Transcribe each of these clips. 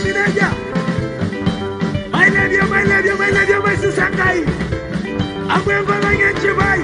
Mineja. My lady, my lady, my lady, my sister Kai. I'm going to get you by.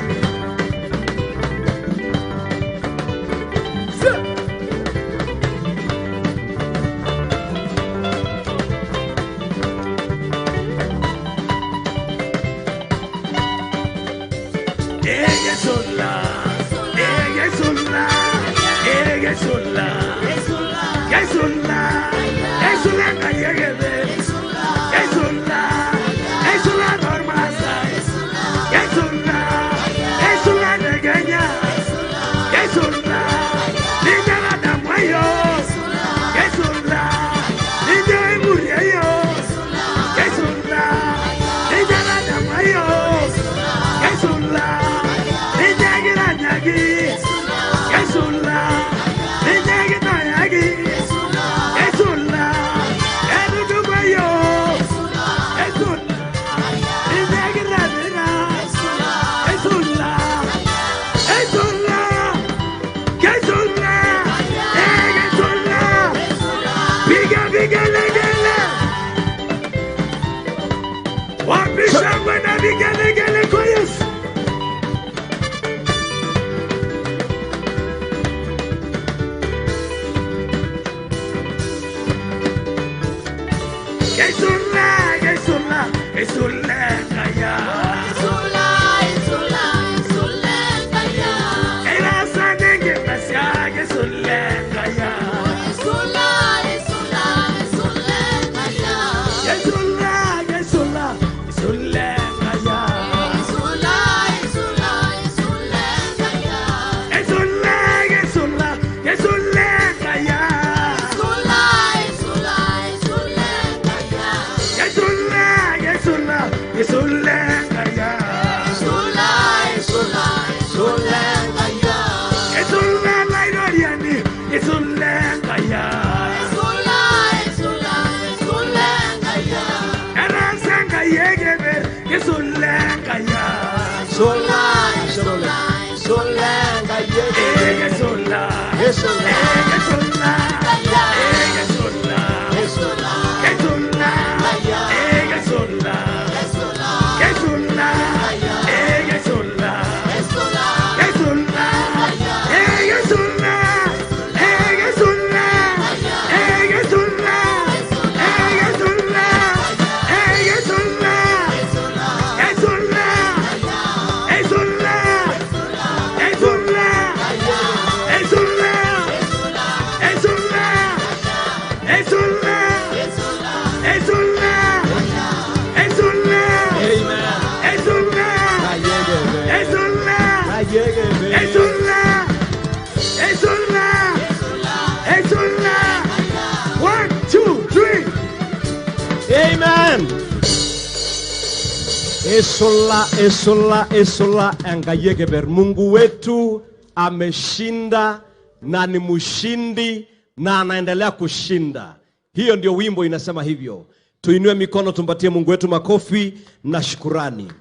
Esola, esola, esola, angayegeber. Mungu wetu ameshinda na ni mshindi na anaendelea kushinda. Hiyo ndio wimbo inasema hivyo. Tuinue mikono tumpatie Mungu wetu makofi na shukurani.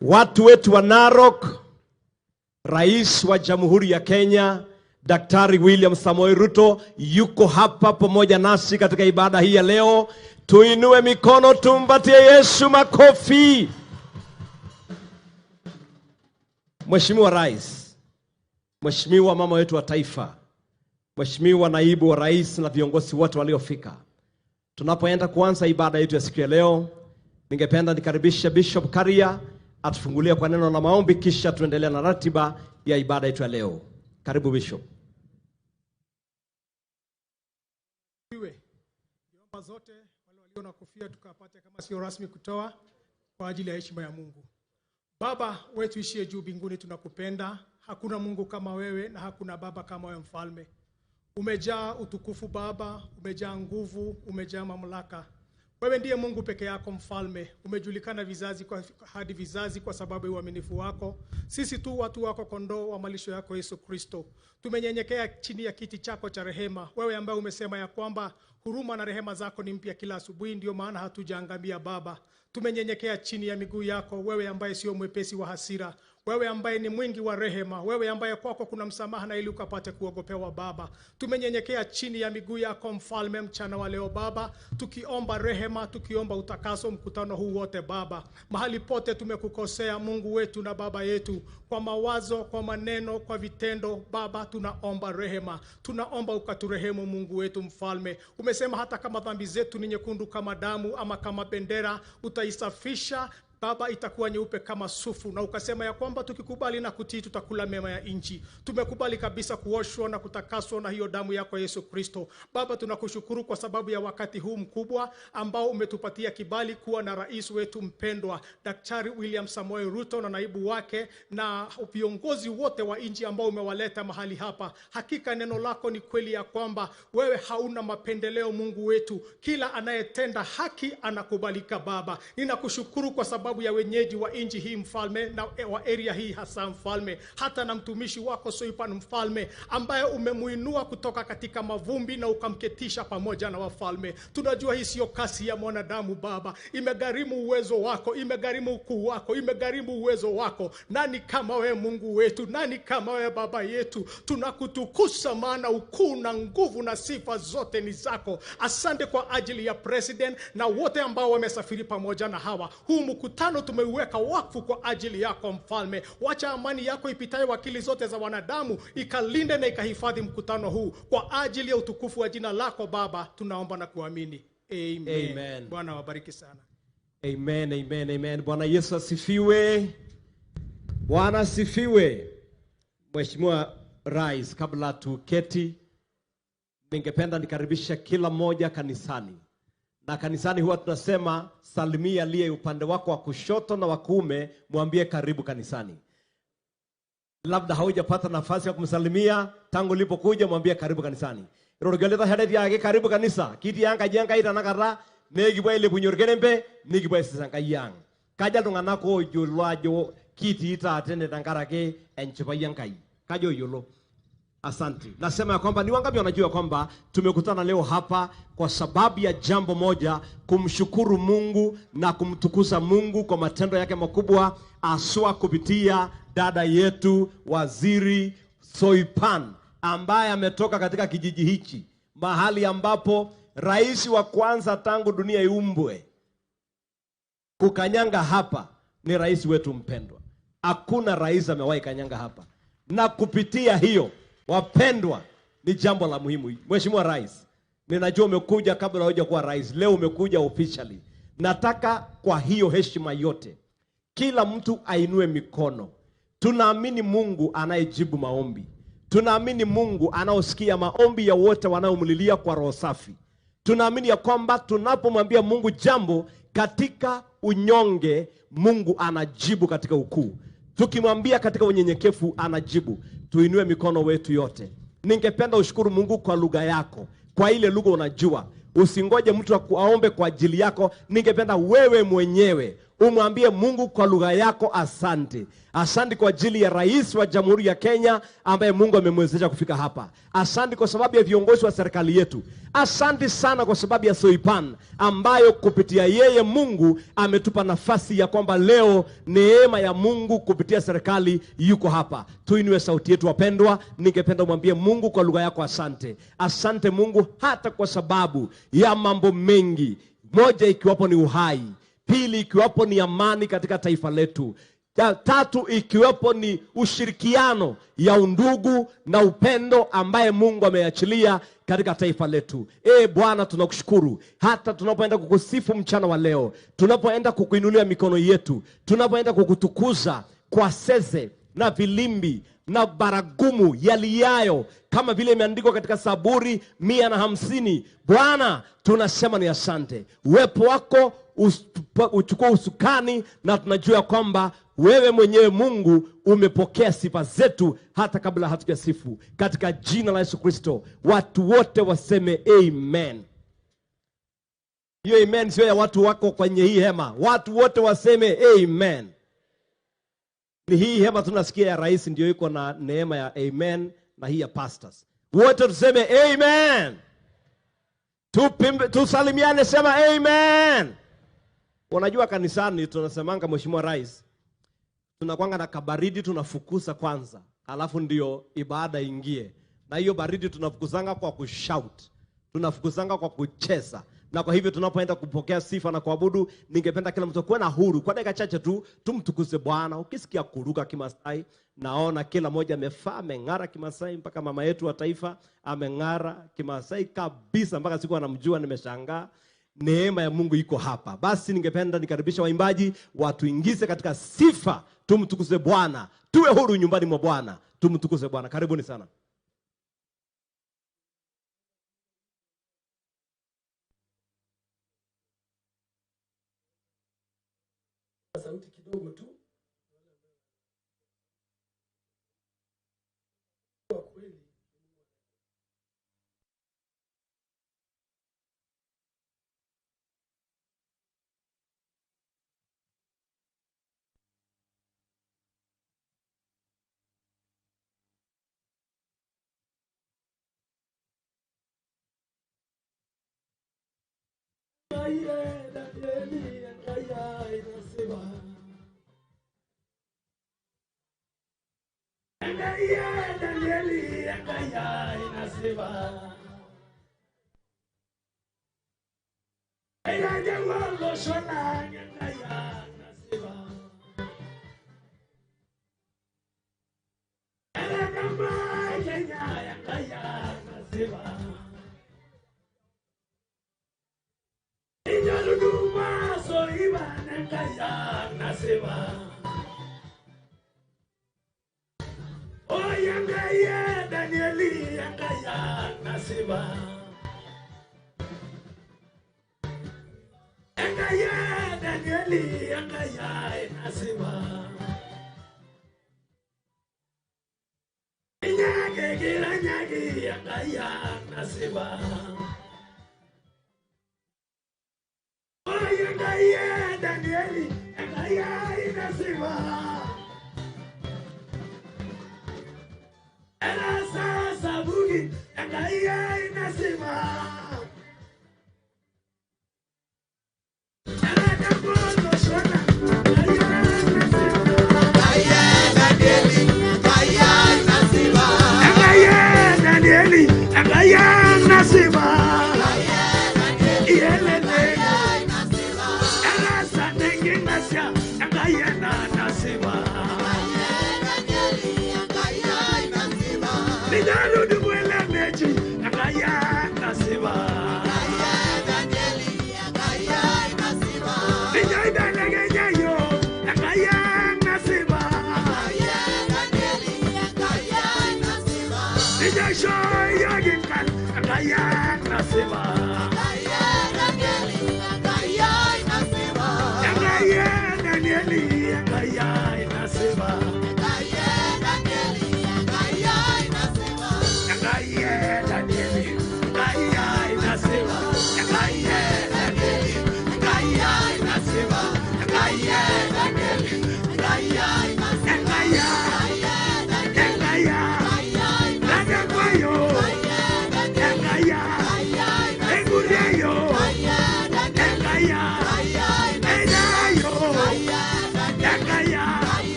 Watu wetu wa Narok, Rais wa Jamhuri ya Kenya Daktari William Samoei Ruto yuko hapa pamoja nasi katika ibada hii ya leo. Tuinue mikono tumpatie Yesu makofi. Mheshimiwa Rais, Mheshimiwa mama wetu wa taifa, Mheshimiwa naibu wa rais na viongozi wote waliofika. Tunapoenda kuanza ibada yetu ya siku ya leo, ningependa nikaribishe Bishop Karia atufungulie kwa neno la maombi, kisha tuendelee na ratiba ya ibada yetu ya leo. Karibu Bishop. Niomba zote wale walio na kofia tukapate kama sio rasmi kutoa kwa ajili ya heshima ya Mungu. Baba wetu ishie juu mbinguni, tunakupenda. Hakuna Mungu kama wewe na hakuna baba kama wewe mfalme. Umejaa utukufu Baba, umejaa nguvu, umejaa mamlaka. Wewe ndiye Mungu peke yako mfalme. Umejulikana vizazi kwa hadi vizazi kwa sababu ya uaminifu wako. Sisi tu watu wako, kondoo wa malisho yako Yesu Kristo. Tumenyenyekea chini ya kiti chako cha rehema. Wewe ambaye umesema ya kwamba huruma na rehema zako ni mpya kila asubuhi, ndio maana hatujaangamia Baba. Tumenyenyekea chini ya miguu yako, wewe ambaye sio mwepesi wa hasira, Wewe ambaye ni mwingi wa rehema, wewe ambaye kwako kuna msamaha na ili ukapate kuogopewa Baba. Tumenyenyekea chini ya miguu yako Mfalme mchana wa leo Baba, tukiomba rehema, tukiomba utakaso mkutano huu wote Baba. Mahali pote tumekukosea Mungu wetu na Baba yetu, kwa mawazo, kwa maneno, kwa vitendo Baba, tunaomba rehema. Tunaomba ukaturehemu Mungu wetu Mfalme. Umesema hata kama dhambi zetu ni nyekundu kama damu ama kama bendera, utaisafisha Baba, itakuwa nyeupe kama sufu. Na ukasema ya kwamba tukikubali na kutii tutakula mema ya nchi. Tumekubali kabisa kuoshwa na kutakaswa na hiyo damu yako Yesu Kristo. Baba, tunakushukuru kwa sababu ya wakati huu mkubwa ambao umetupatia kibali kuwa na rais wetu mpendwa Daktari William Samoei Ruto na naibu wake na viongozi wote wa nchi ambao umewaleta mahali hapa. Hakika neno lako ni kweli ya kwamba wewe hauna mapendeleo Mungu wetu. Kila anayetenda haki anakubalika Baba. Ninakushukuru kwa sababu ya wenyeji wa nchi hii Mfalme, na wa area hii hasa Mfalme, hata na mtumishi wako Soipan Mfalme, ambaye umemuinua kutoka katika mavumbi na ukamketisha pamoja na wafalme. Tunajua hii sio kasi ya mwanadamu Baba, imegharimu uwezo wako, imegharimu ukuu wako, imegharimu uwezo wako. Nani kama wewe Mungu wetu? Nani kama wewe Baba yetu? Tunakutukusa, maana ukuu na nguvu na sifa zote ni zako. Asante kwa ajili ya president na wote ambao wamesafiri pamoja na hawa. Huu mkutano tumeuweka wakfu kwa ajili yako Mfalme. Wacha amani yako ipitayo akili zote za wanadamu ikalinde na ikahifadhi mkutano huu kwa ajili ya utukufu wa jina lako Baba. Tunaomba na kuamini. Amen. Amen. Bwana wabariki sana. Amen, amen, amen. Bwana Yesu asifiwe. Bwana asifiwe. Mheshimiwa Rais, kabla tuketi, ningependa nikaribisha kila mmoja kanisani. Na kanisani huwa tunasema salimia aliye upande wako wa kushoto na wa kuume, mwambie karibu kanisani. Labda haujapata nafasi ya kumsalimia tangu ulipokuja, mwambie karibu kanisani. Rorgeleta hereti yake karibu kanisa. Kiti yanga jenga ita nakata nekipuo ailepunye orkerembe nikipuo aisisa Enkai ang. Kaja iltung'anak ooyiolo ajo kitii taata ene tenkaraki enchipai Enkai. Kaja oyiolo. Asante. Nasema ya kwamba ni wangapi wanajua kwamba tumekutana leo hapa kwa sababu ya jambo moja, kumshukuru Mungu na kumtukuza Mungu kwa matendo yake makubwa, aswa kupitia dada yetu Waziri Soipan ambaye ametoka katika kijiji hichi, mahali ambapo rais wa kwanza tangu dunia iumbwe kukanyanga hapa ni rais wetu mpendwa. Hakuna rais amewahi kanyanga hapa. Na kupitia hiyo, wapendwa, ni jambo la muhimu. Mheshimiwa Rais, ninajua umekuja kabla hujakuwa rais, leo umekuja officially. Nataka kwa hiyo heshima yote, kila mtu ainue mikono. Tunaamini Mungu anayejibu maombi. Tunaamini Mungu anaosikia maombi ya wote wanaomlilia kwa roho safi. Tunaamini ya kwamba tunapomwambia Mungu jambo katika unyonge, Mungu anajibu katika ukuu. Tukimwambia katika unyenyekevu, anajibu. Tuinue mikono wetu yote. Ningependa ushukuru Mungu kwa lugha yako, kwa ile lugha unajua. Usingoje mtu aombe kwa ajili yako. Ningependa wewe mwenyewe umwambie Mungu kwa lugha yako asante. Asante kwa ajili ya rais wa Jamhuri ya Kenya ambaye Mungu amemwezesha kufika hapa. Asante kwa sababu ya viongozi wa serikali yetu. Asante sana kwa sababu ya Soipan ambayo kupitia yeye Mungu ametupa nafasi ya kwamba leo neema ya Mungu kupitia serikali yuko hapa. Tuinue sauti yetu wapendwa. Ningependa umwambie Mungu kwa lugha yako asante. Asante Mungu hata kwa sababu ya mambo mengi. Moja ikiwapo ni uhai, pili ikiwapo ni amani katika taifa letu, tatu ikiwapo ni ushirikiano ya undugu na upendo ambaye Mungu ameachilia katika taifa letu. Bwana, tunakushukuru hata tunapoenda kukusifu mchana wa leo, tunapoenda kukuinulia mikono yetu, tunapoenda kukutukuza kwa seze na vilimbi na baragumu yaliyayo kama vile imeandikwa katika Zaburi 150. Bwana, tunasema ni asante. Uwepo wako uchukue usukani, na tunajua kwamba wewe mwenyewe Mungu umepokea sifa zetu hata kabla hatujasifu. Katika jina la Yesu Kristo, watu wote waseme amen. Hiyo amen sio ya watu wako kwenye hii hema. Watu wote waseme amen. Ni hii hema tunasikia ya rais ndio iko na neema ya amen, na hii ya pastors. Wote tuseme amen. Tusalimiane, sema amen. Unajua kanisani tunasemanga Mheshimiwa Rais, Tunakwanga na kabaridi tunafukuza kwanza, alafu ndio ibada ingie. Na hiyo baridi tunafukuzanga kwa kushout, tunafukuzanga kwa kucheza. Na kwa hivyo tunapoenda kupokea sifa na kuabudu, ningependa kila mtu kuwa na huru kwa dakika chache tu tumtukuze Bwana. Ukisikia kuruka Kimasai, naona kila mmoja amefaa, ameng'ara Kimasai, mpaka mama yetu wa taifa ameng'ara Kimasai kabisa, mpaka siku anamjua nimeshangaa. Neema ya Mungu iko hapa. Basi ningependa nikaribisha waimbaji watuingize katika sifa, tumtukuze Bwana, tuwe huru nyumbani mwa Bwana, tumtukuze Bwana. Karibuni sana. Sauti kidogo tu. Kwa kweli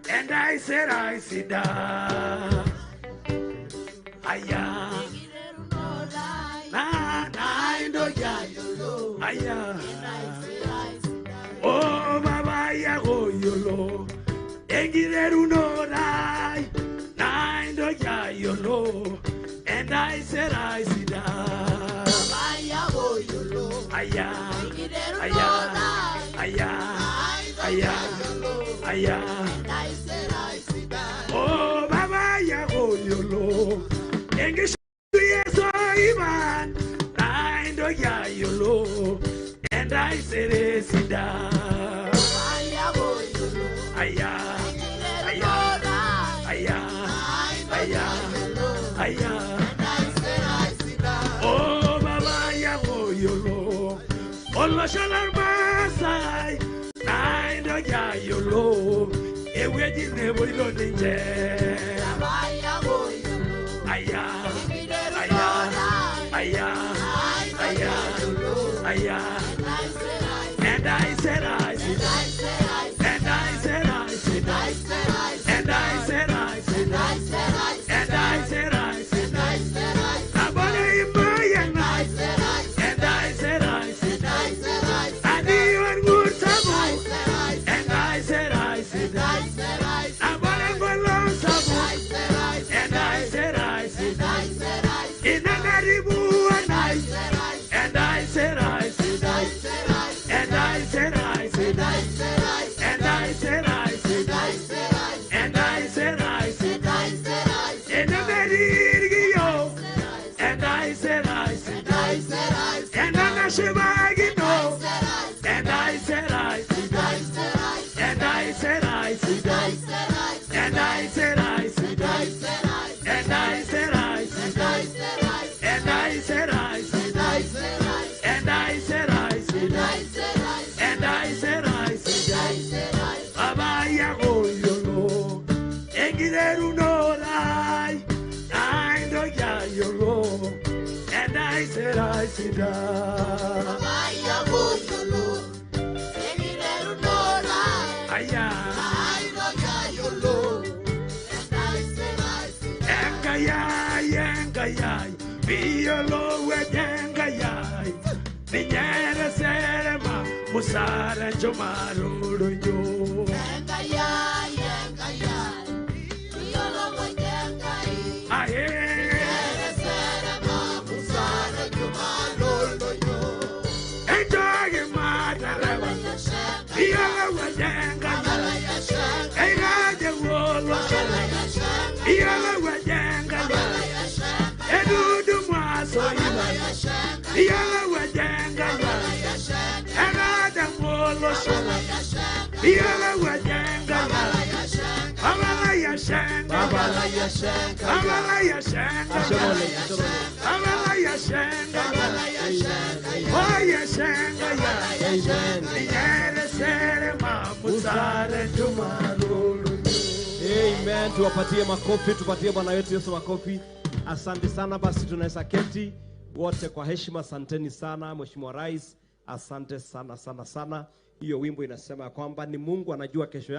And I said I sit down. Aya. Na na ndo ya yolo. Aya. Oh baba ya go yolo. Engireru no rai. Na ndo ya yolo. And I said I sit down. Aya, aya, aya, aya, aya. Oh, baba ya goyolo. English yeso iban. Naindo ya yolo. And I said sida. Aya, aya, aya, aya, aya. Oh, baba ya goyolo. Oloshalar masai. Naindo ya yolo. Eweji nebo ilo ninje. Aya, aya, aya, aya, aya. And I said I said, and I said I said, and I said I said, and I said I said, and I said I said, and I said I said, and I said I said, and I said I said, and I said I said, and I said I said, and I said I said, and I said I said, and I said and I said I said, and I said I said, and I said I said, and I said I said, and I said I said, and I said I said, and I said I said, Baba ya goyolo, engideru no lai, I know ya yolo, and I said I said, Baba ya goyolo, engideru no lai, aya, I know ya yolo, and I said I said, Engayai, engayai, biyolo engayai. Ninyere serema musara chomaruro yo. Engayai, engayai, biyolo engai. Aye. Ninyere serema musara chomaruro yo. Enjoy matareba. Biyolo engai. Engaje wolo. Biyolo engai. Edudu mwaso iba. Biyolo Amen. Tuwapatie makofi, tupatie Bwana wetu Yesu makofi. Asante sana. Basi tunaweza keti wote kwa heshima. Asanteni sana Mheshimiwa Rais. Asante sana sana sana. Hiyo wimbo inasema kwamba ni Mungu anajua kesho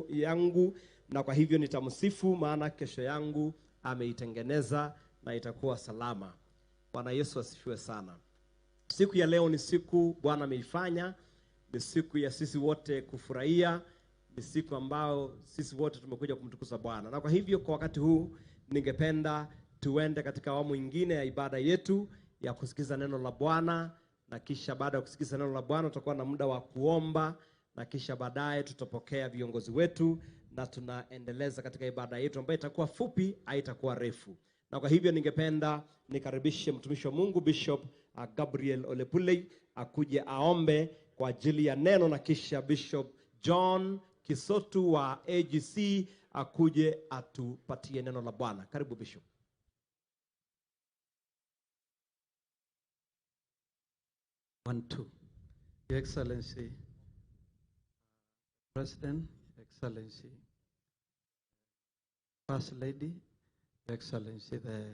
yangu na kwa hivyo nitamsifu, maana kesho yangu ameitengeneza na itakuwa salama. Bwana Yesu asifiwe sana. Siku ya leo ni siku Bwana ameifanya, ni siku ya sisi wote kufurahia, ni siku ambayo sisi wote tumekuja kumtukuza Bwana. Na kwa hivyo kwa wakati huu ningependa tuende katika awamu nyingine ya ibada yetu ya kusikiza neno la Bwana, na kisha baada ya kusikiza neno la Bwana tutakuwa na muda wa kuomba, na kisha baadaye tutapokea viongozi wetu na tunaendeleza katika ibada yetu ambayo itakuwa fupi, haitakuwa refu. Na kwa hivyo ningependa nikaribishe mtumishi wa Mungu Bishop Gabriel Olepulei akuje aombe kwa ajili ya neno, na kisha Bishop John Kisotu wa AGC akuje atupatie neno la Bwana. Karibu Bishop. 1, 2. Your Excellency, President, Excellency, First Lady, Your Excellency, the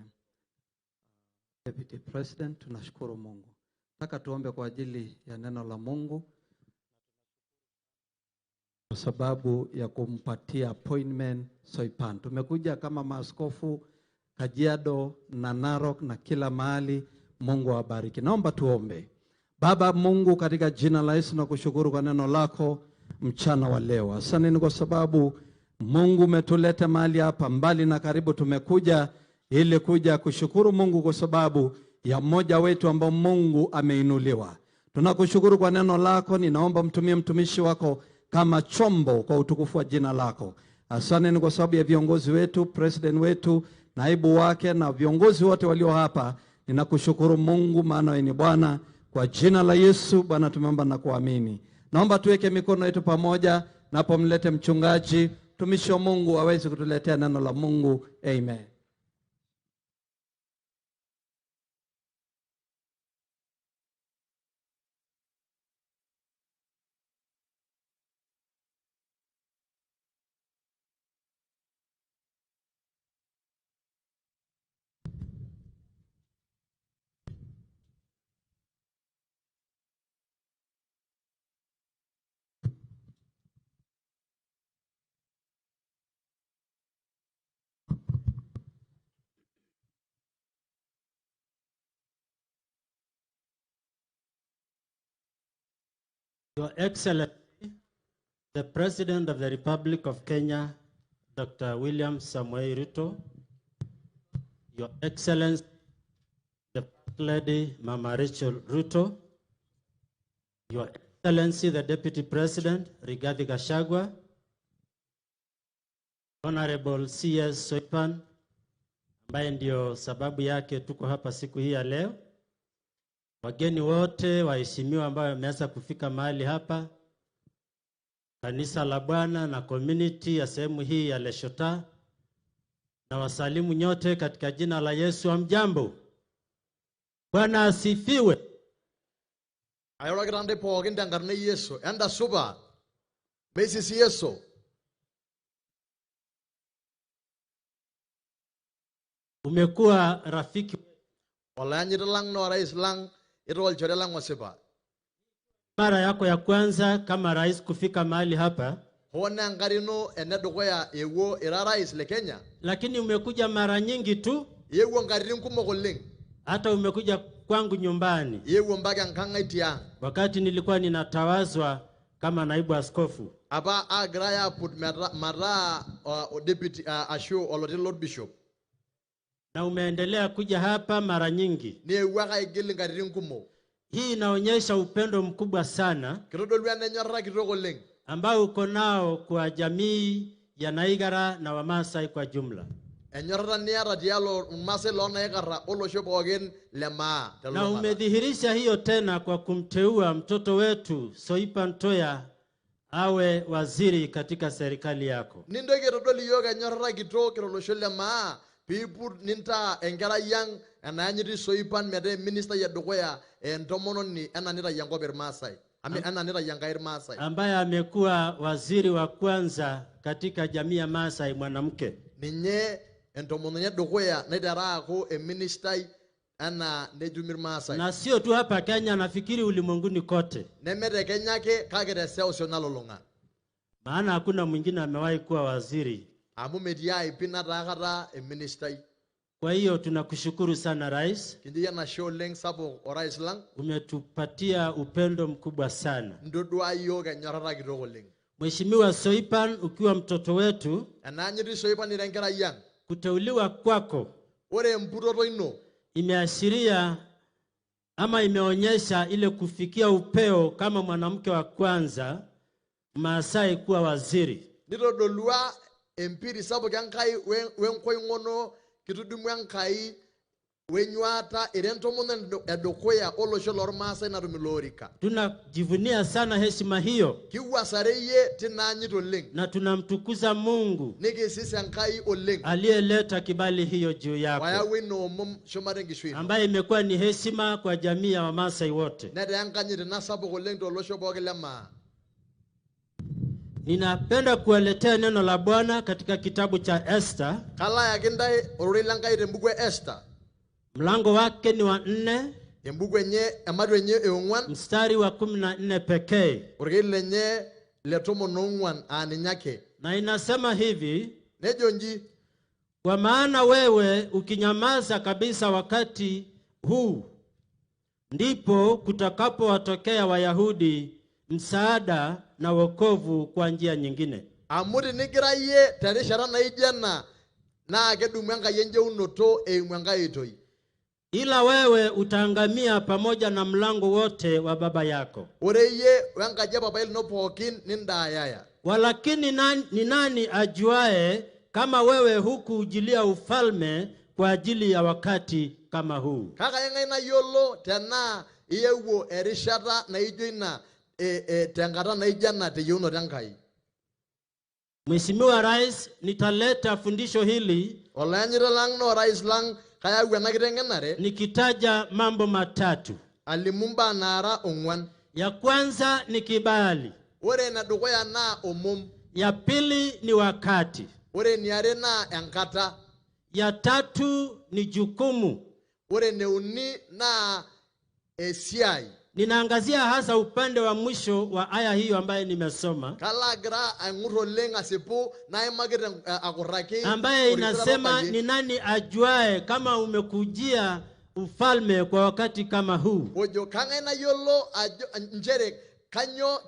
Deputy President, tunashukuru Mungu. Nataka tuombe kwa ajili ya neno la Mungu kwa sababu ya kumpatia appointment Soipan. Tumekuja kama maaskofu Kajiado na Narok na kila mahali. Mungu awabariki. Naomba tuombe. Baba Mungu, katika jina la Yesu nakushukuru kwa neno lako mchana wa leo. Asante ni kwa sababu Mungu umetuleta mahali hapa, mbali na karibu tumekuja ili kuja kushukuru Mungu kwa sababu ya mmoja wetu ambao Mungu ameinuliwa. Tunakushukuru kwa neno lako. Ninaomba mtumie mtumishi wako kama chombo kwa utukufu wa jina lako. Asante ni kwa sababu ya viongozi wetu, president wetu, naibu wake na viongozi wote walio hapa. Ninakushukuru Mungu, maana wewe ni Bwana. Kwa jina la Yesu Bwana tumeomba na kuamini. Naomba tuweke mikono yetu pamoja napomlete mchungaji, mtumishi wa Mungu aweze kutuletea neno la Mungu. Amen. Your Excellency, the President of the Republic of Kenya, Dr. William Samoei Ruto, Your Excellency, the First Lady, Mama Rachel Ruto, Your Excellency, the Deputy President, Rigathi Gachagua, Honorable CS Soipan, ambaye ndio sababu yake tuko hapa siku hii ya leo, wageni wote waheshimiwa ambao wameweza kufika mahali hapa, kanisa la Bwana na community ya sehemu hii ya Leshota, na wasalimu nyote katika jina la Yesu. Hamjambo? Bwana asifiwe. Airorokita ntae pookin tenkarna e Yesu. Enta supa. Meisisi Yesu. Umekuwa rafiki Olayanyiti lang na orais lang ira olchore lang osipa. Mara yako ya kwanza kama rais kufika mahali hapa, Hoo naa enkata ino enedukuya eewuo ira rais le Kenya. lakini umekuja mara nyingi tu, Eewuo nkatitin kumok oleng. hata umekuja kwangu nyumbani Eewuo mpaka enkang ai tiang. wakati nilikuwa ninatawazwa kama naibu askofu. Apa aagirai aaput mataa deputy ashu oloti Lord Bishop. Na umeendelea kuja hapa mara nyingi. Neewuo ake aigil nkatitin kumok. Hii inaonyesha upendo mkubwa sana Kitodolu ena enyorrata kitok oleng ambao uko nao kwa jamii ya Naigara na Wamasai kwa jumla. Enyorrata niata tialo irmaasai loonaikara olosho pookin le maa Na telulung'ata. umedhihirisha hiyo tena kwa kumteua mtoto wetu Soipan Tuya awe waziri katika serikali yako. Nintoki aitodol iyiok enyorrata kitok tolosho le maa piiput nintaa enkerai ang enayanyiti Soipan metaa eministai edukuya entomononi ena nitayu enkop irmaasai. Ena nitayu Enkai irmaasai. Ambaye amekuwa waziri wa kwanza katika jamii ya Maasai mwanamke. Ninye entomononi edukuya naitera aaku eministai ena netumi irmaasai. Na sio tu hapa Kenya, nafikiri ulimwenguni kote. Neme te Kenya ake kake teseuseu nalulung'a. Maana hakuna mwingine amewahi kuwa waziri. Amu metii ai pii nataa kata eministai. Kwa hiyo tunakushukuru sana rais, Kincho iyie enashe oleng sapuk orais lang. Umetupatia upendo mkubwa sana. Ntodua iyiok enyorrata kitok oleng. Mheshimiwa Soipan, ukiwa mtoto wetu, Enaanyiti Soipan ira enkerai ang. kuteuliwa kwako Ore emputoto ino imeashiria ama imeonyesha ile kufikia upeo kama mwanamke wa kwanza Maasai kuwa waziri. Nitodolua empiri sapuk Enkai wenkoing'ono kitudumu Enkai wenyuata ira entomononi edukuya olosho lormaasai natum ilo orika. Tunajivunia sana heshima hiyo Kiwuasare iyie tina anyit oleng. na tunamtukuza Mungu Nikisis Enkai oleng. aliyeleta kibali hiyo juu yako, Oyawua ina omom shumata enkishui ino. ambaye imekuwa ni heshima kwa jamii ya Wamasai wote. Netaa enkanyit ina sapuk oleng tolosho pookin le maa. Ninapenda kuwaletea neno la Bwana katika kitabu cha Esther. Kalo ayaki intae ororei lenkai tembuku e Esther. Mlango wake ni wa 4, Embuku enye ematua enye e ong'uan, mstari wa 14 pekee. Orkei lenye le 14 aa ninye ake. Na inasema hivi: Nejo nji, kwa maana wewe ukinyamaza kabisa wakati huu, ndipo kutakapowatokea Wayahudi msaada na wokovu kwa njia nyingine. Amu tinigira iyie terishata naijo ena naa kedumu Enkai encheunoto eimu enkae oitoi. Ila wewe utaangamia pamoja na mlango wote wa baba yako. Ore iyie wenkaji e papai lino pookin nindaayaya. Walakini ni nani ajuae kama wewe hukuujilia ufalme kwa ajili ya wakati kama huu? Kake eng'ae nayiolo tenaa iyewuo erishata naijo ina tenkata naijo ena teyieunoto Enkai. Mheshimiwa Rais, nitaleta fundisho hili Olayanyiti lang naa orais lang kayau ena kiteng'enare nikitaja mambo matatu. Alimu mbaa naara ong'uan. Ya kwanza ni kibali. Ore enedukuya naa omom. Ya pili ni wakati. Ore eniare naa enkata. Ya tatu ni jukumu. Ore eneuni naa esiai. Ninaangazia hasa upande wa mwisho wa aya hiyo ambaye nimesoma, Kalo agira aing'ur oleng asipu naimaki akurraki ambaye orkiti inasema lapabayie. ni nani ajuae kama umekujia ufalme kwa wakati kama huu? Ojo kang'ae nayiolo ajo nchere kanyo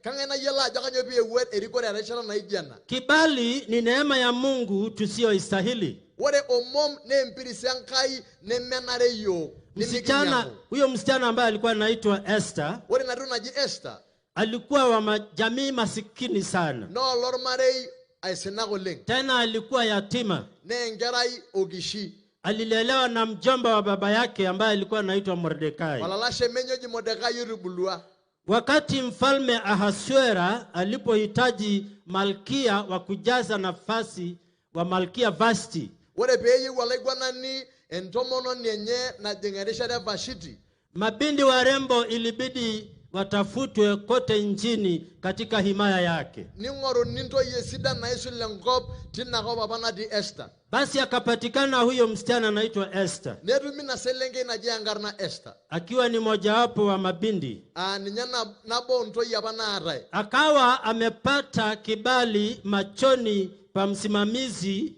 kang'ae nayiolo ajo kanyo piiewuo erikore erishata naijo ena. Kibali ni neema ya Mungu tusiyoistahili. Ore omom naa empirisi Enkai nemenare iyiok Msichana nimikinyaku. huyo, msichana ambaye alikuwa anaitwa Esther, Ore ina toki naji Esther alikuwa wa jamii masikini sana, naa olormarei aisinak oleng. tena alikuwa yatima. Naa enkerai okishi. Alilelewa na mjomba wa baba yake ambaye alikuwa anaitwa Mordekai. Olalashe menye oji Mordekai oitubulua. Wakati mfalme Ahasuera alipohitaji malkia wa kujaza nafasi wa malkia Vashti, Ore peeyieu olaiguanani entomononi enye najing erishata e Vashiti, mabinti warembo ilibidi watafutwe kote nchini katika himaya yake. Ning'oruni ntoyie sidan naisul enkop tina kop apa natii Esther. Basi akapatikana huyo msichana anaitwa Esther, Netumi ina selenkei naji enkarna Esther. akiwa ni mojawapo wa mabinti. Aa ninye nabo ontoyie apa naatae. Akawa amepata kibali machoni pa msimamizi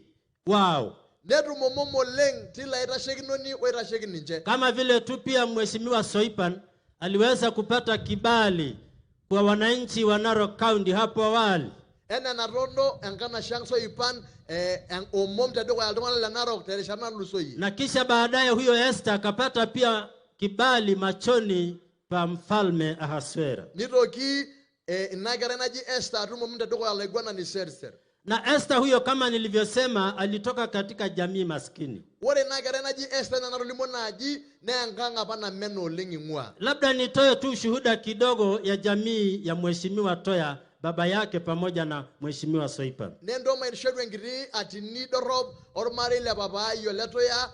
wao. Netum omom oleng tilo aitashekinoni oitasheki ninche. Kama vile tu pia Mheshimiwa Soipan aliweza kupata kibali kwa wananchi wa Narok County hapo awali. Enaa enatodo enkanashe ang Soipan omom tedukuya iltung'anak le Narok terishata natulusoyie. Na kisha baadaye huyo Esther akapata pia kibali machoni pa mfalme Ahasuera. Nitoki ina kerai naji Esther atum omom tedukuya olaiguanani Serser. Na Esther huyo, kama nilivyosema, alitoka katika jamii maskini. Ore ina kerai naji Esther enaa enatolimuo naaji naa enkang apa namena oleng ing'ua. Labda nitoe tu shuhuda kidogo ya jamii ya Mheshimiwa Toya, baba yake pamoja na Mheshimiwa Soipan. Nento maishoru enkiti atini dorop ormarei le papa ai ole Toya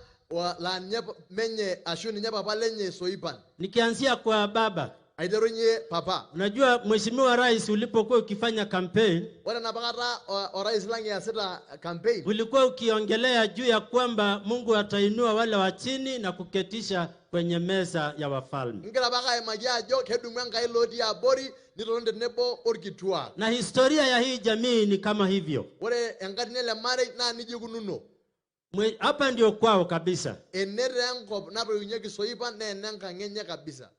laa ninye menye ashu ninye papa lenye Soipan. Nikianzia kwa baba. Aiterunye papa. Unajua Mheshimiwa Rais, ulipokuwa ukifanya campaign, Ore enapa kata orais lang easita campaign, ulikuwa ukiongelea juu ya kwamba Mungu atainua wale wa chini na kuketisha kwenye meza ya wafalme. Ingira apake aimaki ajo kedumu Enkai lotii abori nitoni tenebo orkituak. Na historia ya hii jamii ni kama hivyo. Ore enkatini ele marei naa nijia ikununo. Hapa ndio kwao kabisa. Ene taa enkop natoiunyieki Soipan naa enenkang enye kabisa.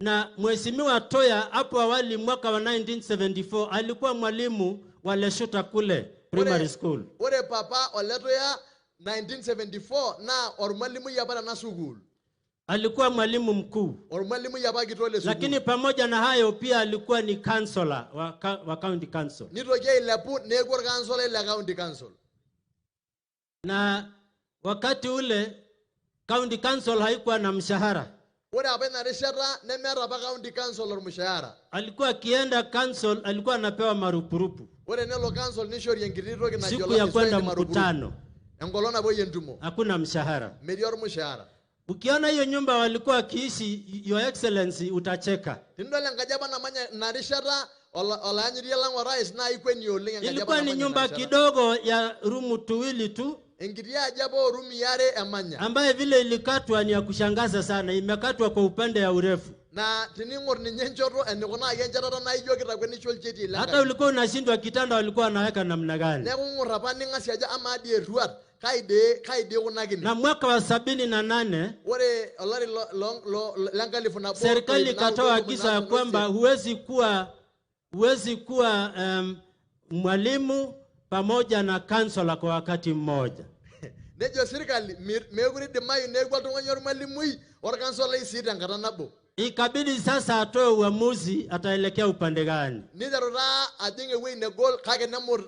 Na Mheshimiwa Toya hapo awali mwaka wa 1974 alikuwa mwalimu wa Leshuta kule primary school. Ore papa ole Toya 1974 naa ormalimui apa tena sukuul. Alikuwa mwalimu mkuu. Ormalimui apa kitok le sukuul. Lakini pamoja na hayo pia alikuwa ni councillor wa county council. Nitoki ailepu neeku orkansolai le county council. Na wakati ule county council haikuwa na mshahara. Ore apa ina rishata nemeeta apa county council ormushaara. Alikuwa akienda council alikuwa anapewa marupurupu. Ore nelo council nishori enkiti toki najo Siku ya kwenda mkutano. Enkolong napuoi entumo. Hakuna mshahara. Metii ormushaara. Ukiona hiyo nyumba walikuwa wakiishi, Your Excellency, utacheka. Tinidol enkaji apa namanya ina rishata olayanyiti lang orais naa ikweni oleng enkaji apa Ilikuwa ni namanya nyumba ina rishata. kidogo ya rumu tuwili tu, Enkiti aji apa orumi are emanya. ambaye vile ilikatwa ni ya kushangaza sana, imekatwa kwa upande ya urefu. Na tining'or ninye enchoto enikunaki enchetata naa ijo kitakwenisho olchetie le Hata Nkai. ulikuwa unashindwa kitanda walikuwa wanaweka namna gani. Neeku ing'or apa ning'asia ajo amaa dii eruat kai dii ikunakini. Na mwaka wa 78 Ore olari lenkalifu nabo serikali oip naudo ikatoa tomon agizo ya naapishana kwamba oisiet. huwezi kuwa mwalimu pamoja na kansela kwa wakati mmoja. Nejo sirkali meekure idimayu neeku oltung'ani ormalimui orkansolai sii tenkata nabo. Ikabidi sasa atoe uamuzi ataelekea upande gani. Niteru taa ajing ewueji negol kake nemut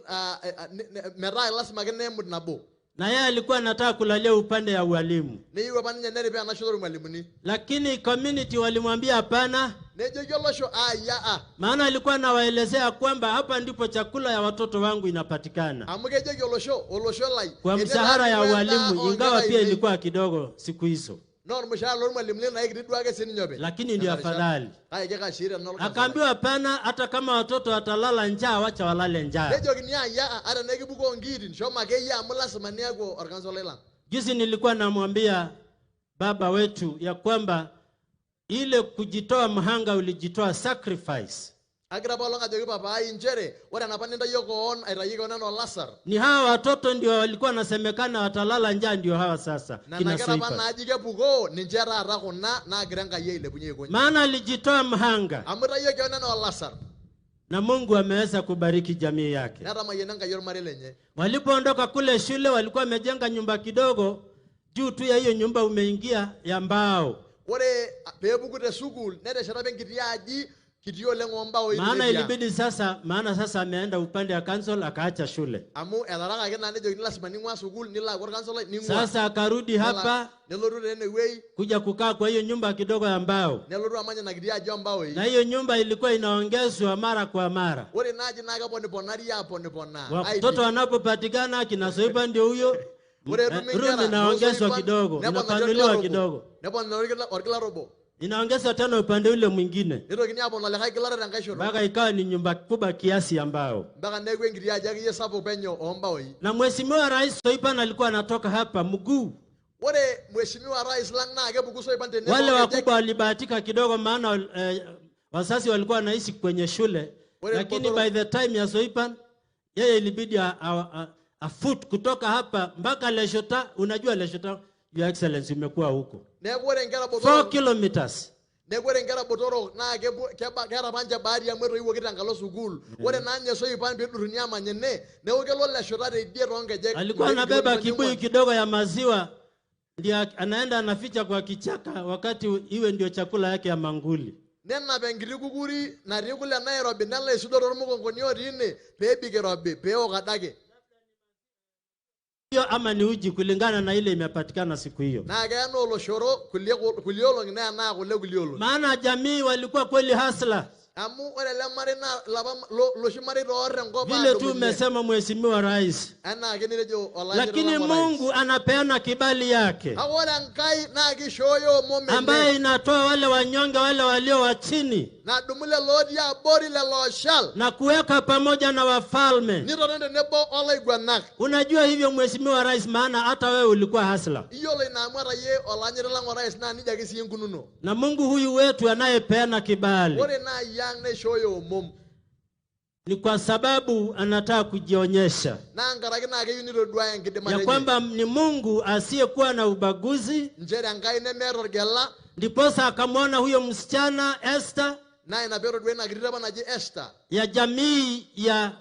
metaa lasima ake nemut nabo. Na yeye alikuwa anataka kulalia upande ya ualimu. Neyieu apa ninye neripaa ena shoto ormalimuni. Lakini community walimwambia hapana. Nejoki olosho aya. Maana alikuwa anawaelezea kwamba hapa ndipo chakula ya watoto wangu inapatikana. Amu kejoki olosho lai. Kwa mshahara ya ualimu, ingawa pia ilikuwa kidogo siku hizo. Naa ormushaara lormalimuni naa kiti duo ake sininye openy. Lakini ndio afadhali. Kake kekashiri tena orkansolai. Akaambiwa hapana, hata kama watoto watalala njaa, wacha walale njaa. Nejokini aya, ata nekibukoo nkiitin, shomo akeyie amu lasima niaku orkansolai lang. Juzi nilikuwa namwambia baba wetu ya kwamba ile kujitoa mhanga ulijitoa sacrifice. Agira apa olong ajoki papai nchere ore enapa nintayio koon aitayio koon enaa olasar. Ni hawa watoto ndio walikuwa wanasemekana watalala njaa, ndio hawa sasa. Nena Kina kera apa Soipan. naaji kepukoo ninche taata kuna naagira Enkai ailepunye aikonji. Maana alijitoa mhanga Amu itayio koon enaa olasar. na Mungu ameweza kubariki jamii yake. Netamayiana Enkai ormarei lenye. Walipoondoka kule shule walikuwa wamejenga nyumba kidogo juu tu ya hiyo nyumba umeingia ya mbao. Ore peepuku te sukuul netesheta apa enkiti aji kiti oleng ombaoi Maana teine tiang. ilibidi sasa, maana sasa ameenda upande wa council akaacha shule. Amu etarakaki naa nejokini lasima ning'ua sukuul nilo aaku orkansolai ning'ua. Sasa akarudi hapa Nelotu tenewuei kuja kukaa kwa hiyo nyumba kidogo ya mbao. nelotu amany ina kiti aji ombaoi. Na hiyo nyumba ilikuwa inaongezwa mara kwa mara. Ore ina aji naa keponiponari aponiponaa. Watoto wanapopatikana kina Soipan ndio huyo. Ore etumi Room inkera inaongezwa noosoipan kidogo, neponari inapanuliwa orkila robo. kidogo. Neponari orkila robo. Inaongezwa tena upande ule mwingine. Neitokini aponaa likae gilata tenkae shoto. Mpaka ikawa ni nyumba kubwa kiasi ya mbao. Mpaka neeku enkiti aji akeyie sapuk penyo ombaoi. Na Mheshimiwa Rais Soipan alikuwa anatoka hapa mguu. Ore Mheshimiwa Rais lang naa kepuku Soipan tenebo Wale ongejek. wakubwa walibahatika kidogo maana wazazi walikuwa wanaishi kwenye shule. Ore Lakini Botoro- by the time ya Soipan yeye ilibidi a foot kutoka hapa mpaka Leshota. Unajua Leshota, Your Excellency, umekuwa huko. Neeku ore inkera 4 botorok kilometers. Neeku ore inkera botorok naa keeta apa ninche bahati amu etoiwuoki tenkalo sukuul. Ore naa ninye Soipan peedurruni aamany ene, neeku kelo Leshota teidie toonkejek. Alikuwa anabeba kibuyu kidogo ya maziwa, ndio anaenda anaficha kwa kichaka wakati iwe ndio chakula yake ya manguli. Nenap enkiti kukuri natii kule nairobi nelo aisudoo tormukongoni otii ine peebik irobi peewok adake. Hiyo ama ni uji kulingana na ile imepatikana siku hiyo. Naa keya naa oloshoro kulie olong'i neya naa kule kulie olong'i. Maana jamii walikuwa kweli hasla. Amu ore ele marei naa lapa loshi mareita oor enkop Vile tu aadumunye. umesema Mheshimiwa Rais. Enaa ake nitejo olaanyiti Lakini lang orais. Mungu anapeana kibali yake. Kake ore Enkai naa kishooyo omom enye. Ambaye inatoa wale wanyonge, wale walio wa chini. Nadumu lelo otii abori lelo oshal. Na kuweka pamoja na wafalme. Nitoton tenebo olaiguanak. Unajua hivyo Mheshimiwa Rais, maana hata wewe ulikuwa hasla. Iyiolo ina amu ata iyie olaanyiti lang orais naa nejia ake sii inkununo. Na Mungu huyu wetu anayepeana kibali. Ore naaji ang naishooyo omom. Ni kwa sababu anataka kujionyesha. Naa nkaraki naa keyieu nitoduaya enkidimata Ya enye. kwamba ni Mungu asiyekuwa na ubaguzi. Nchere Enkai nemeeta orgela. Ndiposa akamwona huyo msichana Esther Naa ina peetodua ina kiti apa naji Esther. ya jamii ya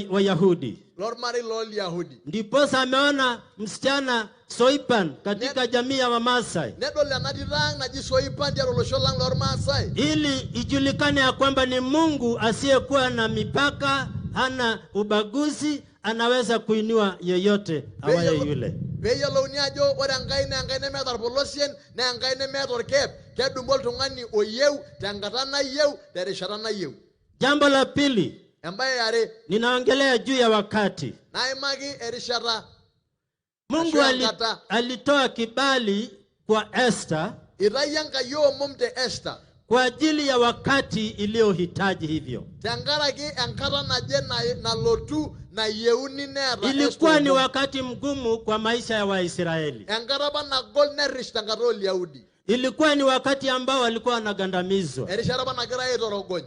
Wayahudi. Lormarei loolyahudi. Ndiposa ameona msichana Soipan katika jamii ya Wamasai. Nedol ena tito ang naji Soipan tiatua olosho lang lormaasai. Ili ijulikane ya kwamba ni Mungu asiyekuwa na mipaka, hana ubaguzi, anaweza kuinua yeyote awaye yule. Peeyiolouni ajo ore Enkai naa Enkai nemeeta irpolosien, naa Enkai nemeeta orkeep. Kedumu oltung'ani oyieu tenkata nayieu terishata nayieu. Jambo la pili, Embaye are, ninaongelea juu ya wakati. Naimaki erishata. Mungu Ashu enkata. alitoa kibali kwa Esther Itayio Enkai omom te Esther. kwa ajili ya wakati iliyohitaji hivyo. Tenkaraki enkata naje nalotu nayieuni neeta Esther Ilikuwa ni omom. wakati mgumu kwa maisha ya Waisraeli. Enkata apa nagol nerish tenkata oolyaudi. Ilikuwa ni wakati ambao walikuwa wanagandamizwa. Erishata apa nagirai aitorogony.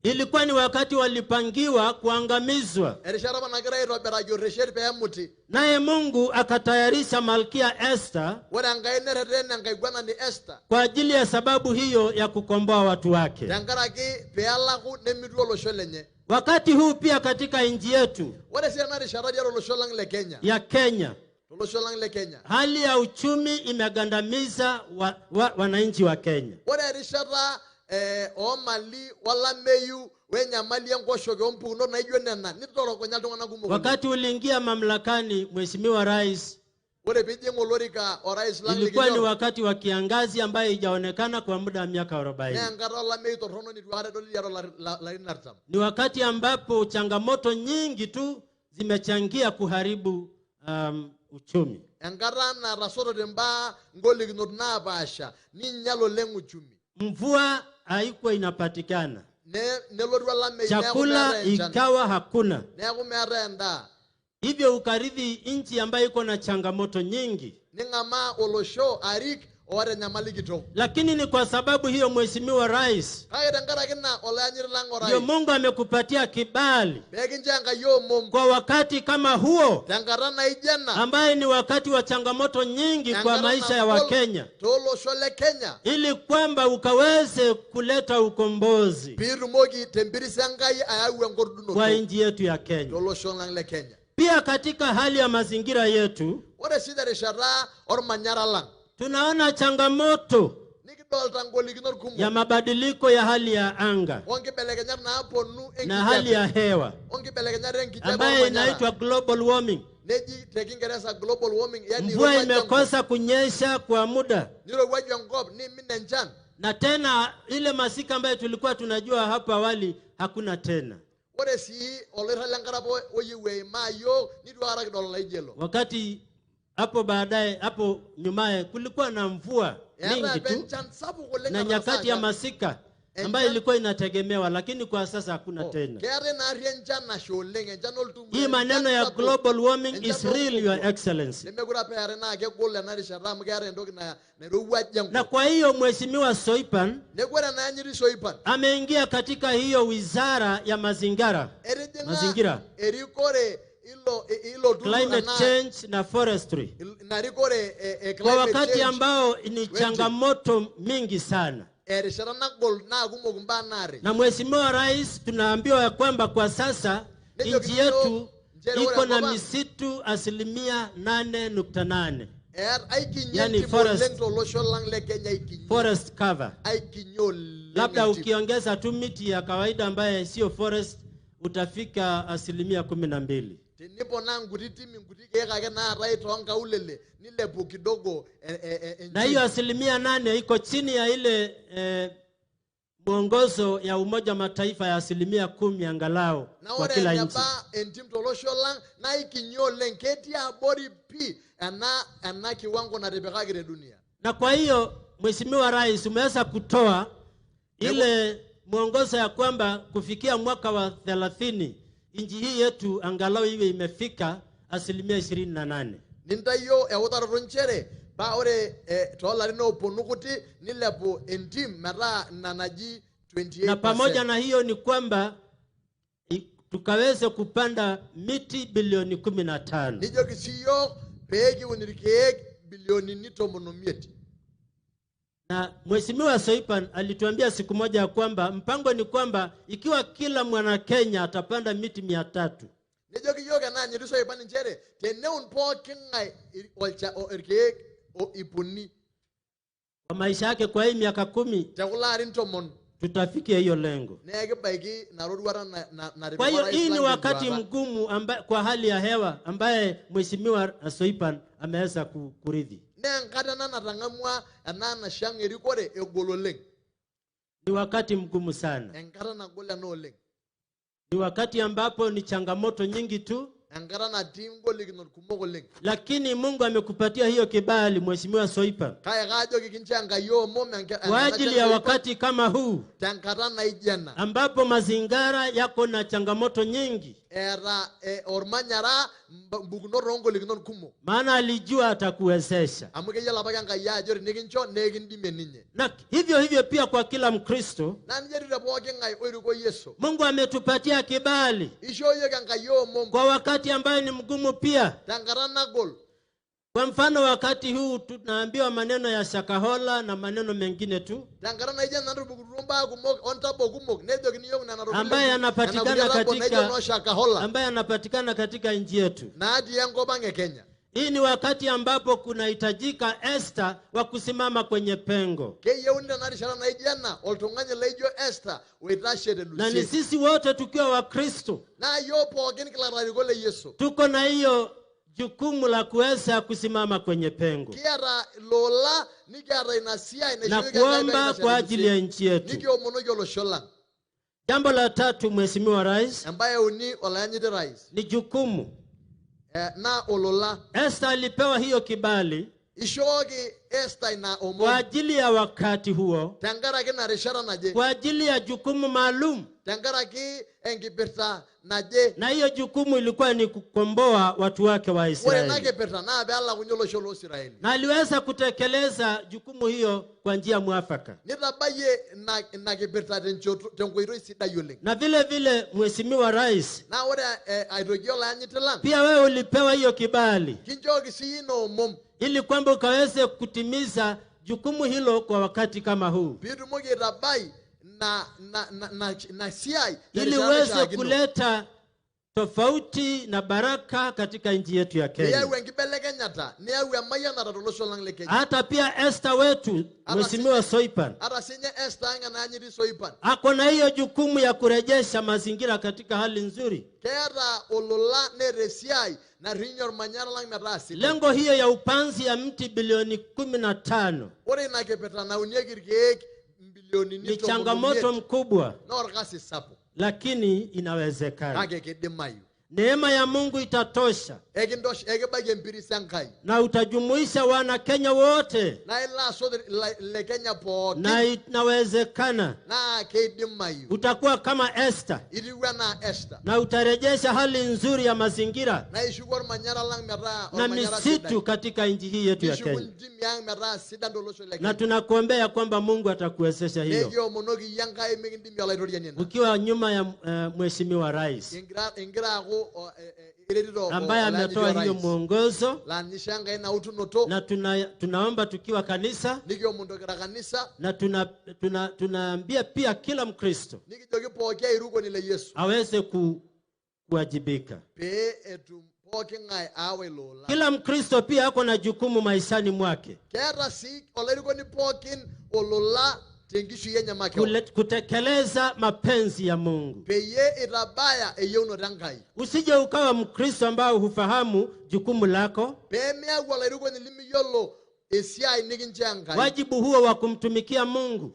Ilikuwa ni wakati walipangiwa kuangamizwa. Erishata apa nagirai aitobiraki oreshet peemuti. Naye Mungu akatayarisha Malkia Esther Ore Enkai nereten enkaiguanani Esther. kwa ajili ya sababu hiyo ya kukomboa watu wake. Tenkaraki peelaku nemitu olosho lenye. Wakati huu pia katika nchi yetu Ore sii ena rishata tiatua olosho lang le Kenya. ya Kenya. Tolosho lang le Kenya. Hali ya uchumi imegandamiza wananchi wa Kenya. Ore erishata oomali olameyu wenyamali enkoshoke ompukunot naijo nena nitorogonya iltung'anak kumok. Wakati uliingia mamlakani, Mheshimiwa Rais, ore piijing olorika orais lang ilikuwa ni likinyor wakati wa kiangazi ambaye haijaonekana kwa muda wa miaka 40. Naa enkata olameyu torrono nitu aikata edoli tiatua larin 40. Ni wakati ambapo changamoto nyingi tu zimechangia kuharibu uchumi. Enkata natasotote imbaa ngolikinot naapaasha niinyal oleng uchumi. Mvua haikuwa inapatikana. Nelotu olameyu neeku Chakula meetae enchan. ikawa hakuna. Neeku meetae endaa. Hivyo ukaridhi nchi ambayo iko na changamoto nyingi. Ning'amaa olosho arik oota enyamali kitok. Lakini ni kwa sababu hiyo, Mheshimiwa Rais, Kake tenkaraki ina olayanyiti lang ndio orais Mungu amekupatia kibali pee kincho Enkai omom kwa wakati kama huo tenkata naijo ena ambaye ni wakati wa changamoto nyingi kwa enkata maisha ya nagol Wakenya, tolosho le Kenya ili kwamba ukaweze kuleta ukombozi piitumoki tempiris Enkai ayau kwa enkordunoto nchi yetu ya Kenya. tolosho lang le Kenya. Pia katika hali ya mazingira yetu Ore sii terishata ormanyara lang tunaona changamoto nikidolta ngolikinot ya kumok mabadiliko ya hali ya anga onkibelekenyat naaponu na hali ya enkijape hewa onkibelekenyat enkijape ambayo ormanyara inaitwa global warming. neji te Kiingereza global warming, yani Mvua irowuaju enkop. imekosa kunyesha kwa muda, Nirowuaju enkop nimin enchan. na tena ile masika ambayo tulikuwa tunajua hapo awali hakuna tena. Ore sii oloirrag lenkare apa oyieu eimaa yiok nitu aikata kidol olaijo ilo. Wakati hapo baadaye, hapo nyumaye kulikuwa na mvua Eetae mingi apa tu enchan sapuk oleng na natarasa nyakati ya enchan. masika ambayo Enchan ilikuwa inategemewa, lakini kwa sasa hakuna tena. keetae naarri enchan nasha oleng, enchan oltumu, Hii maneno enchan ya sapuk, global warming enchan is real, Your orkukua. Excellency. Nemekure apa eetae naa kegol ena rishata amu keetae entoki nairowuaja Na enkop. kwa hiyo Mheshimiwa Soipan Neeku ore enayanyiti Soipan ameingia katika hiyo wizara ya mazingira, etijing'a mazingira, erikore ilo turrur climate anaa change na forestry, ina rikore e kwa climate wakati change ambao ni wentim. changamoto mingi sana. Erishata nagol naa kumok imbaa naarri. Na Mheshimiwa Rais, tunaambiwa ya kwamba kwa sasa Nejokini nchi yiok yetu nchere ore iko na enkop ang misitu 8.8%, eeta aikinyi yani entim forest, oleng tolosho lang le Kenya, aikinyi forest cover. aikinyi oleng Labda entim. ukiongeza tu miti ya kawaida ambaye sio forest utafika 12%. Teniponaa nkuti timi nkuti keek ake naatae toonkaulele nilepu kidogo Na hiyo entim. 8% iko chini ya ile mwongozo ya Umoja Mataifa ya 10% angalau Na kwa ore kila nchi. eneba entim tolosho lang naa ikinyi oleng, ketii abori pii ena kiwango natipikaki te dunia. Na kwa hiyo Mheshimiwa Rais, umeweza kutoa Neeku ile mwongozo ya kwamba kufikia mwaka wa 30 nchi hii yetu angalau iwe imefika 28%. Nintayio eutaroto nchere paa ore toolarin ooponu kuti nilepu entim metaa ina naji Na pamoja 28%. na hiyo ni kwamba tukaweze kupanda miti bilioni 15. Nijoki sii yiok pee kiun irkeek bilionini 15. Na Mheshimiwa Soipan alituambia siku moja ya kwamba mpango ni kwamba ikiwa kila mwana Kenya atapanda miti 300, Nejoki yiok enaanyiti Soipan nchere teneun pooking'ae irkeek 300 kwa maisha yake kwa hii miaka 10 tekulo arin 10 tutafikia hiyo lengo. naa ekibaiki ina roruata Kwa natipika hiyo orais hii ni lang wakati tenduata. mgumu kwa hali ya hewa ambaye Mheshimiwa Soipan ameweza kurithi. Naa enkata ena natang'amua ena nashang erikore egol oleng. Ni wakati mgumu sana. Enkata nagol ena oleng. Ni wakati ambapo ni changamoto nyingi tu, Enkata natii ngolikinot kumok oleng. lakini Mungu amekupatia hiyo kibali Mheshimiwa Soipan Kake kaajoki kincho Enkai omom kwa ajili ya enkanashe Soipan wakati kama huu tenkata naijo ena ambapo mazingira yako na changamoto nyingi, eeta ormanyara mpukunot oongolikinot kumok. maana alijua atakuwezesha. Amu keyiolo apake Enkai ajo tenikincho naa ekindimie ninye. Na hivyo hivyo pia kwa kila Mkristo, Naa nejia etiu te pooking'ae oiriko Yesu. Mungu ametupatia kibali Ishoo yiok Enkai omom kwa wakati ambayo ni mgumu pia. tenkata nagol. Kwa mfano wakati huu tunaambiwa maneno ya Shakahola na maneno mengine tu Tenkata naijo ena natupukutuo mbaa kumok ontabo kumok nejokini yiok nena ambaye tokitin nena yanapatikana kulie tabo naijo katika noo Shakahola ambaye yanapatikana katika nchi yetu. naatii enkop ang e Kenya. Hii ni wakati ambapo kunahitajika Esther wa kusimama kwenye pengo. Keyieuni tena rishata naijo ena oltung'ani laijo Esther oitashe Na ni telusie. sisi wote tukiwa Wakristo Naa yiok pookin kila ilarikok le Yesu tuko na hiyo jukumu la kuweza kusimama kwenye pengo kiata lola nikiata ina siai na naishoyoki Enkai kuomba pee kwa kitashe ajili ya telusie nchi yetu. nikiomonoki olosho lang. Jambo la tatu, Mheshimiwa Rais, Embaye uni olayanyiti rais ni jukumu. Naa olola. Esther alipewa hiyo kibali Ishooki Esther ina kwa omon ajili ya wakati huo, tenkaraki ina rishata naje, kwa ajili ya jukumu maalum, tenkaraki enkipirta naje. na hiyo jukumu ilikuwa ni kukomboa watu wake wa Ore ina Israeli, kipirta naa peelakunye olosho loosiraeli na aliweza kutekeleza jukumu hiyo kwa njia mwafaka. nitabayie ina kipirta tenchoto tenkoitoi sidai oleng. Na vile vile, Mheshimiwa Rais, Naa ore aitoki olayanyiti lang pia wewe ulipewa hiyo kibali kinchooki siyie ina omom ili kwamba ukaweze kutimiza jukumu hilo kwa wakati kama huu, piitumoki aitabai na siai ili terishata uweze naishaakino kuleta tofauti na baraka katika nchi yetu ya peyau Kenya. enkibelekenyata niyau emayianata tolosho lang le Kenya. Hata pia Esther wetu Mheshimiwa Soipan Ata sinye Esther ang enaanyiti Soipan ako na hiyo jukumu ya kurejesha mazingira katika hali nzuri. keeta olola neeta esiai narrinye ormanyara lang metaa sidai. Lengo hiyo ya upanzi ya mti bilioni 15 Ore ina kipirta naunieki irkeek mbilionini ni tomon changamoto omiet mkubwa, naa orkasi sapuk lakini inawezekana. kake kidimayu. Neema ya Mungu itatosha Ekibaiki empiris Enkai na utajumuisha wana Kenya wote, naa ilo asot le Kenya pookin na inawezekana. naa keidimayu. Utakuwa kama Esther Itiu enaa Esther na utarejesha hali nzuri ya mazingira naa ishuku ormanyara lang metaa na ormanyara misitu sidai katika nchi hii yetu ya nishuku Kenya, ntimi ang metaa sidan tolosho le na Kenya. tunakuombea kwamba Mungu atakuwezesha hiyo Nikiomonoki iyie Enkai mikindimie olaitoriani ina ukiwa nyuma ya Mheshimiwa Rais ingira aaku iretito ambaye olayanyiti ametoa hiyo orais mwongozo, laanisho Enkai nautunoto na tunaomba tukiwa kanisa nikiomonokita kanisa na tunaambia pia kila Mkristo nikijoki pooki airukoni le Yesu aweze kuwajibika. pee etum pooking'ae aawa ilo ola. Kila Mkristo pia ako na jukumu maishani mwake Keeta sii olairukoni pookin olola tenkishui enye makeon kutekeleza mapenzi ya Mungu. peyie itabaya eyieunoto Enkai. Usije ukawa Mkristo ambao hufahamu jukumu lako, Pee miaku olairukoni limiyiolo esiai nikinchoo Enkai wajibu huo wa kumtumikia Mungu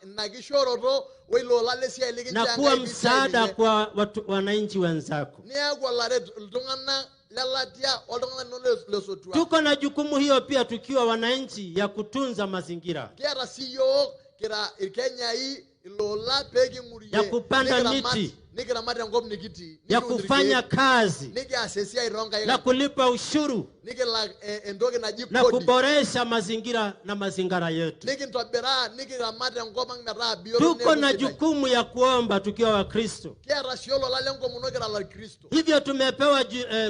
ina kishooroto oilo ola lesiai likinchoo na kuwa Enkai pisiai msaada ninye. kwa wananchi wenzako. Niaku olaret iltung'anak lelatia oltung'anak lino lesotua. Tuko na jukumu hiyo pia tukiwa wananchi ya kutunza mazingira, Kiata sii yiok kira irkenyai ilola pee king'urie Ya kupanda miti. nikiramat enkop nikitii ya nikiun kufanya irkeek, kazi nikias esiai toonkaik na kulipa ushuru nikilak entoki naji na kodi kuboresha mazingira na mazingara yetu. nikintobiraa nikiramat enkop ang metaa bioto Tuko neeku na sidai. jukumu ya kuomba tukiwa Wakristo. Kiata sii olola lenkomono kira lakristo. Hivyo tumepewa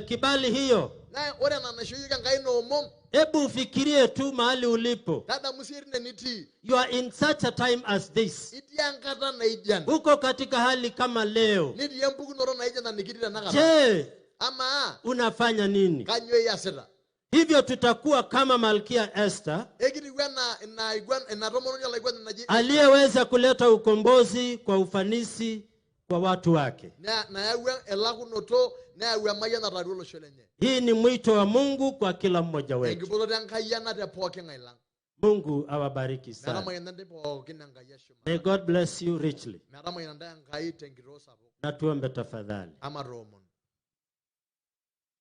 kibali hiyo. Naa ore ena naisho yiok Enkai ina omom Hebu ufikirie tu mahali ulipo. tadamu sii tine nitii. You are in such a time as this. Itii enkata naijo ena. Uko katika hali kama leo. Nitii empukunoto naijo ena nikitii tenakata. Je, Amaa unafanya nini? kanyoo iyasita? Hivyo tutakuwa kama Malkia Esther Ekitiu ena ina tomononi olaiguanani naji Esther aliyeweza kuleta ukombozi kwa ufanisi kwa watu wake. Nayawua elakunoto neyau emayianata atua olosho lenye. Hii ni mwito wa Mungu kwa kila mmoja wetu. Enkipototo Enkai ena te pooking'ae lang. Mungu awabariki sana. Metamayiana ntae pookin Enkai eshumata. May God bless you richly. Metamayiana ntae Enkai tenkitoo sapuk. Na tuombe tafadhali. Amatoomon.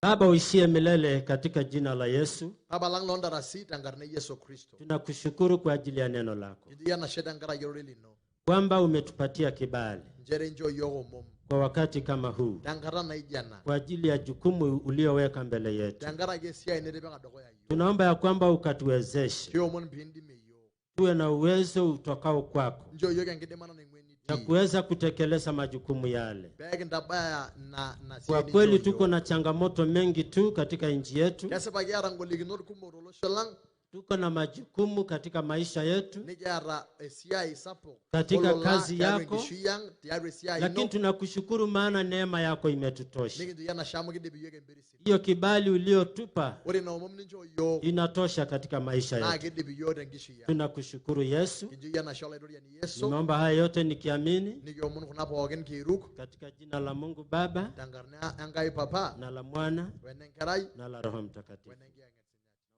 Baba uishie milele katika jina la Yesu, Baba lang loontarasi tenkarna e Yesu Kristo. tunakushukuru kwa ajili ya neno lako Kijo iyie enashe tenkaraki ororei lino. kwamba umetupatia kibali Nchere inchoo yiok omom kwa wakati kama huu, tenkata naijo ena kwa ajili ya jukumu ulioweka mbele yetu. tenkaraki esiai nitipika dukuya yiok. Tunaomba ya kwamba ukatuwezeshe Kiomon piindimie yiok. tuwe na uwezo utokao kwako Nchoo yiok enkidimata naing'ua ya enitii kuweza kutekeleza majukumu yale. pee kintabaya ina siai Kwa ninchoo kweli tuko yiok. na changamoto mengi tu katika nchi yetu, Kesipa kiata ngolikinot kumok tolosho lang. Tuko na majukumu katika maisha yetu, Nikiata esiai sapuk katika olola kazi tiatua yako, enkishui ang' tiatua esiai lakini ino tunakushukuru maana neema yako imetutosha. nikincho iyie enashe amu kidip iyiok emperisiri. Hiyo kibali uliotupa Ore ina omom ninchoo iyiok inatosha katika maisha naa yetu. kidip iyiok tenkishui ang'. Tunakushukuru Yesu. Kincho iyie enashe Olaitoriani Yesu. Nimeomba haya yote nikiamini Nikiomon kuna pookin kiiruk katika jina la Mungu Baba tenkarna Enkai Papa na la Mwana wenenkerai na la Roho Mtakatifu. wenenkiyang'et.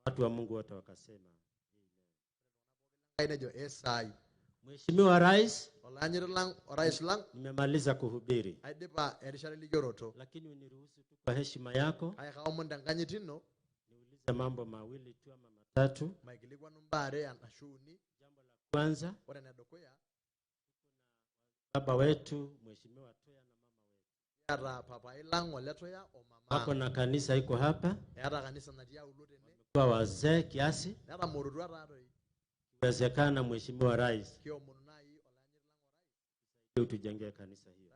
Watu wa Mungu wote wakasema. Enkai nejo esai. Mheshimiwa Rais, Olaanyiti lang' orais lang' nimemaliza kuhubiri, aidipa erishata elikioroto lakini uniruhusu tu kwa heshima yako kake kaomon tenkanyit ino niulize mambo mawili tu ama matatu. maikilikuanu imbaa are ashu uni. Kwanza, Ore enedukuya baba wetu Mheshimiwa Toya na mama kiata papai lang' ole Toya o wako mama na kanisa iko hapa, eeta kanisa natii aulo tene kwa wazee kiasi. netamorutua taatoi. Ikiwezekana, Mheshimiwa Rais, Kiomonu naaji olaanyiti lang' orais utujengee kanisa hiyo.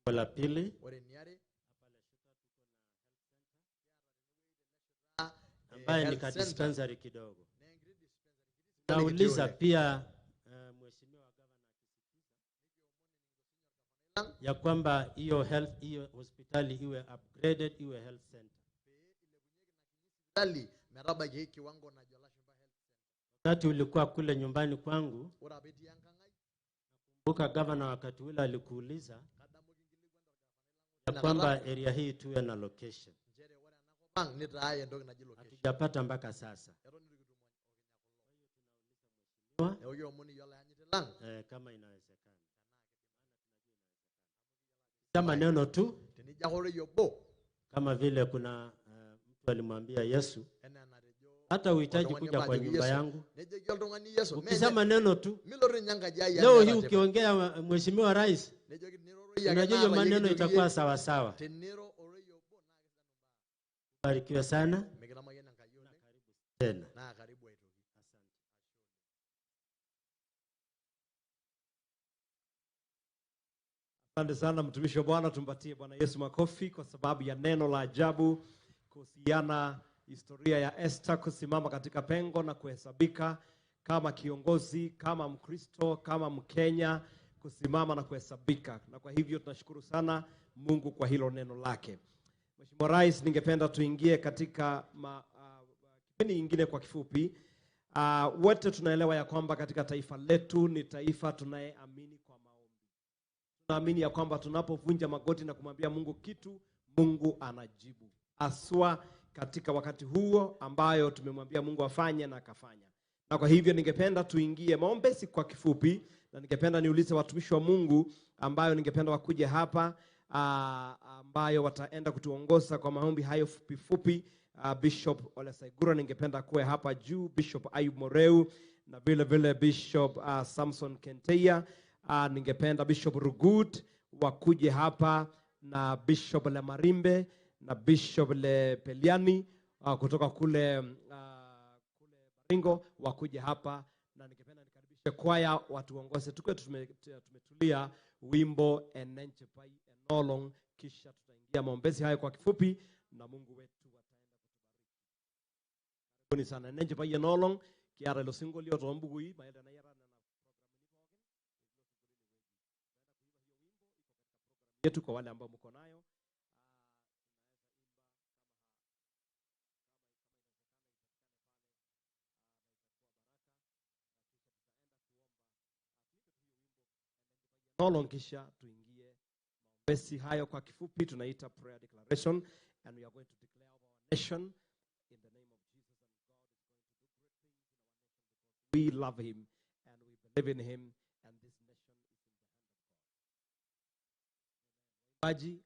Jambo la pili, ore eniare ambaye ni health ka center. dispensary kidogo, Naa enkiti dispensary nauliza kiti pia Mheshimiwa Gavana ya kwamba hiyo health hiyo hospitali iwe upgraded iwe health center. oleng. Metabaiki kiwango najo ilashumba health. Wakati ulikuwa kule nyumbani kwangu, Ore apa itii enkang' ai kumbuka gavana wakati ule alikuuliza kadamu ya kwamba area hii tuwe na location. nchere ore enakop ang' nitaai entoki naji location. Hatujapata mpaka sasa. Eton itu kitum okinya kulo. Neeku kiomon iyie olaanyiti lang' Kama inawezekana. Sema neno tu tenijo ake oreyie obo kama vile kuna mtu alimwambia Yesu, enaa enatejo hata uhitaji oltung'ani kuja apa kwa ajoki nyumba Yesu. yangu. Nejoki oltung'ani Yesu Ukisema neno tu, milotu ninye enkaji ai leo hii ata teipa." ukiongea Mheshimiwa Rais, Nejoki teniro oreyie ake unajua hiyo naata iyie maneno kijoki itakuwa iyie, sawa sawa. teniro oreyie obo naa Barikiwe sana mikitamayiana Enkai oleng tena. naa karibu aitoki. Asante sana mtumishi wa Bwana, tumpatie Bwana Yesu makofi kwa sababu ya neno la ajabu kuhusiana historia ya Esther kusimama katika pengo na kuhesabika kama kiongozi, kama Mkristo, kama Mkenya, kusimama na kuhesabika. Na kwa hivyo tunashukuru sana Mungu kwa hilo neno lake. Mheshimiwa Rais, ningependa tuingie katika kipindi kingine kwa kifupi. Wote tunaelewa ya kwamba katika taifa letu ni taifa tunayeamini kwa maombi. Tunaamini ya kwamba tunapovunja magoti na kumwambia Mungu kitu, Mungu anajibu. Haswa katika wakati huo ambayo tumemwambia Mungu afanye na akafanya. Na kwa hivyo ningependa tuingie maombezi kwa kifupi, na ningependa niulize watumishi wa Mungu ambayo ningependa wakuje hapa, ambayo wataenda kutuongoza kwa maombi hayo fupi fupi. Bishop Ole Saigura ningependa kuwe hapa juu, Bishop Ayub Moreu na vile vile Bishop Samson Kenteya. Ningependa Bishop Rugut wakuje hapa na Bishop Le Marimbe na Bishop Le Peliani kutoka kule kule Baringo wakuje hapa, na ningependa nikaribishe kwaya watuongoze tukiwa tumetulia wimbo Enenchepai Enolong, kisha tutaingia maombezi hayo kwa kifupi na Mungu wetu ataenda kutubariki. Karibuni sana. Enenchepai Enolong kiara ilo singolio tombugui maenda na yara yetu kwa wale ambao mko nayo. Nolong, kisha tuingie maombezi hayo kwa kifupi, tunaita prayer declaration, and we are going to declare over our nation in the name of Jesus, and God is going to do great things in our nation because we love him and we believe in him, and this nation is in the hand of God. Baji,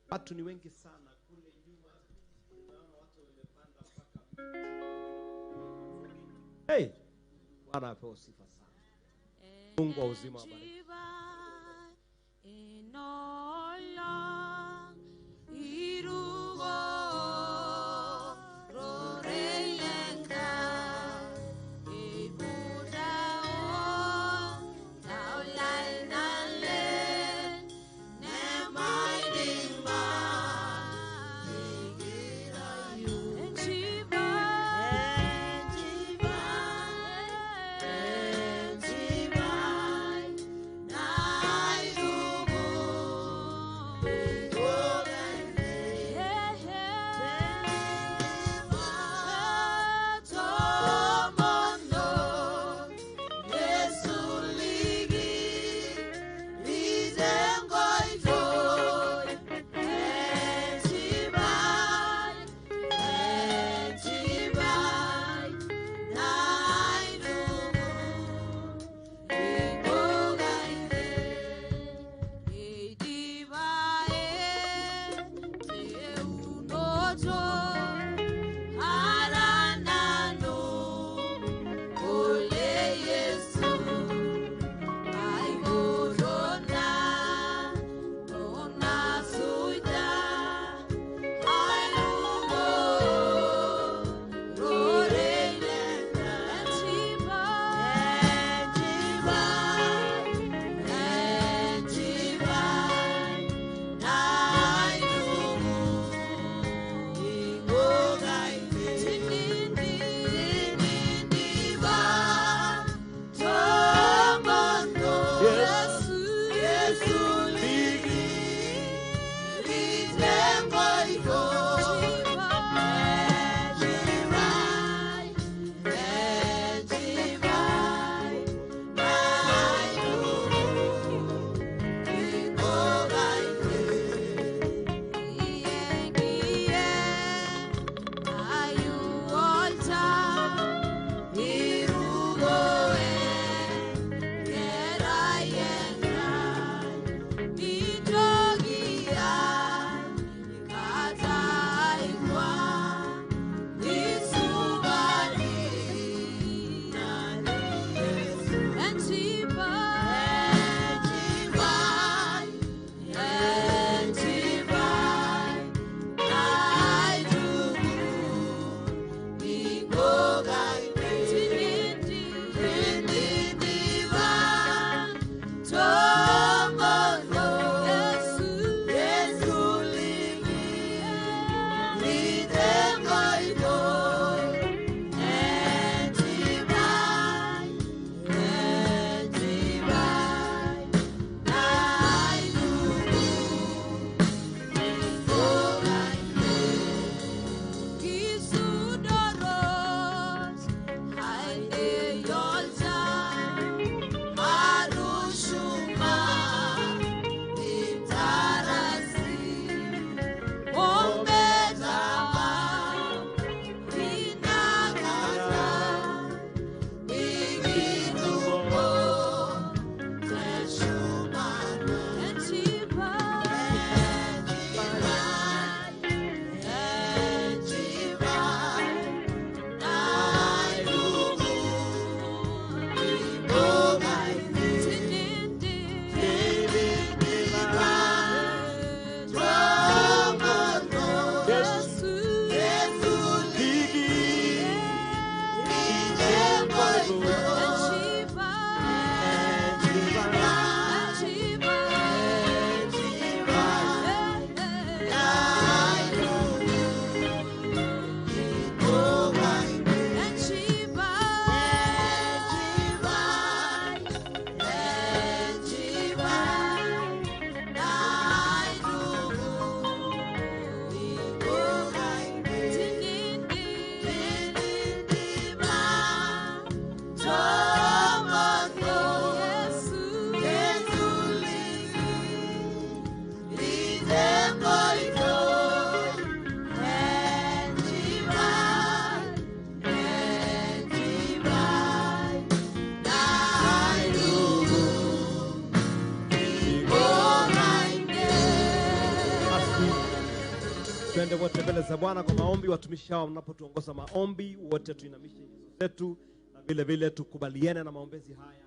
Watu ni wengi sana kule nyuma, naona watu wamepanda mpaka miti. Hey, Bwana apewe sifa sana. Mungu wa uzima awabariki. In all za Bwana kwa maombi. Watumishi hawa mnapotuongoza maombi, wote tuinamishe nyuso zetu na vile vile tukubaliane na maombezi haya.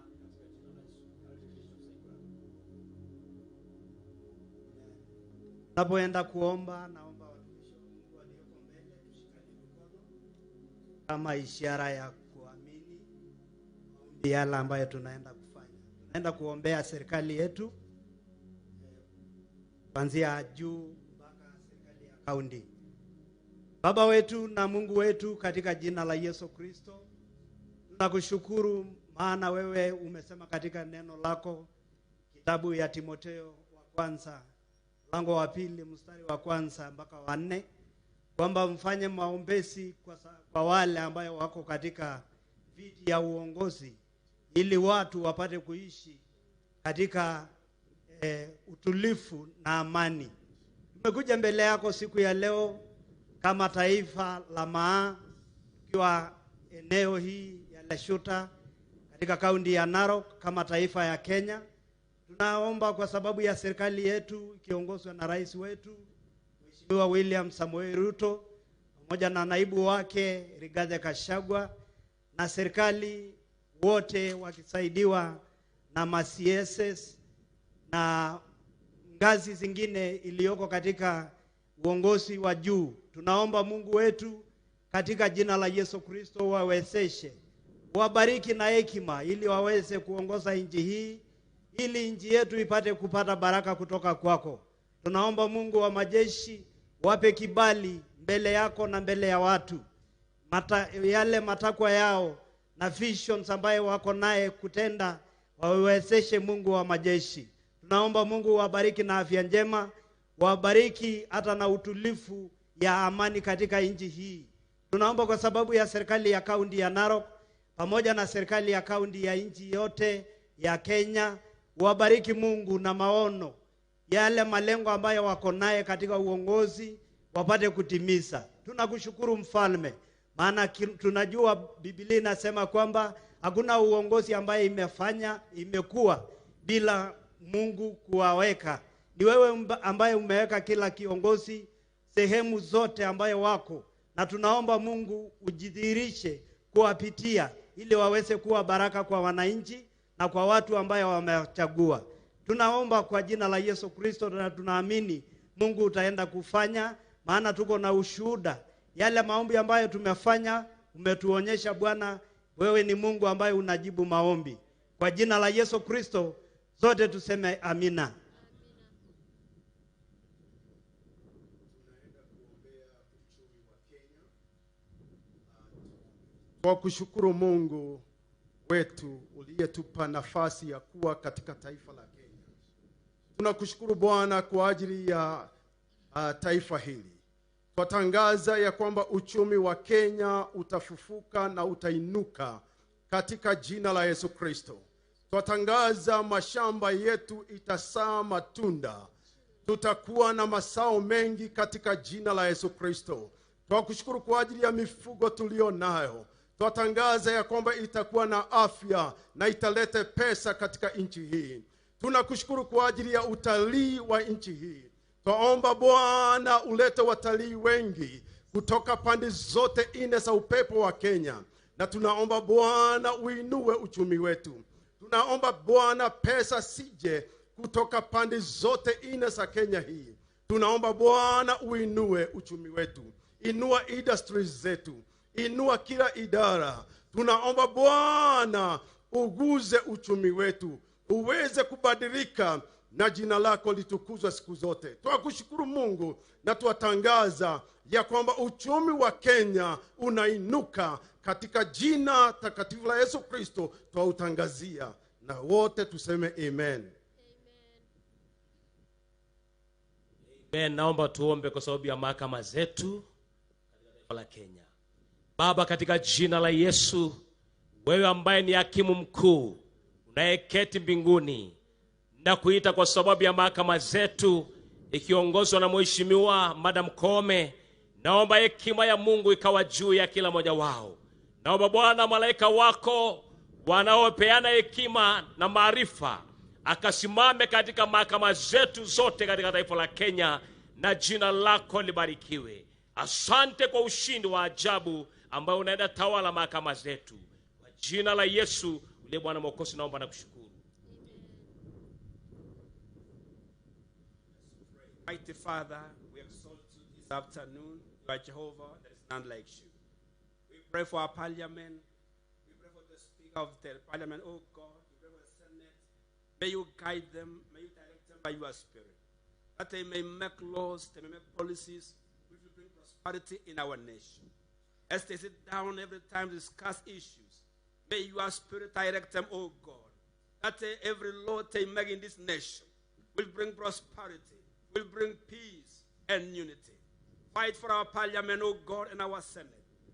Napoenda kuomba, naomba watumishi wa Mungu walioko mbele tushikane mikono kama ishara ya kuamini maombi yale ambayo tunaenda kufanya. Tunaenda kuombea serikali yetu kuanzia juu mpaka serikali ya kaunti. Baba wetu na Mungu wetu, katika jina la Yesu Kristo, tunakushukuru maana wewe umesema katika neno lako, kitabu ya Timoteo wa kwanza mlango wa 2 mstari wa 1 mpaka wa 4, kwamba mfanye maombezi kwa wale ambayo wako katika viti ya uongozi, ili watu wapate kuishi katika utulivu na amani. Tumekuja mbele yako siku ya leo kama taifa la Maa, tukiwa eneo hii ya Leshuta katika kaunti ya Narok kama taifa ya Kenya. Tunaomba kwa sababu ya serikali yetu ikiongozwa na rais wetu Mheshimiwa William Samoei Ruto pamoja na naibu wake Rigathi Gachagua na serikali wote wakisaidiwa na ma-CSS na ngazi zingine iliyoko katika uongozi wa juu. Tunaomba Mungu wetu katika jina la Yesu Kristo wawezeshe, wabariki na hekima ili waweze kuongoza nchi hii, ili nchi yetu ipate kupata baraka kutoka kwako. Tunaomba Mungu wa majeshi wape kibali mbele yako na mbele ya watu, yale matakwa yao na visions ambayo wako naye kutenda, wawezeshe Mungu wa majeshi. Tunaomba Mungu wabariki na afya njema, wabariki hata na utulivu ya amani katika nchi hii. Tunaomba kwa sababu ya serikali ya kaunti ya Narok pamoja na serikali ya kaunti ya nchi yote ya Kenya, wabariki Mungu na maono yale malengo ambayo wako naye katika uongozi wapate kutimiza. Tunakushukuru Mfalme, maana tunajua Biblia inasema kwamba hakuna uongozi ambaye imekuwa bila Mungu kuwaweka. Ni wewe ambaye umeweka kila kiongozi sehemu zote ambayo wako, na tunaomba Mungu ujidhihirishe kuwapitia ili waweze kuwa baraka kwa wananchi na kwa watu ambayo wamechagua. Tunaomba kwa jina la Yesu Kristo na tunaamini Mungu utaenda kufanya, maana tuko na ushuhuda. Yale maombi ambayo tumefanya umetuonyesha Bwana, wewe ni Mungu ambaye unajibu maombi. Kwa jina la Yesu Kristo zote tuseme amina. Kwa kushukuru Mungu wetu uliyetupa nafasi ya kuwa katika taifa la Kenya. Tunakushukuru Bwana kwa ajili ya taifa hili. Twatangaza ya kwamba uchumi wa Kenya utafufuka na utainuka katika jina la Yesu Kristo. Twatangaza mashamba yetu itasaa matunda. Tutakuwa na masao mengi katika jina la Yesu Kristo. Twakushukuru kwa ajili ya mifugo tulio nayo. Twatangaza ya kwamba itakuwa na afya na italete pesa katika nchi hii. Tunakushukuru kwa ajili ya utalii wa nchi hii. Twaomba Bwana ulete watalii wengi kutoka pande zote nne za upepo wa Kenya. Na tunaomba Bwana uinue uchumi wetu. Tunaomba Bwana pesa sije kutoka pande zote nne za Kenya hii. Tunaomba Bwana uinue uchumi wetu. Inua industries zetu. Inua kila idara. Tunaomba Bwana uguze uchumi wetu, uweze kubadilika na jina lako litukuzwe siku zote. Tunakushukuru Mungu na tuatangaza ya kwamba uchumi wa Kenya unainuka katika jina takatifu la Yesu Kristo. Tuautangazia na wote tuseme amen. Amen. Naomba tuombe kwa sababu ya mahakama zetu katika taifa la Kenya. Baba, katika jina la Yesu, wewe ambaye ni hakimu mkuu unayeketi mbinguni, na kuita kwa sababu ya mahakama zetu ikiongozwa na Mheshimiwa Madam Kome, naomba hekima ya Mungu ikawa juu ya kila mmoja wao. Naomba Bwana malaika wako wanaopeana hekima na maarifa akasimame katika mahakama zetu zote katika taifa la Kenya, na jina lako libarikiwe. Asante kwa ushindi wa ajabu ambao unaenda tawala mahakama zetu. Kwa jina la Yesu uliye Bwana Mwokozi naomba na kushukuru. Mighty Father, we exalt you this afternoon. You are Jehovah, there is none like you. We pray for our parliament. We pray for the Speaker of the Parliament, oh God. We pray for the Senate. May you guide them, may you direct them by your Spirit, that they may make laws, they may make policies which will bring prosperity in our nation. As they sit down every time to discuss issues, may your Spirit direct them, oh God, that every law they make in this nation will bring prosperity, will bring peace and unity. Fight for our parliament, O God, and our Senate,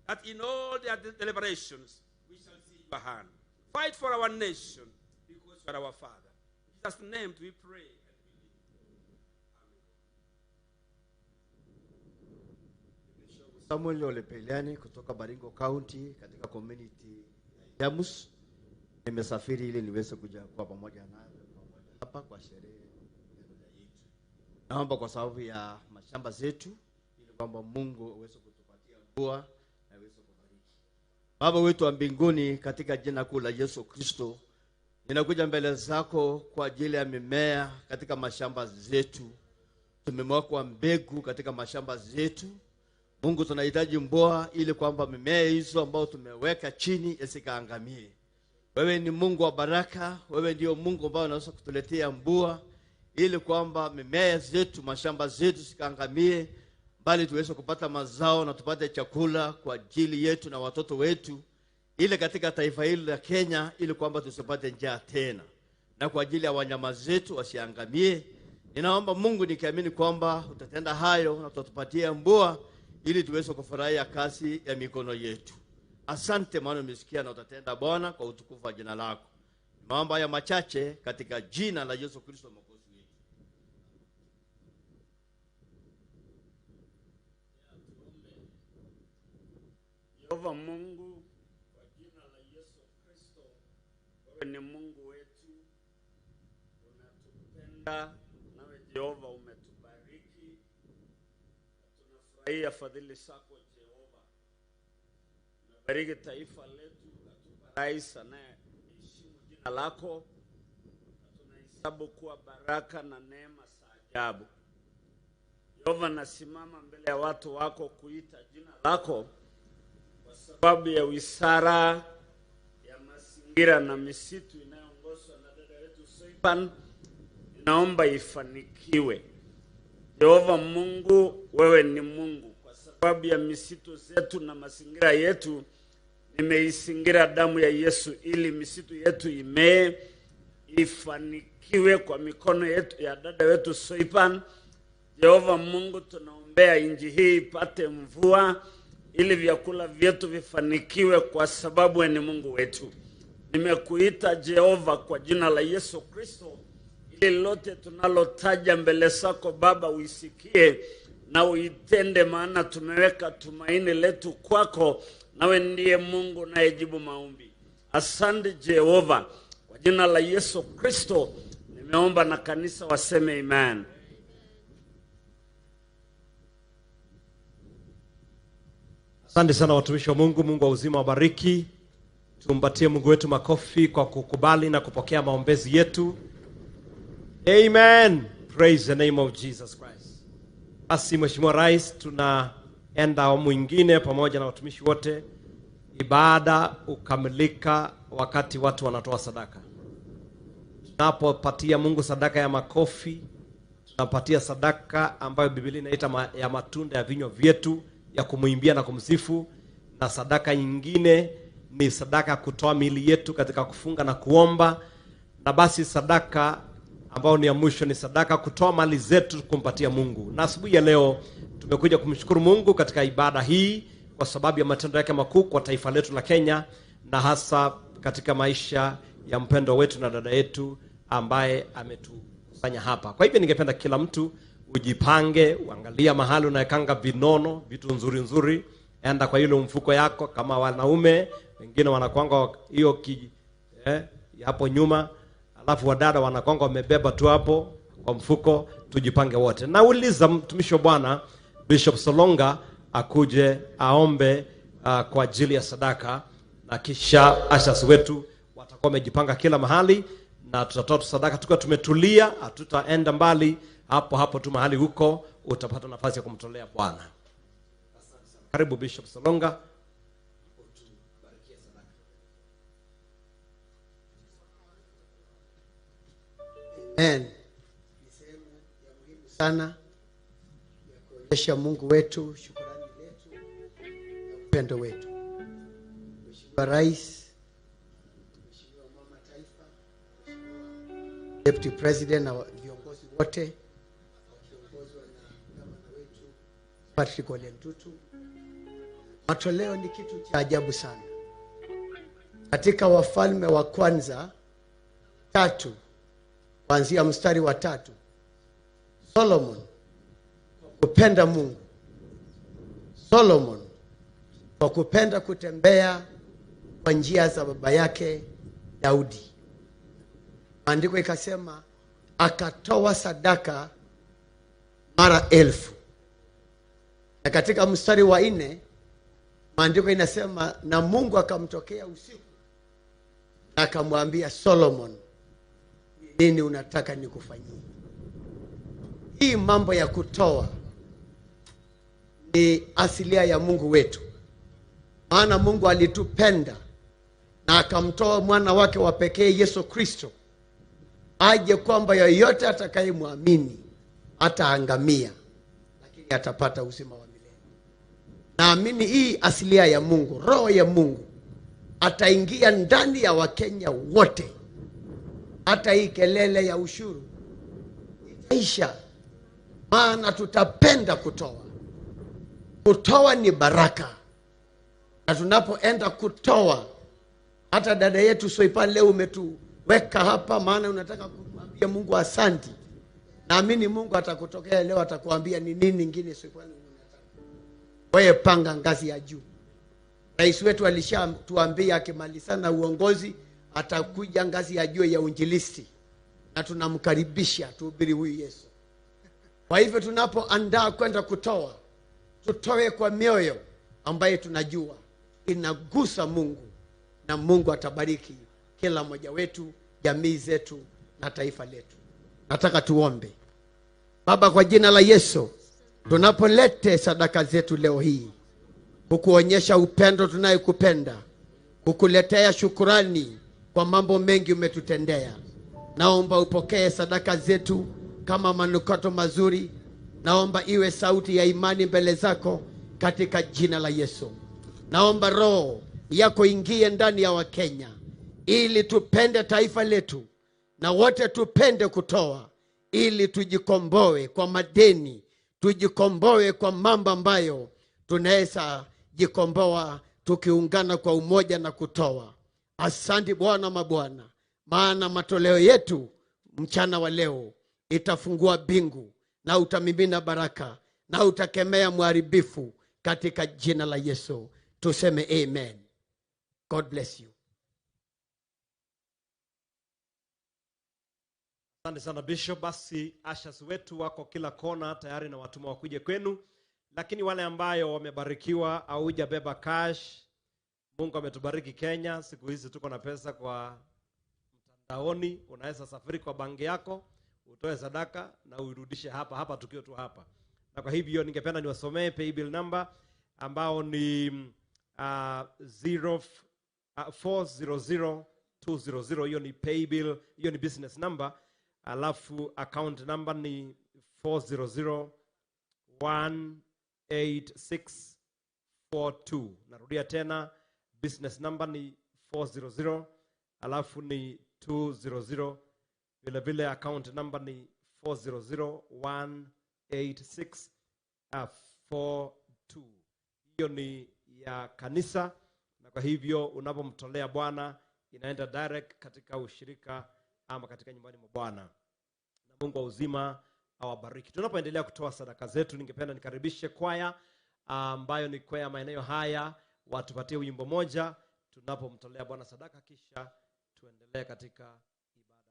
that in all their deliberations we shall see your hand. Fight for our nation, because you are our Father. In Jesus' name we pray and believe. Samuel Ole Peliani kutoka Baringo County katika community ya Jamus. Nimesafiri ili niweze kuja kwa pamoja nawe hapa kwa sherehe yetu. Naomba kwa sababu ya mashamba zetu ili kwamba Mungu aweze kutupatia mvua na aweze kubariki. Baba wetu wa mbinguni, katika jina kuu la Yesu Kristo, ninakuja mbele zako kwa ajili ya mimea katika mashamba zetu. Tumemwagwa mbegu katika mashamba zetu. Mungu, tunahitaji mvua ili kwamba mimea hizo ambayo tumeweka chini isikaangamie. Wewe ni Mungu wa baraka, wewe ndio Mungu ambaye unaweza kutuletea mvua ili kwamba mimea zetu, mashamba zetu sikaangamie, bali tuweze kupata mazao na tupate chakula kwa ajili yetu na watoto wetu, ili katika taifa hili la Kenya, ili kwamba tusipate njaa tena, na kwa ajili ya wanyama zetu wasiangamie. Ninaomba Mungu nikiamini kwamba utatenda hayo na utatupatia mvua ili tuweze kufurahia kazi ya mikono yetu. Asante maana umesikia na utatenda Bwana, kwa utukufu wa jina lako. Maombi haya machache katika jina la Yesu Kristo Mwokozi wetu. Jehova Mungu, kwa jina la Yesu Kristo, wewe ni Mungu wetu, unatupenda, nawe Jehova umetubariki, tunafurahia fadhili zako Jehova. Umebariki taifa letu, ukatupa rais anayeheshimu jina lako, na tunahesabu kuwa baraka na neema za ajabu. Jehova, nasimama mbele ya watu wako kuita jina lako kwa sababu ya wizara ya mazingira na misitu inayoongozwa na dada wetu Soipan, naomba ifanikiwe. Jehova Mungu, wewe ni Mungu. Kwa sababu ya misitu zetu na mazingira yetu, nimeisingira damu ya Yesu ili misitu yetu imee, ifanikiwe kwa mikono yetu ya dada wetu Soipan. Jehova Mungu, tunaombea nchi hii ipate mvua ili vyakula vyetu vifanikiwe, kwa sababu wewe ni Mungu wetu. Nimekuita Jehova kwa jina la Yesu Kristo, ili lote tunalotaja mbele zako Baba uisikie na uitende, maana tumeweka tumaini letu kwako, nawe ndiye Mungu unayejibu maombi. Asante Jehova, kwa jina la Yesu Kristo nimeomba na kanisa waseme amen. Asante sana watumishi wa Mungu. Mungu wa uzima wabariki. Tumpatie Mungu wetu makofi kwa kukubali na kupokea maombezi yetu. Amen. Praise the name of Jesus Christ. Basi Mheshimiwa Rais, tunaenda awamu nyingine pamoja na watumishi wote. Ibada ukamilika wakati watu wanatoa sadaka. Tunapopatia Mungu sadaka ya makofi, tunapatia sadaka ambayo Biblia inaita ya matunda ya vinywa vyetu, ya kumuimbia na kumsifu, na sadaka nyingine ni sadaka kutoa miili yetu katika kufunga na kuomba, na basi sadaka ambayo ni ya mwisho ni sadaka kutoa mali zetu kumpatia Mungu. Na asubuhi ya leo tumekuja kumshukuru Mungu katika ibada hii kwa sababu ya matendo yake makuu kwa taifa letu la Kenya, na hasa katika maisha ya mpendo wetu na dada yetu ambaye ametukusanya hapa. Kwa hivyo ningependa kila mtu ujipange, uangalia mahali unawekanga vinono, vitu nzuri nzuri, enda kwa ile mfuko yako. Kama wanaume wengine wanakuanga hiyo hapo nyuma, alafu wadada wanakuanga wamebeba tu hapo kwa mfuko. Tujipange wote. Nauliza mtumishi wa Bwana Bishop Solonga akuje aombe kwa ajili ya sadaka, na kisha ushers wetu watakuwa wamejipanga kila mahali na tutatoa sadaka tukiwa tumetulia, hatutaenda mbali, hapo hapo tu mahali huko utapata nafasi ya kumtolea Bwana. Karibu Bishop Solonga. Amen. Ni sehemu ya muhimu sana ya kuonyesha Mungu wetu shukrani letu na upendo wetu. Mheshimiwa Rais, Mheshimiwa Mama Taifa, Mheshimiwa Deputy President na viongozi wote wakiongozwa na gavana wetu Patrick Ole Ntutu. Matoleo ni kitu cha ajabu sana. Katika Wafalme wa Kwanza 3 kuanzia mstari wa 3, Solomon kwa kupenda Mungu, Solomon kwa kupenda kutembea kwa njia za baba yake Daudi, maandiko ikasema akatoa sadaka mara 1000. Na katika mstari wa 4 maandiko inasema na Mungu akamtokea usiku na akamwambia Solomon, nini unataka nikufanyie? Hii mambo ya kutoa ni asilia ya Mungu wetu. Maana Mungu alitupenda na akamtoa mwana wake wa pekee Yesu Kristo, aje kwamba yoyote atakayemwamini hataangamia, lakini atapata uzima wa milele. Naamini hii asilia ya Mungu, roho ya Mungu ataingia ndani ya Wakenya wote. Hata hii kelele ya ushuru itaisha, maana tutapenda kutoa. Kutoa ni baraka, na tunapoenda kutoa, hata dada yetu Soipan leo umetuweka hapa, maana unataka kumwambia Mungu asanti. Naamini Mungu atakutokea leo, atakuambia ni nini nyingine Soipan unataka. Wewe panga ngazi ya juu. Rais wetu alishatuambia akimalizana uongozi atakuja ngazi ya juu ya uinjilisti, na tunamkaribisha tuhubiri huyu Yesu. Kwa hivyo tunapoandaa kwenda kutoa, tutoe kwa mioyo ambaye tunajua inagusa Mungu, na Mungu atabariki kila mmoja wetu, jamii zetu na taifa letu. Nataka tuombe. Baba, kwa jina la Yesu, tunapolete sadaka zetu leo hii, kukuonyesha upendo tunayekupenda, kukuletea shukurani kwa mambo mengi umetutendea. Naomba upokee sadaka zetu kama manukato mazuri. Naomba iwe sauti ya imani mbele zako katika jina la Yesu. Naomba roho yako ingie ndani ya Wakenya ili tupende taifa letu na wote tupende kutoa, ili tujikomboe kwa madeni, tujikomboe kwa mambo ambayo tunaweza jikomboa tukiungana kwa umoja na kutoa. Asante Bwana mabwana, maana matoleo yetu mchana wa leo itafungua bingu na utamimina baraka na utakemea mharibifu katika jina la Yesu. Tuseme amen. God bless you. Asante sana Bishop. Basi ushers wetu wako kila kona tayari na watuma wakuje kwenu, lakini wale ambayo wamebarikiwa au hujabeba cash, Mungu ametubariki Kenya, siku hizi tuko na pesa kwa mtandaoni, unaweza safiri kwa banki yako, utoe sadaka na uirudishe hapa hapa tukio tu hapa. Na kwa hivyo ningependa niwasomee paybill number ambao ni 400200. Hiyo ni paybill, hiyo ni business number. Alafu account number ni 40018642. Narudia tena, business number ni 400 alafu ni 200. Vile vile account number ni 40018642. Hiyo ni ya kanisa, na kwa hivyo unapomtolea Bwana inaenda direct katika ushirika ama katika nyumbani mwa Bwana. Na Mungu wa uzima awabariki. Tunapoendelea kutoa sadaka zetu, ningependa nikaribishe kwaya ambayo ni kwaya maeneo haya, watupatie wimbo moja tunapomtolea Bwana sadaka, kisha tuendelee katika ibada.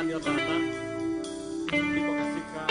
Soipani otana iko katika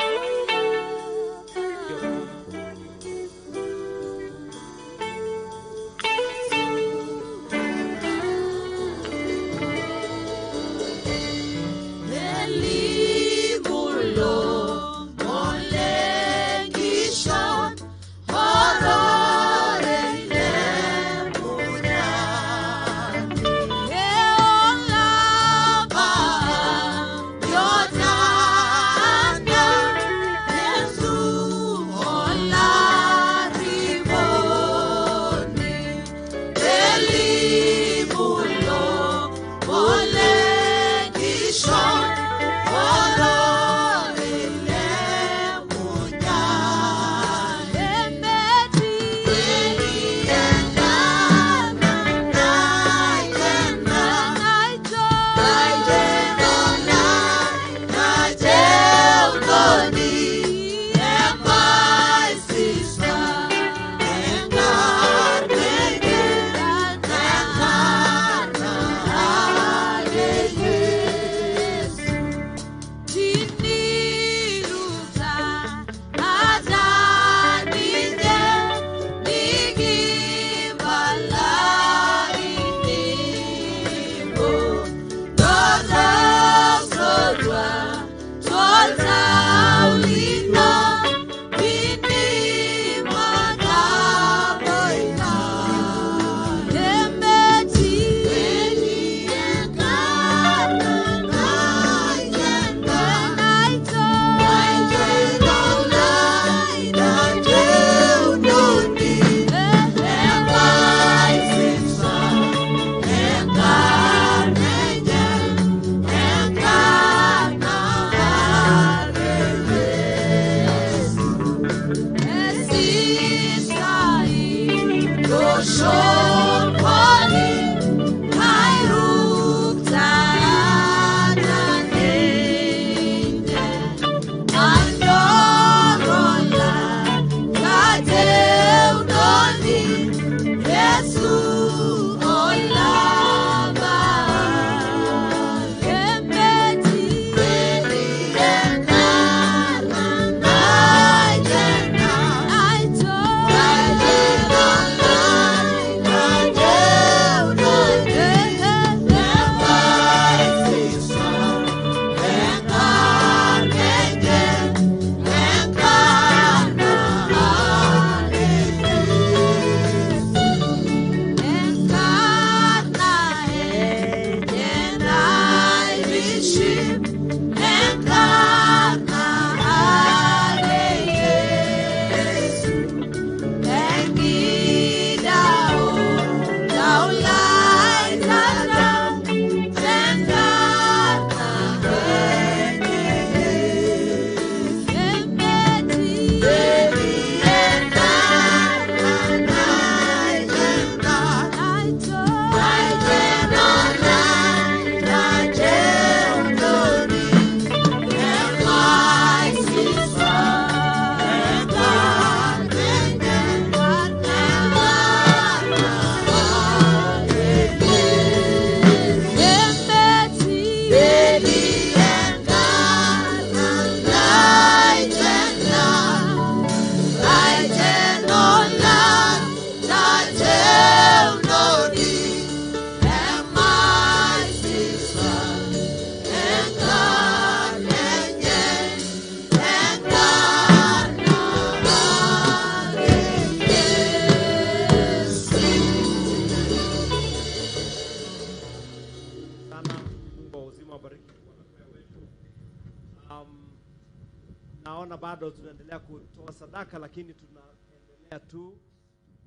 Naona bado tunaendelea kutoa sadaka, lakini tunaendelea tu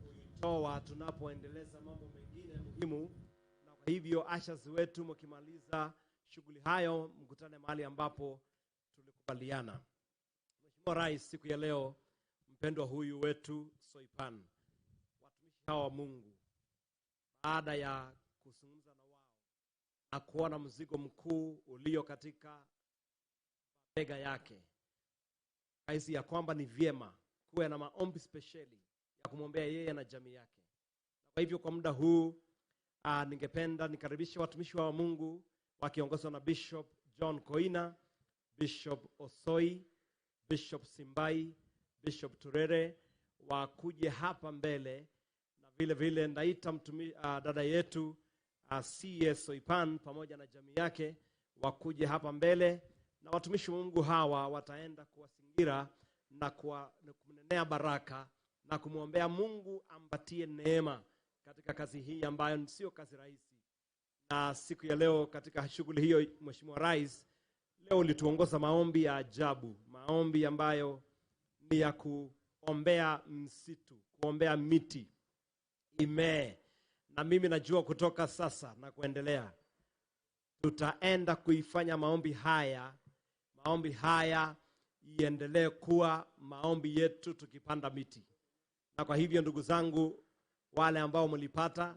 kuitoa tunapoendeleza mambo mengine muhimu. Na kwa hivyo ushers wetu, mkimaliza shughuli hayo, mkutane mahali ambapo tulikubaliana. Mheshimiwa Rais, siku ya leo mpendwa huyu wetu Soipan, watumishi hawa wa Mungu, baada ya kuzungumza na wao na kuona mzigo mkuu ulio katika bega yake, kaisi ya kwamba ni vyema kuwe na maombi spesheli ya kumwombea yeye na jamii yake. Kwa hivyo kwa muda huu ningependa nikaribishe watumishi wa Mungu wakiongozwa na Bishop John Koina, Bishop Osoi, Bishop Simbai, Bishop Turere wakuje hapa mbele, na vile vile ndaita dada yetu CS Soipan pamoja na jamii yake wakuje hapa mbele, na watumishi wa Mungu hawa wataenda kuwasingira na kumnenea baraka na kumwombea Mungu ampatie neema katika kazi hii ambayo sio kazi rahisi. Na siku ya leo katika shughuli hiyo, Mheshimiwa Rais, leo ulituongoza maombi ya ajabu, maombi ambayo ni ya kuombea msitu, kuombea miti imee. Na mimi najua kutoka sasa na kuendelea tutaenda kuifanya maombi haya iendelee kuwa maombi yetu tukipanda miti. Na kwa hivyo ndugu zangu, wale ambao mlipata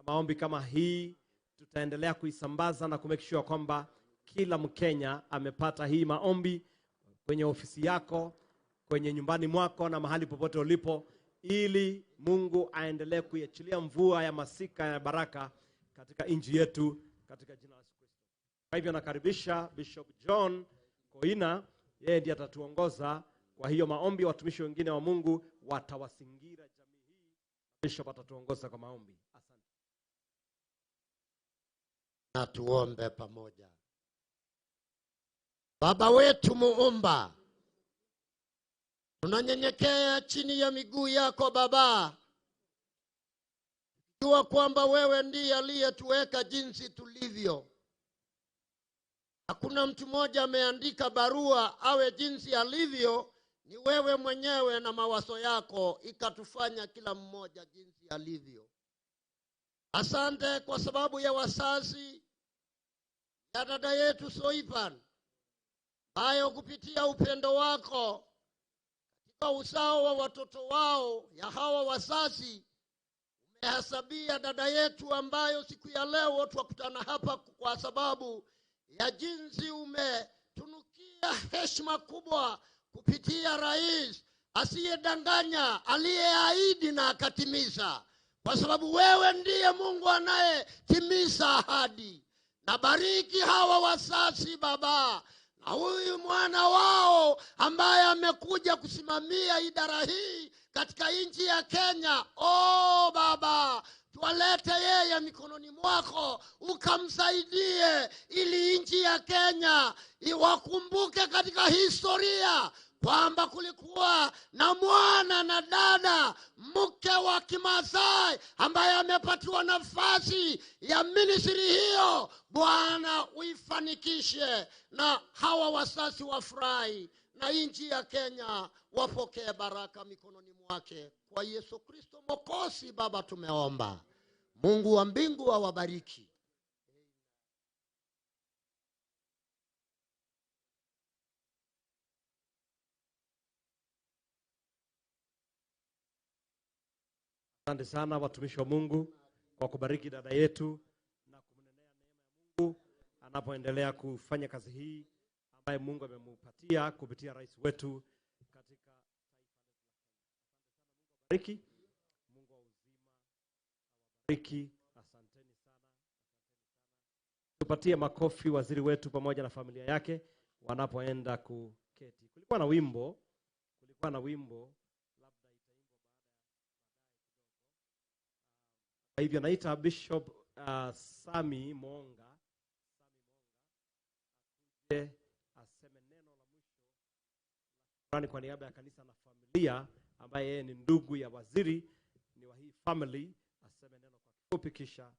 maombi kama hii, tutaendelea kuisambaza na kumake sure kwamba kila Mkenya amepata hii maombi kwenye ofisi yako, kwenye nyumbani mwako na mahali popote ulipo, ili Mungu aendelee kuiachilia mvua ya masika ya baraka katika nchi yetu katika jina la Yesu Kristo. Kwa hivyo nakaribisha Bishop John Koina, yeye ndiye atatuongoza kwa hiyo maombi. Watumishi wengine wa Mungu watawasingira jamii hii. Bishop atatuongoza kwa maombi. Asante. Na tuombe pamoja. Baba wetu Muumba, tunanyenyekea chini ya miguu yako Baba, jua kwamba wewe ndiye aliyetuweka jinsi tulivyo. Hakuna mtu mmoja ameandika barua awe jinsi alivyo, ni wewe mwenyewe na mawazo yako ikatufanya kila mmoja jinsi alivyo. Asante kwa sababu ya wazazi ya dada yetu Soipan, ambayo kupitia upendo wako katika uzao wa watoto wao ya hawa wazazi umehesabia dada yetu, ambayo siku ya leo twakutana hapa kwa sababu ya jinsi umetunukia heshima kubwa kupitia rais asiyedanganya, aliyeahidi na akatimiza, kwa sababu wewe ndiye Mungu anayetimiza ahadi. Na bariki hawa wazazi Baba, na huyu mwana wao ambaye amekuja kusimamia idara hii katika nchi ya Kenya. Oh Baba, tuwalete yeye mikononi mwako, ukamsaidie ili nchi ya Kenya iwakumbuke katika historia kwamba kulikuwa na mwana na dada mke wa Kimasai ambaye amepatiwa nafasi ya ministry hiyo. Bwana uifanikishe na hawa wazazi wafurahi na nchi ya Kenya wapokee baraka mikononi mwake. Kwa Yesu Kristo Mwokozi Baba tumeomba. Mungu wa mbingu awabariki. Asante sana watumishi wa Mungu kwa kubariki dada yetu na kumnenea neema ya Mungu anapoendelea kufanya kazi hii ambaye Mungu amemupatia kupitia rais wetu katika taifa letu la Kenya. Mungu awabariki. Mungu wa uzima awabariki. Asanteni sana. Tupatie makofi waziri wetu pamoja na familia yake wanapoenda kuketi. Kulikuwa na wimbo labda itaimba baadaye. Kwa hivyo naita Bishop Sami Monga aseme neno la mwisho la shukrani kwa niaba ya kanisa na familia, ambaye yeye ni ndugu ya waziri, ni wa hii family, aseme neno kwa kifupi kisha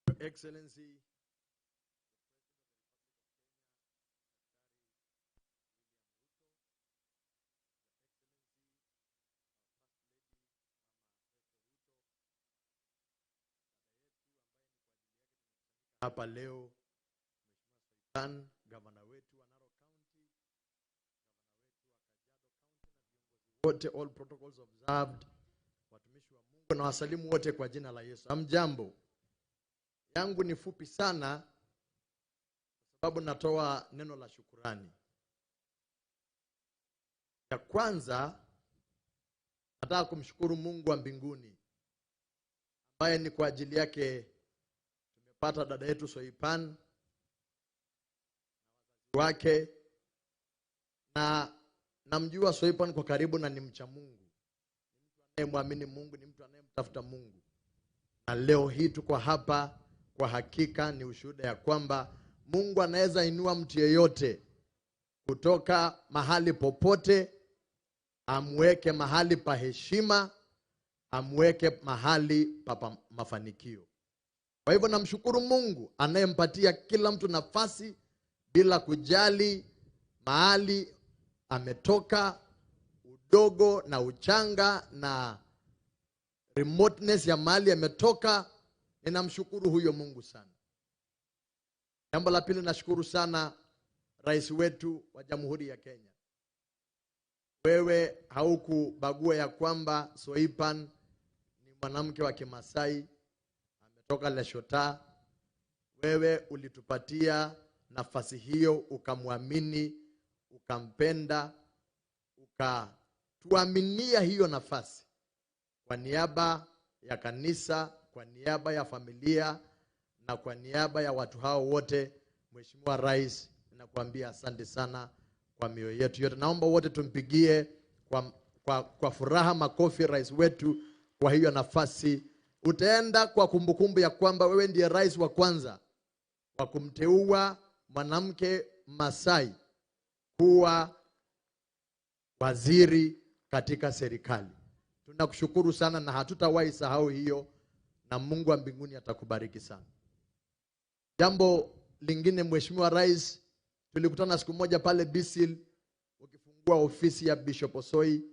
Your Excellency, hapa leo Mheshimiwa gavana wetu wa Narok County, gavana wetu wa Kajiado County na viongozi wote, all protocols observed, watumishi wa Mungu na wasalimu wote kwa jina la Yesu. Hamjambo. Yangu ni fupi sana kwa sababu natoa neno la shukurani. Ya kwanza, nataka kumshukuru Mungu wa mbinguni ambaye ni kwa ajili yake tumepata dada yetu Soipan wake, na namjua Soipan kwa karibu na ni mcha Mungu, ni mtu anayemwamini Mungu, ni mtu anayemtafuta Mungu. Na leo hii tuko hapa, kwa hakika ni ushuhuda ya kwamba Mungu anaweza inua mtu yeyote kutoka mahali popote, amweke mahali pa heshima, amweke mahali pa mafanikio. Kwa hivyo namshukuru Mungu anayempatia kila mtu nafasi bila kujali mahali ametoka, udogo na uchanga na remoteness ya mahali ametoka. Ninamshukuru huyo Mungu sana. Jambo la pili, nashukuru sana rais wetu wa Jamhuri ya Kenya. Wewe haukubagua ya kwamba Soipan ni mwanamke wa Kimasai, ametoka Leshota. Wewe ulitupatia nafasi hiyo, ukamwamini, ukampenda, ukatuaminia hiyo nafasi. Kwa niaba ya kanisa, kwa niaba ya familia na kwa niaba ya watu hao wote, Mheshimiwa Rais, ninakuambia asante sana kwa mioyo yetu yote. Naomba wote tumpigie kwa furaha makofi rais wetu kwa hiyo nafasi. Utaenda kwa kumbukumbu ya kwamba wewe ndiye rais wa kwanza wa kumteua mwanamke Masai kuwa waziri katika serikali. Tunakushukuru sana na hatutawahi sahau hiyo, na Mungu wa mbinguni atakubariki sana. Jambo lingine, Mheshimiwa Rais, tulikutana siku moja pale Bisil ukifungua ofisi ya Bishop Osoi,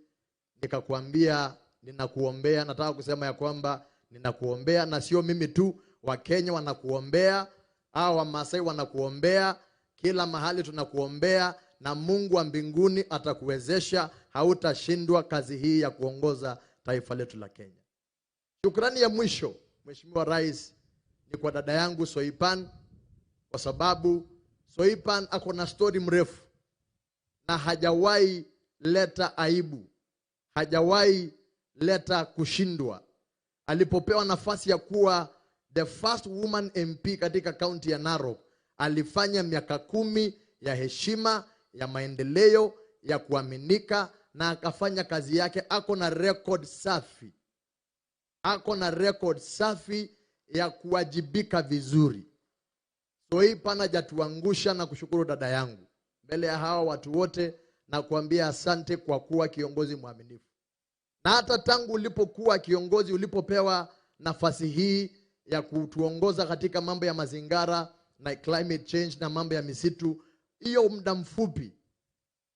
nikakwambia ninakuombea. Nataka kusema ya kwamba ninakuombea, na sio mimi tu, Wakenya wanakuombea, hao Wamasai wanakuombea, kila mahali tunakuombea, na Mungu wa mbinguni atakuwezesha, hautashindwa kazi hii ya kuongoza taifa letu la Kenya. Shukrani ya mwisho, Mheshimiwa Rais, ni kwa dada yangu Soipan, kwa sababu Soipan ako na story mrefu na hajawahi leta aibu, hajawahi leta kushindwa. Alipopewa nafasi ya kuwa the first woman MP katika kaunti ya Narok, alifanya miaka 10 ya heshima, ya maendeleo, ya kuaminika, na akafanya kazi yake. Ako na record safi, ako na record safi ya kuwajibika vizuri. Soipan hajatuangusha, na kushukuru dada yangu mbele ya hawa watu wote na kuambia asante kwa kuwa kiongozi mwaminifu. Na hata tangu ulipokuwa kiongozi, ulipopewa nafasi hii ya kutuongoza katika mambo ya mazingara na climate change na mambo ya misitu, hiyo muda mfupi,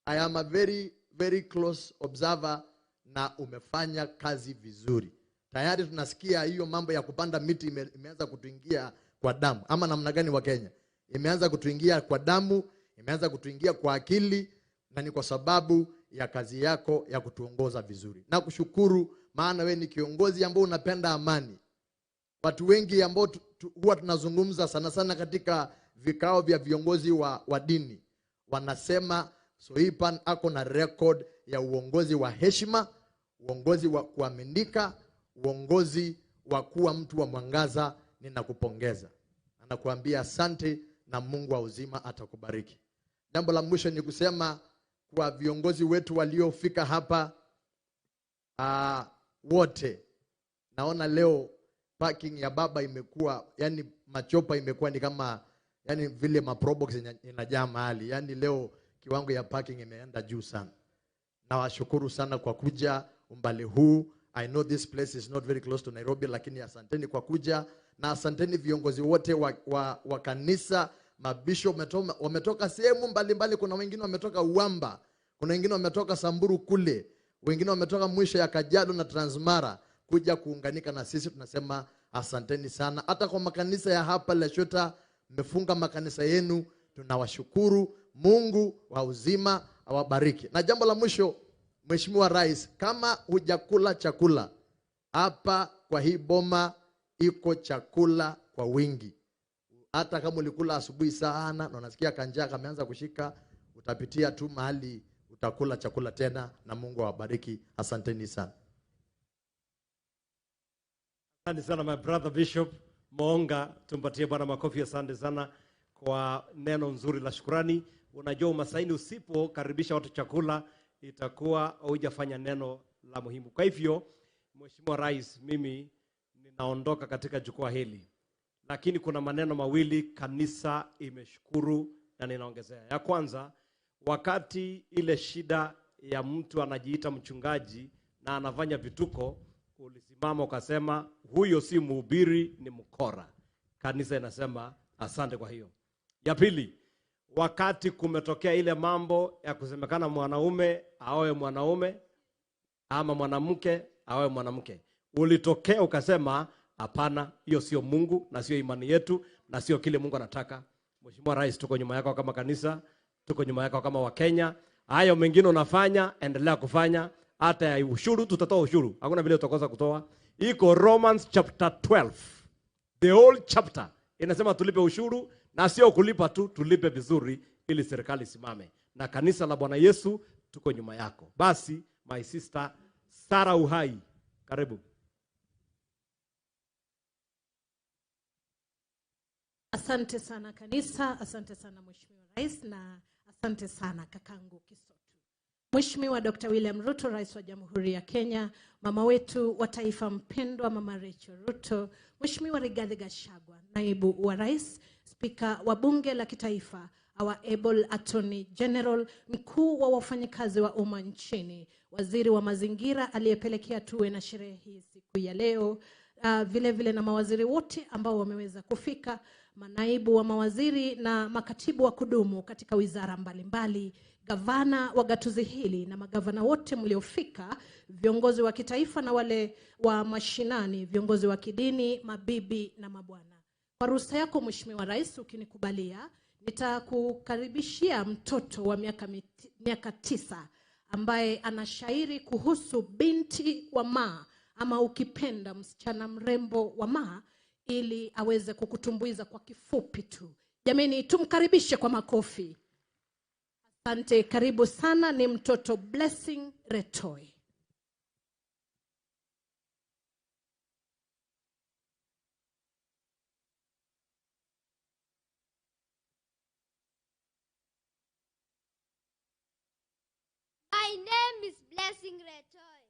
I am a very very close observer, na umefanya kazi vizuri. Tayari tunasikia hiyo mambo ya kupanda miti imeanza kutuingia kwa damu. Ama namna gani wa Kenya? Imeanza kutuingia kwa damu, imeanza kutuingia kwa akili, na ni kwa sababu ya kazi yako ya kutuongoza vizuri. Na kushukuru, maana we ni kiongozi ambao unapenda amani. Watu wengi ambao huwa tunazungumza sana sana katika vikao vya viongozi wa dini, wanasema Soipan ako na record ya uongozi wa heshima, uongozi wa kuaminika, uongozi wa kuwa mtu wa mwangaza. Ninakupongeza, anakuambia asante, na Mungu wa uzima atakubariki. Jambo la mwisho ni kusema kwa viongozi wetu waliofika hapa wote, naona leo parking ya baba imekuwa, yani machopa imekuwa ni kama, yani vile maprobox inajaa mahali. Yani leo kiwango ya parking imeenda juu sana. Nawashukuru sana kwa kuja umbali huu. I know this place is not very close to Nairobi, lakini asanteni kwa kuja, na asanteni viongozi wote wa kanisa, mabishop wametoka sehemu mbalimbali. Kuna wengine wametoka Uwamba, kuna wengine wametoka Samburu kule, wengine wametoka mwisho ya Kajiado na Transmara kuja kuunganika na sisi. Tunasema asanteni sana. Hata kwa makanisa ya hapa Leshota, mmefunga makanisa yenu, tunawashukuru. Mungu wa uzima awabariki. Na jambo la mwisho, Mheshimiwa Rais, kama hujakula chakula hapa kwa hii boma, iko chakula kwa wingi. Hata kama ulikula asubuhi sana na unasikia kanjaa kameanza kushika, utapitia tu mahali utakula chakula tena, na Mungu awabariki. Asanteni sana. Asante sana my brother Bishop Moonga, tumpatie Bwana makofi. Asante sana kwa neno nzuri la shukrani. Unajua umasaini, usipokaribisha watu chakula itakuwa hujafanya neno la muhimu. Kwa hivyo, Mheshimiwa Rais, mimi ninaondoka katika jukwaa hili, lakini kuna maneno mawili kanisa imeshukuru na ninaongezea. Ya kwanza, wakati ile shida ya mtu anajiita mchungaji na anafanya vituko, ulisimama ukasema huyo si mhubiri, ni mkora. Kanisa inasema asante kwa hiyo. Ya pili, wakati kumetokea ile mambo ya kusemekana mwanaume aoe mwanaume ama mwanamke aoe mwanamke, ulitokea ukasema hapana, hiyo sio Mungu na sio imani yetu na sio kile Mungu anataka. Mheshimiwa Rais, tuko nyuma yako kama kanisa, tuko nyuma yako kama Wakenya. Hayo mengine unafanya, endelea kufanya. Hata ya ushuru tutatoa ushuru, hakuna vile utakosa kutoa. Iko Romans chapter 12, the whole chapter inasema tulipe ushuru, na sio kulipa tu, tulipe vizuri ili serikali isimame. Na kanisa la Bwana Yesu tuko nyuma yako. Basi my sister Sarah Uhai, karibu. Asante sana kanisa, asante sana Mheshimiwa Rais na asante sana kakangu Kisotu. Mheshimiwa Dr. William Ruto, Rais wa Jamhuri ya Kenya, mama wetu wa taifa mpendwa Mama Rachel Ruto, Mheshimiwa Rigathi Gachagua, Naibu wa Rais, Spika wa Bunge la Kitaifa, our able Attorney General, mkuu wa wafanyikazi wa umma nchini, waziri wa mazingira aliyepelekea tuwe na sherehe hii siku ya leo, vile vile na mawaziri wote ambao wameweza kufika, manaibu wa mawaziri na makatibu wa kudumu katika wizara mbalimbali, gavana wa gatuzi hili na magavana wote mliofika, viongozi wa kitaifa na wale wa mashinani, viongozi wa kidini, mabibi na mabwana. Kwa ruhusa yako Mheshimiwa Rais, ukinikubalia, nitakukaribishia mtoto wa miaka 9 ambaye anashairi kuhusu binti wa Maa, ama ukipenda msichana mrembo wa Maa, ili aweze kukutumbuiza kwa kifupi tu. Jamani, tumkaribishe kwa makofi. Asante, karibu sana, ni mtoto Blessing Retoi. My name is Blessing Retoi,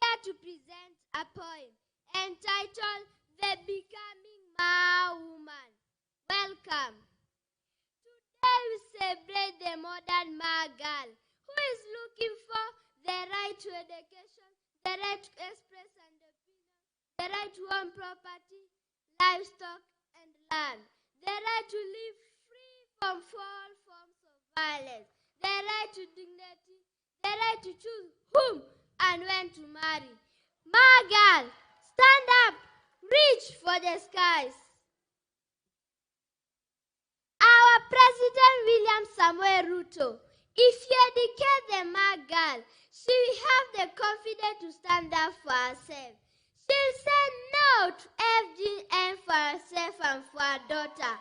here to present a poem entitled The Becoming Maa Woman. Welcome. Today we celebrate the modern Maa girl who is looking for the right to education, the right to express and opinion, the right to own property, livestock and land, the right to live free from all forms of violence, the right to dignity, the right to choose whom and when to marry. Maa girl, stand up, reach for the skies. Our President William Samoei Ruto, if you educate the Maa girl, she will have the confidence to stand up for herself. She'll say no to FGM for herself and for her daughter.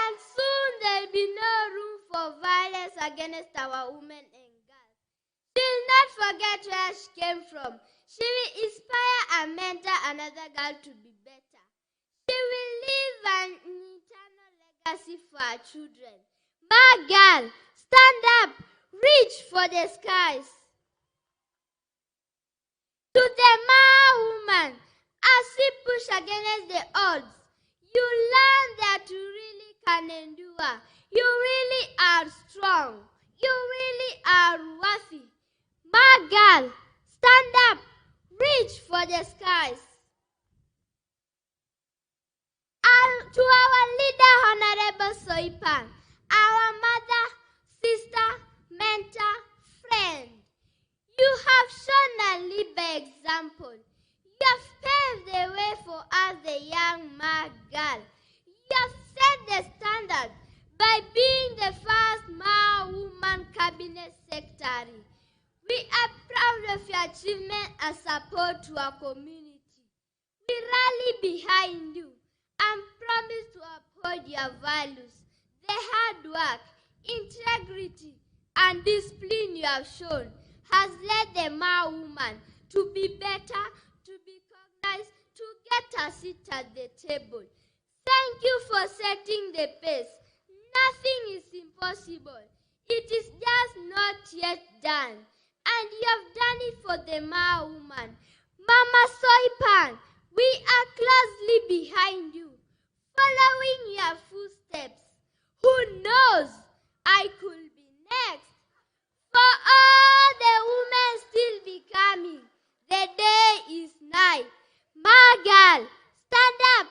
And soon there will be no room for violence against our women and girls. She'll not forget where she came from. She will inspire and mentor another girl to be better. She will leave an eternal legacy for her children. Maa girl, stand up, reach for the skies. To the Maa woman, as she push against the odds, you learn that you really can endure. You really are strong. You really are worthy. Maa girl, stand up, reach for the skies. To our leader, Honorable Soipan, our mother, sister, mentor, friend, you have shown and lead by example. You have paved the way for us, the young Maa girl. You have set the standard by being the first Maa woman cabinet secretary. We are proud of your achievement and support to our community. We rally behind you and promise to uphold your values, the hard work, integrity, and discipline you have shown has led the Maa woman to be better, to be recognized, to get a seat at the table. Thank you for setting the pace. Nothing is impossible. It is just not yet done. And you have done it for the Maa woman. Mama Soipan, we are closely behind you, following your footsteps. Who knows? I could be next. For all the women still becoming, the day is nigh. Maa girl, stand up,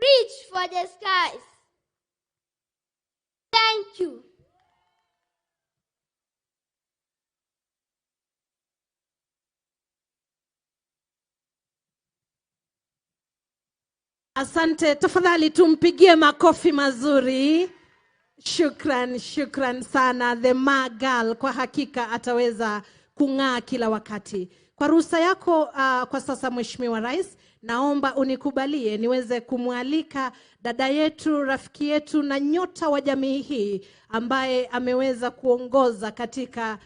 reach for the skies. Thank you. Asante, tafadhali tumpigie makofi mazuri. Shukran, shukran sana the Maa girl, kwa hakika ataweza kung'aa kila wakati. Kwa ruhusa yako kwa sasa Mheshimiwa Rais, naomba unikubalie niweze kumwalika dada yetu, rafiki yetu na nyota wa jamii hii ambaye ameweza kuongoza katika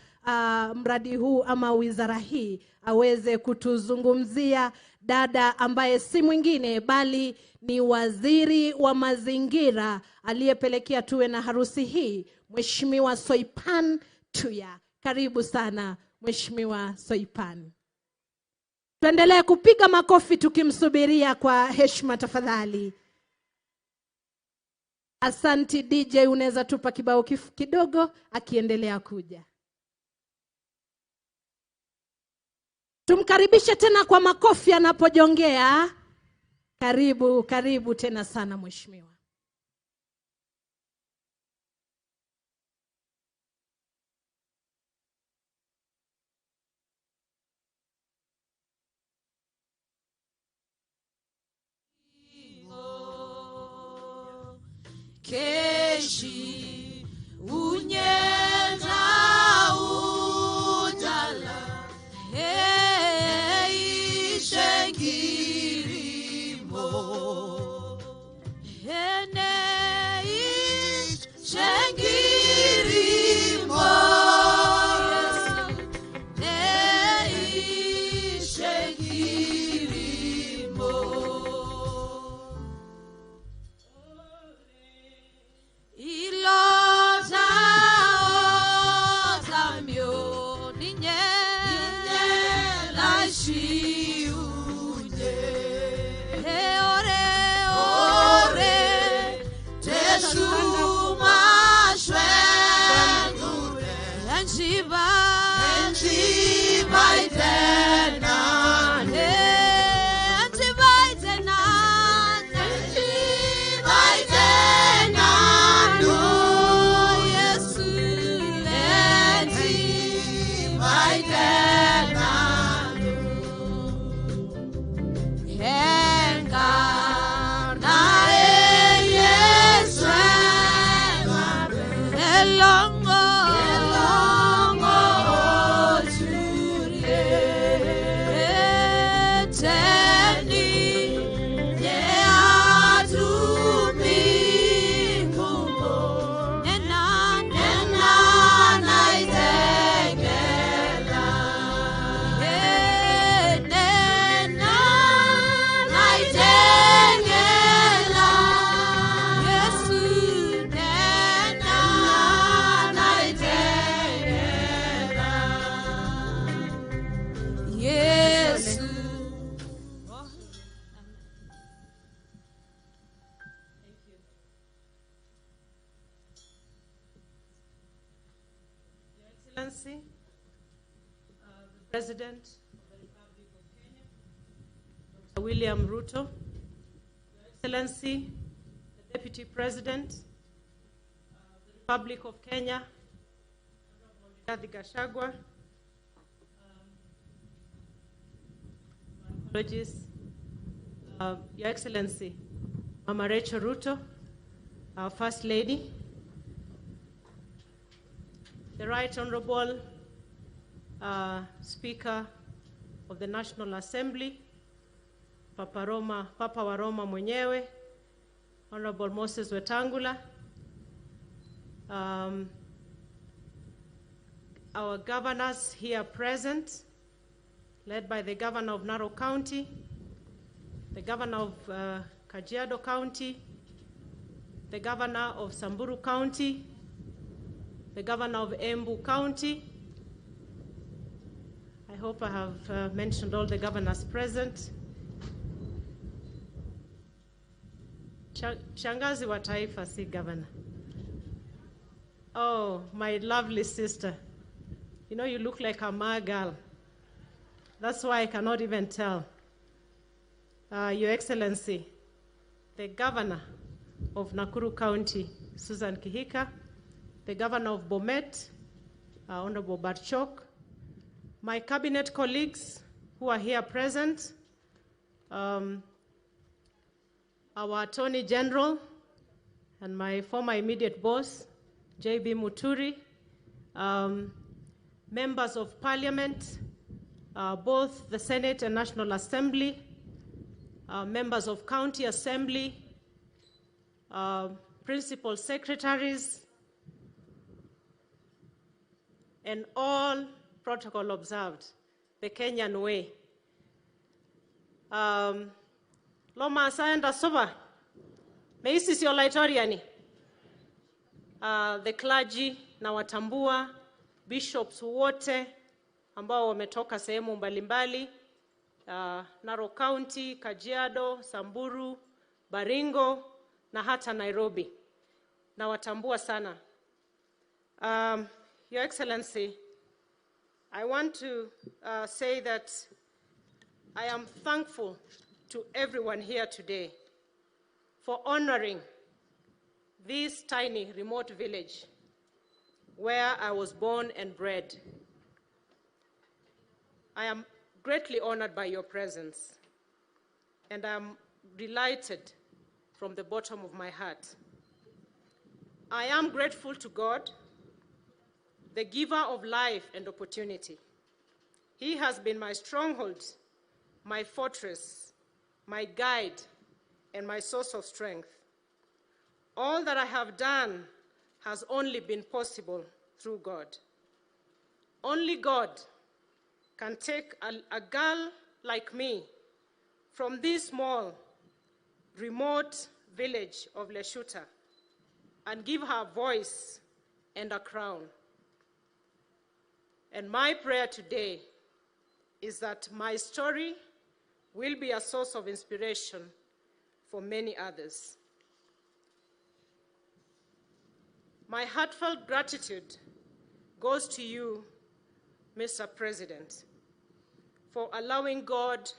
mradi huu ama wizara hii aweze kutuzungumzia. Dada ambaye si mwingine bali ni waziri wa mazingira aliyepelekea tuwe na harusi hii, Mheshimiwa Soipan Tuya. Karibu sana Mheshimiwa Soipan. Tuendelee kupiga makofi tukimsubiria kwa heshima tafadhali. Asanti DJ, unaweza tupa kibao kidogo akiendelea kuja. Tumkaribishe tena kwa makofi anapojongea. Karibu, karibu tena sana mheshimiwa. Keshi unyena udala hey shengirimo hene shengirimo hey shengirimo President of the Republic of Kenya, Dr. William Ruto, Your Excellency, the Deputy President of the Republic of Kenya, Honorable Rigathi Gachagua, my apologies, Your Excellency, Mama Rachel Ruto, our First Lady, the Right Honorable Speaker of the National Assembly, Papa Roma, Papa wa Roma mwenyewe, Honorable Moses Wetangula, our governors here present, led by the Governor of Narok County, the Governor of Kajiado County, the Governor of Samburu County, the Governor of Embu County. I hope I have mentioned all the governors present. Shangazi wa taifa si governor. Oh, my lovely sister. You know, you look like a Ma girl. That's why I cannot even tell. Your Excellency, the Governor of Nakuru County, Susan Kihika, the Governor of Bomet, Honorable Barchok, my cabinet colleagues who are here present, our Attorney General and my former immediate boss, J.B. Muturi, members of Parliament, both the Senate and National Assembly, members of County Assembly, principal secretaries, and all protocol observed, the Kenyan way. Loma Asayanda Soba, Meisisi Olaitoriani, the clergy na watambua, bishops wote ambao wametoka sehemu mbalimbali, Narok County, Kajiado, Samburu, Baringo na hata Nairobi. Na watambua sana. Your Excellency, I want to say that I am thankful to everyone here today for honoring this tiny remote village where I was born and bred. I am greatly honored by your presence, and I am delighted from the bottom of my heart. I am grateful to God, the giver of life and opportunity. He has been my stronghold, my fortress, my guide, and my source of strength. All that I have done has only been possible through God. Only God can take a girl like me from this small, remote village of Leshuta and give her a voice and a crown. And my prayer today is that my story will be a source of inspiration for many others. My heartfelt gratitude goes to you, Mr. President, for allowing God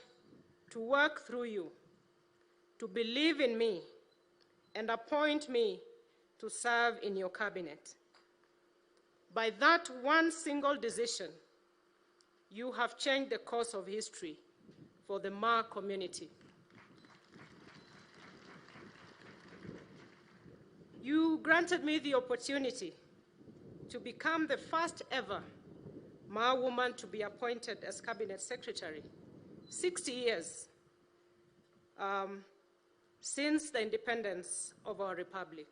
to work through you, to believe in me, and appoint me to serve in your cabinet. By that one single decision, you have changed the course of history for the Ma community. You granted me the opportunity to become the first ever Ma woman to be appointed as cabinet secretary, 60 years since the independence of our republic.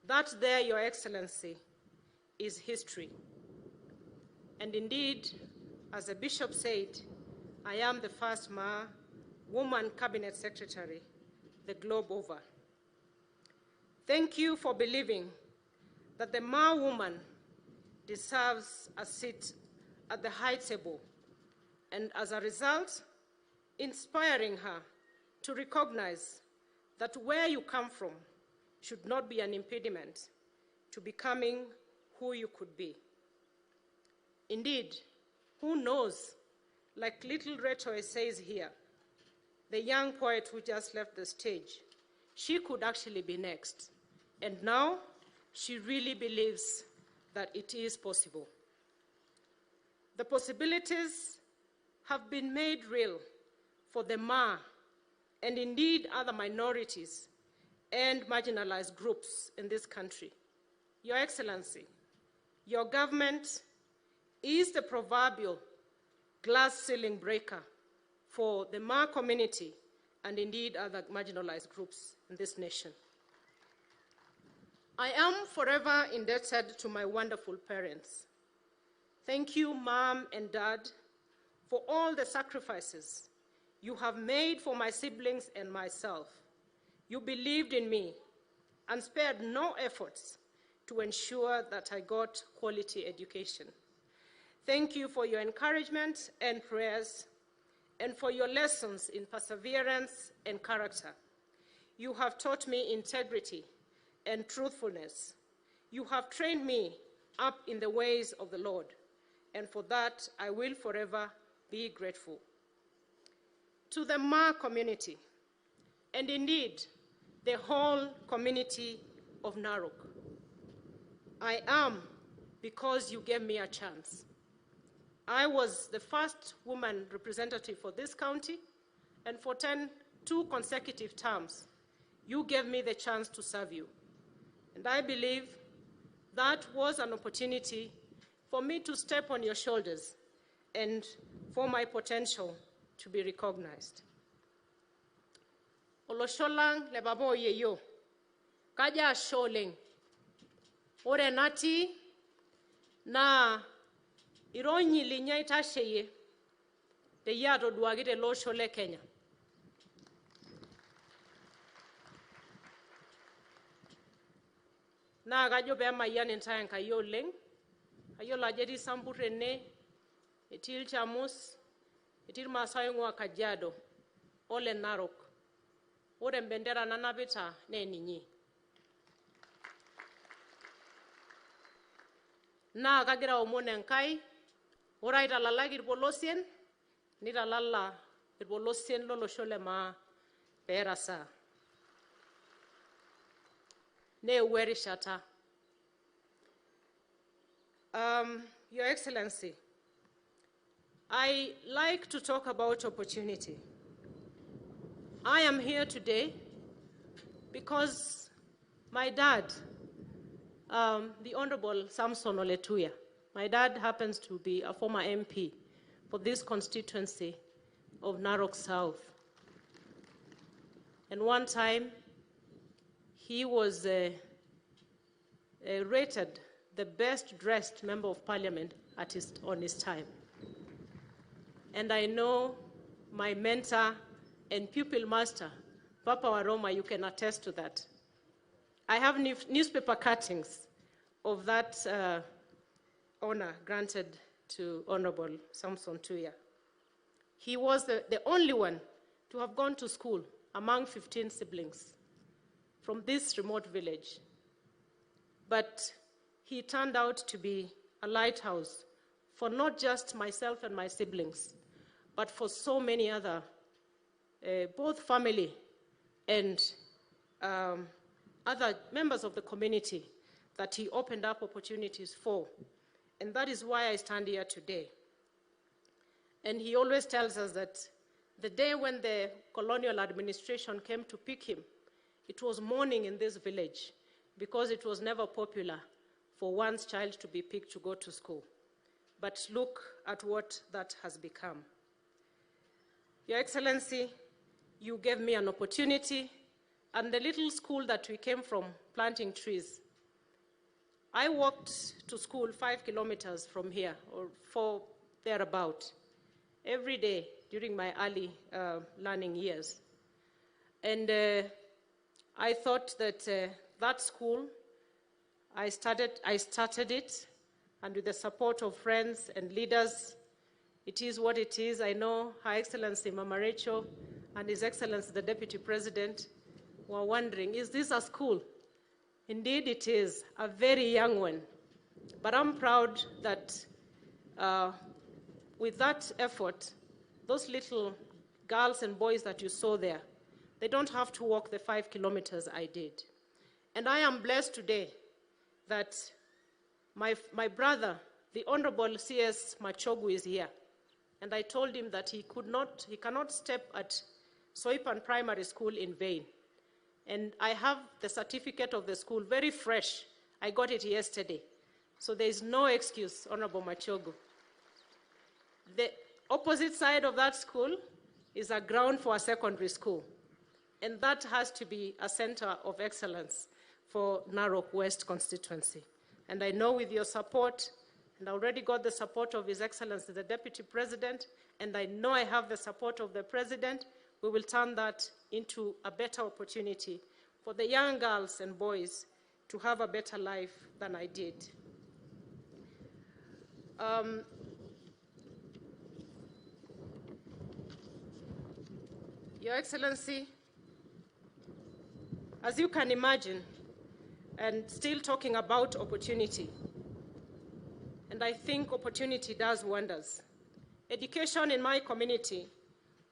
That there, Your Excellency, is history. And indeed, as the bishop said, I am the first Ma woman cabinet secretary the globe over. Thank you for believing that the Ma woman deserves a seat at the high table, and as a result, inspiring her to recognize that where you come from should not be an impediment to becoming who you could be. Indeed, who knows, like little Retoy says here, the young poet who just left the stage, she could actually be next. And now, she really believes that it is possible. The possibilities have been made real for the Ma, and indeed other minorities and marginalized groups in this country. Your Excellency, your government is the proverbial glass ceiling breaker for the Ma community and indeed other marginalized groups in this nation. I am forever indebted to my wonderful parents. Thank you, Mom and Dad, for all the sacrifices you have made for my siblings and myself. You believed in me and spared no efforts to ensure that I got quality education. Thank you for your encouragement and prayers, and for your lessons in perseverance and character. You have taught me integrity and truthfulness. You have trained me up in the ways of the Lord, and for that I will forever be grateful. To the Ma community, and indeed the whole community of Narok, I am because you gave me a chance. I was the first woman representative for this county, and for 2 consecutive terms, you gave me the chance to serve you. And I believe that was an opportunity for me to step on your shoulders and for my potential to be recognized. Olosho lang le baba oyeyo, kaja ashe oleng. Ore natii naa ironyi linye aitasheyie peyie atoduaki tele osho le Kenya. Naa kajo peemayian intae Enkai oleng. Ayiolo ajo etii Sambur ene, etii Ilchamus, etii Irmaasai oing'ua Kajiado, ole Narok. Ore embendera nanapita naa eninyi. Naa kagira aomon Enkai, ore aitalalaki irpolosien, nitalala irpolosien lolosho le maa pee erasaa. Neewuo erishata. Your Excellency, I like to talk about opportunity. I am here today because my dad, the Honorable Samson Ole Tuya, my dad happens to be a former MP for this constituency of Narok South. And one time, he was rated the best dressed member of parliament on his time. And I know my mentor and pupil master, Papa Waroma, you can attest to that. I have newspaper cuttings of that honor granted to Honorable Samson Tuya. He was the only one to have gone to school among 15 siblings from this remote village. But he turned out to be a lighthouse for not just myself and my siblings, but for so many other, both family and other members of the community that he opened up opportunities for. And that is why I stand here today. And he always tells us that the day when the colonial administration came to pick him, it was morning in this village because it was never popular for one's child to be picked to go to school. But look at what that has become. Your Excellency, you gave me an opportunity, and the little school that we came from, planting trees. I walked to school 5 kilometers from here, or 4 thereabout, every day during my early learning years. And I thought that that school, I started it, and with the support of friends and leaders, it is what it is. I know Her Excellency Mama Rachel and His Excellency the Deputy President were wondering, is this a school? Indeed it is, a very young one. But I'm proud that with that effort, those little girls and boys that you saw there, they don't have to walk the 5 kilometers I did. And I am blessed today that my brother, the Honorable C.S. Machogu, is here. And I told him that he cannot step at Soipan Primary School in vain. And I have the certificate of the school, very fresh. I got it yesterday. So there is no excuse, Honorable Machogu. The opposite side of that school is a ground for a secondary school. And that has to be a center of excellence for Narok West constituency. And I know with your support And I already got the support of His Excellency, the Deputy President, and I know I have the support of the President. We will turn that into a better opportunity for the young girls and boys to have a better life than I did. Your Excellency, as you can imagine, and still talking about opportunity, and I think opportunity does wonders. Education in my community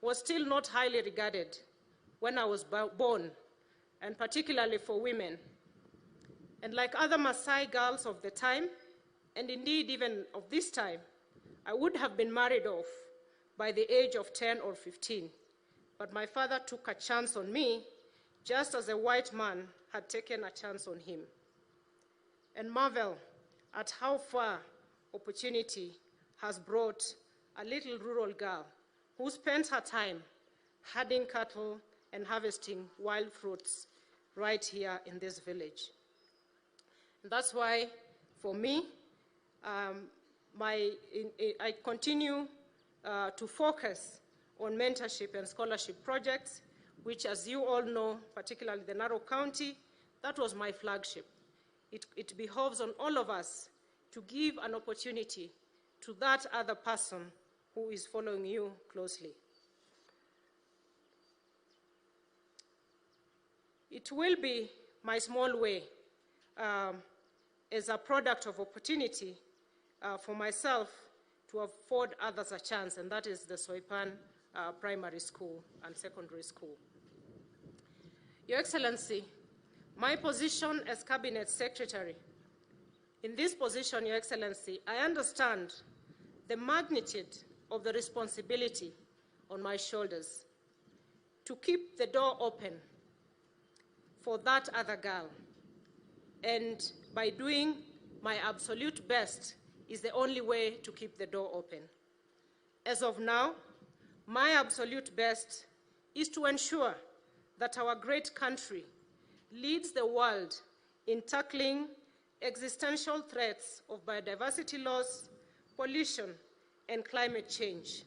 was still not highly regarded when I was born, and particularly for women. And like other Maasai girls of the time, and indeed even of this time, I would have been married off by the age of 10 or 15. But my father took a chance on me, just as a white man had taken a chance on him. And marvel at how far opportunity has brought a little rural girl who spent her time herding cattle and harvesting wild fruits right here in this village. And that's why, for me, I continue to focus on mentorship and scholarship projects, which, as you all know, particularly the Narok County, that was my flagship. It behoves on all of us to give an opportunity to that other person who is following you closely. It will be my small way as a product of opportunity for myself to afford others a chance, and that is the Soipan Primary School and Secondary School. Your Excellency, my position as Cabinet Secretary, in this position, Your Excellency, I understand the magnitude of the responsibility on my shoulders to keep the door open for that other girl. And by doing my absolute best is the only way to keep the door open. As of now, my absolute best is to ensure that our great country leads the world in tackling existential threats of biodiversity loss, pollution, and climate change.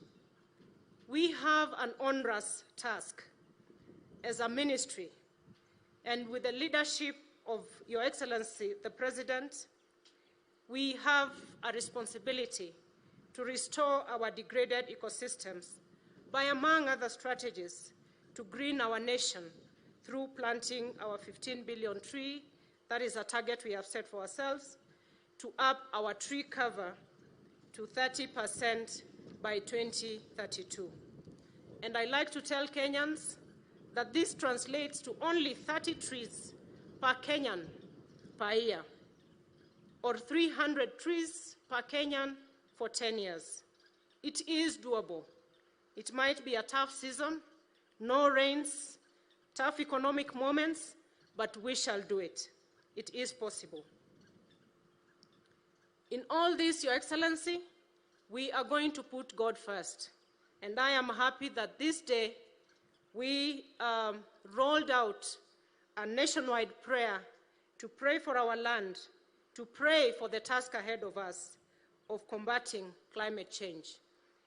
We have an onerous task as a ministry, and with the leadership of Your Excellency, the President, we have a responsibility to restore our degraded ecosystems by, among other strategies, to green our nation through planting our 15 billion tree. That is a target we have set for ourselves, to up our tree cover to 30% by 2032. And I like to tell Kenyans that this translates to only 30 trees per Kenyan per year, or 300 trees per Kenyan for 10 years. It is doable. It might be a tough season, no rains, tough economic moments, but we shall do it. It is possible. In all this, Your Excellency, we are going to put God first. And I am happy that this day we rolled out a nationwide prayer to pray for our land, to pray for the task ahead of us of combating climate change,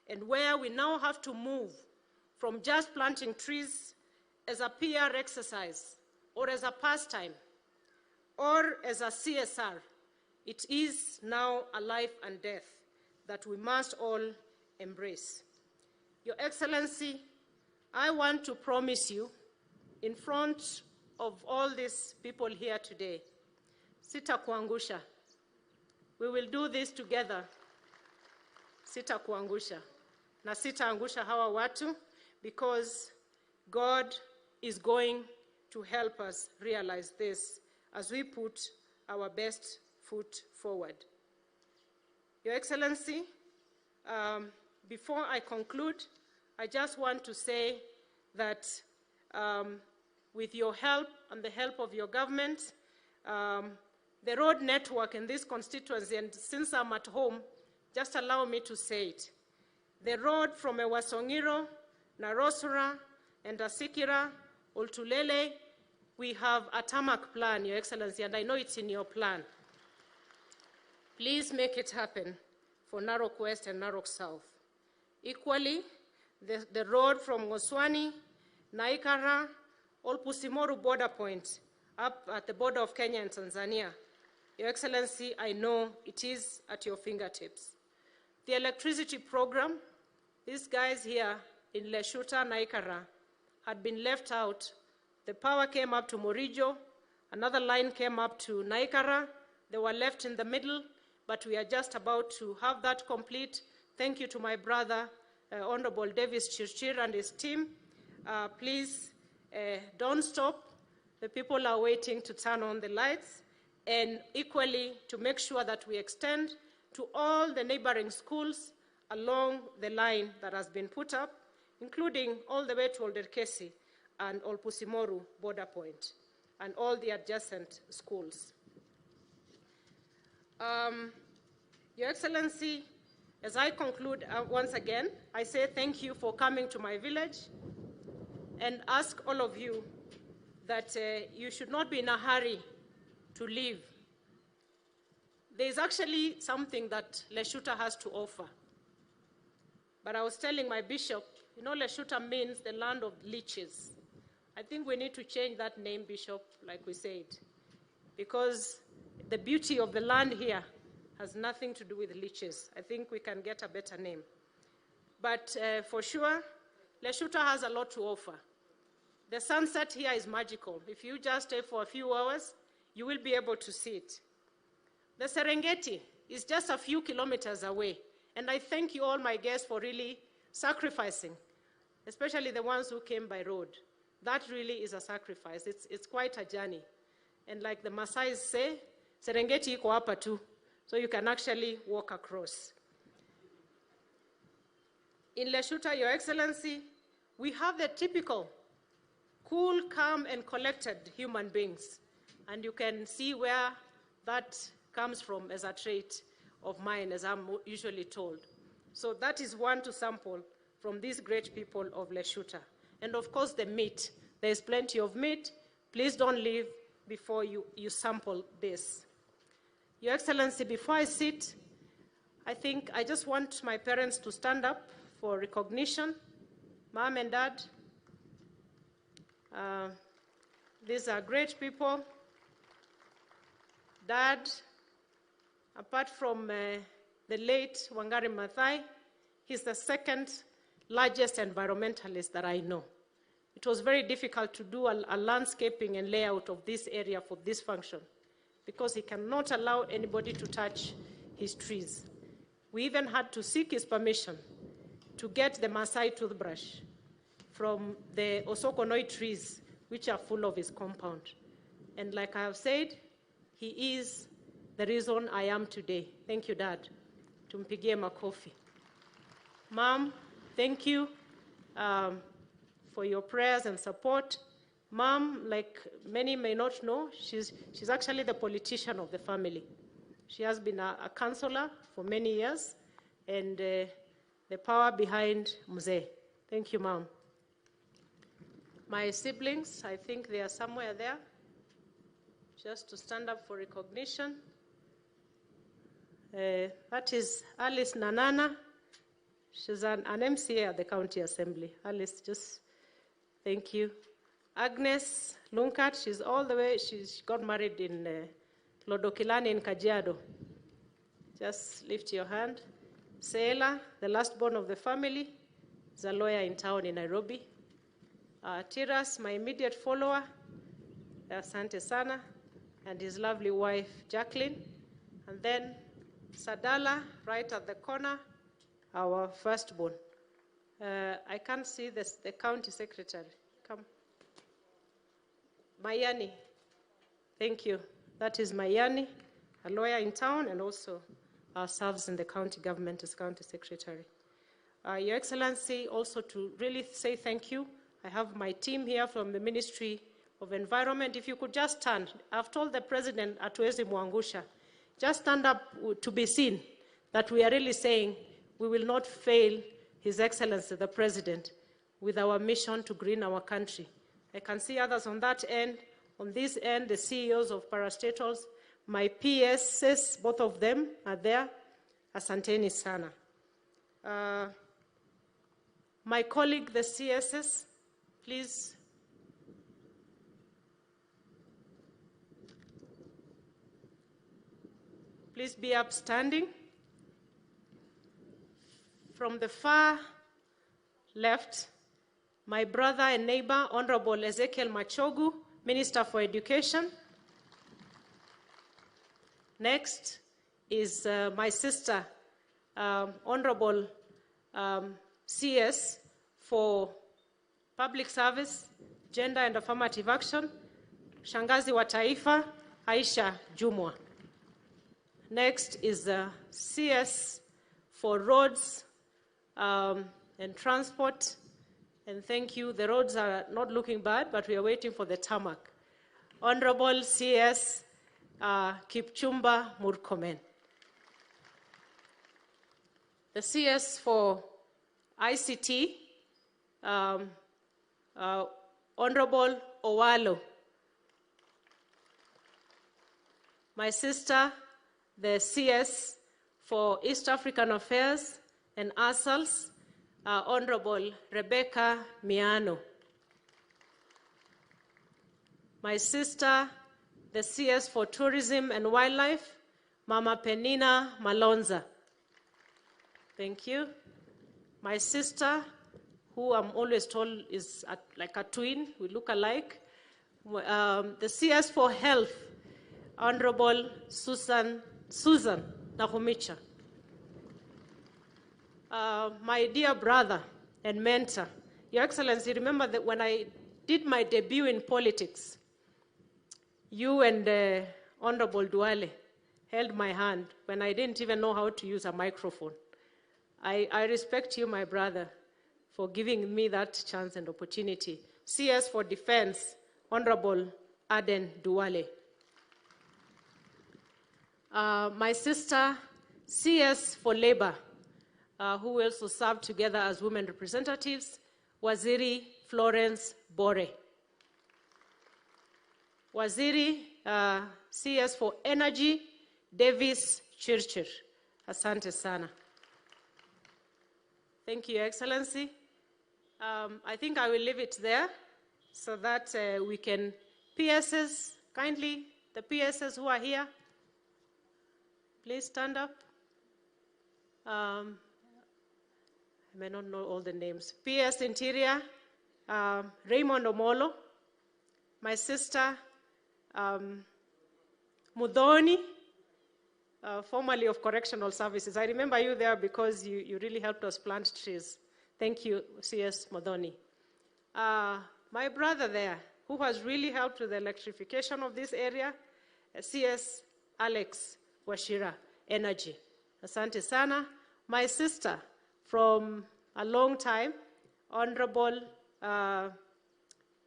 and where we now have to move from just planting trees as a PR exercise or as a pastime or as a CSR. It is now a life and death that we must all embrace. Your Excellency, I want to promise you in front of all these people here today, sitakuangusha. We will do this together. Sitakuangusha. Na sitaangusha hawa watu, because God is going to help us realize this as we put our best foot forward. Your Excellency, before I conclude, I just want to say that with your help and the help of your government, the road network in this constituency, and since I'm at home, just allow me to say it. The road from Ewasongiro, Narosura, and Asikira, Oltulele, we have a tarmac plan, Your Excellency, and I know it's in your plan. Please make it happen for Narok West and Narok South. Equally, the road from Ngoswani, Naikara, Olpusimoru border point, up at the border of Kenya and Tanzania. Your Excellency, I know it is at your fingertips. The electricity program, these guys here in Leshuta, Naikara, had been left out. The power came up to Morijo, another line came up to Naikara. They were left in the middle, but we are just about to have that complete. Thank you to my brother, Honorable Davis Chirchir and his team. Please don't stop. The people are waiting to turn on the lights, and equally to make sure that we extend to all the neighboring schools along the line that has been put up, including all the way to Olderkesi and Olpusimoru border point, and all the adjacent schools. Your Excellency, as I conclude once again, I say thank you for coming to my village and ask all of you that you should not be in a hurry to leave. There is actually something that Leshuta has to offer. But I was telling my bishop, you know, Leshuta means the land of leeches. I think we need to change that name, Bishop, like we said, because the beauty of the land here has nothing to do with leeches. I think we can get a better name. But for sure, Leshuta has a lot to offer. The sunset here is magical. If you just stay for a few hours, you will be able to see it. The Serengeti is just a few kilometers away. And I thank you all, my guests, for really sacrificing, especially the ones who came by road. That really is a sacrifice. It's quite a journey. And like the Maasai say, Serengeti iko hapa tu, so you can actually walk across. In Leshuta, Your Excellency, we have the typical cool, calm, and collected human beings. And you can see where that comes from as a trait of mine, as I'm usually told. So that is one to sample from these great people of Leshuta. And of course, the meat. There's plenty of meat. Please don't leave before you sample this. Your Excellency, before I sit, I think I just want my parents to stand up for recognition. Mom and Dad, these are great people. Dad, apart from the late Wangari Maathai, he's the second largest environmentalist that I know. It was very difficult to do a landscaping and layout of this area for this function because he cannot allow anybody to touch his trees. We even had to seek his permission to get the Maasai toothbrush from the Osokonoi trees, which are full of his compound. And like I have said, he is the reason I am today. Thank you, Dad. Tumpigie makofi. Mom, thank you for your prayers and support. Mom, like many may not know, she's actually the politician of the family. She has been a counselor for many years and the power behind Mzee. Thank you, Mom. My siblings, I think they are somewhere there, just to stand up for recognition. That is Alice Nanana. She's an MCA at the County Assembly. Alice, just thank you. Agnes Lunkat, she's all the way, she got married in Lodokilani in Kajiado. Just lift your hand. Seela, the last born of the family, is a lawyer in town in Nairobi. Tiras, my immediate follower, Asante Sana, and his lovely wife, Jacqueline. And then Sadala, right at the corner, our firstborn. I can't see this, the county secretary. Come. Mayani. Thank you. That is Mayani, a lawyer in town and also serves in the county government as county secretary. Your Excellency, also to really say thank you. I have my team here from the Ministry of Environment. If you could just stand. I've told the president, Atuezi Mwangusha, just stand up to be seen that we are really saying we will not fail His Excellency, the President, with our mission to green our country. I can see others on that end. On this end, the CEOs of parastatals. My PSs, both of them are there. Asanteni sana. My colleague, the CSs, please. Please be upstanding. From the far left, my brother and neighbor, Honorable Ezekiel Machogu, Minister for Education. Next is my sister, Honorable CS for Public Service, Gender and Affirmative Action, Shangazi wa Taifa, Aisha Jumwa. Next is the CS for Roads and Transport. And thank you, the roads are not looking bad, but we are waiting for the tarmac. Honorable CS Kipchumba Murkomen. The CS for ICT, Honorable Owalo. My sister, the CS for East African Affairs and ASALS, Honorable Rebecca Miano. My sister, the CS for Tourism and Wildlife, Mama Penina Malonza. Thank you. My sister, who I'm always told is like a twin, we look alike, the CS for Health, Honorable Susan Nakhumicha. My dear brother and mentor, Your Excellency, remember that when I did my debut in politics, you and Honorable Duale held my hand when I didn't even know how to use a microphone. I respect you, my brother, for giving me that chance and opportunity. CS for Defense, Honorable Aden Duale. My sister, CS for Labor, who also served together as women representatives, Waziri Florence Bore. Waziri, CS for Energy, Davis Chirchir. Asante sana. Thank you, Your Excellency. I think I will leave it there so that we can, PSs, kindly, the PSs who are here, please stand up. I may not know all the names. PS Interior, Raymond Omolo, my sister, Mudoni, formerly of Correctional Services. I remember you there because you really helped us plant trees. Thank you, CS Mudoni. My brother there, who has really helped with the electrification of this area, CS Alex Wachira, Energy. Asante sana. My sister from a long time, Honorable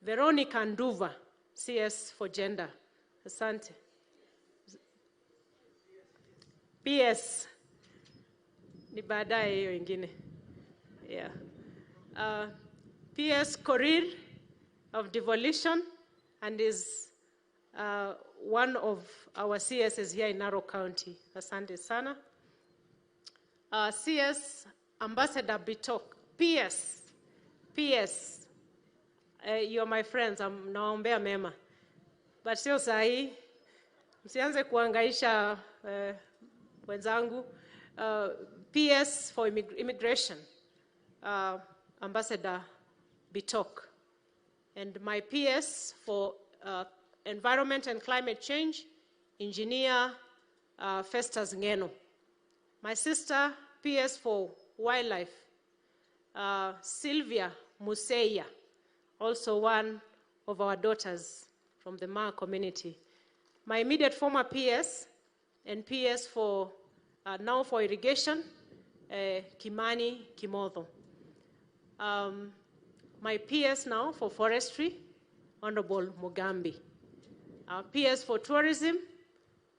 Veronica Nduva, CS for Gender. Asante. PS. Ni baadaye hiyo ingine. Yeah. PS Korir of Devolution, and is one of our CSs here in Narok County. Asante sana. CS Ambassador Bitok. PS. PS. You're my friends. I'm naombea mema. But sio sahi. Msianze kuangaisha wenzangu. PS for Immigration, Ambassador Bitok. And my PS for Environment and Climate Change, Engineer Festus Ngeno. My sister, PS for Wildlife, Sylvia Museya, also one of our daughters from the Ma community. My immediate former PS and PS for now for irrigation, Kimani Kimotho. My PS now for forestry, Honorable Mugambi. Our PS for tourism,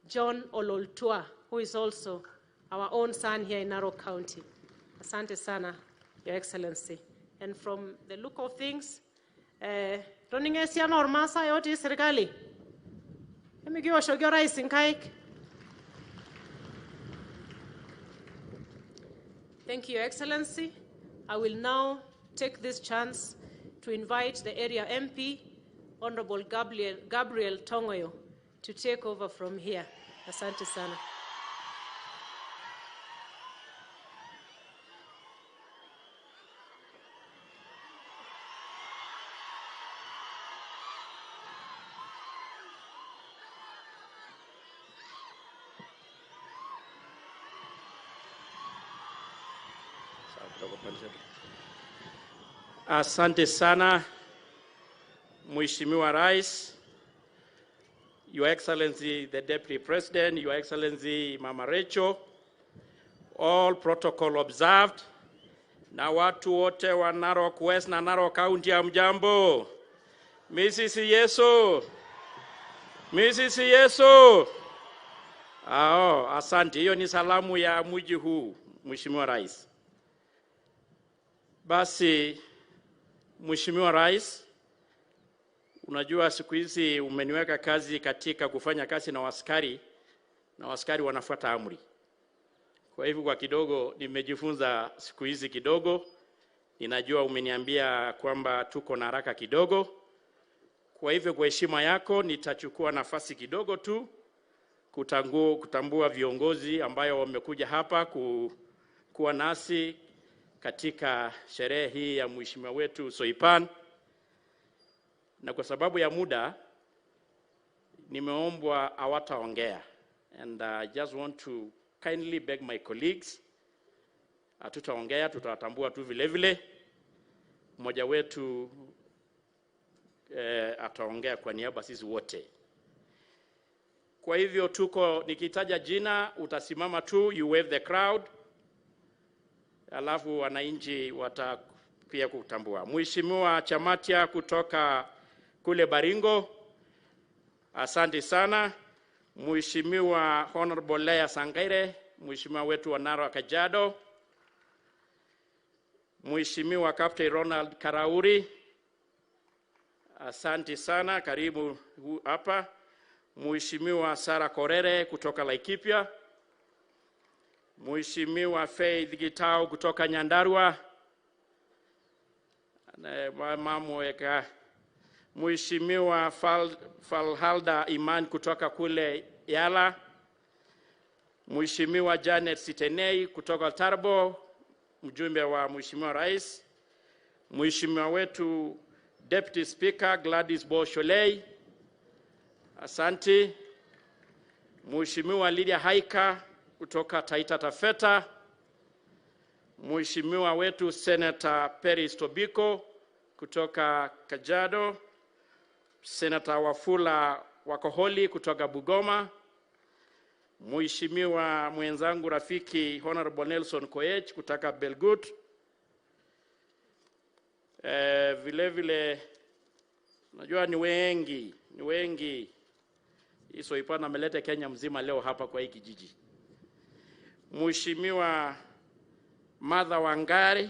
John Ololtua, who is also our own son here in Narok County. Asante sana, Your Excellency. And from the look of things, roninge siana ormasa yote serikali. Emikiwoshoki orais inkaik. Thank you, Your Excellency. I will now take this chance to invite the area MP, Honorable Gabriel Tongoyo, to take over from here. Asante sana. Asante sana, Mheshimiwa Rais, Your Excellency the Deputy President, Your Excellency Mama Rachel, all protocol observed, na watu wote wa Narok West na Narok County, hamjambo? Mrs. Yesu, Mrs. Yesu. Oh, asante. Hiyo ni salamu ya mji huu, Mheshimiwa Rais. Basi, Mheshimiwa Rais, unajua siku hizi umeniweka kazi katika kufanya kazi na askari, na askari wanafuata amri. Kwa hivyo kwa kidogo nimejifunza siku hizi kidogo. Ninajua umeniambia kwamba tuko na haraka kidogo. Kwa hivyo kwa heshima yako nitachukua nafasi kidogo tu kutambua viongozi ambayo wamekuja hapa kuwa nasi katika sherehe hii ya mheshimiwa wetu Soipan. Na kwa sababu ya muda nimeombwa hawataongea, and I just want to kindly beg my colleagues, hatutaongea, tutawatambua tu vile vile. Mmoja wetu ataongea kwa niaba sisi wote. Kwa hivyo tuko, nikitaja jina utasimama tu, you wave the crowd, alafu wananchi wata pia kutambua. Mheshimiwa Chamatia kutoka kule Baringo, asante sana. Mheshimiwa Honorable Lea Sangaire, mheshimiwa wetu wa Narok Kajiado. Mheshimiwa Captain Ronald Karauri, asante sana, karibu hapa. Mheshimiwa Sarah Korere kutoka Laikipia. Mheshimiwa Faith Gitau kutoka Nyandarua. Mamweka. Mheshimiwa Falhalda Iman kutoka kule Yala. Mheshimiwa Janet Sitenei kutoka Tarbo, mjumbe wa Mheshimiwa Rais. Mheshimiwa wetu Deputy Speaker Gladys Bosholei, asante. Mheshimiwa Lydia Haika kutoka Taita Taveta. Mheshimiwa wetu Senator Peris Tobiko kutoka Kajiado. Senator Wafula Wakoholi kutoka Bugoma. Mheshimiwa mwenzangu rafiki Honorable Nelson Koech kutoka Belgut. Vile vile najua ni wengi, ni wengi. Soipan ameleta Kenya mzima leo hapa kwa hii kijiji. Mheshimiwa Martha Wangari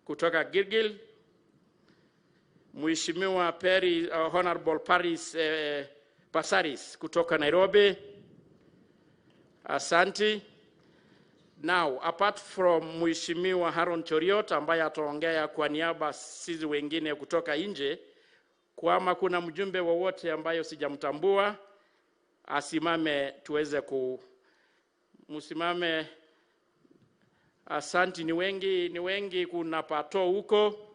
kutoka Gilgil. Mheshimiwa Honorable Paris Pasaris kutoka Nairobi. Asante. Now, apart from Mheshimiwa Haron Choriot ambaye ataongea kwa niaba sisi wengine kutoka nje, kama kuna mjumbe wowote ambayo sijamtambua asimame tuweze msimame. Asante, ni wengi, ni wengi. Kuna Pato huko,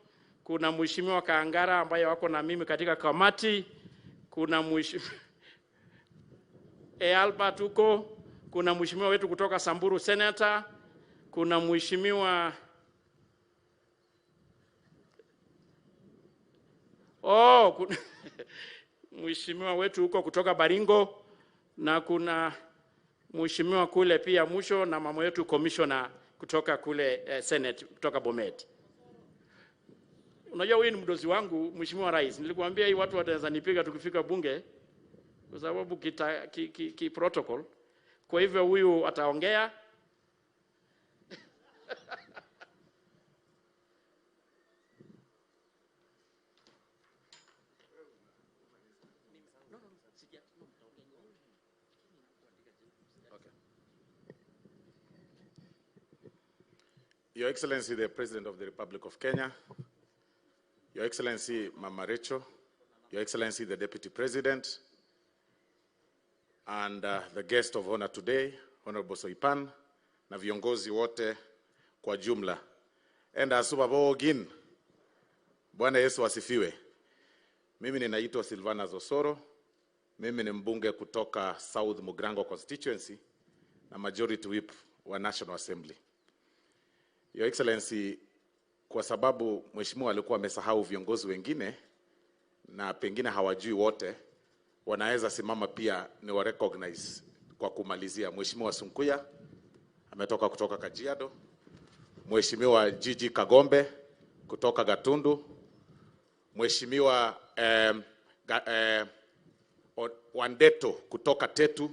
kuna Mheshimiwa Kaangara ambaye wako na mimi katika kamati, kuna Mheshimiwa Albert huko, kuna mheshimiwa wetu kutoka Samburu Senator, kuna mheshimiwa kuna mheshimiwa wetu huko kutoka Baringo, na kuna mheshimiwa kule pia mwisho, na mama wetu commissioner kutoka kule Senate kutoka Bomet. Unajua huyu ni mdozi wangu Mheshimiwa Rais. Nilikuambia hii watu wataweza nipiga tukifika bunge kwa sababu ki protocol. Kwa hivyo huyu ataongea. Your Excellency, the President of the Republic of Kenya, Your Excellency, Mama Rachel, Your Excellency, the Deputy President, and the guest of honor today, Honorable Soipan, na viongozi wote kwa jumla. Enda asuba bogin. Bwana Yesu asifiwe. Mimi ninaitwa Silvana Zosoro. Mimi ni mbunge kutoka South Mugirango constituency na majority whip wa National Assembly. Your Excellency, kwa sababu mheshimiwa alikuwa amesahau viongozi wengine na pengine hawajui wote, wanaweza simama pia ni wa recognize kwa kumalizia. Mheshimiwa Sunkuya ametoka kutoka Kajiado, Mheshimiwa Gigi Kagombe kutoka Gatundu, Mheshimiwa Wandeto kutoka Tetu.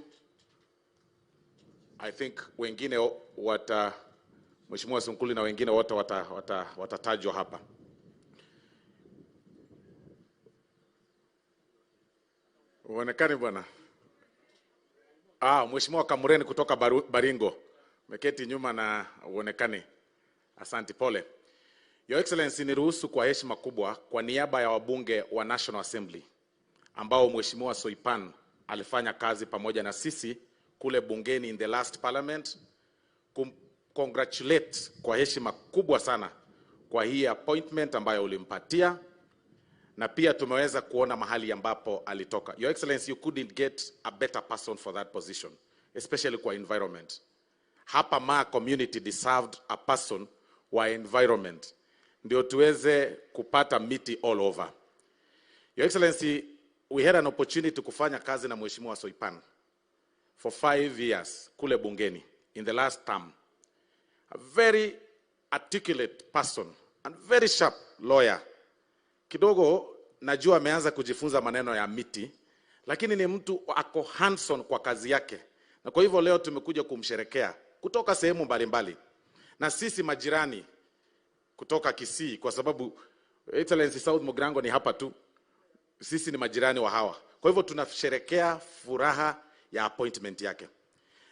I think wengine wata, Mheshimiwa Sunkuli na wengine wote watatajwa hapa. Uonekani bwana. Mheshimiwa Kamureni kutoka Baringo. Meketi nyuma na uonekani. Asante, pole. Your Excellency, niruhusu kwa heshima kubwa kwa niaba ya wabunge wa National Assembly ambao Mheshimiwa Soipan alifanya kazi pamoja na sisi kule bungeni in the last parliament, congratulate kwa heshima kubwa sana kwa hii appointment ambayo ulimpatia, na pia tumeweza kuona mahali ambapo alitoka. Your Excellency, you couldn't get a better person for that position, especially kwa environment. Hapa Ma community deserved a person wa environment, ndio tuweze kupata miti all over. Your Excellency, we had an opportunity kufanya kazi na Mheshimiwa Soipan for 5 years kule bungeni in the last term. A very articulate person and very sharp lawyer. Kidogo najua ameanza kujifunza maneno ya miti, lakini ni mtu ako hands-on kwa kazi yake. Na kwa hivyo leo tumekuja kumsherekea kutoka sehemu mbalimbali. Na sisi majirani kutoka Kisii, kwa sababu Excellency South Mugirango ni hapa tu. Sisi ni majirani wa hawa. Kwa hivyo tunasherekea furaha ya appointment yake.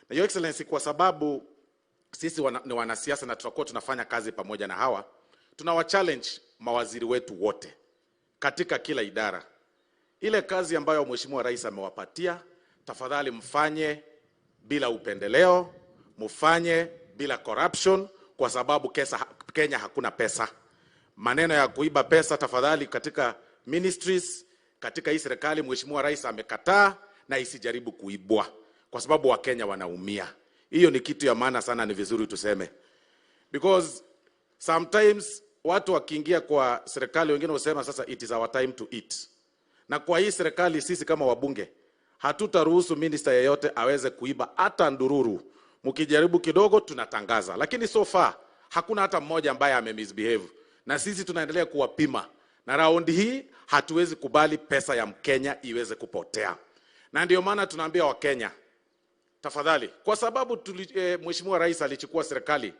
Na Your Excellency, kwa sababu sisi ni wanasiasa na tutakuwa tunafanya kazi pamoja na hawa, tunawa challenge mawaziri wetu wote katika kila idara. Ile kazi ambayo Mheshimiwa Rais amewapatia, tafadhali mfanye bila upendeleo, mfanye bila corruption, kwa sababu Kenya hakuna pesa. Maneno ya kuiba pesa tafadhali katika ministries, katika hii serikali Mheshimiwa Rais amekataa, na isijaribu kuibwa, kwa sababu Wakenya wanaumia. Hiyo ni kitu ya maana sana, ni vizuri tuseme. Because sometimes watu wakiingia kwa serikali wengine husema sasa it is our time to eat. Na kwa hii serikali sisi kama wabunge hatutaruhusu minister yeyote aweze kuiba hata ndururu. Mkijaribu kidogo tunatangaza. Lakini so far hakuna hata mmoja ambaye ame misbehave. Na sisi tunaendelea kuwapima. Na raundi hii hatuwezi kubali pesa ya Mkenya iweze kupotea. Na ndio maana tunaambia Wakenya tafadhali, kwa sababu Mheshimiwa Rais alichukua serikali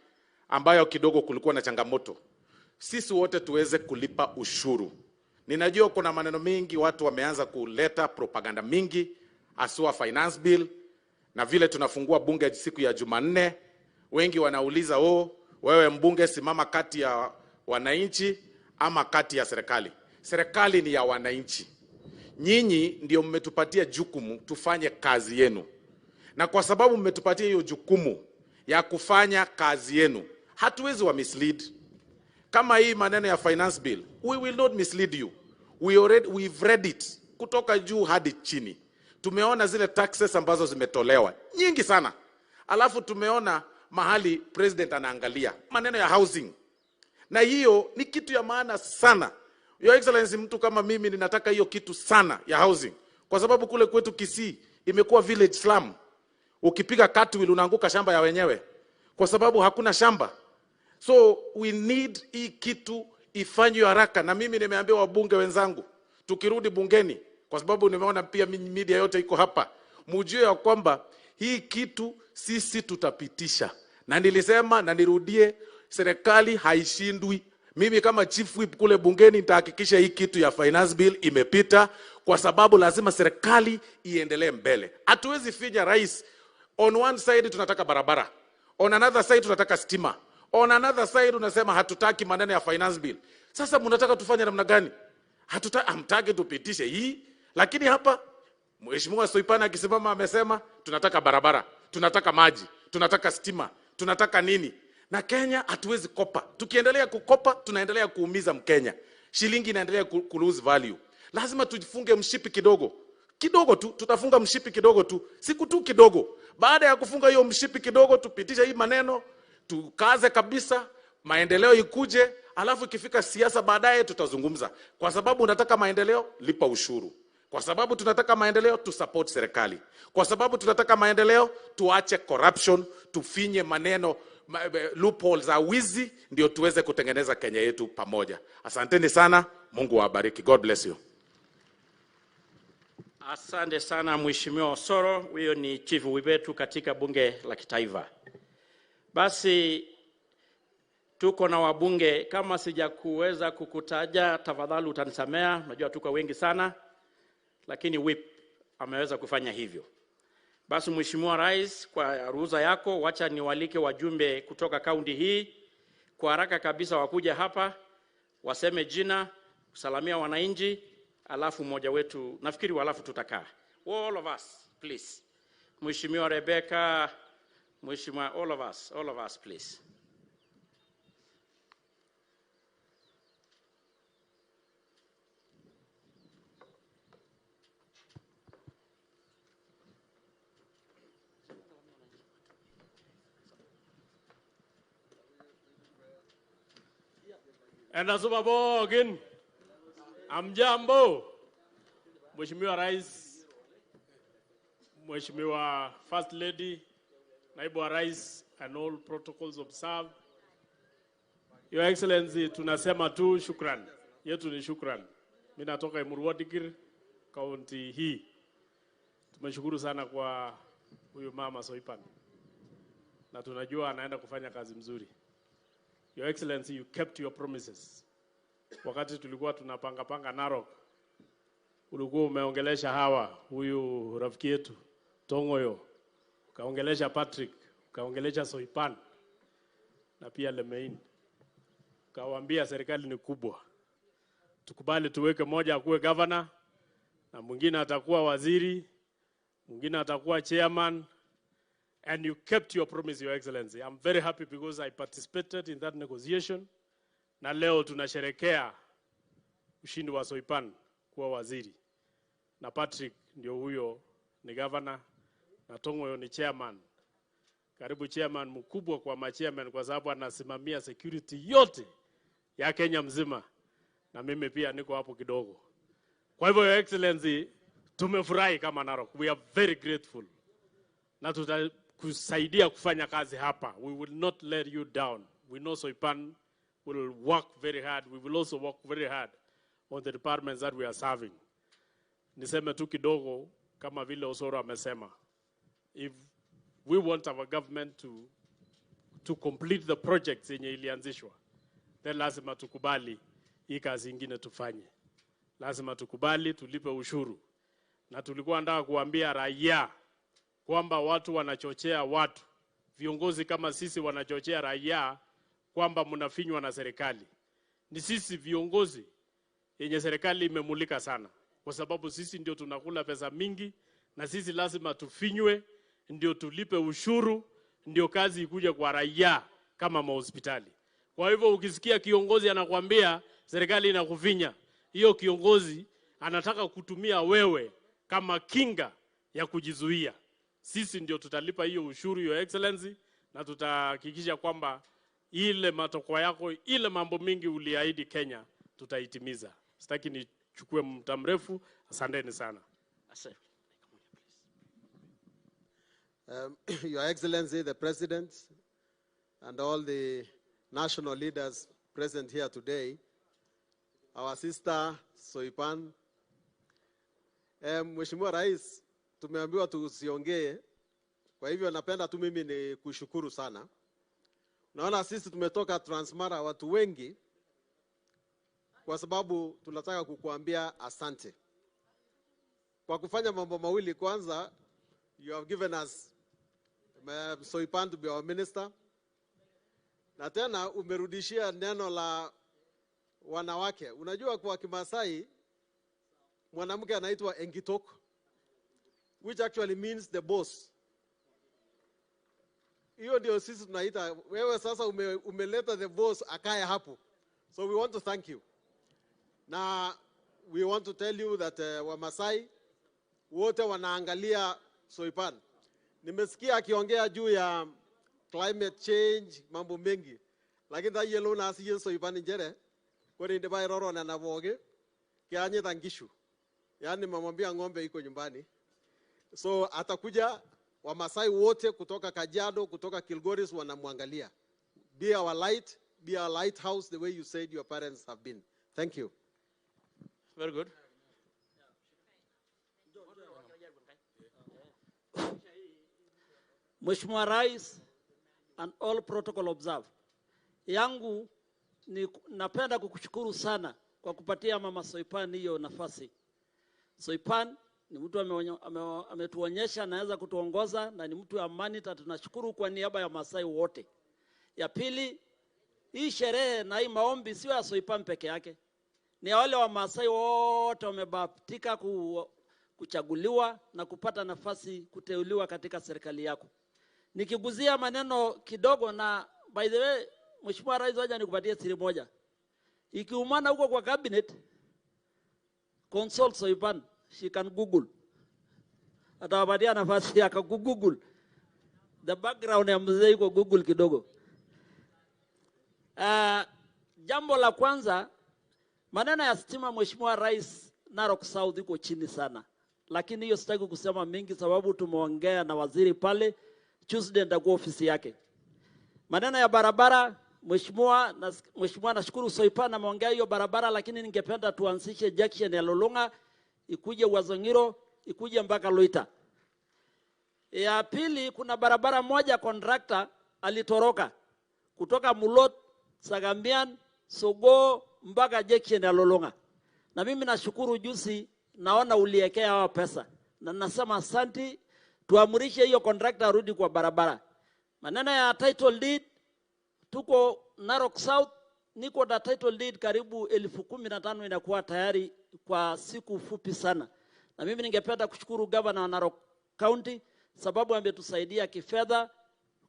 ambayo kidogo kulikuwa na changamoto, sisi wote tuweze kulipa ushuru. Ninajua kuna maneno mengi, watu wameanza kuleta propaganda mingi, asua finance bill, na vile tunafungua bunge siku ya Jumanne, wengi wanauliza, oh, wewe mbunge simama kati ya wananchi ama kati ya serikali. Serikali ni ya wananchi. Nyinyi ndio mmetupatia jukumu tufanye kazi yenu. Na kwa sababu mmetupatia hiyo jukumu ya kufanya kazi yenu, hatuwezi wa mislead. Kama hii maneno ya finance bill, we will not mislead you. We've read it kutoka juu hadi chini. Tumeona zile taxes ambazo zimetolewa nyingi sana. Alafu tumeona mahali president anaangalia maneno ya housing. Na hiyo ni kitu ya maana sana. Your Excellency, mtu kama mimi ninataka hiyo kitu sana ya housing. Kwa sababu kule kwetu Kisii imekuwa village slum. Ukipiga cartwheel unaanguka shamba ya wenyewe. Kwa sababu hakuna shamba. So we need hii kitu ifanywe haraka. Na mimi nimeambia wabunge wenzangu, tukirudi bungeni, kwa sababu nimeona pia media yote iko hapa, mujue ya kwamba hii kitu sisi tutapitisha. Na nilisema na nirudie, serikali haishindwi. Mimi kama chief whip kule bungeni nitahakikisha hii kitu ya finance bill imepita, kwa sababu lazima serikali iendelee mbele. Hatuwezi finya rais. On one side tunataka barabara, on another side tunataka stima, On another side unasema hatutaki maneno ya finance bill. Sasa mnataka tufanye namna gani? Hamtaki tupitishe hii, lakini hapa Mheshimiwa Soipan akisimama amesema tunataka barabara, tunataka maji, tunataka stima, tunataka nini? Na Kenya hatuwezi kopa. Tukiendelea kukopa tunaendelea kuumiza Mkenya. Shilingi inaendelea ku lose value. Lazima tujifunge mshipi kidogo. Kidogo tu, tutafunga mshipi kidogo tu, siku tu kidogo. Baada ya kufunga hiyo mshipi kidogo, tupitishe hii maneno, tukaze kabisa, maendeleo ikuje, alafu ikifika siasa baadaye tutazungumza. Kwa sababu unataka maendeleo, lipa ushuru. Kwa sababu tunataka maendeleo, tu support serikali. Kwa sababu tunataka maendeleo, tuache corruption, tufinye maneno loopholes za wizi, ndio tuweze kutengeneza Kenya yetu pamoja. Asanteni sana, Mungu awabariki. God bless you. Asante sana Mheshimiwa Osoro, huyo ni chief wetu katika bunge la kitaifa. Basi tuko na wabunge, kama sijakuweza kukutaja tafadhali utanisamea, najua tuko wengi sana, lakini whip ameweza kufanya hivyo. Basi Mheshimiwa Rais, kwa ruhusa yako, wacha niwalike wajumbe kutoka kaunti hii kwa haraka kabisa wakuja hapa, waseme jina, kusalamia wananchi, alafu mmoja wetu, nafikiri alafu tutakaa. All of us, please. Mheshimiwa Rebecca, Mheshimiwa, all of us, please. Enasupa pookin. Amjambo. Mheshimiwa Rais, Mheshimiwa First Lady, Naibu wa Rais, and all protocols observed. Your Excellency, tunasema tu shukran. Yetu ni shukran. Mimi natoka Emurua Dikirr, kaunti hii. Tumeshukuru sana kwa huyu mama Soipan. Na tunajua anaenda kufanya kazi mzuri. Your Excellency, you kept your promises. Wakati tulikuwa tunapanga panga Narok, ulikuwa umeongelesha hawa, huyu rafiki yetu Tongoyo, ukaongelesha Patrick, ukaongelesha Soipan na pia Lemein. Ukawaambia serikali ni kubwa, tukubali tuweke moja akuwe governor na mwingine atakuwa waziri, mwingine atakuwa chairman. And you kept your promise, Your Excellency. I'm very happy because I participated in that negotiation. Na leo tunasherekea ushindi wa Soipan kuwa waziri. Na Patrick ndio huyo ni governor, na Tongoyo ni chairman. Karibu chairman mkubwa kwa ma-chairman kwa sababu anasimamia security yote ya Kenya mzima. Na mimi pia niko hapo kidogo. Kwa hivyo, Your Excellency, tumefurahi kama Narok. We are very grateful. Na tutakusaidia kufanya kazi hapa. We will not let you down. We know Soipan will work very hard. We will also work very hard on the departments that we are serving. Niseme tu kidogo kama vile Osoro amesema. If we want our government to complete the projects yenye ilianzishwa, then lazima tukubali hii kazi ingine tufanye. Lazima tukubali tulipe ushuru. Na tulikuwa nataka kuambia raia kwamba watu wanachochea watu, viongozi kama sisi wanachochea raia kwamba mnafinywa na serikali. Ni sisi viongozi yenye serikali imemulika sana, kwa sababu sisi ndio tunakula pesa mingi, na sisi lazima tufinywe ndio tulipe ushuru, ndio kazi ikuje kwa raia kama mahospitali. Kwa hivyo ukisikia kiongozi anakuambia serikali inakufinya, hiyo kiongozi anataka kutumia wewe kama kinga ya kujizuia. Sisi ndio tutalipa hiyo ushuru, Your Excellency, na tutahakikisha kwamba ile matokeo yako, ile mambo mingi uliahidi Kenya, tutaitimiza. Sitaki nichukue muda mrefu. Asanteni sana. Asante. Your Excellency, the President, and all the national leaders present here today, our sister Soipan. Mheshimiwa Rais, tumeambiwa tusiongee, kwa hivyo napenda tu mimi ni kushukuru sana. Naona sisi tumetoka Transmara watu wengi kwa sababu tunataka kukuambia asante kwa kufanya mambo mawili. Kwanza, you have given us Soipan to be our minister. Na tena umerudishia neno la wanawake. Unajua kwa Kimasai mwanamke anaitwa enkitok, which actually means the boss. Hiyo ndio sisi tunaita. Wewe sasa umeleta the boss akae hapo. So we want to thank you. Na we want to tell you that Wamasai wote wanaangalia Soipan. Nimesikia akiongea juu ya climate change, mambo mengi. Lakini tayiolo naa siyie Soipan nchere ore indipa airoro nena pooki kianyita nkishu. Yaani nimemwambia ng'ombe iko nyumbani. So atakuja, Wamasai wote kutoka Kajiado, kutoka Kilgoris wanamwangalia. Be our light, be our lighthouse the way you said your parents have been. Thank you. Very good. Mheshimiwa Rais and all protocol observed. Yangu ni napenda kukushukuru sana kwa kupatia Mama Soipan hiyo nafasi. Soipan ni mtu ametuonyesha anaweza kutuongoza na ni mtu wa amani, na tunashukuru kwa niaba ya Masai wote. Ya pili, hii sherehe na hii maombi sio ya Soipan peke yake. Ni wale wa Masai wote wamebahatika kuchaguliwa na kupata nafasi kuteuliwa katika serikali yako. Nikiguzia maneno kidogo, na by the way Mheshimiwa Rais, wacha nikupatie siri moja. Ikiumana huko kwa cabinet, consult Soipan, she can Google. Atawapatia nafasi ya Google. The background ya mzee iko Google kidogo. Jambo la kwanza, maneno ya stima Mheshimiwa Rais, Narok South iko chini sana. Lakini hiyo sitaki kusema mingi sababu tumeongea na waziri pale. Tuesday nitakuwa ofisi yake. Maneno ya barabara, Mheshimiwa nashukuru Soipan ameongea hiyo barabara, lakini ningependa tuanzishe junction ya Lolonga ikuje Wazongiro ikuje mpaka Loita. Ya pili, kuna barabara moja contractor alitoroka kutoka Mulot, Sagambian, Sogo mpaka junction ya Lolonga. Na mimi nashukuru juzi naona uliekea hawa pesa. Na nasema asanti, tuamurishe hiyo contractor arudi kwa barabara. Maneno ya title deed, tuko Narok South, niko na title deed karibu 15,000 inakuwa tayari kwa siku fupi sana. Na mimi ningependa kushukuru governor wa Narok County sababu ametusaidia kifedha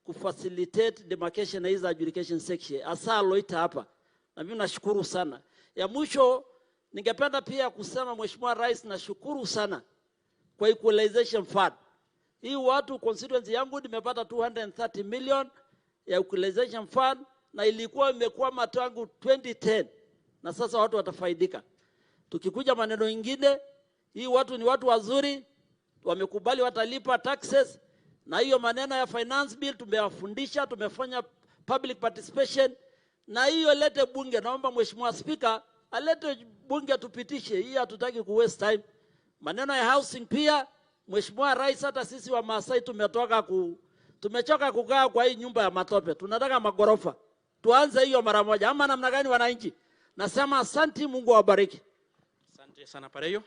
kufacilitate demarcation na hizo adjudication section hasa Loita hapa. Na mimi nashukuru sana. Ya mwisho ningependa pia kusema Mheshimiwa Rais, nashukuru sana kwa equalization fund. Hii watu constituency yangu nimepata 230 million ya equalization fund, na ilikuwa imekwama tangu 2010 na sasa watu watafaidika. Tukikuja maneno ingine, hii watu ni watu wazuri, wamekubali watalipa taxes, na hiyo maneno ya finance bill tumewafundisha, tumefanya public participation, na hiyo lete bunge. Naomba Mheshimiwa Speaker alete bunge tupitishe hii, hatutaki ku waste time. Maneno ya housing pia Mheshimiwa Rais, hata sisi wa Maasai tumechoka kukaa kwa hii nyumba ya matope. Tunataka magorofa. Tuanze hiyo mara moja. Ama namna gani wananchi? Nasema asanti, Mungu awabariki. Asante sana Pareyo.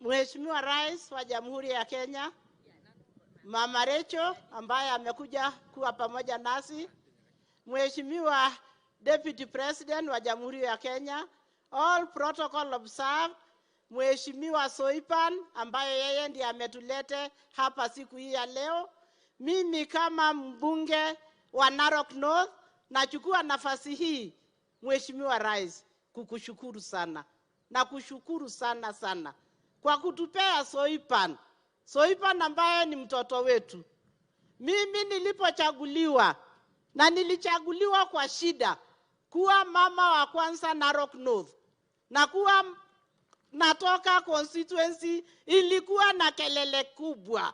Mheshimiwa Rais wa Jamhuri ya Kenya, Mama Recho ambaye amekuja kuwa pamoja nasi, Mheshimiwa Deputy President wa Jamhuri ya Kenya, all protocol observed, Mheshimiwa Soipan ambaye yeye ndiye ametulete hapa siku hii ya leo. Mimi kama mbunge wa Narok North nachukua nafasi hii Mheshimiwa Rais kukushukuru sana na kushukuru sana sana kwa kutupea Soipan. Soipan ambaye ni mtoto wetu. Mimi nilipochaguliwa, na nilichaguliwa kwa shida kuwa mama wa kwanza Narok North, na kuwa natoka constituency ilikuwa na kelele kubwa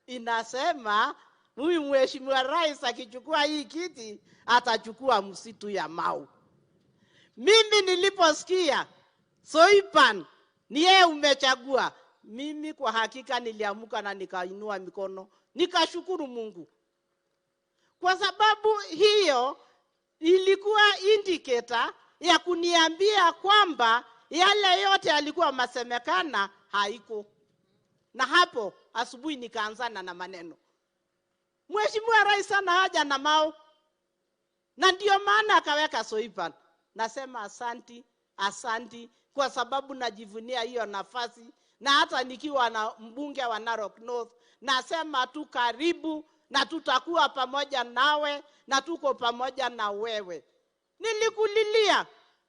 inasema huyu Mheshimiwa Rais akichukua hii kiti atachukua msitu ya Mau. Mimi niliposikia Soipan ni yeye umechagua, mimi kwa hakika niliamuka na nikainua mikono nikashukuru Mungu, kwa sababu hiyo ilikuwa indicator ya kuniambia kwamba yale yote yalikuwa masemekana haiko. Na hapo asubuhi nikaanzana na maneno. Mheshimiwa Rais ana haja na Mau, na ndio maana akaweka Soipan. Nasema asanti, asanti, kwa sababu najivunia hiyo nafasi. Na hata nikiwa na mbunge wa Narok North, nasema tu karibu, na tutakuwa pamoja nawe, na tuko pamoja na wewe. Nilikulilia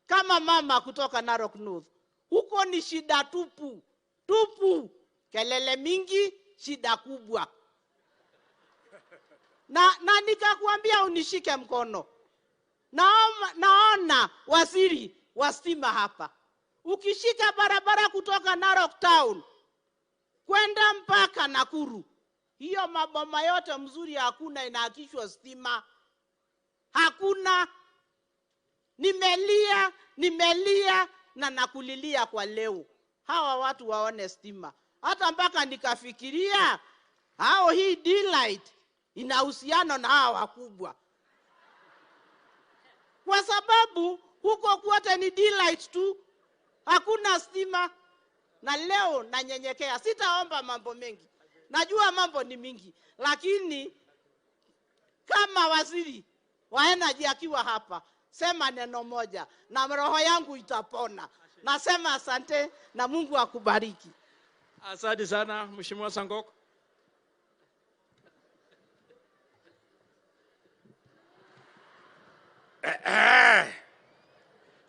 kama mama kutoka Narok North. Huko ni shida tupu, tupu, kelele mingi, shida kubwa. Na nikakuambia unishike mkono. Naona waziri wa stima hapa. Ukishika barabara kutoka Narok Town kwenda mpaka Nakuru, hiyo maboma yote mzuri hakuna inahakishwa stima. Hakuna. Nimelia, nimelia na nakulilia kwa leo. Hawa watu waone stima. Hata mpaka nikafikiria hao hii D-Light ina uhusiano na hawa wakubwa. Kwa sababu huko kwote ni D-Light tu, hakuna stima. Na leo nanyenyekea, sitaomba mambo mengi. Najua mambo ni mingi, lakini kama waziri wa energy akiwa hapa, sema neno moja na roho yangu itapona. Nasema asante na Mungu akubariki. Asante sana Mheshimiwa Sankok.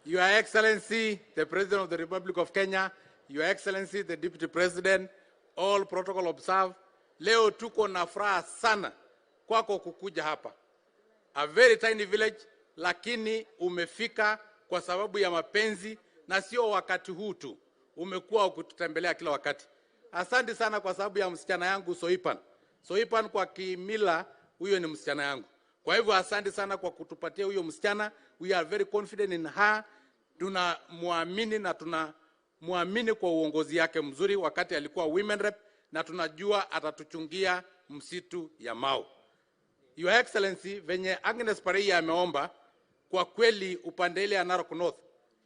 Your Excellency, the President of the Republic of Kenya, Your Excellency, the Deputy President, all protocol observed. Leo tuko na furaha sana kwako kukuja hapa. A very tiny village, lakini umefika kwa sababu ya mapenzi, na sio wakati huu tu. Umekuwa ukitutembelea kila wakati. Asante sana kwa sababu ya msichana yangu Soipan. Soipan kwa kimila huyo ni msichana yangu. Kwa hivyo asante sana kwa kutupatia huyo msichana. We are very confident in her. Tunamuamini na tunamuamini kwa uongozi yake mzuri wakati alikuwa women rep, na tunajua atatuchungia msitu ya Mau. Your Excellency, venye Agnes Pareia ameomba, kwa kweli upande ile ya Narok North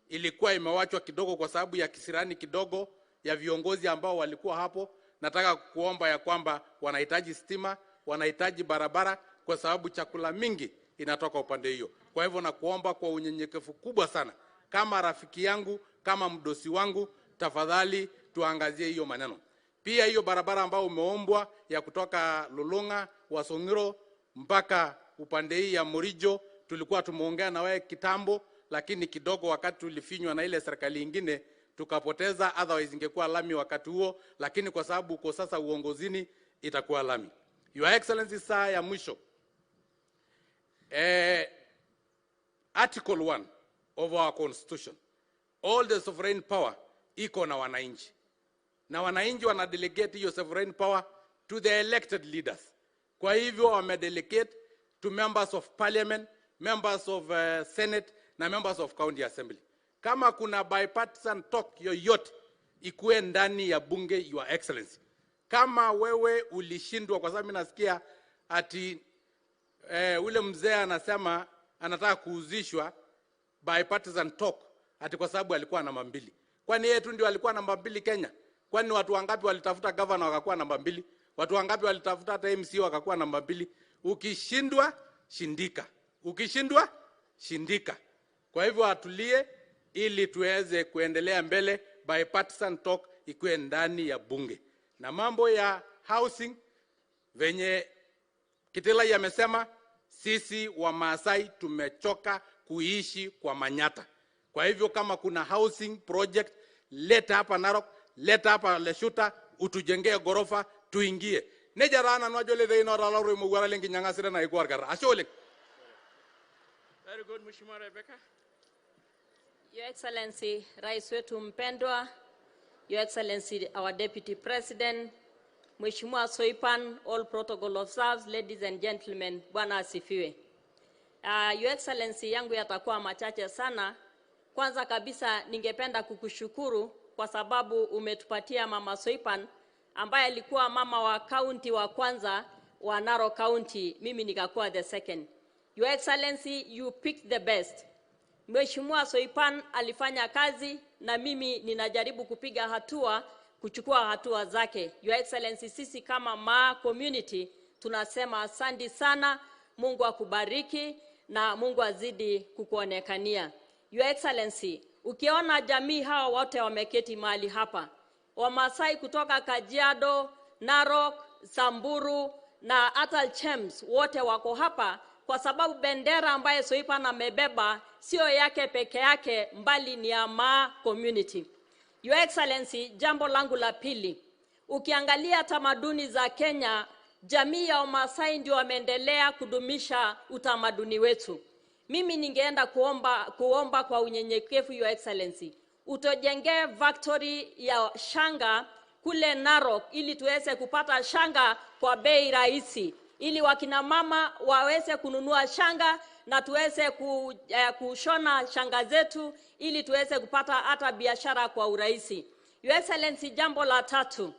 ilikuwa imewachwa kidogo kwa sababu ya kisirani kidogo ya viongozi ambao walikuwa hapo. Nataka kuomba ya kwamba wanahitaji stima, wanahitaji barabara, kwa sababu chakula mingi inatoka upande hiyo. Kwa hivyo nakuomba kwa unyenyekevu kubwa sana, kama rafiki yangu, kama mdosi wangu, tafadhali tuangazie hiyo maneno. Pia hiyo barabara ambayo umeombwa ya kutoka Lolonga, Wasongiro mpaka upande hii ya Morijo, tulikuwa tumeongea na wewe kitambo, lakini kidogo wakati tulifinywa na ile serikali nyingine tukapoteza, otherwise ingekuwa lami wakati huo, lakini kwa sababu uko sasa uongozini itakuwa lami. Your Excellency, saa ya mwisho, Article 1 of our Constitution, all the sovereign power iko na wananchi, na wananchi wana delegate hiyo sovereign power to the elected leaders. Kwa hivyo wame delegate to members of parliament, members of senate na members of county assembly. Kama kuna bipartisan talk yoyote ikuwe ndani ya bunge, Your Excellency. Kama wewe ulishindwa, kwa sababu mimi nasikia ati ule mzee anasema anataka kuuzishwa bipartisan talk ati kwa sababu alikuwa namba 2. Kwani yeye tu ndio alikuwa namba 2 Kenya? Kwani watu wangapi walitafuta governor wakakuwa namba 2? Watu wangapi walitafuta hata MC wakakuwa namba 2? Ukishindwa shindika. Ukishindwa shindika. Kwa hivyo atulie ili tuweze kuendelea mbele, bipartisan talk ikuwe ndani ya bunge. Na mambo ya housing venye Kitila amesema, sisi wa Maasai tumechoka kuishi kwa manyata. Kwa hivyo kama kuna housing project, leta hapa Narok, leta hapa Leshuta, utujengee gorofa tuingie. Nejarana nwajole deino ralaru mugwara lengi nyangasira na ikuarkara. Ashole. Very good, Mheshimiwa Rebecca. Your Excellency, Rais wetu mpendwa, Your Excellency, our Deputy President, Mheshimiwa Soipan, all protocol observed, ladies and gentlemen, Bwana asifiwe. Your Excellency, yangu yatakuwa machache sana. Kwanza kabisa ningependa kukushukuru kwa sababu umetupatia Mama Soipan ambaye alikuwa mama wa county wa kwanza wa Narok County, mimi nikakuwa the second. Your Excellency, you picked the best. Mheshimiwa Soipan alifanya kazi na mimi ninajaribu kupiga hatua kuchukua hatua zake. Your Excellency, sisi kama Maa community tunasema asante sana. Mungu akubariki na Mungu azidi kukuonekania. Your Excellency, ukiona jamii hawa wote wameketi mahali hapa, Wamasai kutoka Kajiado, Narok, Samburu na hata Chems, wote wako hapa kwa sababu bendera ambayo Soipan amebeba sio yake peke yake, mbali ni ya Maa community. Your Excellency, jambo langu la pili, ukiangalia tamaduni za Kenya, jamii ya Wamasai ndio wameendelea kudumisha utamaduni wetu. Mimi ningeenda kuomba kwa unyenyekevu, Your Excellency, utojengee factory ya shanga kule Narok ili tuweze kupata shanga kwa bei rahisi, ili wakina mama waweze kununua shanga na tuweze kushona shanga zetu ili tuweze kupata hata biashara kwa urahisi. Your Excellency, jambo la tatu,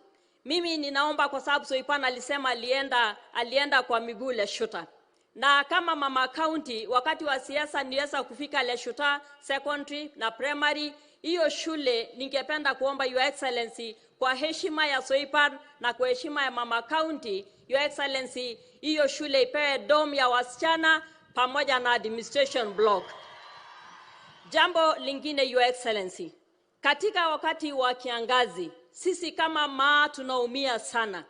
mimi ninaomba kwa sababu Soipan alisema alienda kwa miguu Leshuta. Na kama mama county wakati wa siasa niweza kufika Leshuta secondary na primary, hiyo shule ningependa kuomba Your Excellency kwa heshima ya Soipan na kwa heshima ya mama county, Your Excellency, hiyo shule ipewe dom ya wasichana pamoja na administration block. Jambo lingine, Your Excellency, katika wakati wa kiangazi sisi kama Maa tunaumia sana.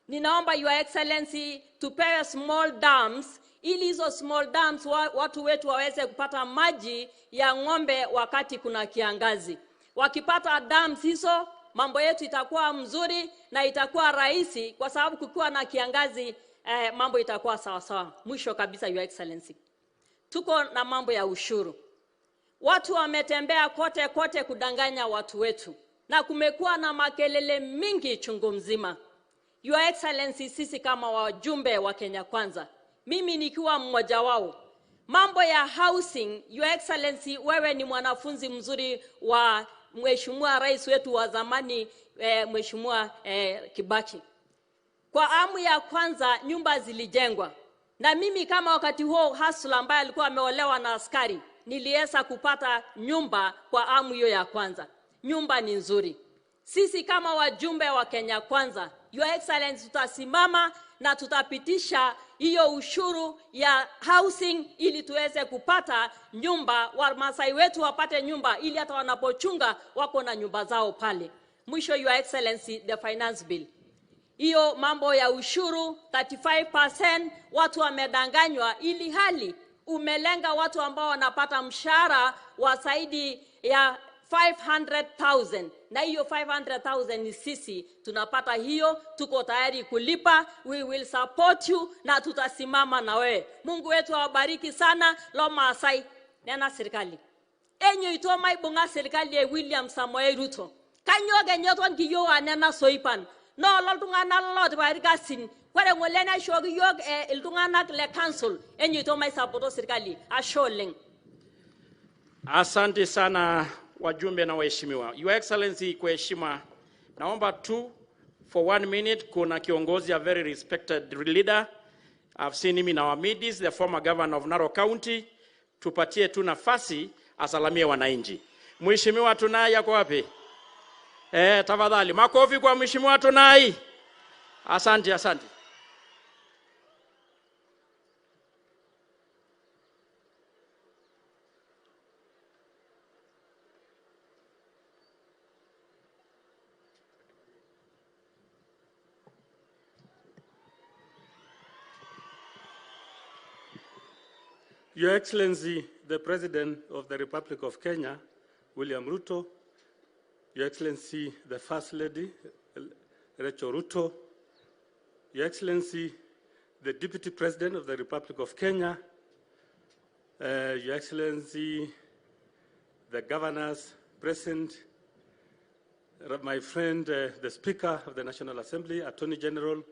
Ninaomba Your Excellency tupewe small dams ili hizo small dams watu wetu waweze kupata maji ya ng'ombe wakati kuna kiangazi. Wakipata dams hizo, mambo yetu itakuwa mzuri na itakuwa rahisi, kwa sababu kukiwa na kiangazi mambo itakuwa sawa sawa. Mwisho kabisa, Your Excellency, tuko na mambo ya ushuru. Watu wametembea kote kote kudanganya watu wetu, na kumekuwa na makelele mingi chungu mzima. Your Excellency, sisi kama wajumbe wa Kenya Kwanza, mimi nikiwa mmoja wao, mambo ya housing, Your Excellency, wewe ni mwanafunzi mzuri wa Mheshimiwa Rais wetu wa zamani, Mheshimiwa Kibaki. Kwa amu ya kwanza nyumba zilijengwa, na mimi kama wakati huo hustler ambaye alikuwa ameolewa na askari, niliweza kupata nyumba kwa amu hiyo ya kwanza. Nyumba ni nzuri. Sisi kama wajumbe wa Kenya Kwanza, Your Excellency, tutasimama na tutapitisha hiyo ushuru ya housing ili tuweze kupata nyumba, Wamasai wetu wapate nyumba ili hata wanapochunga wako na nyumba zao pale. Mwisho, Your Excellency, the finance bill. Hiyo mambo ya ushuru 35% watu wamedanganywa, ili hali umelenga watu ambao wanapata mshahara wa zaidi ya 500,000, na hiyo 500,000 ni sisi tunapata hiyo, tuko tayari kulipa. We will support you na tutasimama na wewe. Mungu wetu awabariki sana. Lo Maasai nena serikali enyo ito maibunga serikali ya William Samoei Ruto kanyo genyo ton kiyo anena Soipan no loltungana lot barikasin kware ngolena shogi yok iltungana le council enyo ito mai support serikali asholeng. Asante sana wajumbe na waheshimiwa. Your Excellency, kwa heshima naomba tu for 1 minute, kuna kiongozi, a very respected leader, I've seen him in our midst, the former governor of Narok County, tupatie tu nafasi asalamie wananchi. Mheshimiwa Tunai yako wapi? Tafadhali makofi kwa Mheshimiwa Tunai. Asante, asante. Your Excellency, the President of the Republic of Kenya, William Ruto, Your Excellency, the First Lady, Rachel Ruto, Your Excellency, the Deputy President of the Republic of Kenya, Your Excellency, the governors present, my friend, the Speaker of the National Assembly, Attorney General,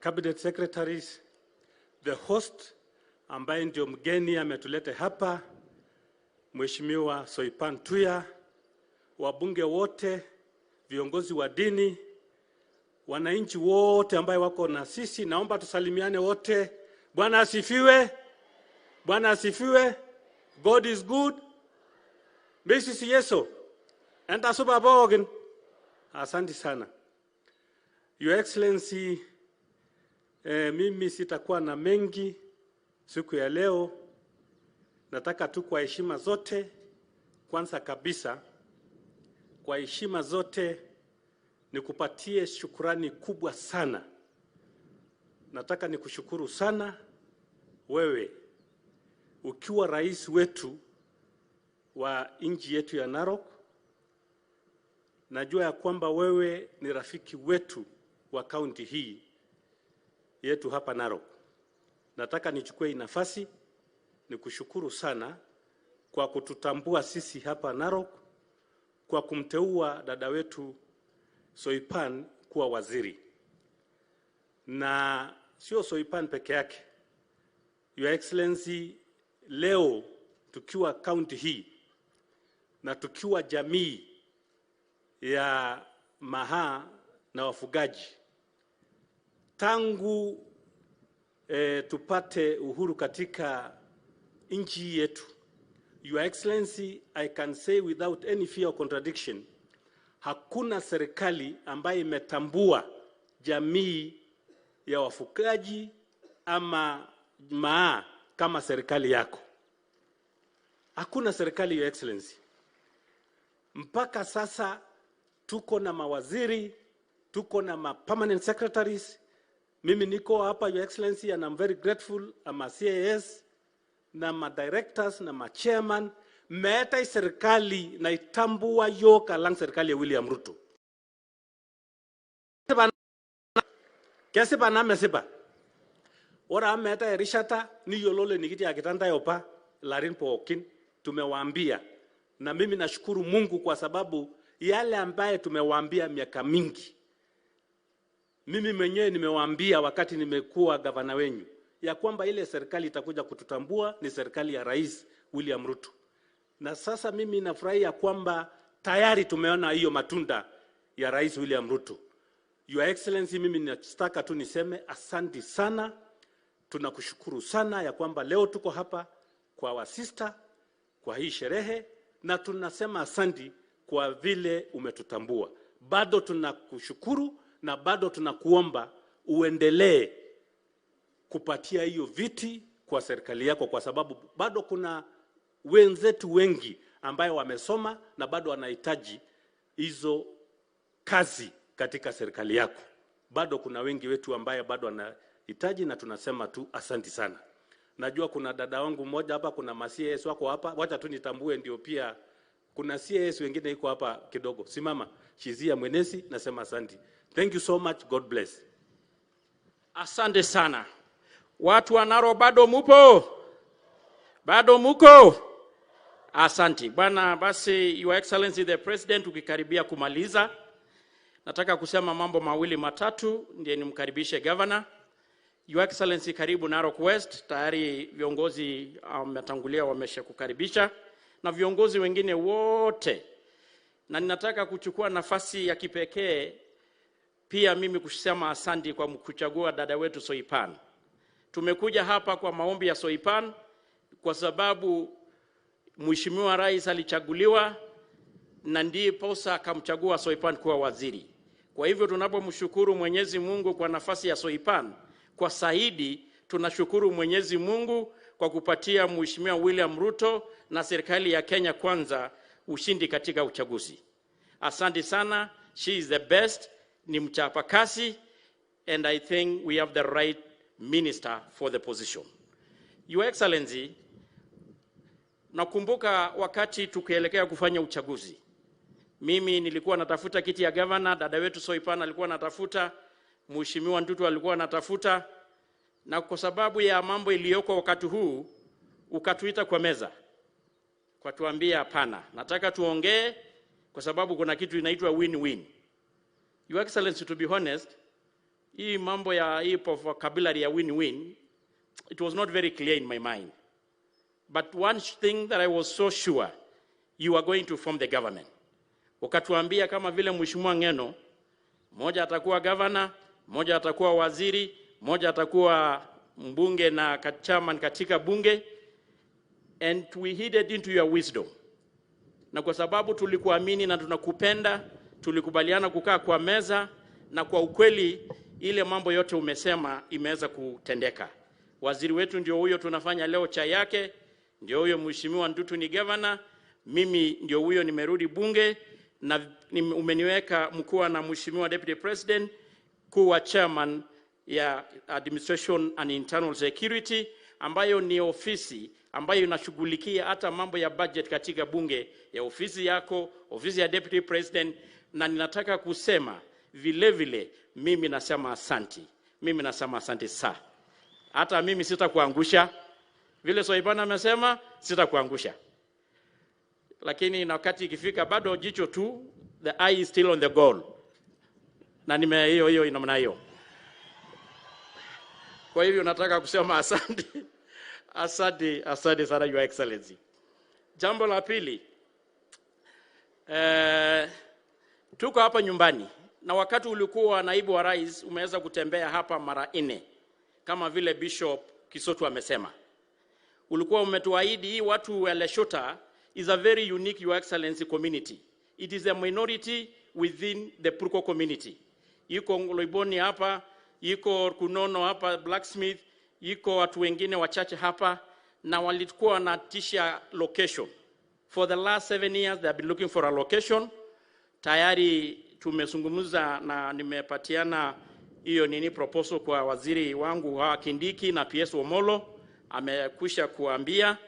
Cabinet Secretaries, the host, ambaye ndio mgeni ametulete hapa, Mheshimiwa Soipan Tuya, wabunge wote, viongozi wa dini, wananchi wote ambaye wako na sisi, naomba tusalimiane wote. Bwana asifiwe. Bwana asifiwe. God is good. Mrs. Yeso. Enta suba bogin. Asante sana. Your Excellency, mimi sitakuwa na mengi siku ya leo. Nataka tu kwa heshima zote, kwanza kabisa, kwa heshima zote nikupatie shukrani kubwa sana. Nataka nikushukuru sana wewe ukiwa rais wetu wa nchi yetu ya Narok. Najua ya kwamba wewe ni rafiki wetu wa kaunti hii yetu hapa Narok. Nataka nichukue nafasi nikushukuru sana kwa kututambua sisi hapa Narok, kwa kumteua dada wetu Soipan kuwa waziri. Na sio Soipan peke yake. Your Excellency, leo tukiwa kaunti hii na tukiwa jamii ya Maha na wafugaji, tangu tupate uhuru katika nchi yetu, Your Excellency, I can say without any fear or contradiction, hakuna serikali ambayo imetambua jamii ya wafugaji ama Maa kama serikali yako. Hakuna serikali, Your Excellency. Mpaka sasa tuko na mawaziri, tuko na ma permanent secretaries. Mimi niko hapa, Your Excellency, and I'm very grateful. I'm a CAS na ma directors na ma chairman. Meeta serikali na itambua yoka lang serikali ya William Ruto. Kesipa na mesipa. Ora ameeta erishata ni yolole nikiti ya kitanda yopa larin pookin tumewaambia. Na mimi nashukuru Mungu kwa sababu yale ambaye tumewaambia miaka mingi. Mimi mwenyewe nimewaambia wakati nimekuwa gavana wenyu ya kwamba ile serikali itakuja kututambua ni serikali ya Rais William Ruto. Na sasa mimi nafurahia kwamba tayari tumeona hiyo matunda ya Rais William Ruto. Your Excellency, mimi nataka tu niseme asante sana. Tunakushukuru sana ya kwamba leo tuko hapa kwa wasista kwa hii sherehe, na tunasema asante kwa vile umetutambua. Bado tunakushukuru na bado tunakuomba uendelee kupatia hiyo viti kwa serikali yako, kwa sababu bado kuna wenzetu wengi ambayo wamesoma na bado wanahitaji hizo kazi katika serikali yako. Bado kuna wengi wetu ambayo bado wanahitaji, na tunasema tu asanti sana. Najua kuna dada wangu mmoja hapa, kuna ma CAS wako hapa, wacha tu nitambue ndio pia kuna CAS wengine iko hapa kidogo. Simama, Shizia Mwenesi, nasema asanti. Thank you so much. God bless. Asante sana. Watu wa Narok bado mupo? Bado muko? Asante. Bwana, basi Your Excellency the President, ukikaribia kumaliza, nataka kusema mambo mawili matatu ndiye nimkaribishe governor. Your Excellency, karibu Narok West. Tayari viongozi wametangulia wameshakukaribisha na viongozi wengine wote. Na ninataka kuchukua nafasi ya kipekee pia mimi kusema asante kwa kuchagua dada wetu Soipan. Tumekuja hapa kwa maombi ya Soipan kwa sababu Mheshimiwa Rais alichaguliwa na ndiposa akamchagua Soipan kuwa waziri. Kwa hivyo tunapomshukuru Mwenyezi Mungu kwa nafasi ya Soipan, kwa saidi tunashukuru Mwenyezi Mungu kwa kupatia Mheshimiwa William Ruto na serikali ya Kenya Kwanza ushindi katika uchaguzi. Asante sana. She is the best, ni mchapakazi, and I think we have the right minister for the position. Your Excellency, nakumbuka wakati tukielekea kufanya uchaguzi, mimi nilikuwa natafuta kiti ya governor, dada wetu Soipan alikuwa anatafuta, Mheshimiwa Ntutu alikuwa anatafuta, na kwa sababu ya mambo iliyoko wakati huu ukatuita kwa meza kwa tuambia hapana, nataka tuongee kwa sababu kuna kitu inaitwa win-win. Your Excellency, to be honest, hii mambo ya hii vocabulary ya win-win, it was not very clear in my mind. But one thing that I was so sure, you are going to form the government. Ukatuambia kama vile Mheshimiwa Ngeno, mmoja atakuwa governor, mmoja atakuwa waziri, mmoja atakuwa mbunge na chairman katika bunge, and we heeded into your wisdom. Na kwa sababu tulikuamini na tunakupenda Tulikubaliana kukaa kwa meza, na kwa ukweli ile mambo yote umesema imeweza kutendeka. Waziri wetu ndio huyo tunafanya leo chai yake, ndio huyo Mheshimiwa Ndutu ni governor, mimi ndio huyo nimerudi bunge, na umeniweka mkuu na Mheshimiwa Deputy President kuwa chairman ya Administration and Internal Security, ambayo ni ofisi ambayo inashughulikia hata mambo ya budget katika bunge, ya ofisi yako, ofisi ya Deputy President. Na ninataka kusema vile vile mimi nasema asanti. Mimi nasema asante sana. Hata mimi sitakuangusha. Vile Soipan amesema sitakuangusha. Lakini na wakati ikifika bado jicho tu, the eye is still on the goal. Na nime hiyo hiyo namna hiyo. Kwa hivyo nataka kusema asante. Asante, asante sana Your Excellency. Jambo la pili, tuko hapa nyumbani, na wakati ulikuwa naibu wa rais umeweza kutembea hapa mara 4 kama vile Bishop Kisotu amesema. Ulikuwa umetuahidi hii watu wa Leshota is a very unique, Your Excellency, community. It is a minority within the Purko community. Iko Loiboni hapa, iko Kunono hapa, Blacksmith, iko watu wengine wachache hapa, na walikuwa wanatisha location. For the last 7 years they have been looking for a location. Tayari tumezungumza na nimepatiana hiyo nini proposal kwa waziri wangu wa Kindiki na PS Omolo, amekwisha kuambia.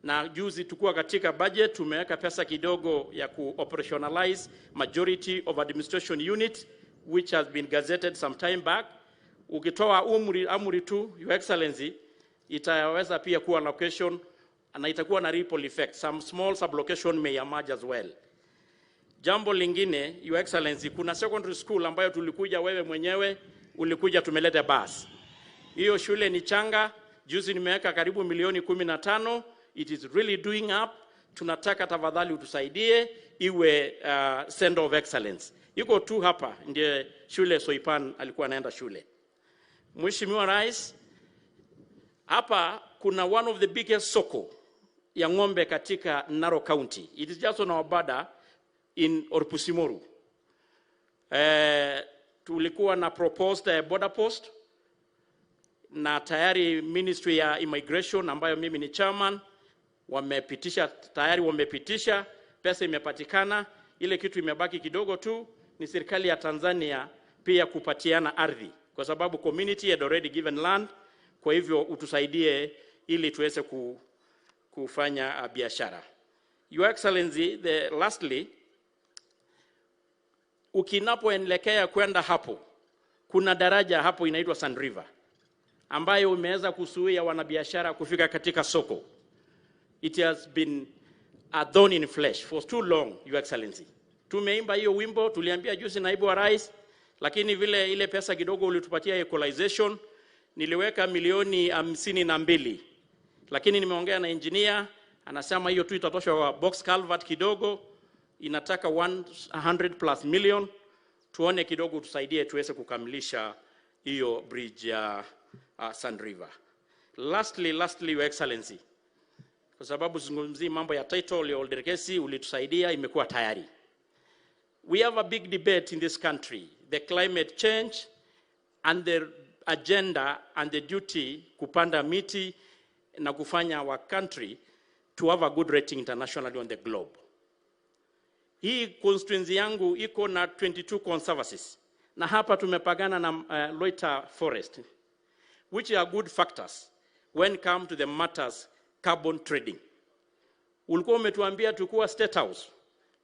Na juzi tukua katika budget tumeweka pesa kidogo ya ku operationalize majority of administration unit which has been gazetted some time back. Ukitoa amri tu, Your Excellency, itaweza pia kuwa location na itakuwa na ripple effect. Some small sublocation may emerge as well. Jambo lingine, Your Excellency, kuna secondary school ambayo tulikuja wewe mwenyewe, ulikuja tumeleta bus. Hiyo shule ni changa, juzi nimeweka karibu milioni 15, it is really doing up. Tunataka tafadhali utusaidie iwe center of excellence. Iko tu hapa ndiye shule Soipan alikuwa anaenda shule. Mheshimiwa Rais, hapa kuna one of the biggest soko ya ng'ombe katika Narok County. It is just on our border in Orpusimoru. Tulikuwa na proposed border post, na tayari Ministry ya Immigration ambayo mimi ni chairman wamepitisha, tayari wamepitisha, pesa imepatikana. Ile kitu imebaki kidogo tu ni serikali ya Tanzania pia kupatiana ardhi, kwa sababu community had already given land. Kwa hivyo utusaidie ili tuweze kufanya biashara. Your Excellency, lastly, ukinapoelekea kwenda hapo, kuna daraja hapo inaitwa Sand River, ambayo imeweza kuzuia wanabiashara kufika katika soko. It has been a thorn in flesh for too long, Your Excellency. Tumeimba hiyo wimbo, tuliambia juzi naibu wa rais, lakini vile ile pesa kidogo ulitupatia equalization, niliweka milioni 52. Lakini nimeongea na engineer, anasema hiyo tu itatosha kwa box culvert kidogo, inataka 100 plus million. Tuone kidogo tusaidie tuweze kukamilisha hiyo bridge ya Sand River. Lastly, Your Excellency, kwa sababu zungumzii mambo ya title ya Olderkesi, ulitusaidia, imekuwa tayari. We have a big debate in this country, the climate change and the agenda and the duty kupanda miti na kufanya our country to have a good rating internationally on the globe. Hii constituency yangu iko na 22 conservancies. Na hapa tumepagana na Loita Forest, which are good factors when come to the matters carbon trading. Ulikuwa umetuambia tukua State House,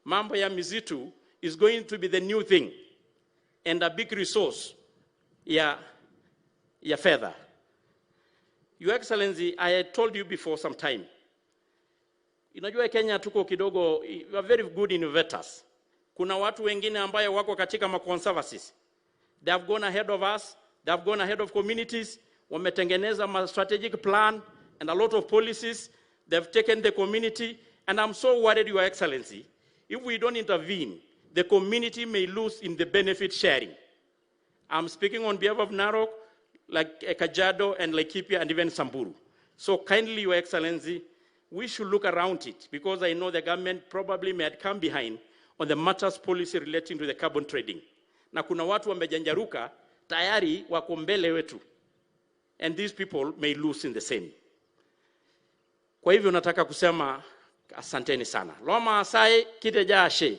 mambo ya misitu is going to be the new thing and a big resource ya fedha. Your Excellency, I had told you before some time. Unajua Kenya tuko kidogo, we are very good innovators. Kuna watu wengine ambayo wako katika ma conservancies. They have gone ahead of us, they have gone ahead of communities, wametengeneza ma strategic plan and a lot of policies. They have taken the community, and I'm so worried, Your Excellency, if we don't intervene, the community may lose in the benefit sharing. I'm speaking on behalf of Narok, like Kajiado and Laikipia and even Samburu. So kindly, Your Excellency, we should look around it, because I know the government probably may have come behind on the matters policy relating to the carbon trading. Na kuna watu wamejanjaruka tayari wako mbele wetu, and these people may lose in the same. Kwa hivyo nataka kusema asanteni sana. Loma asai kiteja ashe.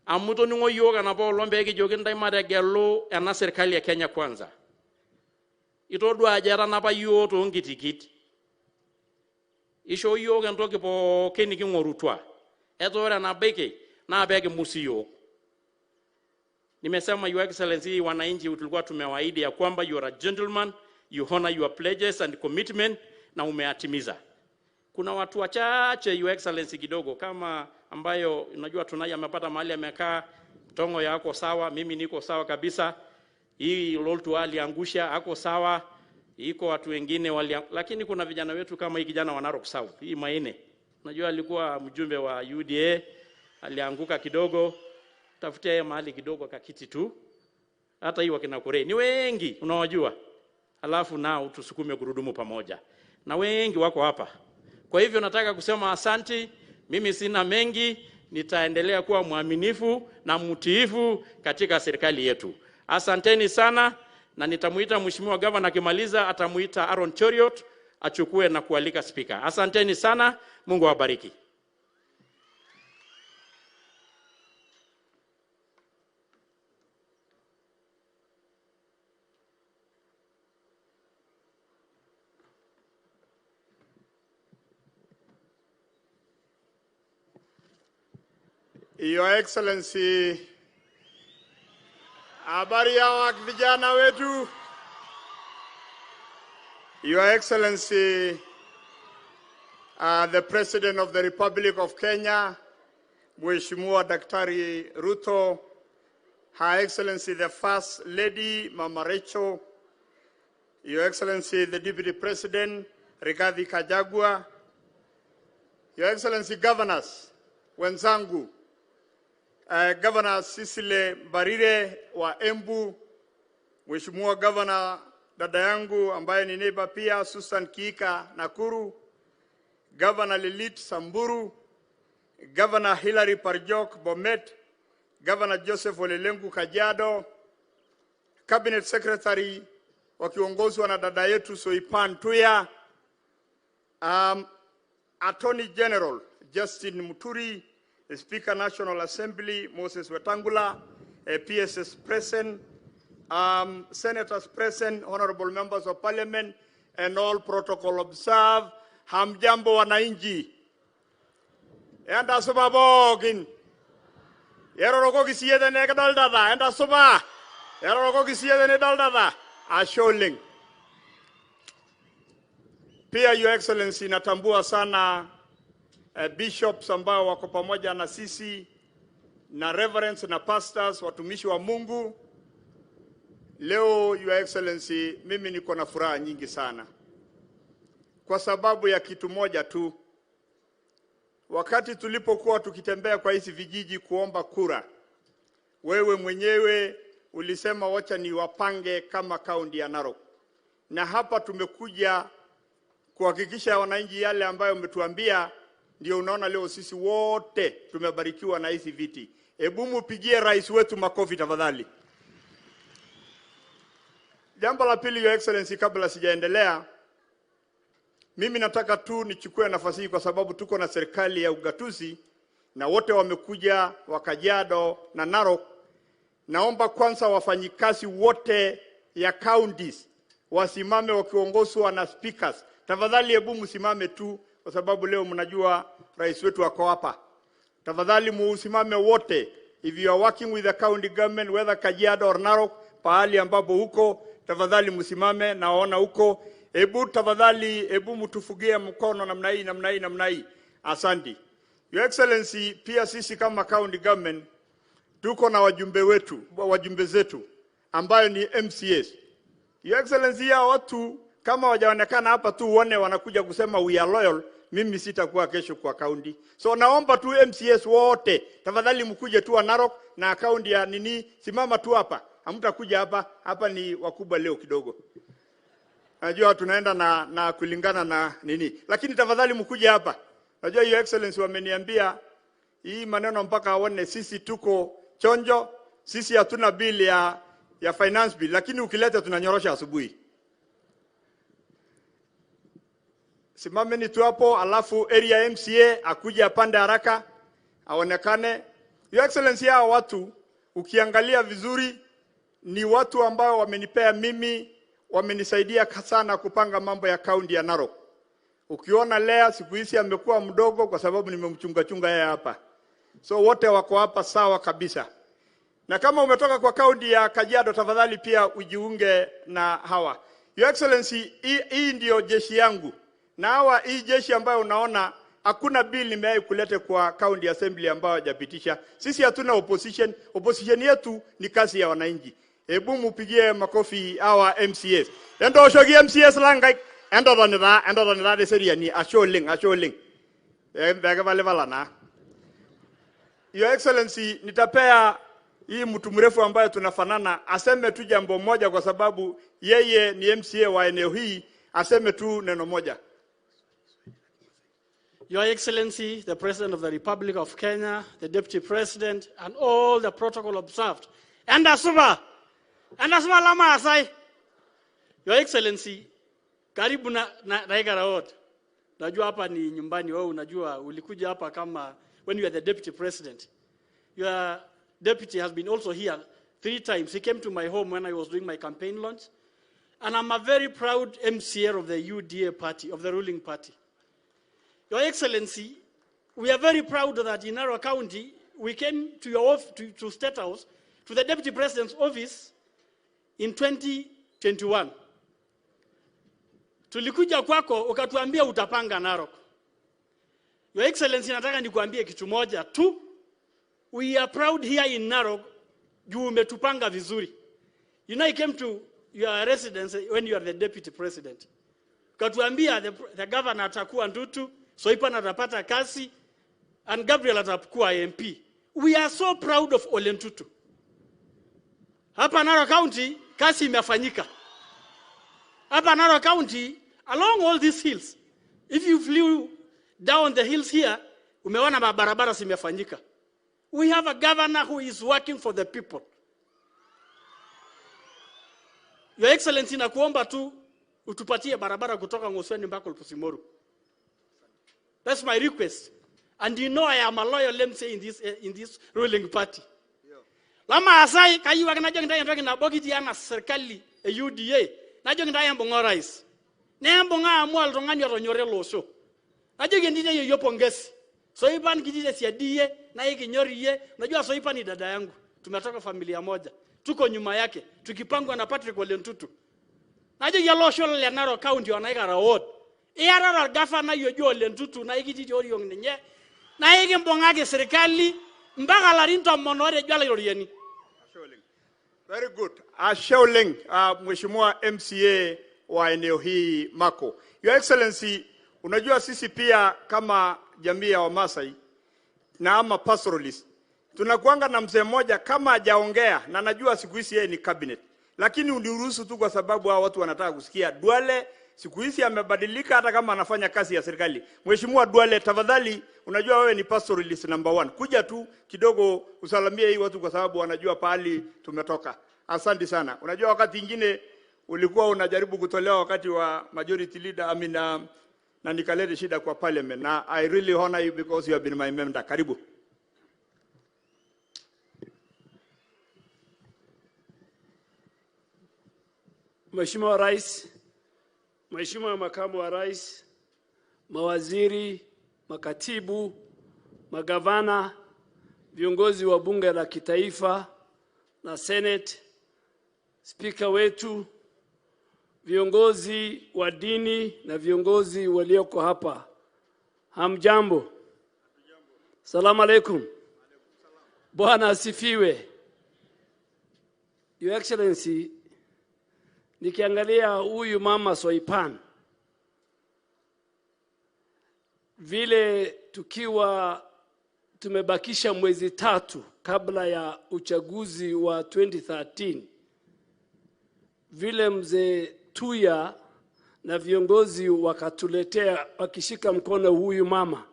Amu toningo yiok enapa olong pee kijoki ntae mategelu ena serikali ya Kenya Kwanza. Itodua ajo etanapa yiok toonkitikit. Ishoo yiok entoki pookin niking'orutua. Etaa ore enabaiki naa pee kimus yiok. Nimesema Your Excellency, wananchi tulikuwa tumewaahidi ya kwamba you are a gentleman, you honor your pledges and commitment, na umeatimiza. Kuna watu wachache Your Excellency kidogo kama ambayo unajua tunaye amepata mahali amekaa, tongo yako sawa, mimi niko sawa kabisa. Hii Loltu aliangusha ako sawa, iko watu wengine wali, lakini kuna vijana wetu kama hii kijana wa Narok South, hii Maine. Unajua alikuwa mjumbe wa UDA, alianguka kidogo, tafutia yeye mahali kidogo kakiti tu. Hata hii wakina Korei ni wengi unawajua. Alafu nao tusukume gurudumu pamoja. Na wengi wako hapa. Kwa hivyo nataka kusema asanti, mimi sina mengi, nitaendelea kuwa mwaminifu na mtiifu katika serikali yetu. Asanteni sana, na nitamuita Mheshimiwa Governor akimaliza atamuita Aaron Cheriot achukue na kualika speaker. Asanteni sana, Mungu awabariki. Your Excellency, habari ya vijana wetu. Your Excellency, the President of the Republic of Kenya, Mheshimiwa Daktari Ruto, Her Excellency the First Lady, Mama Rachel, Your Excellency the Deputy President, Rigathi Gachagua, Your Excellency Governors, wenzangu, Governor Cecily Mbarire wa Embu, Mheshimiwa Governor dada yangu ambaye ni neighbor pia Susan Kihika Nakuru, Governor Lilit Samburu, Governor Hilary Parjok Bomet, Governor Joseph Ole Lenku Kajiado, Cabinet Secretary wakiongozwa na dada yetu Soipan Tuya, Attorney General Justin Muturi, Speaker National Assembly Moses Wetangula, PSS present, Senators present, honorable members of parliament, and all protocol observed. Hamjambo wananchi. Enda suba bogin. Eroroko kisiye ne kadaldada. Enda suba. Eroroko kisiye ne daldada. Asholing. Pia Your Excellency, natambua sana bishops ambao wako pamoja na sisi, na reverends na pastors, watumishi wa Mungu. Leo Your Excellency, mimi niko na furaha nyingi sana kwa sababu ya kitu moja tu. Wakati tulipokuwa tukitembea kwa hizi vijiji kuomba kura, wewe mwenyewe ulisema wacha ni wapange kama kaunti ya Narok. Na hapa tumekuja kuhakikisha wananchi yale ambayo umetuambia. Ndio unaona leo sisi wote tumebarikiwa na hizi viti. Hebu mupigie rais wetu makofi tafadhali. Jambo la pili, Your Excellency, kabla sijaendelea, mimi nataka tu nichukue nafasi hii kwa sababu tuko na serikali ya ugatuzi na wote wamekuja wa Kajiado na Narok. Naomba kwanza wafanyikazi wote ya counties wasimame wakiongozwa na speakers. Tafadhali hebu msimame tu kwa sababu leo mnajua rais wetu ako hapa. Tafadhali musimame wote. If you are working with the county government, whether Kajiado or Narok, pahali ambapo huko, tafadhali msimame. Naona huko. Hebu tafadhali, hebu mtufugie mkono namna hii, namna hii, namna hii. Asante. Your Excellency, pia sisi kama county government tuko na wajumbe wetu, wajumbe zetu ambayo ni MCAs. Your Excellency, ya watu kama wajaonekana hapa tu uone wanakuja kusema we are loyal, mimi sitakuwa kesho kwa county. So naomba tu MCAs wote tafadhali mkuje tu wa Narok na county ya nini, simama tu hapa. Hamtakuja hapa, hapa ni wakubwa leo kidogo. Najua tunaenda na kulingana na nini. Lakini tafadhali mkuje hapa. Najua Your Excellency wameniambia Hii maneno mpaka aone sisi tuko chonjo, sisi hatuna bill ya finance bill, lakini ukileta tunanyorosha asubuhi. Simameni tu hapo, alafu area MCA akuje apande haraka aonekane. Your Excellency, hao watu ukiangalia vizuri ni watu ambao wamenipea mimi, wamenisaidia sana kupanga mambo ya kaunti ya Narok. Ukiona Lea siku hizi amekuwa mdogo kwa sababu nimemchunga chunga yeye hapa. So wote wako hapa sawa kabisa. Na kama umetoka kwa kaunti ya Kajiado, tafadhali pia ujiunge na hawa. Your Excellency, hii ndio jeshi yangu. Na hawa, hii jeshi ambayo unaona, hakuna bill nimewahi kuleta kwa county assembly ambayo hajapitisha. Sisi hatuna opposition. Opposition yetu ni kazi ya wananchi. Hebu mupigie makofi hawa MCAs. Endo oshogi MCAs langai. Endo dhani deseria ni asholing. Bega na. Your Excellency, nitapea hii mtu mrefu ambaye tunafanana aseme tu jambo moja kwa sababu yeye ni MCA wa eneo hii, aseme tu neno moja. Your Excellency, the President of the Republic of Kenya, the Deputy President, and all the protocol observed. Enda suba lama asai. Your Excellency, karibu na Naikara. Najua hapa ni nyumbani wewe, unajua ulikuja hapa kama when you are the Deputy President. Your deputy has been also here 3 times. He came to my home when I was doing my campaign launch. And I'm a very proud MCA of the UDA party, of the ruling party. Your Excellency, we are very proud that in Narok County, we came to your to State House, to the Deputy President's office in 2021. Tulikuja kwako, ukatuambia utapanga Narok. Your Excellency, nataka nikuambie kitu moja tu. We are proud here in Narok, juu umetupanga vizuri. You know, I came to your residence when you are the Deputy President. Ukatuambia the governor atakuwa Ndutu, Soipan atapata kasi, and Gabriel atakuwa MP. We are so proud of Ole Ntutu. Hapa Narok County, kasi imefanyika. Hapa Narok County, along all these hills, if you flew down the hills here, umeona mabarabara zimefanyika. We have a governor who is working for the people. Your Excellency, nakuomba tu utupatie barabara kutoka Ngosweni mpaka Olposimoru. That's my request. And you know I am a loyal MCA in this ruling party. Lama asai kayiwa najo ngai ntoki nabokiti ana serikali e UDA. Najo ngai embung'a rais. Nembung'a amu oltung'ani otonyore losho. Najo kindite yiyo pongezi. Soipan kijiji siadie na ikinyoriye. Najua Soipan ni dada yangu. Tumetoka familia moja. Tuko nyuma yake. Tukipangwa na Patrick Ole Ntutu. Najo yalo le Narok County onaikara ward. Iyarara gavana yojo Ole Ntutu na ikititi oriong ninye. Na ikimbung'aki serikali mpaka larin 10 otejo olaitoriani. Very good. Ashaoling, Mheshimiwa MCA wa eneo hii Mako. Your Excellency, unajua sisi pia kama jamii ya Wamasai na ama pastoralist, tunakuanga na mzee mmoja kama hajaongea, na najua siku hizi yeye ni cabinet. Lakini uniruhusu tu kwa sababu hao watu wanataka kusikia. Duale siku hizi amebadilika hata kama anafanya kazi ya serikali. Mheshimiwa Duale, tafadhali, unajua wewe ni pastoralist number 1. Kuja tu kidogo usalamie hii watu kwa sababu wanajua pahali tumetoka. Asante sana. Unajua wakati mwingine ulikuwa unajaribu kutolewa wakati wa majority leader, na nikalete shida kwa parliament. Na I really honor you because you have been my member. Karibu. Mheshimiwa Rais, Mheshimiwa Makamu wa Rais, mawaziri, makatibu, magavana, viongozi wa bunge la kitaifa na Senate, spika wetu, viongozi wa dini na viongozi walioko hapa. Hamjambo. Salamu alaikum. Bwana asifiwe. Your Excellency, nikiangalia huyu mama Soipan, vile tukiwa tumebakisha mwezi 3 kabla ya uchaguzi wa 2013, vile mzee Tuya na viongozi wakatuletea wakishika mkono huyu mama,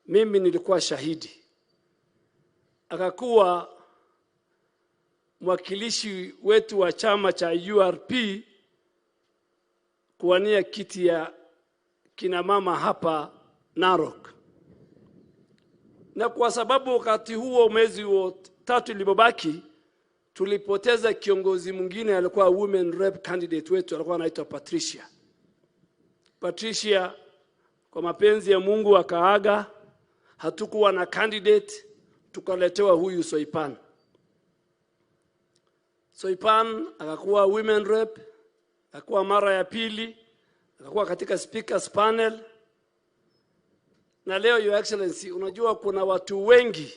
mimi nilikuwa shahidi. akakuwa mwakilishi wetu wa chama cha URP kuwania kiti ya kina mama hapa Narok. Na kwa sababu wakati huo mwezi wa 3 ilipobaki tulipoteza kiongozi mwingine alikuwa women rep candidate wetu, alikuwa anaitwa Patricia. Patricia kwa mapenzi ya Mungu akaaga, hatukuwa na candidate, tukaletewa huyu Soipan. Soipan akakuwa women rep, akakuwa mara ya pili, akakuwa katika speakers panel. Na leo Your Excellency, unajua kuna watu wengi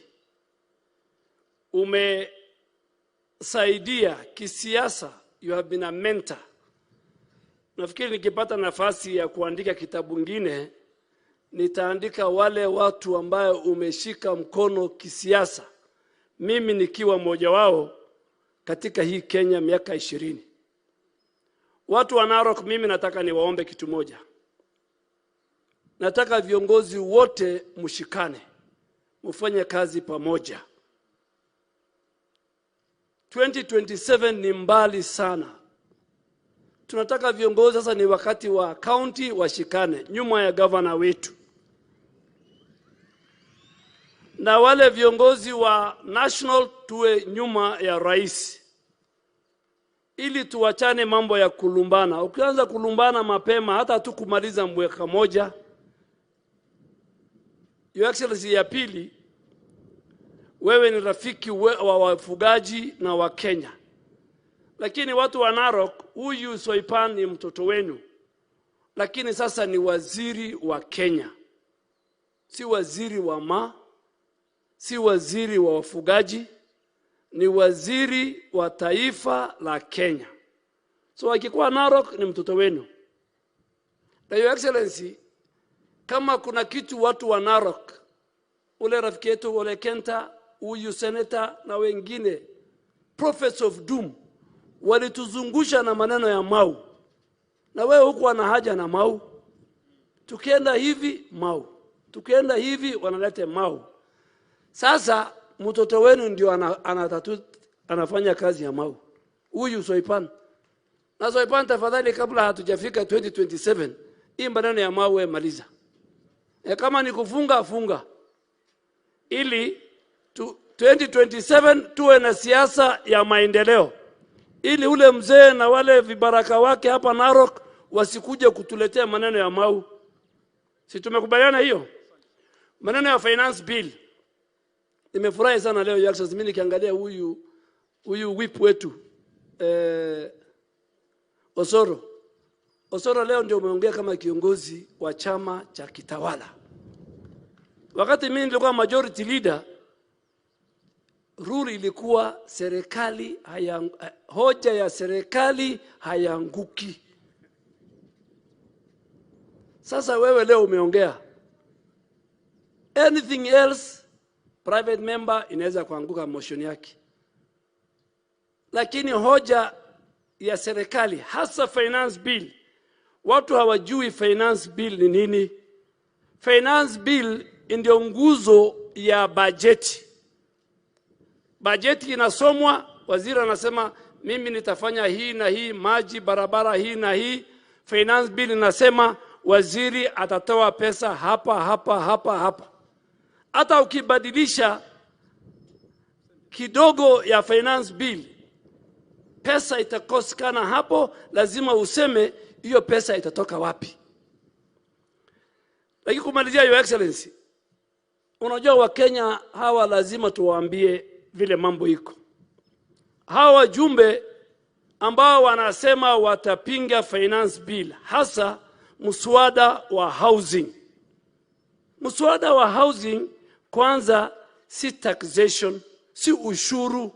umesaidia kisiasa, you have been a mentor. Nafikiri nikipata nafasi ya kuandika kitabu ngine, nitaandika wale watu ambayo umeshika mkono kisiasa, mimi nikiwa mmoja wao katika hii Kenya miaka 20. Watu wa Narok, mimi nataka niwaombe kitu moja. Nataka viongozi wote mshikane, mfanye kazi pamoja. 2027 ni mbali sana. Tunataka viongozi sasa, ni wakati wa county washikane nyuma ya governor wetu. Na wale viongozi wa national tuwe nyuma ya rais, ili tuwachane mambo ya kulumbana. Ukianza kulumbana mapema hata tu kumaliza mwaka moja. Your Excellency, ya pili, wewe ni rafiki wa wafugaji na wa Kenya. Lakini watu wa Narok, huyu Soipan ni mtoto wenu. Lakini sasa ni waziri wa Kenya. Si waziri wa ma, si waziri wa wafugaji, ni waziri wa taifa la Kenya. So akikuwa Narok ni mtoto wenu. Na Your Excellency, kama kuna kitu watu wa Narok, ule rafiki yetu Ole Kenta, huyu senator na wengine, prophets of doom, walituzungusha na maneno ya Mau. Na wewe huko ana haja na Mau. Tukienda hivi Mau, tukienda hivi wanalete Mau. Sasa mtoto wenu ndio anafanya kazi ya Mau, huyu Soipan. Na Soipan, tafadhali, kabla hatujafika 2027, hii maneno ya Mau maliza. Kama ni kufunga, funga. Ili 2027 tuwe na siasa ya maendeleo. Ili ule mzee na wale vibaraka wake hapa Narok wasikuje kutuletea maneno ya Mau. Si tumekubaliana hiyo? Maneno ya finance bill. Nimefurahi sana leo Your Excellency, mimi nikiangalia huyu whip wetu Osoro. Osoro leo ndio umeongea kama kiongozi wa chama cha kitawala. Wakati mimi nilikuwa majority leader, rule ilikuwa serikali hoja ya serikali hayanguki. Sasa wewe leo umeongea. Anything else, private member inaweza kuanguka motion yake. Lakini hoja ya serikali, hasa finance bill, watu hawajui finance bill ni nini. Finance bill ndio nguzo ya bajeti. Bajeti inasomwa, waziri anasema mimi nitafanya hii na hii, maji, barabara hii na hii. Finance bill inasema waziri atatoa pesa hapa, hapa, hapa, hapa. Hata ukibadilisha kidogo ya finance bill, pesa itakosekana hapo, lazima useme hiyo pesa itatoka wapi. Lakini kumalizia, Your Excellency, unajua Wakenya hawa lazima tuwaambie vile mambo iko. Hawa wajumbe ambao wanasema watapinga finance bill, hasa mswada wa housing. Mswada wa housing kwanza si taxation, si ushuru.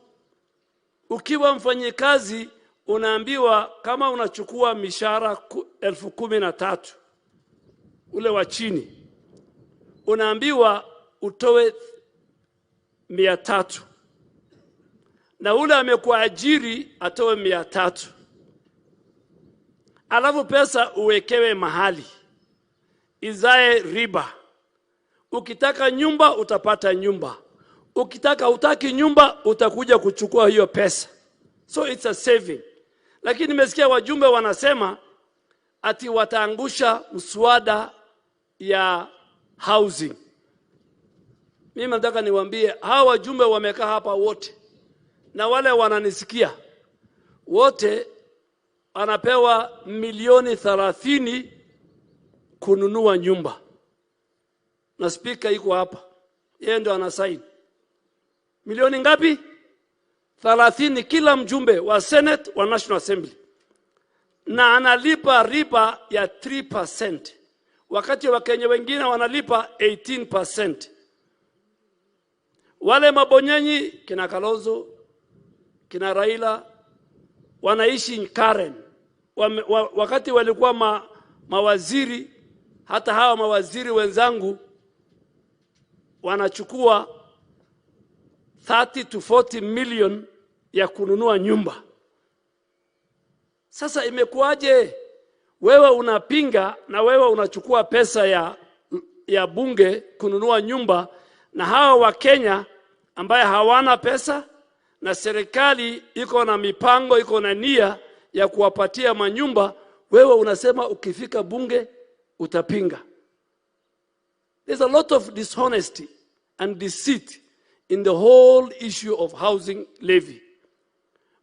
Ukiwa mfanyikazi unaambiwa kama unachukua mishahara 13,000 ule wa chini, unaambiwa utoe 300, na ule amekuajiri atoe 300. Alafu pesa uwekewe mahali izae riba. Ukitaka nyumba utapata nyumba, Ukitaka utaki nyumba utakuja kuchukua hiyo pesa. So it's a saving. Lakini nimesikia wajumbe wanasema ati wataangusha mswada ya housing. Mimi nataka niwaambie hawa wajumbe wamekaa hapa wote na wale wananisikia wote, anapewa milioni 30 kununua nyumba. Na speaker iko hapa, yeye ndio anasign. Milioni ngapi? 30 kila mjumbe wa Senate wa National Assembly. Na analipa riba ya 3%. Wakati wa Kenya wengine wanalipa 18%. Wale mabonyenyi kina Kalonzo, kina Raila wanaishi Karen. Wakati walikuwa mawaziri, hata hawa mawaziri wenzangu wanachukua 30 to 40 million ya kununua nyumba. Sasa imekuwaje wewe unapinga na wewe unachukua pesa ya bunge kununua nyumba, na hawa wa Kenya ambaye hawana pesa na serikali iko na mipango, iko na nia ya kuwapatia manyumba, wewe unasema ukifika bunge utapinga? There's a lot of dishonesty and deceit in the whole issue of housing levy.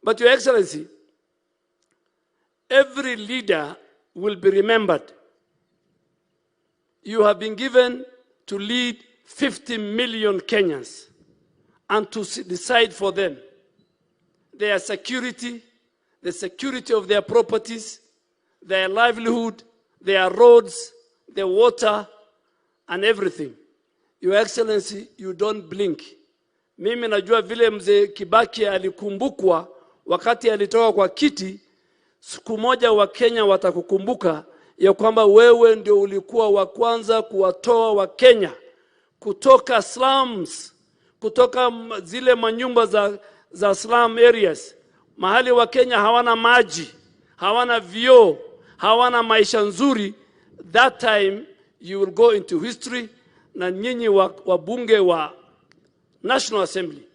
But Your Excellency, every leader will be remembered. You have been given to lead 50 million Kenyans and to decide for them their security, the security of their properties, their livelihood, their roads, their water, and everything. Your Excellency, you don't blink. Mimi najua vile mzee Kibaki alikumbukwa wakati alitoka kwa kiti, siku moja wa Kenya watakukumbuka ya kwamba wewe ndio ulikuwa wa kwanza kuwatoa wa Kenya kutoka slums, kutoka zile manyumba za slum areas, mahali wa Kenya hawana maji, hawana vioo, hawana maisha nzuri. That time you will go into history. Na nyinyi wabunge wa National Assembly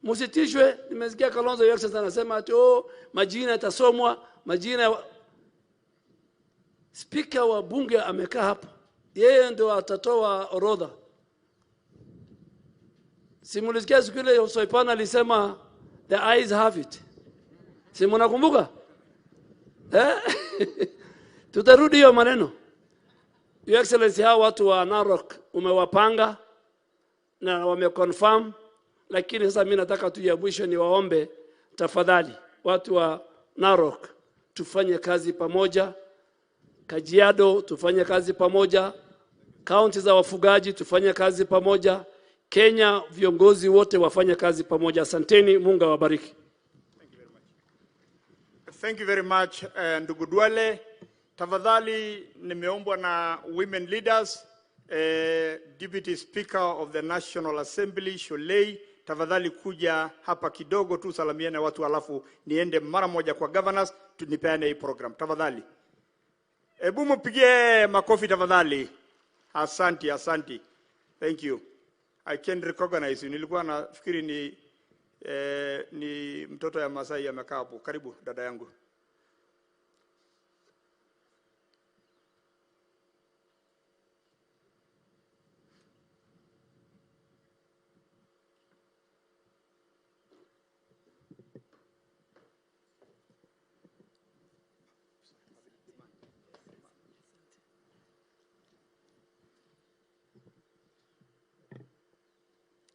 msitishwe. Nimesikia Kalonzo Your Excellency anasema ati oh, majina yatasomwa, majina. Speaker wa bunge amekaa hapo, yeye ndio atatoa orodha. Simulisikia siku ile Soipan alisema the eyes have it. Si mnakumbuka? Tutarudi hiyo maneno. Your Excellency, hao watu wa Narok umewapanga na wameconfirm, lakini sasa mimi nataka tu ya mwisho niwaombe tafadhali watu wa Narok tufanye kazi pamoja, Kajiado tufanye kazi pamoja, kaunti za wafugaji tufanye kazi pamoja, Kenya viongozi wote wafanye kazi pamoja. Asanteni, Mungu awabariki. Thank you very much, ndugu Duale. Tafadhali nimeombwa na women leaders, Deputy Speaker of the National Assembly Sholei, tafadhali kuja hapa kidogo tu salamiane watu, alafu niende mara moja kwa governors tunipeane hii program. Tafadhali. Hebu mpigie makofi tafadhali. Asante, asante. Thank you. I can recognize you. Nilikuwa nafikiri ni mtoto ya Masai amekaa hapo. Karibu dada yangu.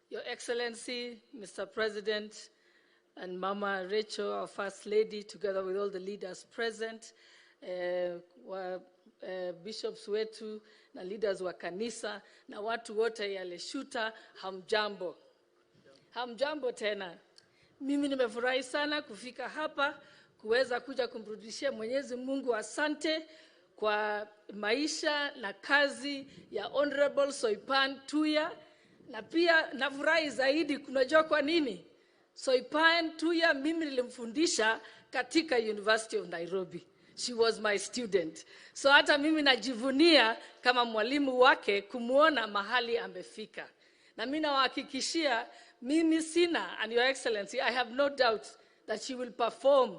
Your Excellency, Mr. President, and Mama Rachel, our First Lady, together with all the leaders present, bishops wetu na leaders wa kanisa na watu wote yale shuta, hamjambo. Hamjambo tena. Mimi nimefurahi sana kufika hapa kuweza kuja kumrudishia Mwenyezi Mungu asante kwa maisha na kazi ya Honorable Soipan Tuya. Na pia nafurahi zaidi, kunajua kwa nini? Soipan Tuya mimi nilimfundisha katika University of Nairobi. She was my student. So hata mimi najivunia kama mwalimu wake kumuona mahali amefika. Na mimi nawahakikishia, mimi sina, and Your Excellency, I have no doubt that she will perform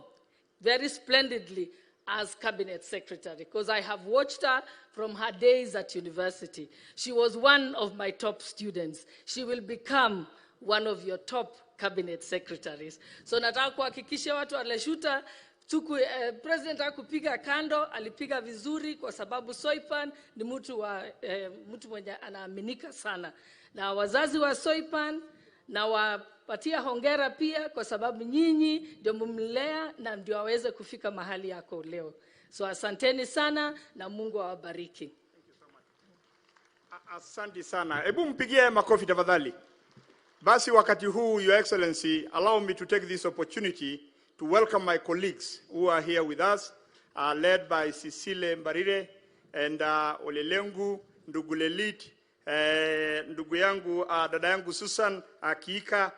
very splendidly as cabinet secretary, because I have watched her from her days at university. She was one of my top students. She will become one of your top cabinet secretaries. So nataka kuhakikisha watu wa Leshuta, tuku, president hakupiga kando, alipiga vizuri kwa sababu Soipan ni mtu mwenye anaaminika sana. Na wazazi wa Soipan na wapatia hongera pia kwa sababu nyinyi ndio mumlea na ndio aweze kufika mahali yako leo. So asanteni sana na Mungu awabariki. Asante sana. Hebu mpigie makofi tafadhali. Basi wakati huu, Your Excellency, allow me to take this opportunity to welcome my colleagues who are here with us, led by Cecile Mbarire and Olelengu, ndugu Lelit, ndugu yangu, dada yangu Susan Kiika,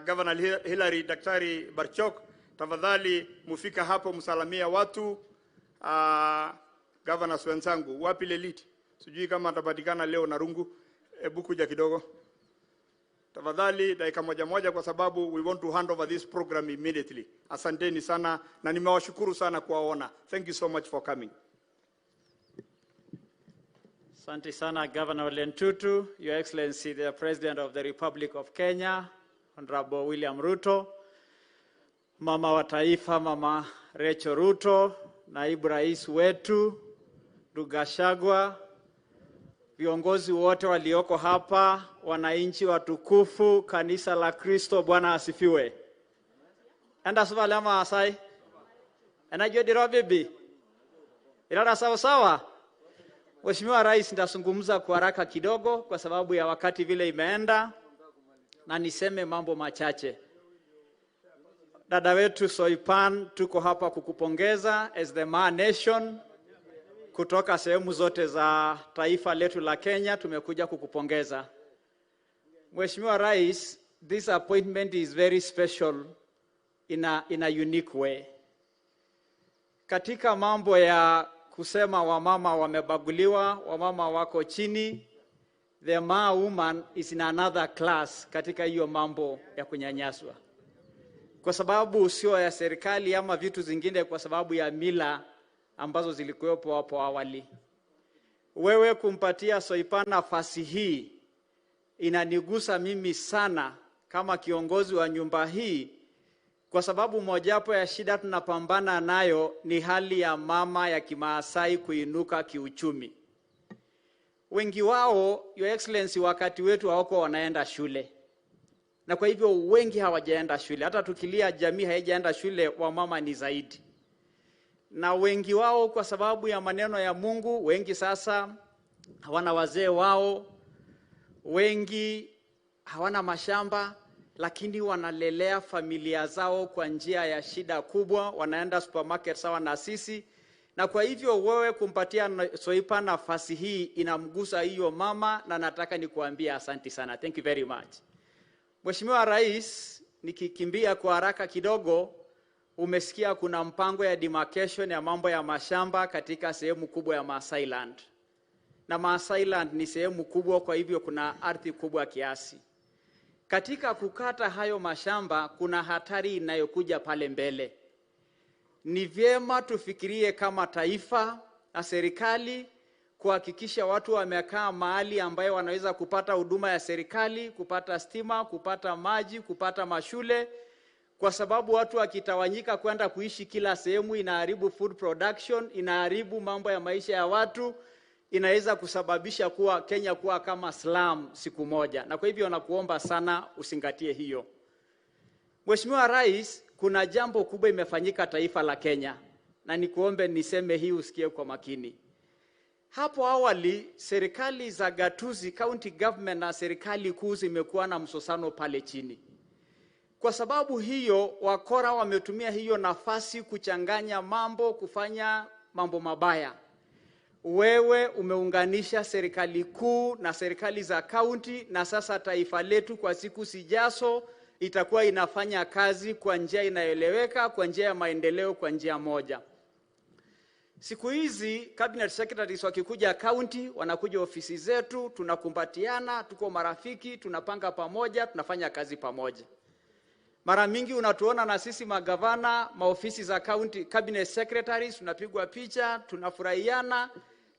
Governor Hillary Daktari Barchok. Tafadhali mufika hapo msalamia watu. Governors wenzangu, wapi Lelit? Sijui kama atapatikana leo na rungu. Hebu kuja kidogo. Tafadhali dakika moja moja kwa sababu we want to hand over this program immediately. Asanteni sana na nimewashukuru sana kuwaona. Thank you so much for coming. Asante sana Governor Lentutu, Your Excellency the President of the Republic of Kenya, Honorable William Ruto, Mama wa Taifa Mama Rachel Ruto, Naibu Rais wetu ndugu Gachagua, viongozi wote walioko hapa, wananchi watukufu, kanisa la Kristo, Bwana asifiwe. Enda suba lama asai. Enajua diro bibi. Ilala sawa sawa. Mheshimiwa Rais, nitazungumza kwa haraka kidogo kwa sababu ya wakati vile imeenda na niseme mambo machache. Dada wetu Soipan, tuko hapa kukupongeza as the Maa Nation. Kutoka sehemu zote za taifa letu la Kenya tumekuja kukupongeza. Mheshimiwa Rais, this appointment is very special in a unique way. Katika mambo ya kusema wamama wamebaguliwa, wamama wako chini, the Maa woman is in another class katika hiyo mambo ya kunyanyaswa. Kwa sababu sio ya serikali ama vitu zingine, kwa sababu ya mila ambazo zilikuwepo hapo awali. Wewe kumpatia Soipan nafasi hii inanigusa mimi sana kama kiongozi wa nyumba hii, kwa sababu mojawapo ya shida tunapambana nayo ni hali ya mama ya Kimaasai kuinuka kiuchumi. Wengi wao, Your Excellency, wakati wetu hawako wanaenda shule. Na kwa hivyo wengi hawajaenda shule. Hata tukilia jamii haijaenda shule, wamama ni zaidi. Na wengi wao kwa sababu ya maneno ya Mungu, wengi sasa hawana wazee wao, wengi hawana mashamba, lakini wanalelea familia zao kwa njia ya shida kubwa, wanaenda supermarket sawa na sisi. Na kwa hivyo wewe kumpatia Soipan nafasi hii inamgusa hiyo mama, na nataka nikuambia asanti sana. Thank you very much. Mheshimiwa Rais, nikikimbia kwa haraka kidogo, umesikia kuna mpango ya demarcation ya mambo ya mashamba katika sehemu kubwa ya Maasailand. Na Maasailand ni sehemu kubwa, kwa hivyo kuna ardhi kubwa kiasi. Katika kukata hayo mashamba kuna hatari inayokuja pale mbele. Ni vyema tufikirie kama taifa na serikali kuhakikisha watu wamekaa mahali ambayo wanaweza kupata huduma ya serikali, kupata stima, kupata maji, kupata mashule. Kwa sababu watu wakitawanyika kwenda kuishi kila sehemu inaharibu food production, inaharibu mambo ya maisha ya watu, inaweza kusababisha kuwa Kenya kuwa kama slum siku moja. Na kwa hivyo nakuomba sana usingatie hiyo. Mheshimiwa Rais, kuna jambo kubwa imefanyika taifa la Kenya, na nikuombe niseme hii usikie kwa makini. Hapo awali serikali za gatuzi, county government na serikali kuu zimekuwa na msosano pale chini. Kwa sababu hiyo wakora wametumia hiyo nafasi kuchanganya mambo, kufanya mambo mabaya. Wewe umeunganisha serikali kuu na serikali za county, na sasa taifa letu kwa siku zijazo itakuwa inafanya kazi kwa njia inayoeleweka, kwa njia ya maendeleo, kwa njia moja. Siku hizi cabinet secretaries wakikuja county, wanakuja ofisi zetu, tunakumbatiana, tuko marafiki, tunapanga pamoja, tunafanya kazi pamoja. Mara mingi unatuona na sisi magavana, maofisi za county cabinet secretaries, tunapigwa picha, tunafurahiana.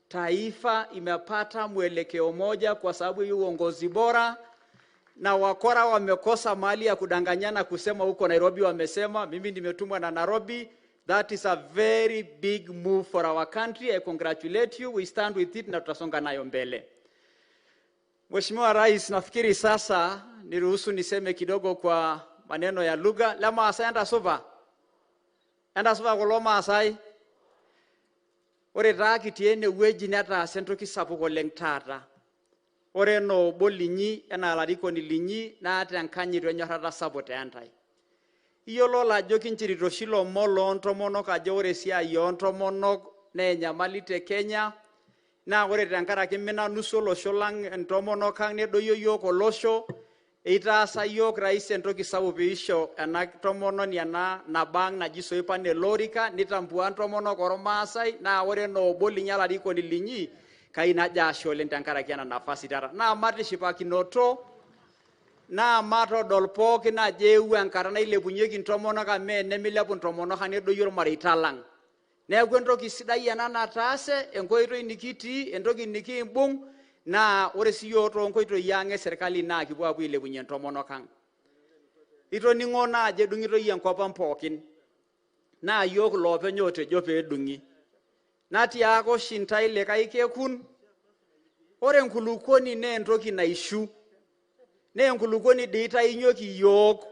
Taifa imepata mwelekeo moja kwa sababu hii uongozi bora, na wakora wamekosa mali ya kudanganyana kusema huko Nairobi wamesema, mimi nimetumwa na Nairobi. That is a very big move for our country. I congratulate you. We stand with it na tutasonga nayo mbele. Mheshimiwa Rais, nafikiri sasa niruhusu niseme kidogo kwa maneno ya lugha. La Maasai enda supa. Enda supa kulo Maasai. Ore taa kitii enewueji netaasa entoki sapuk oleng taata. Ore ena obo linyi enaa olarikoni linyi naata enkanyit wenyorrata sapuk teentai. Iyiolo ajo kinchirito oshi ilomon loontomonok ajo ore esiai oontomonok naa enyamali te Kenya, naa ore tenkaraki mina nusu olosho lang intomonok ang nedoyio yiok olosho, eitaasa yiok rais entoki sapuk piisho ena tomononi ena nabang naji Soipan elorika, nitambua intomonok ormaasai, naa ore ena obo linyi olarikoni linyi kai najo ashe oleng tenkaraki ena nafasi taata. Naa matishipakinoto naa matodol pookin ajo eewuo enkata nailepunyieki intomonok amu enemilepu intomonok ang nedoyio irmareita lang. Neeku entoki sidai ena nataase, enkoitoi nikitii, entoki nikiimbung', naa ore sii yiok toonkoitoi ang' e serikali naa kipuo apuo ailepunyie intomonok ang'. Itoning'o naa ajo edung'itoi enkop ang' pookin, naa yiok iloopeny otejo peedung'i. Natiaka oshi intae likae kekun, ore enkulukuoni naa entoki naishu, naa enkulukuoni dii itainyioki iyiok.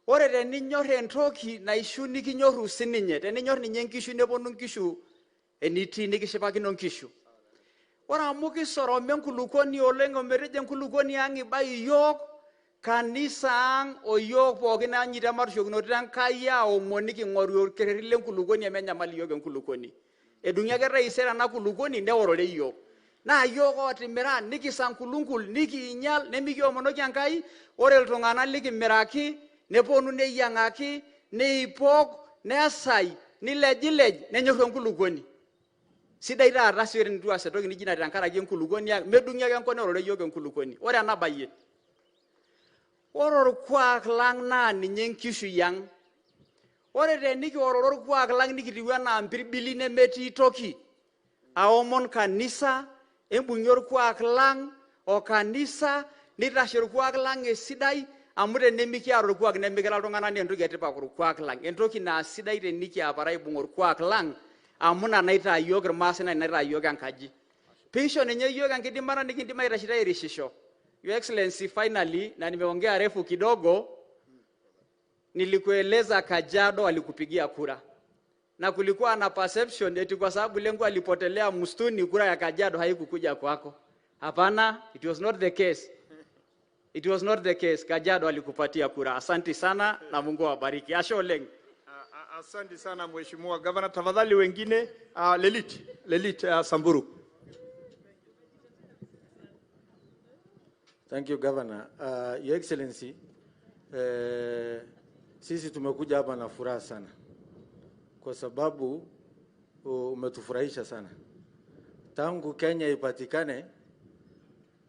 Ore teninyor entoki naishu nikinyoru sininye, teninyor ninye nkishu neponu nkishu enitii nikishipakino nkishu. Ore amu kisoroma enkulukuoni oleng ometejo enkulukuoni ang' iba iyiok, kanisa ang' o yiok pookin anyita ematushukokinoto Enkai aomon niking'oru orkerreti lenkulukuoni emenyamal iyiok enkulukuoni. Edung'i ake taisere ena kulukuoni neorore iyiok. Naa yiok ootimira nikisankulunkul nikiinyal nemikiomonoki Enkai, ore iltung'anak likimiraki neponu neyiang'aki neipok nesai nilejilej nenyorru enkulukuoni. Sidai taata sii tenitu aas entoki nijo ina tenkaraki enkulukuoni ang', medung'i ake enkop neorore iyiok enkulukuoni. Ore ena bayie, ore orkuak lang' naa ninye enkishui ang'. Ore tenikiororo orkuak lang' nikitiu enaa mpirbili nemetii toki. Aomon kanisa, embung'ie orkuak lang' o kanisa, nitashe orkuak lang' esidai, amu tenemikiata orkuak nemikira iltung'anak naa entoki etipat orkuak lang'. Entoki naa sidai tenikiapara aibung' orkuak lang', amu ina naitaa yiok irmaasai naa ina naitaa yiok enkaji. Piisho ninye yiok enkidimata nikindim aitashito airishisho. Your Excellency, finally, na nimeongea refu kidogo, nilikueleza Kajiado alikupigia kura. Na kulikuwa na perception eti kwa sababu Lenku alipotelea msituni kura ya Kajiado haikukuja kwako. Hapana, it was not the case. It was not the case. Kajiado alikupatia kura. Asante sana na Mungu awabariki. Ashe oleng. Asante sana Mheshimiwa Governor. Tafadhali wengine, Lelit Samburu. Thank you, Governor. Your Excellency, sisi tumekuja hapa na furaha sana kwa sababu umetufurahisha sana. Tangu Kenya ipatikane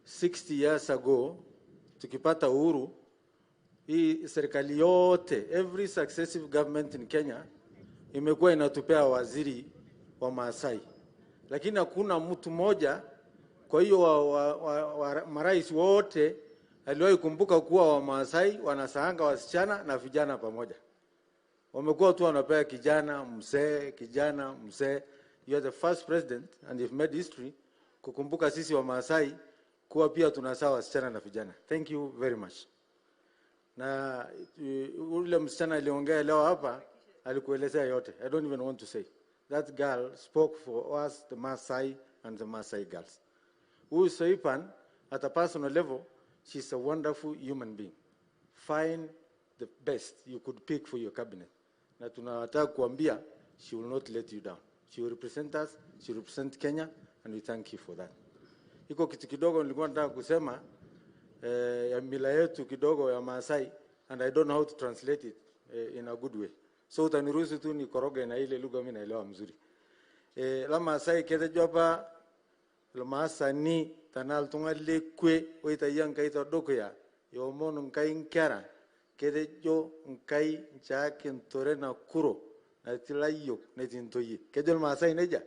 60 years ago, tukipata uhuru, hii serikali yote, every successive government in Kenya imekuwa inatupea waziri wa Maasai, lakini hakuna mtu mmoja. Kwa hiyo wa marais wote aliwahi kumbuka kuwa wa Maasai wanasaanga wasichana na vijana pamoja. Wamekuwa tu wanapea kijana mzee, kijana mzee. You are the first president and you've made history kukumbuka sisi wa Maasai kuwa pia tunazaa wasichana na vijana. Thank you very much. Na ule msichana aliongea leo hapa alikuelezea yote. I don't even want to say. That girl spoke for us, the Maasai and the Maasai girls. Huyu Soipan, at a personal level, she's a wonderful human being. Find the best you could pick for your cabinet. Na tunataka kuambia, she will not let you down. She will represent us, she will represent Kenya, and we thank you for that. Iko kitu kidogo nilikuwa nataka kusema ya mila yetu kidogo ya Maasai, and I don't know how to translate it in a good way. So utaniruhusu tu nikoroge na ile lugha mimi naelewa mzuri. Lamaasai ketejo apa ilmaasani tenaa iltung'anak lekwe oitayio Enkai tedukuya eomonu Enkai nkera, ketejo Enkai nchaaki ntore nakuro natii layiok netii ntoyie. Kejo Ilmaasai nejia?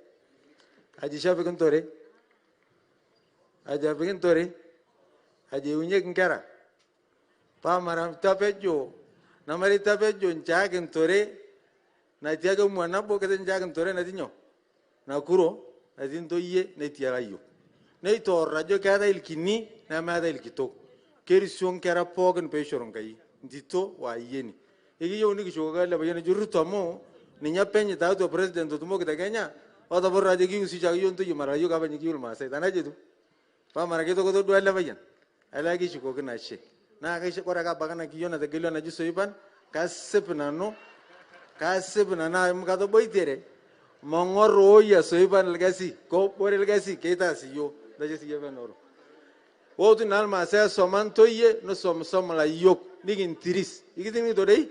Aji isho epiki ntore? Aji epiki ntore? Aji eunyieki nkera? Paa mara tapejo, namari tapejo nchaaki ntore natii ake emua nabo, ketejo nchaaki ntore natii nyoo? Nakuro natii ntoyie netii layiok. Neitoor ajo keetae ilkini nemeetae ilkitok. Kerisio nkera pookin peishoru Enkai ntito o ayieni. Ekiyieu nikishukoki ele payian oji Ruto amu ninye penye tiatua president otumoki te Kenya otoporra ajo kihusisha ake yiok ntoyie mara yiok apa ninye kiyieu Ilmaasai. Tenaa ajo etiu? Paa mara keitokoto duo ele payian? Elee kishukoki ashe. Naa ore ake abaiki ena kiyioo nategelua naji Soipan, kasip nanu amu katoboitere, mang'or ooyia Soipan ilkasi, kobore ilkasi keitaas iyiok. Ntaje siyie penoro. Ootu naa Ilmaasai esoma ntoyie, nisomisom ilayiok, nikintiris. Ikitining'ito dei?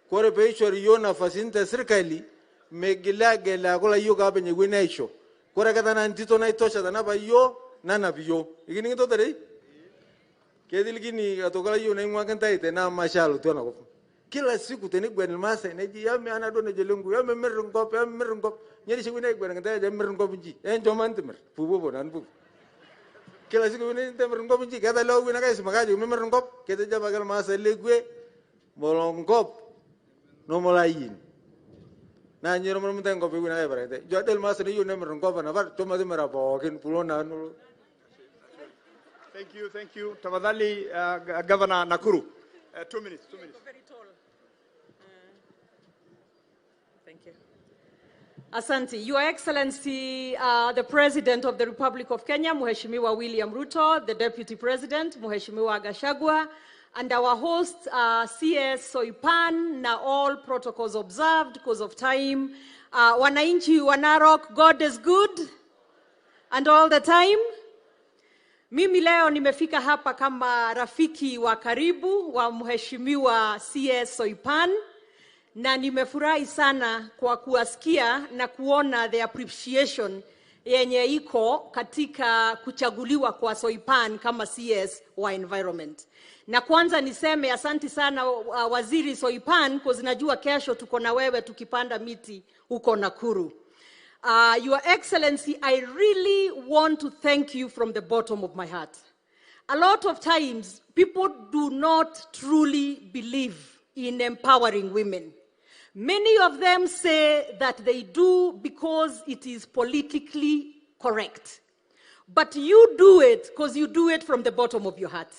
Kore peishori iyiok nafasini te sirkali, migili agel aaku ilayiok openy ewueni aisho. Kore ake tenaa ntito naitosha tenapa yiok, nanap iyiok. Ikining'ito dei? Ketii ilkini aitoki layiok naing'ua kintai tene amu maisha alotu enakop. Kila siku teniguan Ilmaasai neji yame ana duo nejo lenku, yame mir enkop, yame mir enkop. Nyerishe wueni aiguan kintai ajo mir enkop inji. Enchom antimir. Pupuo nanu pupu. Kila siku wueni ntimir enkop inji. Keeta lewa wueni ake aisumaki ajoki mimir enkop. Ketejo apake Ilmaasai lekwe molo enkop nomolo ayieni. Naa nyero murmuta enkop ewueni ake aiparaki. Ijo ade Ilmaasai neyieu nemir enkop enapar, chom timira pookin pulo nanu. Thank you, thank you. Tafadhali, Governor Nakuru. 2 minutes, 2 minutes. Very tall. Thank you. Asante. Your Excellency, the President of the Republic of Kenya, Mheshimiwa William Ruto, the Deputy President, Mheshimiwa Gachagua, and our host, CS Soipan, na all protocols observed because of time. Wananchi wa Narok, God is good and all the time. Mimi leo nimefika hapa kama rafiki wa karibu wa Mheshimiwa CS Soipan, na nimefurahi sana kwa kuwasikia na kuona the appreciation yenye iko katika kuchaguliwa kwa Soipan kama CS wa environment. Na kwanza niseme asanti sana Waziri Soipan, kwa najua kesho tuko na wewe tukipanda miti huko Nakuru. Your Excellency, I really want to thank you from the bottom of my heart. A lot of times, people do not truly believe in empowering women. Many of them say that they do because it is politically correct. But you do it because you do it from the bottom of your heart.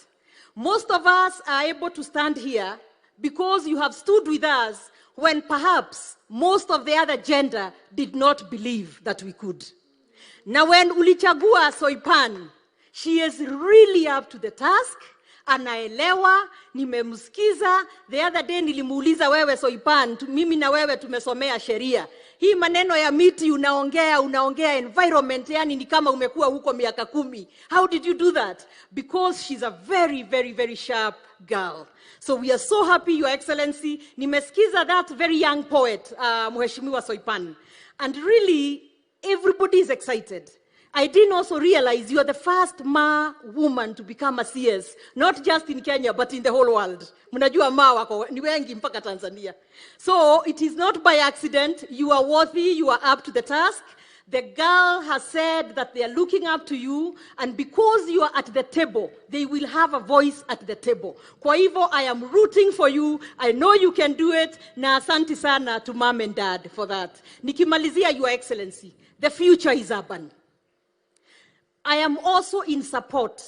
Most of us are able to stand here because you have stood with us when perhaps most of the other gender did not believe that we could. Now when ulichagua Soipan, she is really up to the task. Anaelewa, nimemsikiza. The other day nilimuuliza wewe Soipan, mimi na wewe tumesomea sheria. Hii maneno ya miti unaongea environment, yani ni kama umekuwa huko miaka 10. How did you do that? Because she's a very, very, very sharp girl. So we are so happy, Your Excellency. Nimesikiza that very young poet, Mheshimiwa Soipan. And really, everybody is excited. I didn't also realize you are the first Ma woman to become a CS, not just in Kenya, but in the whole world. Mnajua Ma wako ni wengi mpaka Tanzania. So it is not by accident. You are worthy, you are up to the task. The girl has said that they are looking up to you, and because you are at the table, they will have a voice at the table. Kwa hivyo, I am rooting for you. I know you can do it. Na asante sana to mom and dad for that. Nikimalizia, Your Excellency, the future is urban. I am also in support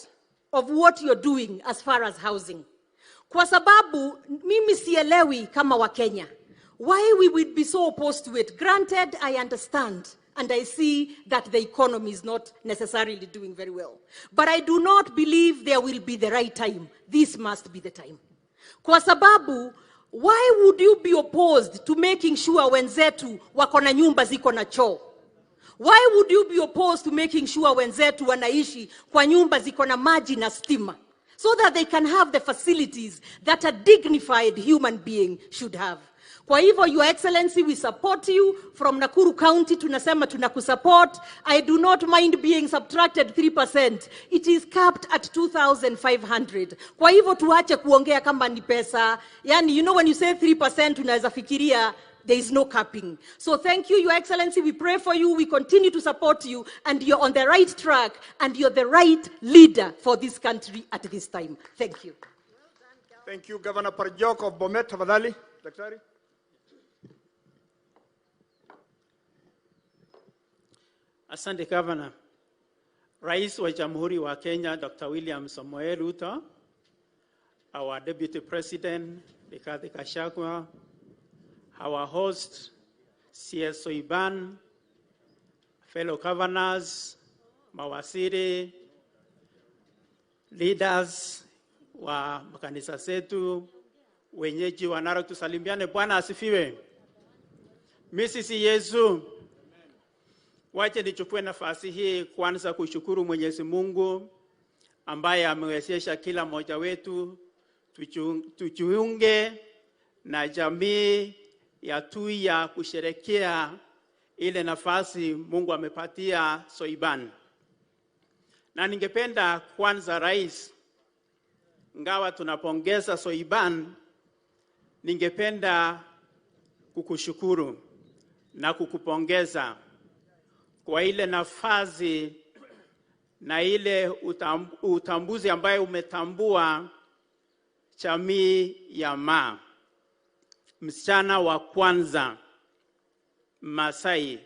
of what you're doing as far as housing. Kwa sababu, mimi sielewi kama wa Kenya why we would be so opposed to it. Granted, I understand and I see that the economy is not necessarily doing very well. But I do not believe there will be the right time. This must be the time. Kwa sababu, why would you be opposed to making sure wenzetu wako na nyumba ziko na choo? Why would you be opposed to making sure wenzetu wanaishi kwa nyumba ziko na maji na stima? So that they can have the facilities that a dignified human being should have. Kwa hivyo, Your Excellency, we support you from Nakuru County. Tunasema tunakusupport. I do not mind being subtracted 3%. It is capped at 2,500. Kwa hivyo tuache kuongea kama ni pesa. Yani, you know when you say 3% unaweza fikiria there is no capping. So thank you, Your Excellency. We pray for you. We continue to support you. And you're on the right track. And you're the right leader for this country at this time. Thank you. Thank you, Governor Parjok of Bomet. Tafadhali, Daktari. Asante Governor. Rais wa Jamhuri wa Kenya, Dr. William Samoei Ruto, our Deputy President, Rigathi Gachagua, our host, CS Soipan, fellow governors, mawaziri, leaders wa makanisa zetu, wenyeji wa Narok, tusalimiane. Bwana asifiwe. Mrs. Yesu. Wache nichukue nafasi hii kwanza kushukuru Mwenyezi Mungu ambaye amewezesha kila mmoja wetu tujiunge na jamii ya Tuya kusherekea ile nafasi Mungu amepatia Soipan. Na ningependa kwanza, Rais, ingawa tunapongeza Soipan, ningependa kukushukuru na kukupongeza kwa ile nafasi na ile utambuzi ambayo umetambua jamii ya Maa, msichana wa kwanza Masai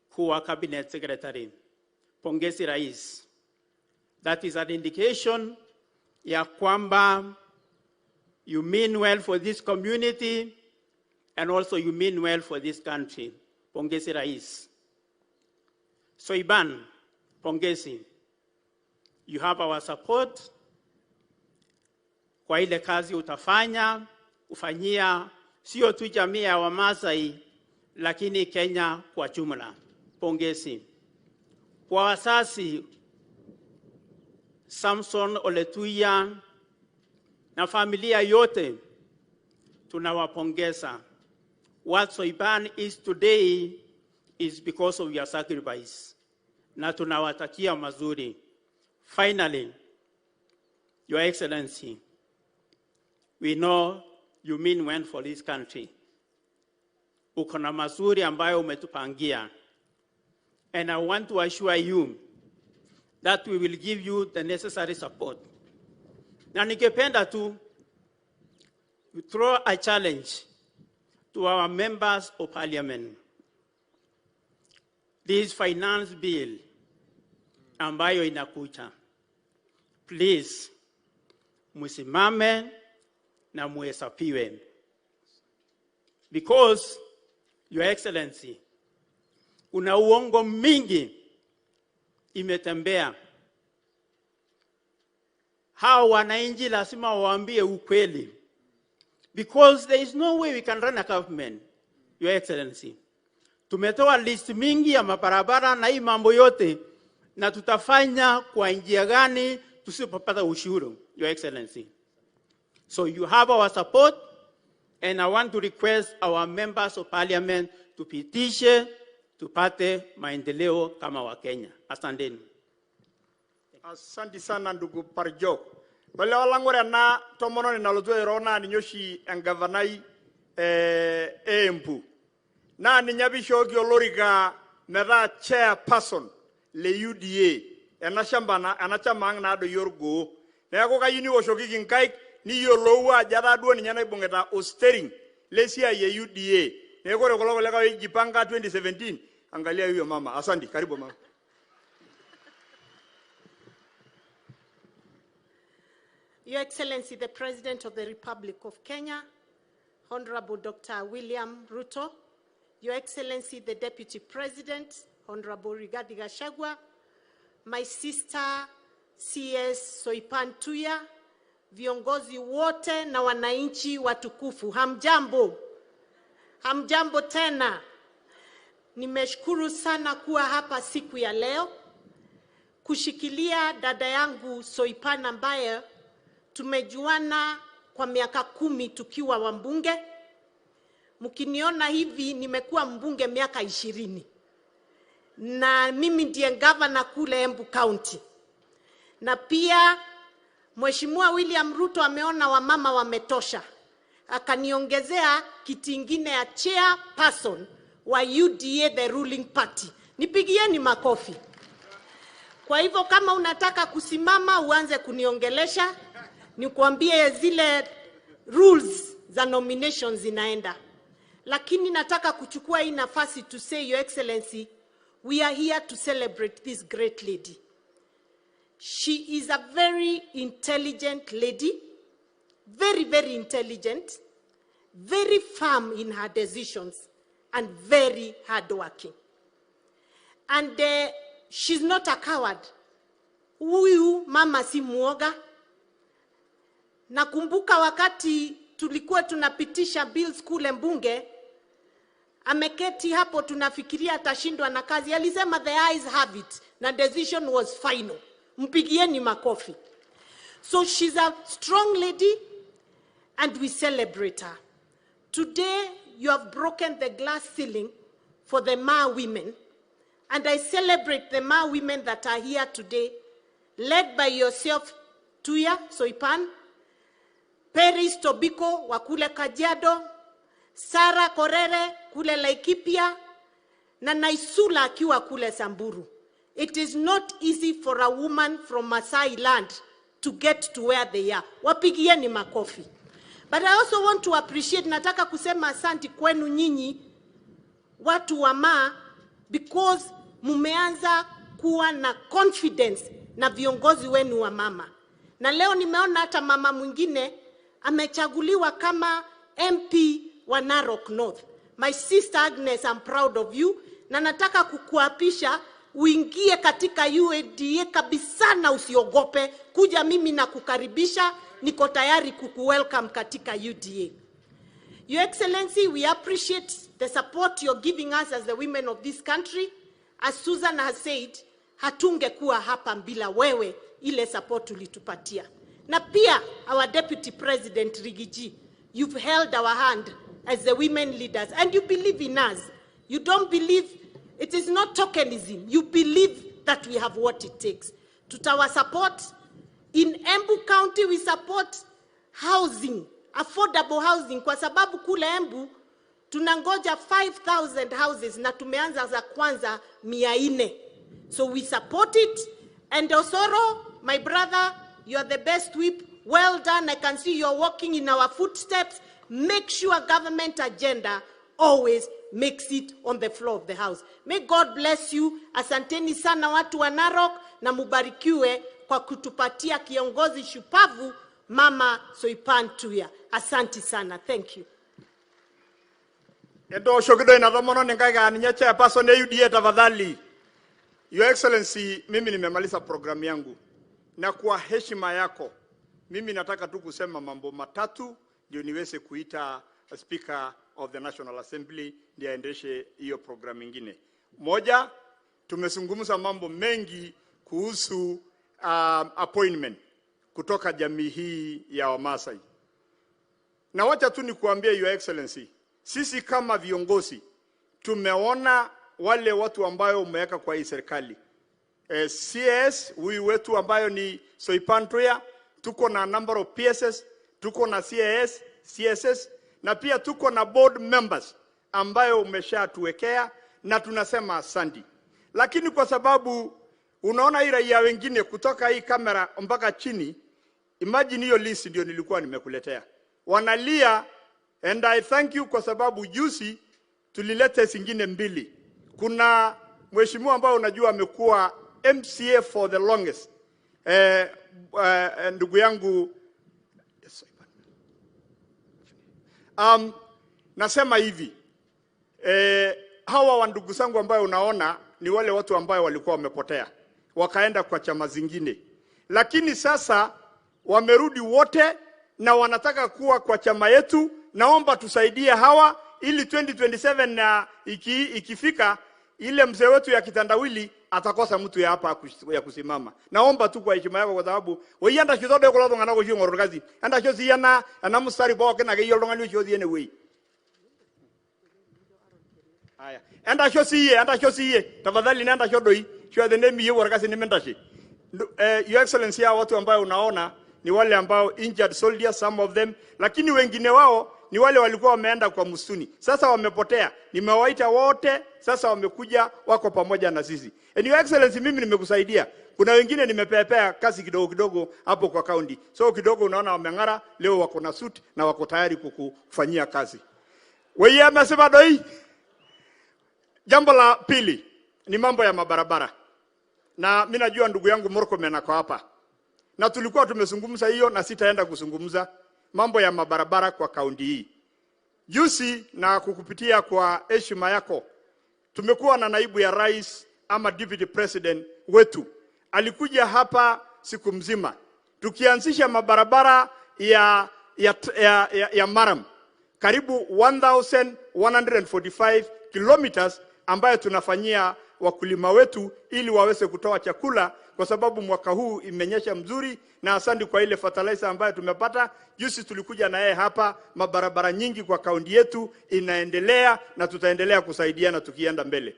kuwa cabinet secretary. Pongezi Rais. That is an indication ya kwamba you mean well for this community and also you mean well for this country. Pongezi Rais. Soipan, pongezi. You have our support kwa ile kazi utafanya, ufanyia sio tu jamii ya Wamasai lakini Kenya kwa jumla. Pongezi. Kwa wasasi Samson Oletuya na familia yote tunawapongeza. What Soipan is today is because of your sacrifice. Na tunawatakia mazuri. Finally, Your Excellency, we know you mean well for this country. Uko na mazuri ambayo umetupangia. And I want to assure you that we will give you the necessary support. Na ningependa tu throw a challenge to our members of parliament. This finance bill ambayo inakuja, please, musimame na muhesabiwe. Because, Your Excellency, kuna uongo mingi imetembea. Hao wananchi lazima waambie ukweli. Because there is no way we can run a government, Your Excellency. Tumetoa list mingi ya mabarabara na hii mambo yote, na tutafanya kwa njia gani tusipopata ushuru, Your Excellency. So you have our support, and I want to request our members of parliament tupitishe tupate maendeleo kama wa Kenya. Asanteni. Asante sana ndugu Parjok. Wale walangore na tomononi nalotu airo naa ninye oshi engavanai e Embu. Naa ninye apa ishooki olorika metaa chairperson le UDA ena shamba na ena chama ang' naadoyio orgoo. Neeku kayieu niwoshokiki nkaik niyiolou ajo etaa duo ninye naibung'ita ostering le siai e UDA. Neeku ore kulo kulikae oijipanga 2017, angalia huyo mama. Asante, karibu mama. Your Excellency, the President of the Republic of Kenya, Honorable Dr. William Ruto, Your Excellency, the Deputy President, Honorable Rigathi Gachagua, my sister, CS Soipan Tuya, viongozi wote na wananchi watukufu, hamjambo. Hamjambo tena. Nimeshukuru sana kuwa hapa siku ya leo kushikilia dada yangu Soipan ambaye tumejuana kwa miaka 10 tukiwa wambunge. Mkiniona hivi nimekuwa mbunge miaka 20. Na mimi ndiye governor kule Embu County. Na pia Mheshimiwa William Ruto ameona wamama wametosha. Akaniongezea kiti ingine ya chairperson wa UDA, the ruling party. Nipigieni makofi. Kwa hivyo kama unataka kusimama uanze kuniongelesha, nikuambie zile rules za nominations zinaenda. Lakini nataka kuchukua hii nafasi to say, Your Excellency, we are here to celebrate this great lady. She is a very intelligent lady, very, very intelligent, very firm in her decisions, and very hardworking. And she's not a coward. Huyu mama si muoga. Nakumbuka wakati tulikuwa tunapitisha bills kule mbunge, ameketi hapo tunafikiria atashindwa na kazi. Alisema the eyes have it, na decision was final. Mpigieni makofi. So she's a strong lady and we celebrate her. Today you have broken the glass ceiling for the Maa women. And I celebrate the Maa women that are here today, led by yourself, Tuya Soipan, Peris Tobiko wa kule Kajiado, Sarah Korere kule Laikipia, na Naisula akiwa kule Samburu. It is not easy for a woman from Maasai land to get to where they are. Wapigieni makofi. But I also want to appreciate, nataka kusema asanti kwenu nyinyi, watu wa Maa, because mumeanza kuwa na confidence na viongozi wenu wa mama. Na leo nimeona hata mama mwingine amechaguliwa kama MP wa Narok North. My sister Agnes, I'm proud of you. Na nataka kukuapisha uingie katika UDA kabisa na usiogope. Kuja mimi na kukaribisha, niko tayari kukuwelcome katika UDA. Your Excellency, we appreciate the support you're giving us as the women of this country. As Susan has said, hatungekuwa hapa bila wewe, ile support ulitupatia. Na pia, our Deputy President Rigiji, you've held our hand as the women leaders, and you believe in us. You don't believe, it is not tokenism. You believe that we have what it takes. Tutawa support. In Embu County, we support housing, affordable housing, kwa sababu kule Embu tunangoja 5,000 houses na tumeanza za kwanza 400. So we support it. And Osoro, my brother, you are the best whip. Well done. I can see you're walking in our footsteps. Make sure government agenda always makes it on the floor of the house. May God bless you. Asanteni sana watu wa Narok na mubarikiwe kwa kutupatia kiongozi shupavu Mama Soipan Tuya. Asante sana. Thank you. Edo shokido ina dhomono ningaiga ninye chairperson ya UDA tafadhali. Your Excellency, mimi nimemaliza programu yangu. Na kwa heshima yako, mimi nataka tu kusema mambo matatu ndio niweze kuita Speaker of the National Assembly ndiye aendeshe hiyo programu nyingine. Moja, tumezungumza mambo mengi kuhusu appointment kutoka jamii hii ya Wamasai. Na wacha tu nikuambie Your Excellency, sisi kama viongozi tumeona wale watu ambayo umeweka kwa hii serikali. CS huyu wetu ambayo ni Soipan Tuya, tuko na number of PSS, tuko na CAS, CSS na pia tuko na board members ambayo umeshatuwekea na tunasema asante. Lakini kwa sababu unaona hii raia wengine kutoka hii kamera mpaka chini, imagine hiyo list ndio nilikuwa nimekuletea. Wanalia, and I thank you kwa sababu juzi tulileta zingine mbili. Kuna mheshimiwa ambao unajua amekuwa MCA for the longest. Ndugu yangu nasema hivi, hawa wa ndugu zangu ambao unaona ni wale watu ambao walikuwa wamepotea wakaenda kwa chama zingine, lakini sasa wamerudi wote na wanataka kuwa kwa chama yetu. Naomba tusaidie hawa ili 2027 na ikifika ile mzee wetu ya kitandawili atakosa mtu ya hapa ya kusimama. Naomba tu kwa heshima yako, kwa sababu wewe shizodo kulo ngana ko shingoro kazi anda shozi yana ana mstari boke na geyo ngani shozi anyway. Haya. Entasho siye, entasho siye. Tafadhali nenda doi. Sio the name hiyo warakasi nimendashi. Your Excellency, hao watu ambao unaona ni wale ambao injured soldiers, some of them, lakini wengine wao ni wale walikuwa wameenda kwa msituni. Sasa wamepotea. Nimewaita wote, sasa wamekuja wako pamoja na sisi. And Your Excellency, mimi nimekusaidia. Kuna wengine nimepepea kazi kidogo kidogo hapo kwa county. So kidogo unaona wameng'ara, leo wako na suit na wako tayari kukufanyia kazi. Wewe amesema doi. Jambo la pili ni mambo ya mabarabara. Na mimi najua ndugu yangu Murkomen ako hapa. Na tulikuwa tumezungumza hiyo na sitaenda kuzungumza mambo ya mabarabara kwa kaunti hii. Juzi na kukupitia kwa heshima yako, tumekuwa na naibu ya rais ama deputy president wetu. Alikuja hapa siku mzima. Tukianzisha mabarabara ya Maram karibu 1145 kilometers ambayo tunafanyia wakulima wetu ili waweze kutoa chakula, kwa sababu mwaka huu imenyesha mzuri, na asante kwa ile fertilizer ambayo tumepata. Juzi tulikuja na yeye hapa, mabarabara nyingi kwa kaunti yetu inaendelea na tutaendelea kusaidiana tukienda mbele.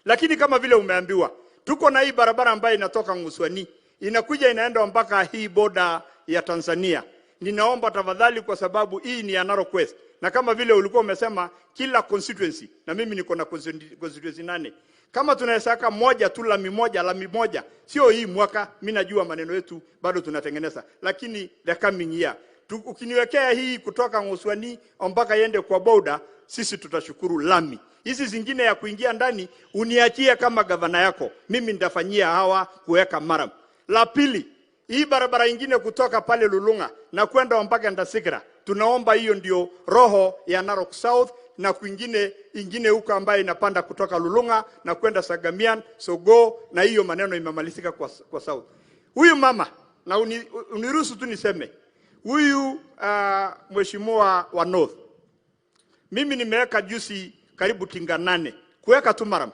Lakini kama vile umeambiwa, tuko na hii barabara ambayo inatoka Nguswani inakuja inaenda mpaka hii boda ya Tanzania. Ninaomba tafadhali, kwa sababu hii ni ya Narok West, na kama vile ulikuwa umesema kila constituency, na mimi niko na constituency 8, kama tunaweza moja tu lami moja, sio hii mwaka, mimi najua maneno yetu bado tunatengeneza, lakini the coming year ukiniwekea hii kutoka Nguswani mpaka iende kwa boda, sisi tutashukuru lami. Hizi zingine ya kuingia ndani uniachie kama gavana yako, mimi nitafanyia hawa kuweka maram. La pili, hii barabara ingine kutoka pale Lulunga na kwenda mpaka Ndasikra, tunaomba hiyo ndio roho ya Narok South, na kwingine ingine huko ambaye inapanda kutoka Lulunga na kwenda Sagamian, Sogo, na hiyo maneno imemalizika kwa South. Huyu mama, na uniruhusu tu niseme, huyu mheshimiwa wa North, mimi nimeweka juzi karibu tinga 8 kuweka tu maram.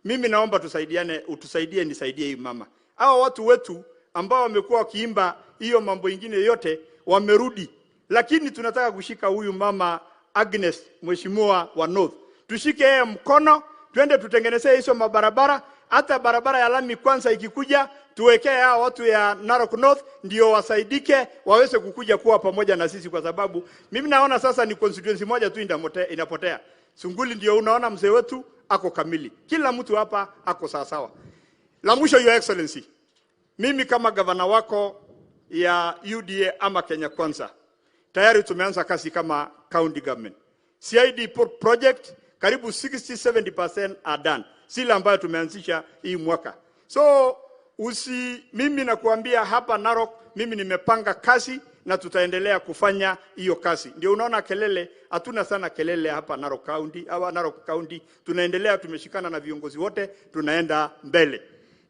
Mimi naomba tusaidiane, utusaidie, nisaidie hii mama. Hawa watu wetu ambao wamekuwa wakiimba hiyo mambo ingine yote wamerudi, lakini tunataka kushika huyu mama Agnes, mheshimiwa wa North, tushike yeye mkono, twende tutengenezee hizo mabarabara. Hata barabara ya lami kwanza ikikuja, tuwekee hao watu ya Narok North ndio wasaidike, waweze kukuja kuwa pamoja na sisi, kwa sababu mimi naona sasa ni constituency moja tu inapotea. Sunguli ndio unaona mzee wetu ako kamili, kila mtu hapa ako sawa sawa. La mwisho, Your Excellency, mimi kama gavana wako ya UDA ama Kenya Kwanza, tayari tumeanza kazi kama county government. CID project karibu 60-70% are done, sile ambayo tumeanzisha hii mwaka. So mimi nakuambia hapa Narok, mimi nimepanga kazi na tutaendelea kufanya hiyo kazi. Ndio unaona kelele, hatuna sana kelele hapa Narok County, hapa Narok County tunaendelea, tumeshikana na viongozi wote, tunaenda mbele.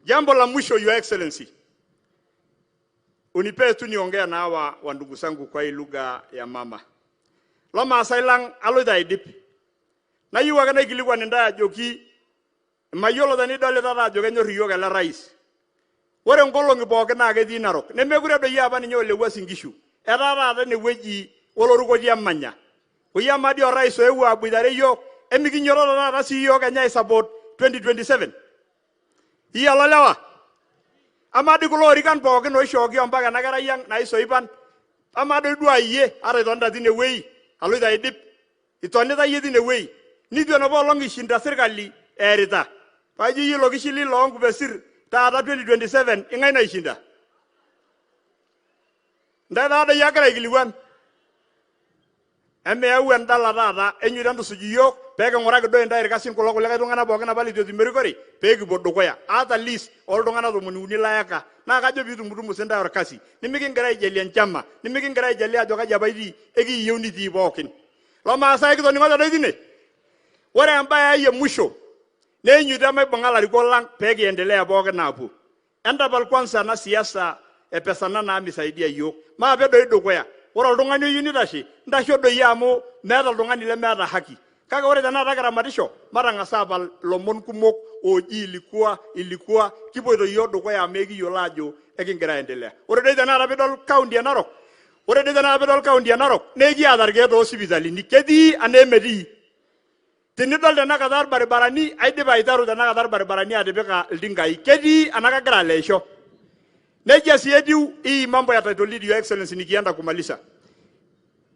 Jambo la mwisho, Your Excellency, unipee tu niongea na hawa wa ndugu zangu kwa hii lugha ya mama. Loma asailang aloita idip. Na yiwa kana ikilikwa nenda ajoki mayiolo tanidolita taata ajo kenyor iyiok ele rais. Ore nkolong'i pookin naa ketii Narok. Nemekure doi apa ninye ole Uasin Gishu. Etaa taata enewueji oloruko emanya. Oyiama dii orais oewuo aboitare iyiok, emikinyororo taata sii iyiok Kenya aisupport 2027. Iyiolo lewa? Amaa dii kulo orikan pookin oishooki mpaka ena kerai ang' naisoipan, amaa doi duo iyie ata itonita tinewueji aloito aidip, itonita iyie tinewueji, nitu enapa olong' ishinda sirkali eerita. Paijo iyie ilo kishili loonkupesir taata 2027 ing'ae naishinda? Ntae taadoi agira aikilikuan. Emeyau endala taata enyoito entusuj iyiok pee king'uraki doi intae irkasin kulo kulikae tung'anak pookin apa leitu etum erikore pee kipuo dukuya. Ata list ooltung'anak 13 layaka naa kajo piitumutumu sintae orkasi. Nimikingira aijalie enchama, nimikingira aijalie ajo kaji apa itii, ekiyieu nitii pookin. Lomaasai kitoning'ote doi tine? Ore embae ai e mwisho neenyuto maibung'a ilarikok lang' pee kiendelea pookin aapuo. Entapal kwanza ena siasa e pesana naa misaidia iyiok. Maape doi dukuya. Ore oltung'ani oyieu nitashe, ntasho doi amu meeta oltung'ani lemeeta haki. Kake ore tenakata kiramatisho, matang'asa aapal ilomon kumok ooji ilikuwa, kipoito iyiok dukuya amu ekiyiolo ajo ekingira aendelea. Ore doi tenakata piidol county e Narok, ore doi tenakata piidol county e Narok, naa ekiata irkeek toosipitalini. Ketii anaa emetii? Tinidol tenakata irbaribarani, aidipa aiteru tenakata irbaribarani atipika iltinkai. Ketii anakagira aleisho. Nejia sii etiu hii mambo ya title deed, Your Excellency, nikienda kumaliza.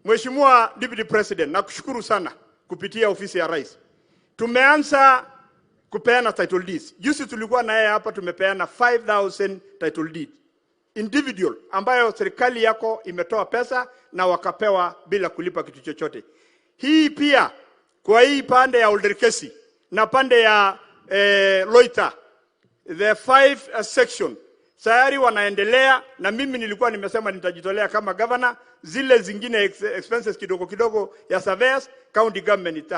Mheshimiwa Deputy President, nakushukuru sana kupitia ofisi ya Rais. Tumeanza kupeana title deeds. Juzi tulikuwa na yeye hapa, tumepeana 5000 title deed individual ambayo serikali yako imetoa pesa na wakapewa bila kulipa kitu chochote. Hii pia kwa hii pande ya Olderkesi na pande ya Loita, the 5 section tayari wanaendelea, na mimi nilikuwa nimesema nitajitolea kama governor. Zile zingine expenses kidogo kidogo ya surveyors, county government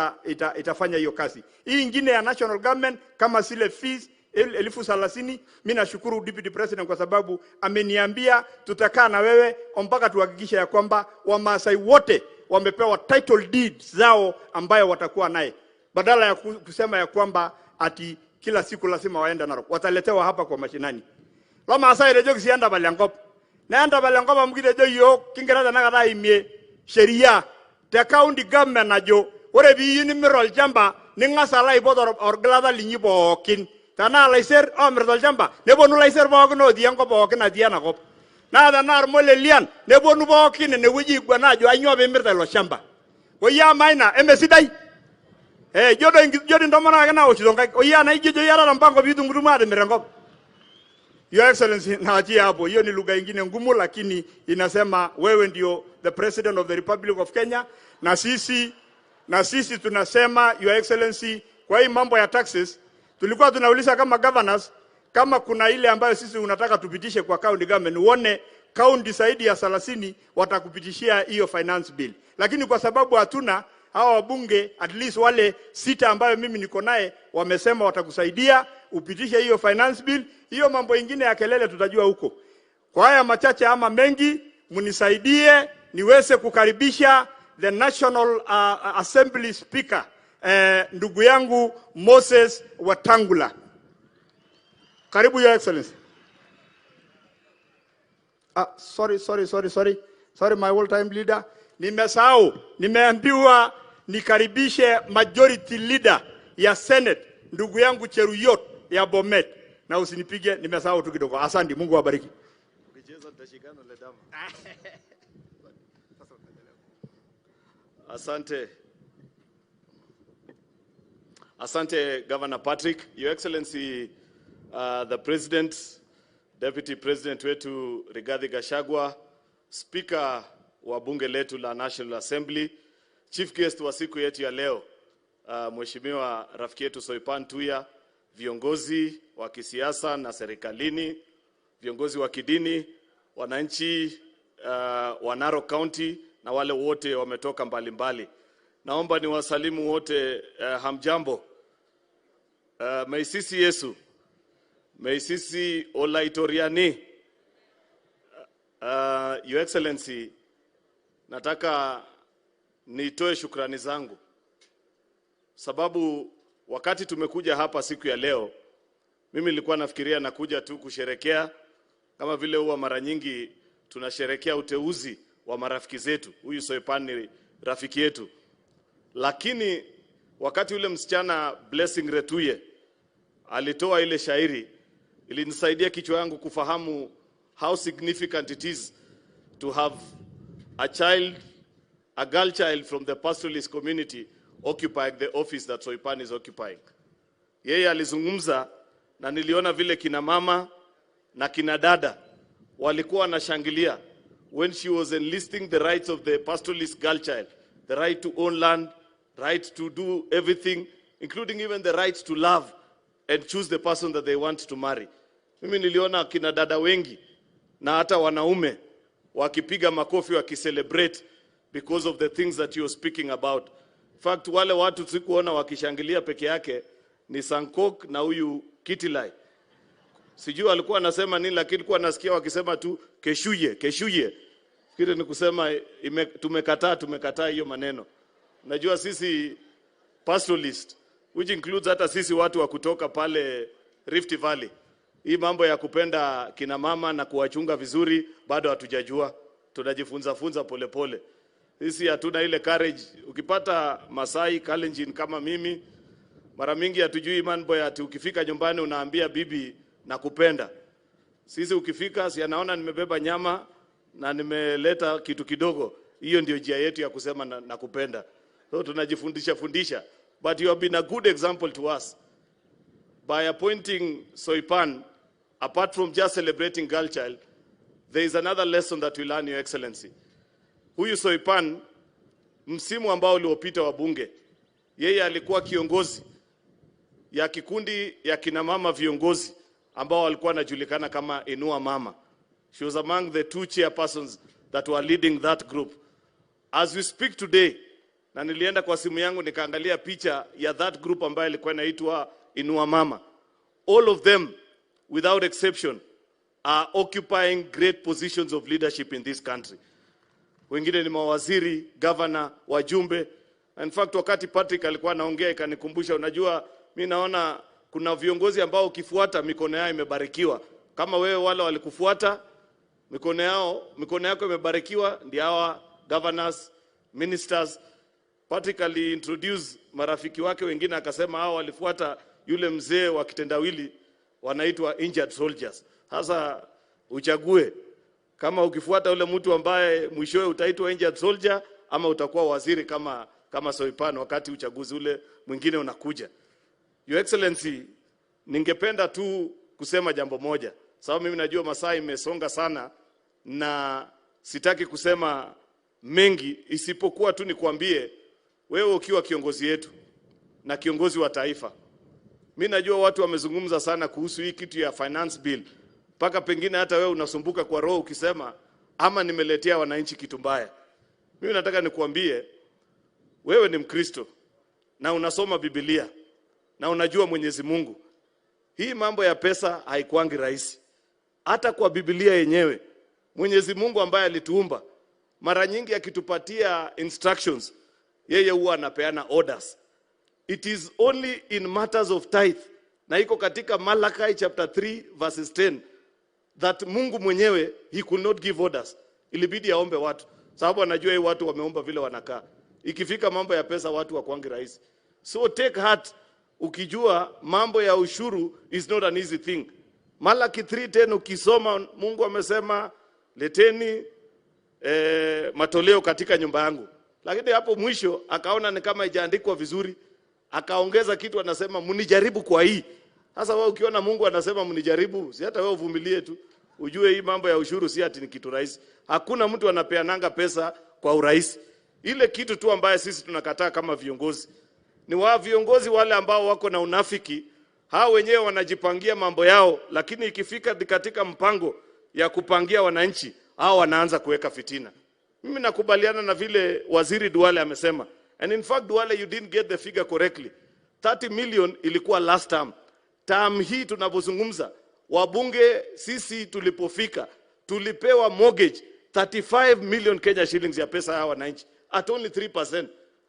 itafanya hiyo kazi. Hii ingine ya national government kama zile fees 30,000, mimi nashukuru Deputy President kwa sababu ameniambia tutakaa na wewe mpaka tuhakikishe ya kwamba Wamaasai wote wamepewa title deeds zao ambayo watakuwa naye, badala ya kusema ya kwamba ati kila siku lazima waende Narok. Wataletewa hapa kwa mashinani. Lomaasai rejo sienda balenkop. Naenda balenkop amu kitejo yiok kingira tenakata aimie sheria te county government najo ore piiyieu nimir olchamba ning'as alo aipot orgilata linyi pookin. Tenaa laiser oomirita olchamba neponu laiser pookin otii enkop pookin natii enakop. Naa tenaa irmolelian neponu pookin enewueji aiguana ajo ainyoo piimirta ilo shamba. Oyie amaa ina emesidai? Ijo doi intomonok ake naoshito nkaik. Oyie anaa ijo iyatata mpango piitumutumu aatimir enkop. Your Excellency, naachia hapo. Hiyo ni lugha ingine ngumu, lakini inasema wewe ndio the President of the Republic of Kenya, na sisi tunasema Your Excellency, kwa hii mambo ya taxes tulikuwa tunauliza kama governors kama kuna ile ambayo sisi unataka tupitishe kwa county government, uone county zaidi ya 30 watakupitishia hiyo finance bill. Lakini kwa sababu hatuna hawa wabunge, at least wale 6 ambayo mimi niko naye wamesema watakusaidia upitishe hiyo finance bill. Hiyo mambo ingine ya kelele tutajua huko. Kwa haya machache ama mengi, mnisaidie niweze kukaribisha the National Assembly Speaker, ndugu yangu Moses Wetangula. Karibu Your Excellency. Sorry, sorry, sorry, sorry. Sorry, my all-time leader. Nimesahau, nimeambiwa nikaribishe majority leader ya Senate, ndugu yangu Cheruyot ya Bomet. Na usinipige, nimesahau tu kidogo. Asante, Mungu awabariki. Asante. Asante, Governor Patrick. Your Excellency, the President, Deputy President wetu Rigathi Gachagua, Speaker wa bunge letu la National Assembly, Chief Guest wa siku yetu ya leo, Mheshimiwa rafiki yetu Soipan Tuya, viongozi wa kisiasa na serikalini, viongozi wa kidini, wananchi wa Narok County na wale wote wametoka mbalimbali. Naomba niwasalimu wote, hamjambo. Meisisi Yesu. Meisisi Olaitoriani. Your Excellency, nataka nitoe shukrani zangu. Sababu wakati tumekuja hapa siku ya leo, mimi nilikuwa nafikiria nakuja tu kusherekea kama vile huwa mara nyingi tunasherekea uteuzi wa marafiki zetu. Huyu Soipan ni rafiki yetu. Lakini wakati yule msichana Blessing Retuye alitoa ile shairi, ilinisaidia kichwa yangu kufahamu how significant it is to have a child, a girl child from the pastoralist community occupying the office that Soipan is occupying. Yeye alizungumza na niliona vile kina mama na kina dada walikuwa wanashangilia when she was enlisting the rights of the pastoralist girl child, the right to own land, right to do everything, including even the right to love and choose the person that they want to marry. Mimi niliona kina dada wengi na hata wanaume wakipiga makofi wakicelebrate because of the things that you're speaking about. In fact, wale watu sikuona wakishangilia peke yake ni Sankok na huyu Kitilai. Sijui alikuwa anasema nini, lakini kwa nasikia wakisema tu keshuye, keshuye. Fikiri ni kusema tumekataa hiyo maneno. Najua sisi pastoralist, which includes hata sisi watu wa kutoka pale Rift Valley, hii mambo ya kupenda kina mama na kuwachunga vizuri bado hatujajua. Tunajifunza funza pole pole. Sisi hatuna ile courage. Ukipata Masai, Kalenjin kama mimi, mara mingi hatujui mambo ya ati ukifika nyumbani unaambia bibi nakupenda. Sisi ukifika, si anaona nimebeba nyama na nimeleta kitu kidogo. Hiyo ndio njia yetu ya kusema nakupenda. So tunajifundisha fundisha. But you have been a good example to us by appointing Soipan. Apart from just celebrating girl child, there is another lesson that we learn, Your Excellency. Huyu Soipan, msimu ambao uliopita wa bunge, yeye alikuwa kiongozi ya kikundi ya kina mama viongozi ambao walikuwa wanajulikana kama Inua Mama. She was among the two chairpersons that were leading that group. As we speak today, na nilienda kwa simu yangu nikaangalia picha ya that group ambayo ilikuwa inaitwa Inua Mama. All of them, without exception, are occupying great positions of leadership in this country. Wengine ni mawaziri, governor, wajumbe. In fact, wakati Patrick alikuwa anaongea ikanikumbusha, unajua mi naona kuna viongozi ambao ukifuata mikono yao imebarikiwa. Kama wewe wale walikufuata, mikono yako imebarikiwa, ndio hawa governors, ministers. Patrick aliintroduce marafiki wake wengine akasema hao walifuata yule mzee wa kitendawili wanaitwa injured soldiers. Sasa uchague kama ukifuata yule mtu ambaye mwishowe utaitwa injured soldier ama utakuwa waziri kama Soipan wakati uchaguzi ule mwingine unakuja. Your Excellency, ningependa tu kusema jambo moja. Sababu mimi najua masaa imesonga sana na sitaki kusema mengi isipokuwa tu nikuambie wewe ukiwa kiongozi yetu na kiongozi wa taifa. Mimi najua watu wamezungumza sana kuhusu hii kitu ya finance bill. Paka pengine hata wewe unasumbuka kwa roho ukisema ama nimeletea wananchi kitu mbaya. Mimi nataka nikuambie wewe ni Mkristo na unasoma Biblia na unajua Mwenyezi Mungu. Hii mambo ya pesa haikuangi rahisi. Hata kwa Biblia yenyewe Mwenyezi Mungu ambaye alituumba mara nyingi akitupatia instructions, yeye huwa anapeana orders. It is only in matters of tithe, na iko katika Malachi chapter 3 verses 10, that Mungu mwenyewe he could not give orders. Ilibidi aombe watu, sababu anajua hii watu wameomba vile wanakaa. Ikifika mambo ya pesa watu hawakuangi rahisi. So take heart ukijua mambo ya ushuru is not an easy thing. Malachi 3:10 ukisoma Mungu amesema leteni matoleo katika nyumba yangu. Lakini hapo mwisho akaona ni kama haijaandikwa vizuri, akaongeza kitu anasema mnijaribu kwa hii. Sasa wewe ukiona Mungu anasema mnijaribu, si hata wewe uvumilie tu. Ujue hii mambo ya ushuru si ati ni kitu rahisi. Hakuna mtu anapeananga pesa kwa urahisi. Ile kitu tu ambaye sisi tunakataa kama viongozi ni wa viongozi wale ambao wako na unafiki. Hao wenyewe wanajipangia mambo yao, lakini ikifika katika mpango ya kupangia wananchi, hao wanaanza kuweka fitina. Mimi nakubaliana na vile Waziri Duale amesema. And in fact, Duale, you didn't get the figure correctly. 30 million ilikuwa last term. Term hii tunapozungumza, wabunge sisi tulipofika, tulipewa mortgage 35 million Kenya shillings ya pesa ya wananchi at only 3%.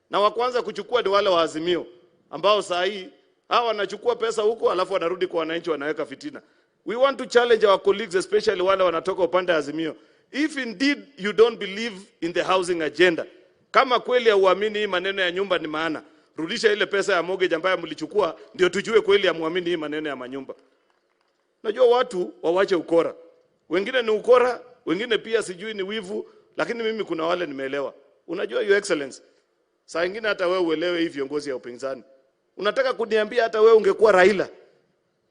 Na wa kwanza kuchukua ni wale wa Azimio ambao saa hii hawa wanachukua pesa huko alafu wanarudi kwa wananchi wanaweka fitina. We want to challenge our colleagues, especially wale wanatoka upande wa Azimio. If indeed you don't believe in the housing agenda, kama kweli hauamini hii maneno ya nyumba ni maana, rudisha ile pesa ya mortgage ambayo mlichukua ndio tujue kweli hamuamini hii maneno ya manyumba. Najua watu wawache ukora. Wengine ni ukora, wengine pia sijui ni wivu, lakini mimi kuna wale nimeelewa. Unajua Your Excellency, saa nyingine hata wewe uelewe hii viongozi ya upinzani. Unataka kuniambia hata wewe ungekuwa Raila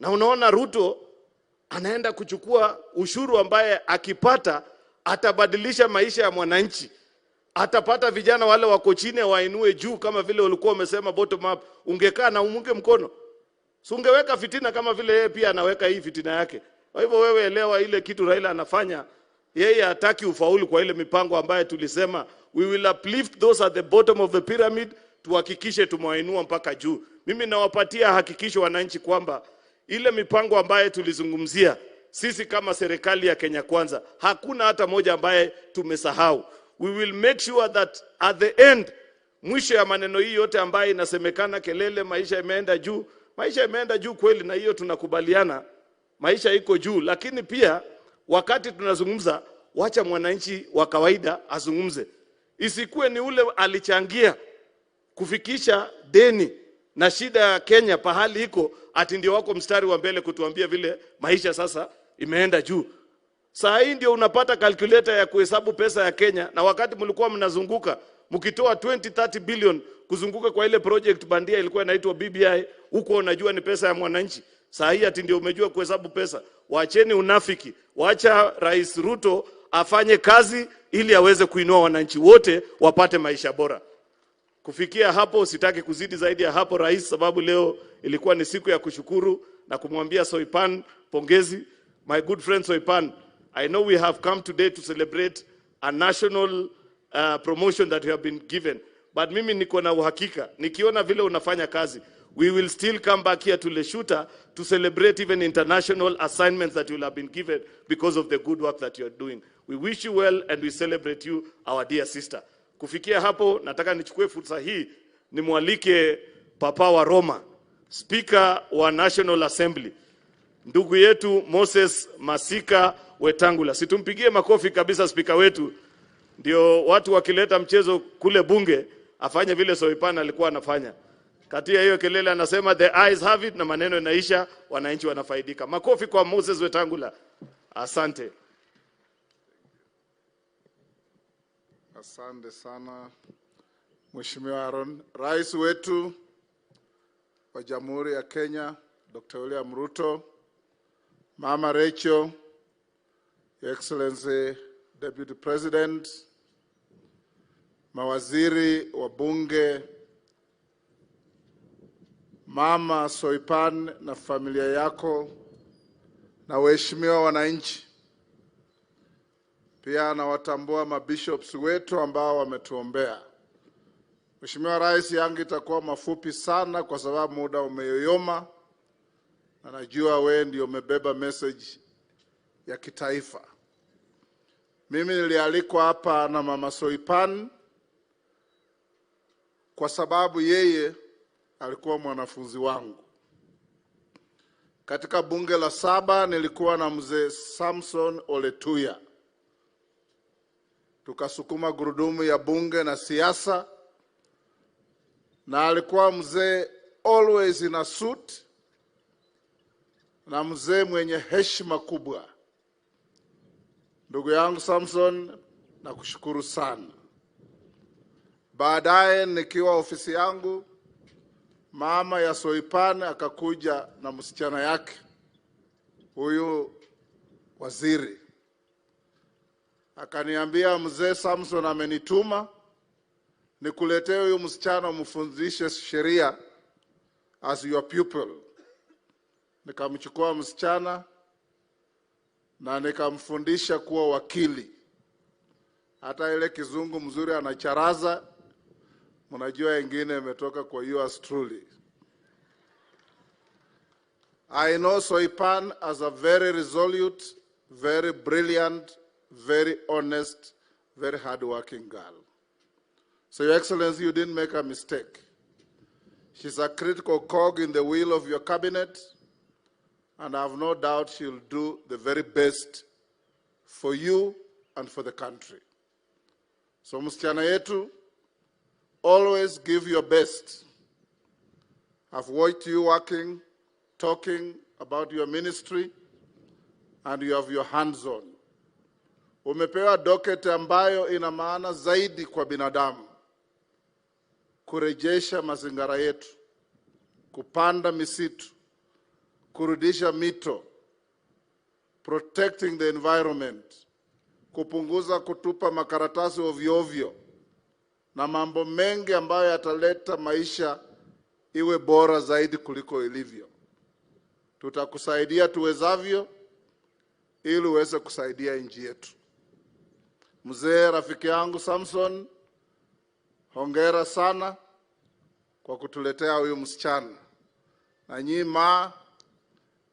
na unaona Ruto anaenda kuchukua ushuru ambaye akipata atabadilisha maisha ya mwananchi. Atapata vijana wale wako chini wainue juu kama vile ulikuwa umesema bottom up, ungekaa na umunge mkono. Si ungeweka fitina kama vile yeye pia anaweka hii fitina yake. Kwa hivyo wewe elewa ile kitu Raila anafanya, yeye hataki ufaulu kwa ile mipango ambayo tulisema we will uplift those at the bottom of the pyramid, tuhakikishe tumewainua mpaka juu. Mimi nawapatia hakikisho wananchi kwamba ile mipango ambayo tulizungumzia sisi kama serikali ya Kenya Kwanza, hakuna hata moja ambaye tumesahau. We will make sure that at the end, mwisho ya maneno hii yote ambayo inasemekana kelele, maisha imeenda juu. Maisha imeenda juu kweli, na hiyo tunakubaliana, maisha iko juu, lakini pia wakati tunazungumza, wacha mwananchi wa kawaida azungumze. Isikuwe ni ule alichangia kufikisha deni na shida ya Kenya pahali iko, ati ndio wako mstari wa mbele kutuambia vile maisha sasa imeenda juu. Saa hii ndio unapata calculator ya kuhesabu pesa ya Kenya, na wakati mlikuwa mnazunguka mkitoa 20-30 billion kuzunguka kwa ile project bandia ilikuwa inaitwa BBI, huko unajua ni pesa ya mwananchi. Saa hii ati ndio umejua kuhesabu pesa. Waacheni unafiki, waacha Rais Ruto afanye kazi ili aweze kuinua wananchi wote wapate maisha bora. Kufikia hapo, sitaki kuzidi zaidi ya hapo, Rais, sababu leo ilikuwa ni siku ya kushukuru na kumwambia Soipan pongezi. My good friend Soipan, I know we have come today to celebrate a national promotion that you have been given. But mimi niko na uhakika, nikiona vile unafanya kazi, we will still come back here to Leshuta to celebrate even international assignments that you will have been given because of the good work that you are doing. We wish you well and we celebrate you, our dear sister. Kufikia hapo, nataka nichukue fursa hii nimwalike Papa wa Roma, Speaker wa National Assembly, ndugu yetu Moses Masika Wetangula. Situmpigie makofi kabisa spika wetu, ndio watu wakileta mchezo kule bunge afanye vile Soipan alikuwa anafanya. Katia hiyo kelele anasema the eyes have it, na maneno inaisha, wananchi wanafaidika. Makofi kwa Moses Wetangula. Asante. Asante sana Mheshimiwa Aaron. Rais wetu wa Jamhuri ya Kenya, Dr. William Ruto, Mama Rachel, Your Excellency Deputy President, mawaziri wa bunge, Mama Soipan na familia yako na waheshimiwa wananchi. Pia nawatambua mabishops wetu ambao wametuombea. Mheshimiwa Rais, yangu itakuwa mafupi sana kwa sababu muda umeyoyoma, na najua wewe ndio umebeba message ya kitaifa. Mimi nilialikwa hapa na Mama Soipan kwa sababu yeye alikuwa mwanafunzi wangu. Katika bunge la 7 nilikuwa na mzee Samson Oletuya. Tukasukuma gurudumu ya bunge na siasa, na alikuwa mzee always in a suit na mzee mwenye heshima kubwa. Ndugu yangu Samson, nakushukuru sana. Baadaye nikiwa ofisi yangu, mama ya Soipan akakuja na msichana yake, huyu waziri. Akaniambia, mzee Samson amenituma nikuletee huyu msichana umfundishe sheria as your pupil. Nikamchukua msichana na nikamfundisha kuwa wakili. Hata ile kizungu mzuri anacharaza, mnajua wengine imetoka kwa yours truly. I know Soipan as a very resolute, very brilliant, very honest, very hardworking girl. So Your Excellency, you didn't make a mistake. She's a critical cog in the wheel of your cabinet, and I have no doubt she'll do the very best for you and for the country. So msichana yetu, always give your best. I've watched you working, talking about your ministry, and you have your hands on. Umepewa docket ambayo ina maana zaidi kwa binadamu. Kurejesha mazingira yetu, kupanda misitu, kurudisha mito, protecting the environment, kupunguza kutupa makaratasi ovyo ovyo, na mambo mengi ambayo yataleta maisha iwe bora zaidi kuliko ilivyo. Tutakusaidia tuwezavyo ili uweze kusaidia nchi yetu. Mzee rafiki yangu Samson, hongera sana kwa kutuletea huyu msichana. Na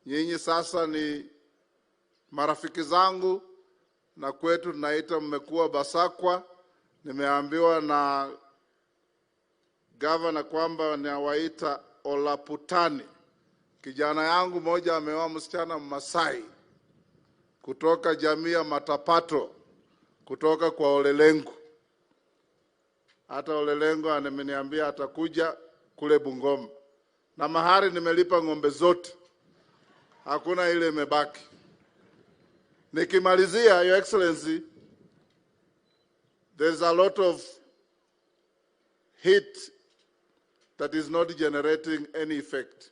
nyinyi sasa ni marafiki zangu, na kwetu tunaita mmekuwa Basakwa. Nimeambiwa na gavana kwamba nawaita Olaputani. Kijana yangu moja ameoa msichana Masai kutoka jamii ya Matapato, kutoka kwa Olelengu. Hata Olelengo ameniambia atakuja kule Bungoma. Na mahari nimelipa ng'ombe zote, hakuna ile imebaki. Nikimalizia, Your Excellency, there's a lot of heat that is not generating any effect.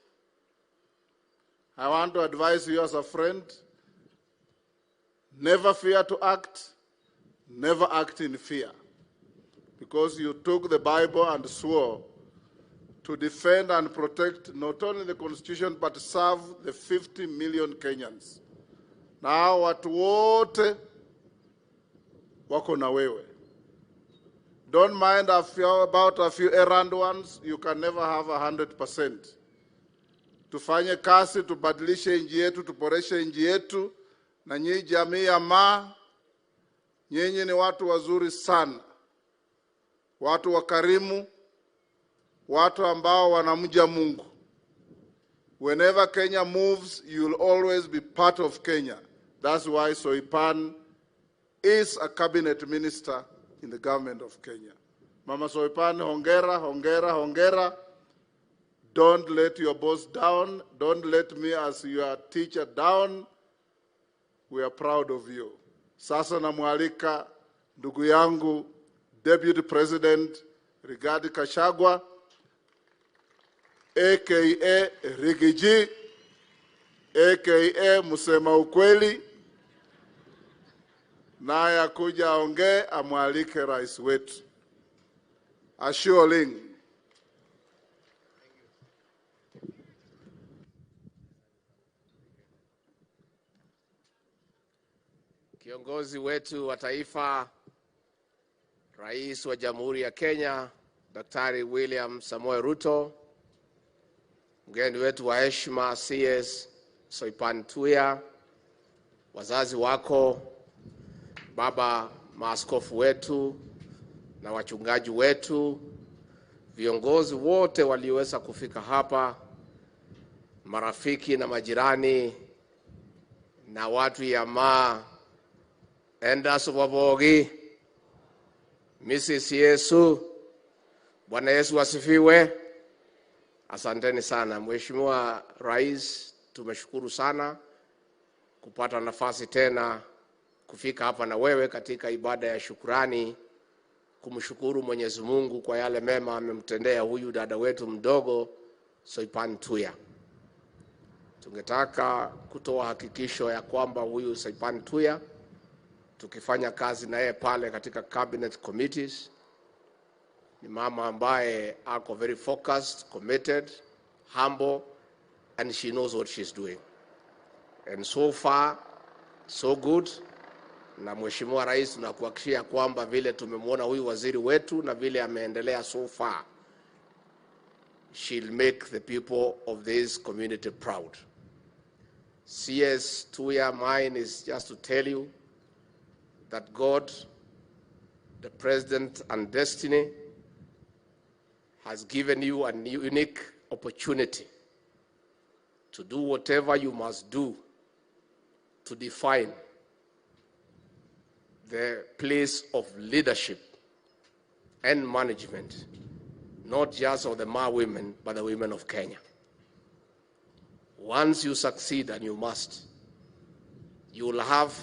I want to advise you as a friend, never fear to act, never act in fear. Because you took the Bible and swore to defend and protect not only the Constitution, but serve the 50 million Kenyans. Na watu wote wako na wewe. Don't mind about a few errant ones, you can never have 100%. Tufanye kazi, tubadilishe nchi yetu, tuboreshe nchi yetu, na nyinyi jamii ya Maa, nyinyi ni watu wazuri sana, watu wakarimu, watu ambao wanamja Mungu. Whenever Kenya moves, you'll always be part of Kenya. That's why Soipan is a cabinet minister in the government of Kenya. Mama Soipan, hongera, hongera, hongera. Don't let your boss down. Don't let me as your teacher down. We are proud of you. Sasa namwalika ndugu yangu Deputy President Rigathi Gachagua, aka Rigiji, aka Msema Ukweli, naye akuja aongee, amwalike rais wetu. Ashuoling. Kiongozi wetu wa taifa, Rais wa Jamhuri ya Kenya, Daktari William Samoei Ruto, mgeni wetu wa heshima CS Soipan Tuya, wazazi wako, baba maaskofu wetu na wachungaji wetu, viongozi wote walioweza kufika hapa, marafiki na majirani na watu ya Maa, Endas Wabogi, Mrs. Yesu, Bwana Yesu asifiwe. Asanteni sana Mheshimiwa Rais, tumeshukuru sana kupata nafasi tena kufika hapa na wewe katika ibada ya shukrani, kumshukuru Mwenyezi Mungu kwa yale mema amemtendea huyu dada wetu mdogo Soipan Tuya. Tungetaka kutoa hakikisho ya kwamba huyu Soipan Tuya tukifanya kazi na yeye pale katika cabinet committees, ni mama ambaye ako very focused, committed, humble, and she knows what she's doing. And so far, so good. Na Mheshimiwa Rais, tunakuhakikishia kwamba vile tumemwona huyu waziri wetu na vile ameendelea so far, she'll make the people of this community proud. CS Tuya, mine is just to tell you that God, the President and destiny has given you a unique opportunity to do whatever you must do to define the place of leadership and management, not just of the Maa women, but the women of Kenya. Once you succeed, and you must, you will have,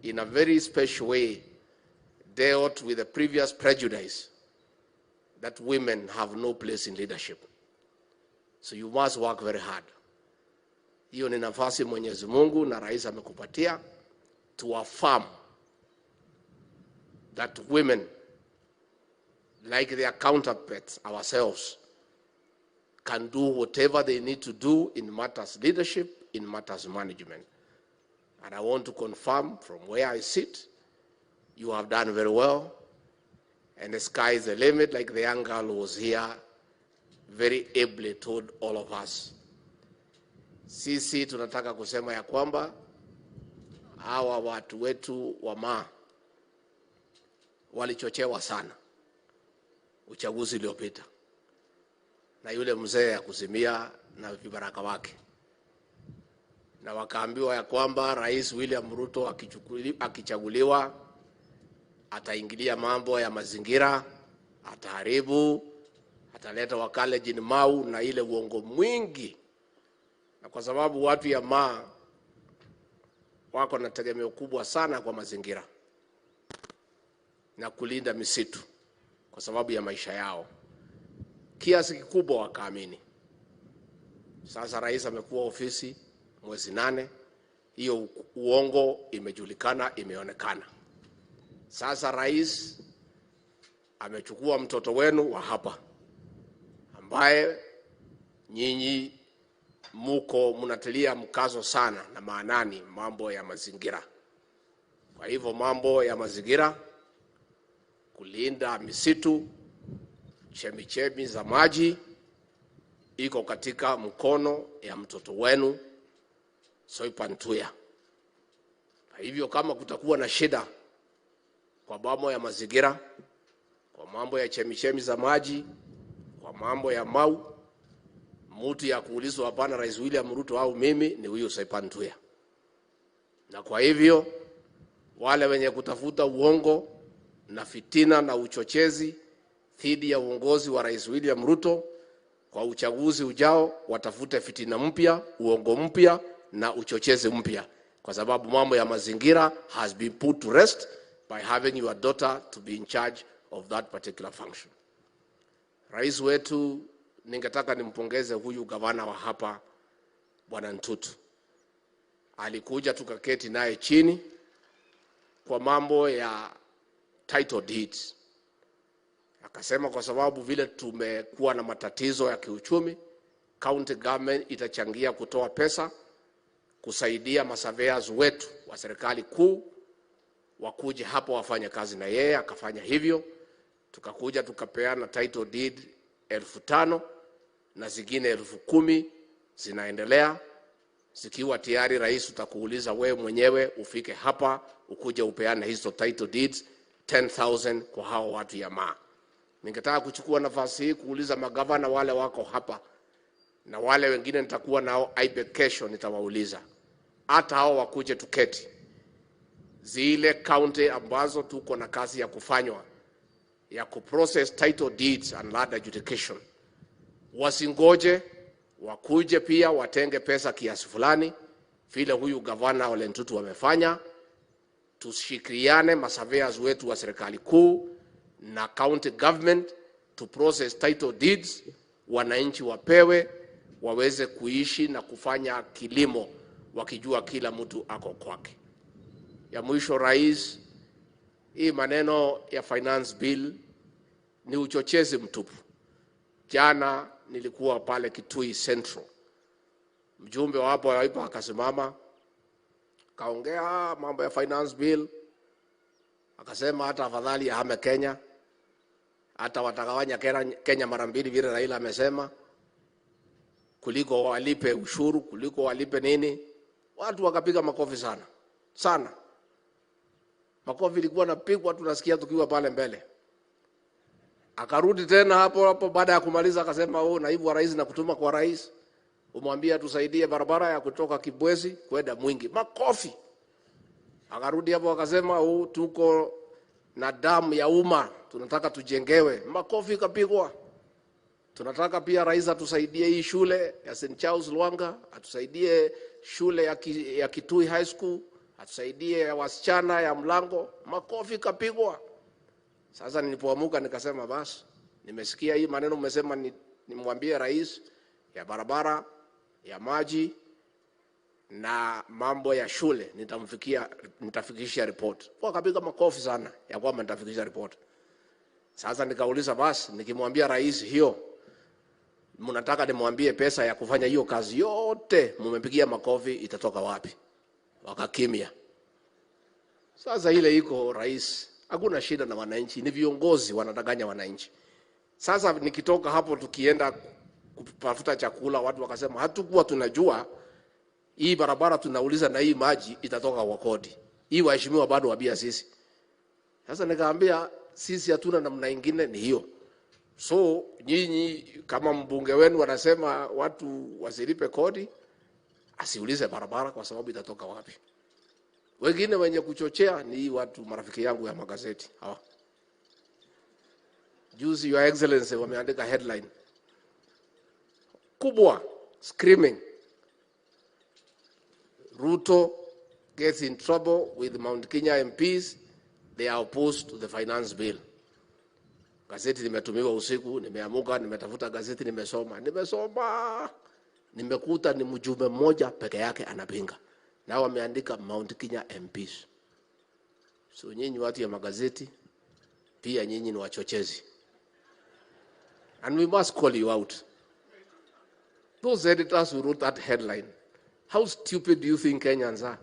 in a very special way, dealt with the previous prejudice that women have no place in leadership. So you must work very hard. Hiyo ni nafasi Mwenyezi Mungu na Rais amekupatia to affirm that women, like their counterparts, ourselves, can do whatever they need to do in matters leadership, in matters management. And I want to confirm from where I sit, you have done very well. And the sky is the limit, like the young girl who was here very ably told all of us. Sisi tunataka kusema ya kwamba hawa watu wetu wa Maa walichochewa sana uchaguzi uliopita na yule mzee ya kuzimia na vibaraka wake, na wakaambiwa ya kwamba Rais William Ruto akichaguliwa ataingilia mambo ya mazingira, ataharibu, ataleta Wakalenjin Mau na ile uongo mwingi. Na kwa sababu watu ya Maa wako na tegemeo kubwa sana kwa mazingira na kulinda misitu kwa sababu ya maisha yao, kiasi kikubwa wakaamini. Sasa rais amekuwa ofisi mwezi 8, hiyo uongo imejulikana, imeonekana. Sasa rais amechukua mtoto wenu wa hapa ambaye nyinyi muko mnatilia mkazo sana na maanani mambo ya mazingira. Kwa hivyo mambo ya mazingira, kulinda misitu, chemichemi za maji iko katika mkono ya mtoto wenu Soipan Tuya. Kwa hivyo kama kutakuwa na shida kwa mambo ya mazingira, kwa mambo ya chemichemi za maji, kwa mambo ya Mau, mtu ya kuulizwa hapana Rais William Ruto au mimi ni huyu Soipan Tuya. Na kwa hivyo wale wenye kutafuta uongo na fitina na uchochezi dhidi ya uongozi wa Rais William Ruto kwa uchaguzi ujao, watafute fitina mpya, uongo mpya na uchochezi mpya, kwa sababu mambo ya mazingira has been put to rest by having your daughter to be in charge of that particular function. Rais wetu, ningetaka nimpongeze huyu gavana wa hapa Bwana Ntutu. Alikuja tukaketi naye chini kwa mambo ya title deeds. Akasema kwa sababu vile tumekuwa na matatizo ya kiuchumi, county government itachangia kutoa pesa kusaidia masurveyors wetu wa serikali kuu wakuje hapo wafanye kazi na yeye. Akafanya hivyo, tukakuja tukapeana title deed 5,000 na zingine 10,000 zinaendelea zikiwa tayari. Rais utakuuliza wewe mwenyewe ufike hapa ukuje upeane hizo title deeds 10,000 kwa hao watu ya Maa. Ningetaka kuchukua nafasi hii kuuliza magavana wale wako hapa na wale wengine nitakuwa nao IPEC kesho, nitawauliza hata hao wakuje tuketi zile county ambazo tuko na kazi ya kufanywa ya kuprocess title deeds and land adjudication. Wasingoje, wakuje pia watenge pesa kiasi fulani vile huyu gavana Ole Ntutu wamefanya. Tushirikiane masurveyors wetu wa serikali kuu na county government to process title deeds, wananchi wapewe waweze kuishi na kufanya kilimo wakijua kila mtu ako kwake. Ya mwisho, Rais, hii maneno ya finance bill ni uchochezi mtupu. Jana nilikuwa pale Kitui Central, mjumbe wa hapo Wiper akasimama kaongea mambo ya finance bill, akasema hata afadhali ahame Kenya, hata watagawanya Kenya mara mbili vile Raila amesema, kuliko walipe ushuru, kuliko walipe nini. Watu wakapiga makofi sana sana, makofi ilikuwa napigwa tunasikia tukiwa pale mbele. Akarudi tena hapo hapo baada ya kumaliza akasema, oh, naibu wa rais na kutuma kwa rais umwambie tusaidie barabara ya kutoka Kibwezi kwenda Mwingi. Makofi. Akarudi hapo akasema, oh, tuko na damu ya umma tunataka tujengewe. Makofi kapigwa. Tunataka pia rais atusaidie hii shule ya St. Charles Lwanga, atusaidie shule ya Kitui High School, atusaidie ya wasichana ya Mlango. Makofi kapigwa. Sasa nilipoamuka nikasema basi, nimesikia hii maneno mmesema nimwambie rais ya barabara, ya maji na mambo ya shule, nitafikisha report. Wakapiga makofi sana ya kwamba nitafikisha report. Sasa nikauliza basi, nikimwambia rais hiyo, mnataka nimwambie pesa ya kufanya hiyo kazi yote mmepigia makofi itatoka wapi? Wakakimya. Sasa ile iko rais, hakuna shida na wananchi, ni viongozi wanadanganya wananchi. Sasa nikitoka hapo tukienda kutafuta chakula, watu wakasema hatukuwa tunajua hii barabara tunauliza na hii maji itatoka kwa kodi. Hii waheshimiwa bado wabia sisi. Sasa nikaambia sisi hatuna namna nyingine, ni hiyo. So nyinyi kama mbunge wenu wanasema watu wasilipe kodi, asiulize barabara kwa sababu itatoka wapi. Wengine wenye kuchochea ni watu marafiki yangu ya magazeti hawa. Juzi, Your Excellency, wameandika headline kubwa screaming, "Ruto gets in trouble with Mount Kenya MPs, they are opposed to the finance bill." Gazeti limetumiwa usiku, nimeamuka, nimetafuta gazeti, nimesoma, nimesoma, nimekuta ni mjumbe mmoja peke yake anapinga, na wameandika Mount Kenya MPs. So nyinyi watu ya magazeti pia nyinyi ni wachochezi, and we must call you out. Those editors who wrote that headline, how stupid do you think Kenyans are?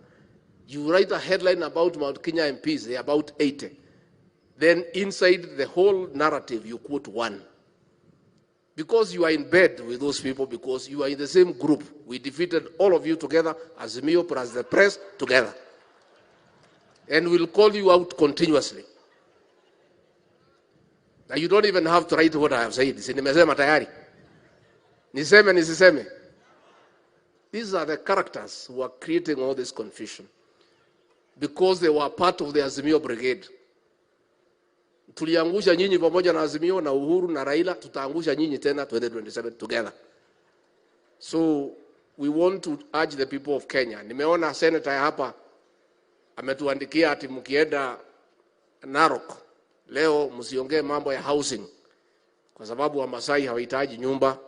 You write a headline about Mount Kenya MPs, they're about 80. Then inside the whole narrative, you quote one. Because you are in bed with those people, because you are in the same group. We defeated all of you together, Azimio plus the press together. And we'll call you out continuously. Now you don't even have to write what I have said. Si nimesema tayari. Niseme nisiseme? These are the characters who are creating all this confusion, because they were part of the Azimio brigade. Tuliangusha nyinyi pamoja na Azimio na Uhuru na Raila, tutaangusha nyinyi tena 2027 together. So we want to urge the people of Kenya. Nimeona senator hapa ametuandikia ati mkienda Narok leo msiongee mambo ya housing, kwa sababu Wamasai hawahitaji nyumba,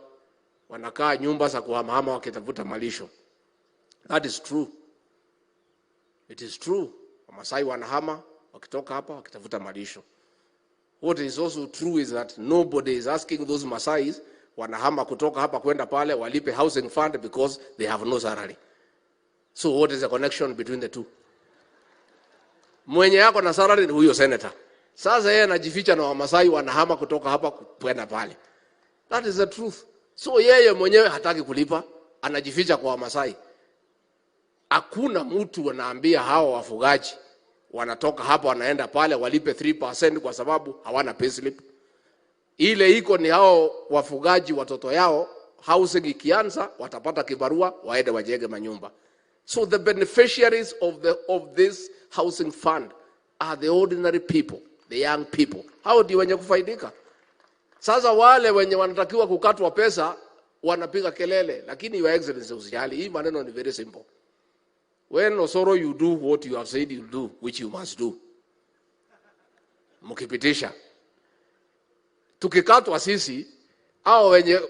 wanakaa nyumba za kuhamahama wakitafuta malisho. That is true. It is true. Wamasai wanahama wakitoka hapa wakitafuta malisho. What is also true is that nobody is asking those Masais wanahama kutoka hapa kwenda pale walipe housing fund because they have no salary. So what is the connection between the two? Mwenye yako na salary ni huyo senator. Sasa yeye anajificha na Wamasai wanahama kutoka hapa kwenda pale. That is the truth. So yeye mwenyewe hataki kulipa, anajificha kwa Wamasai. Hakuna mtu anaambia hawa wafugaji wanatoka hapa wanaenda pale walipe 3% kwa sababu hawana payslip. Ile iko ni hao wafugaji watoto yao housing ikianza watapata kibarua waende wajenge manyumba. So the beneficiaries of this housing fund are the ordinary people, the young people. Hao ndio wenye kufaidika. Sasa wale wenye wanatakiwa kukatwa pesa wanapiga kelele, lakini Your Excellency usijali, hii maneno ni very simple. When Osoro, you do what you have said you do, which you must do. Mkipitisha. Tukikatwa sisi, hao wenye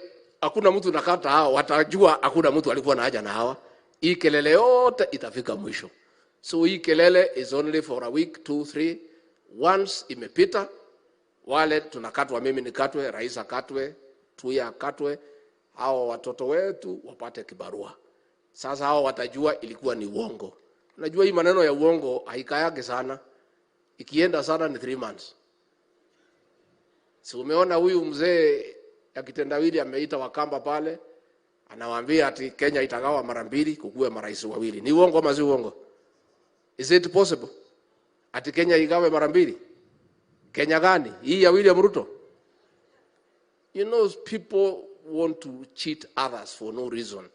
hakuna mtu nakata hao, watajua hakuna mtu alikuwa na haja na hawa. Hii kelele yote itafika mwisho. So hii kelele is only for a week, 2, 3. Once imepita, wale tunakatwa, mimi nikatwe, rais akatwe, Tuya akatwe, hao watoto wetu wapate kibarua. Sasa hao watajua ilikuwa ni uongo. Unajua hii maneno ya uongo haikayake sana. Ikienda sana ni 3 months. Si umeona huyu mzee ya kitendawili ameita Wakamba pale, anawaambia ati Kenya itagawa mara mbili kukuwe marais wawili. Ni uongo ama si uongo? Is it possible? Ati Kenya igawe mara mbili? Kenya gani? Hii ya William Ruto? You know, people want to cheat others for no reason.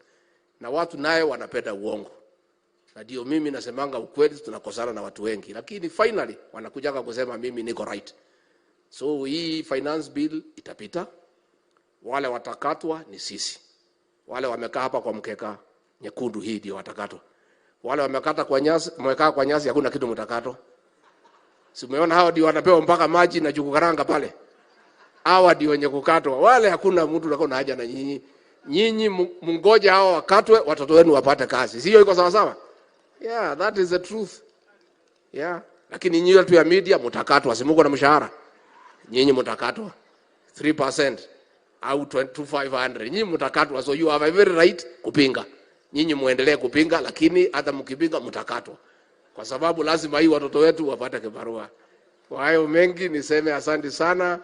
Na watu naye wanapenda uongo. Na ndio mimi nasemanga ukweli, tunakosana na watu wengi. Lakini finally wanakujaga kusema mimi niko right. So hii finance bill itapita. Wale watakatwa ni sisi. Wale wamekaa hapa kwa mkeka nyekundu hii ndio watakatwa. Wale wamekata kwa nyasi, wamekaa kwa nyasi hakuna kitu mtakatwa. Si umeona hao ndio wanapewa mpaka maji na juku karanga pale. Hawa ndio wenye kukatwa. Wale hakuna mtu alikuwa na haja na nyinyi. Nyinyi mungoje hao wakatwe, watoto wenu wapate kazi. Sio iko sawa sawa? Yeah, that is the truth. Yeah. Lakini nyinyi watu ya media mtakatwa, si mko na mshahara. Nyinyi mtakatwa 3% au 2500. Nyinyi mtakatwa, so you have a very right kupinga. Nyinyi muendelee kupinga, lakini hata mkipinga mtakatwa. Kwa sababu lazima hii watoto wetu wapate kibarua. Kwa hayo mengi niseme asante sana.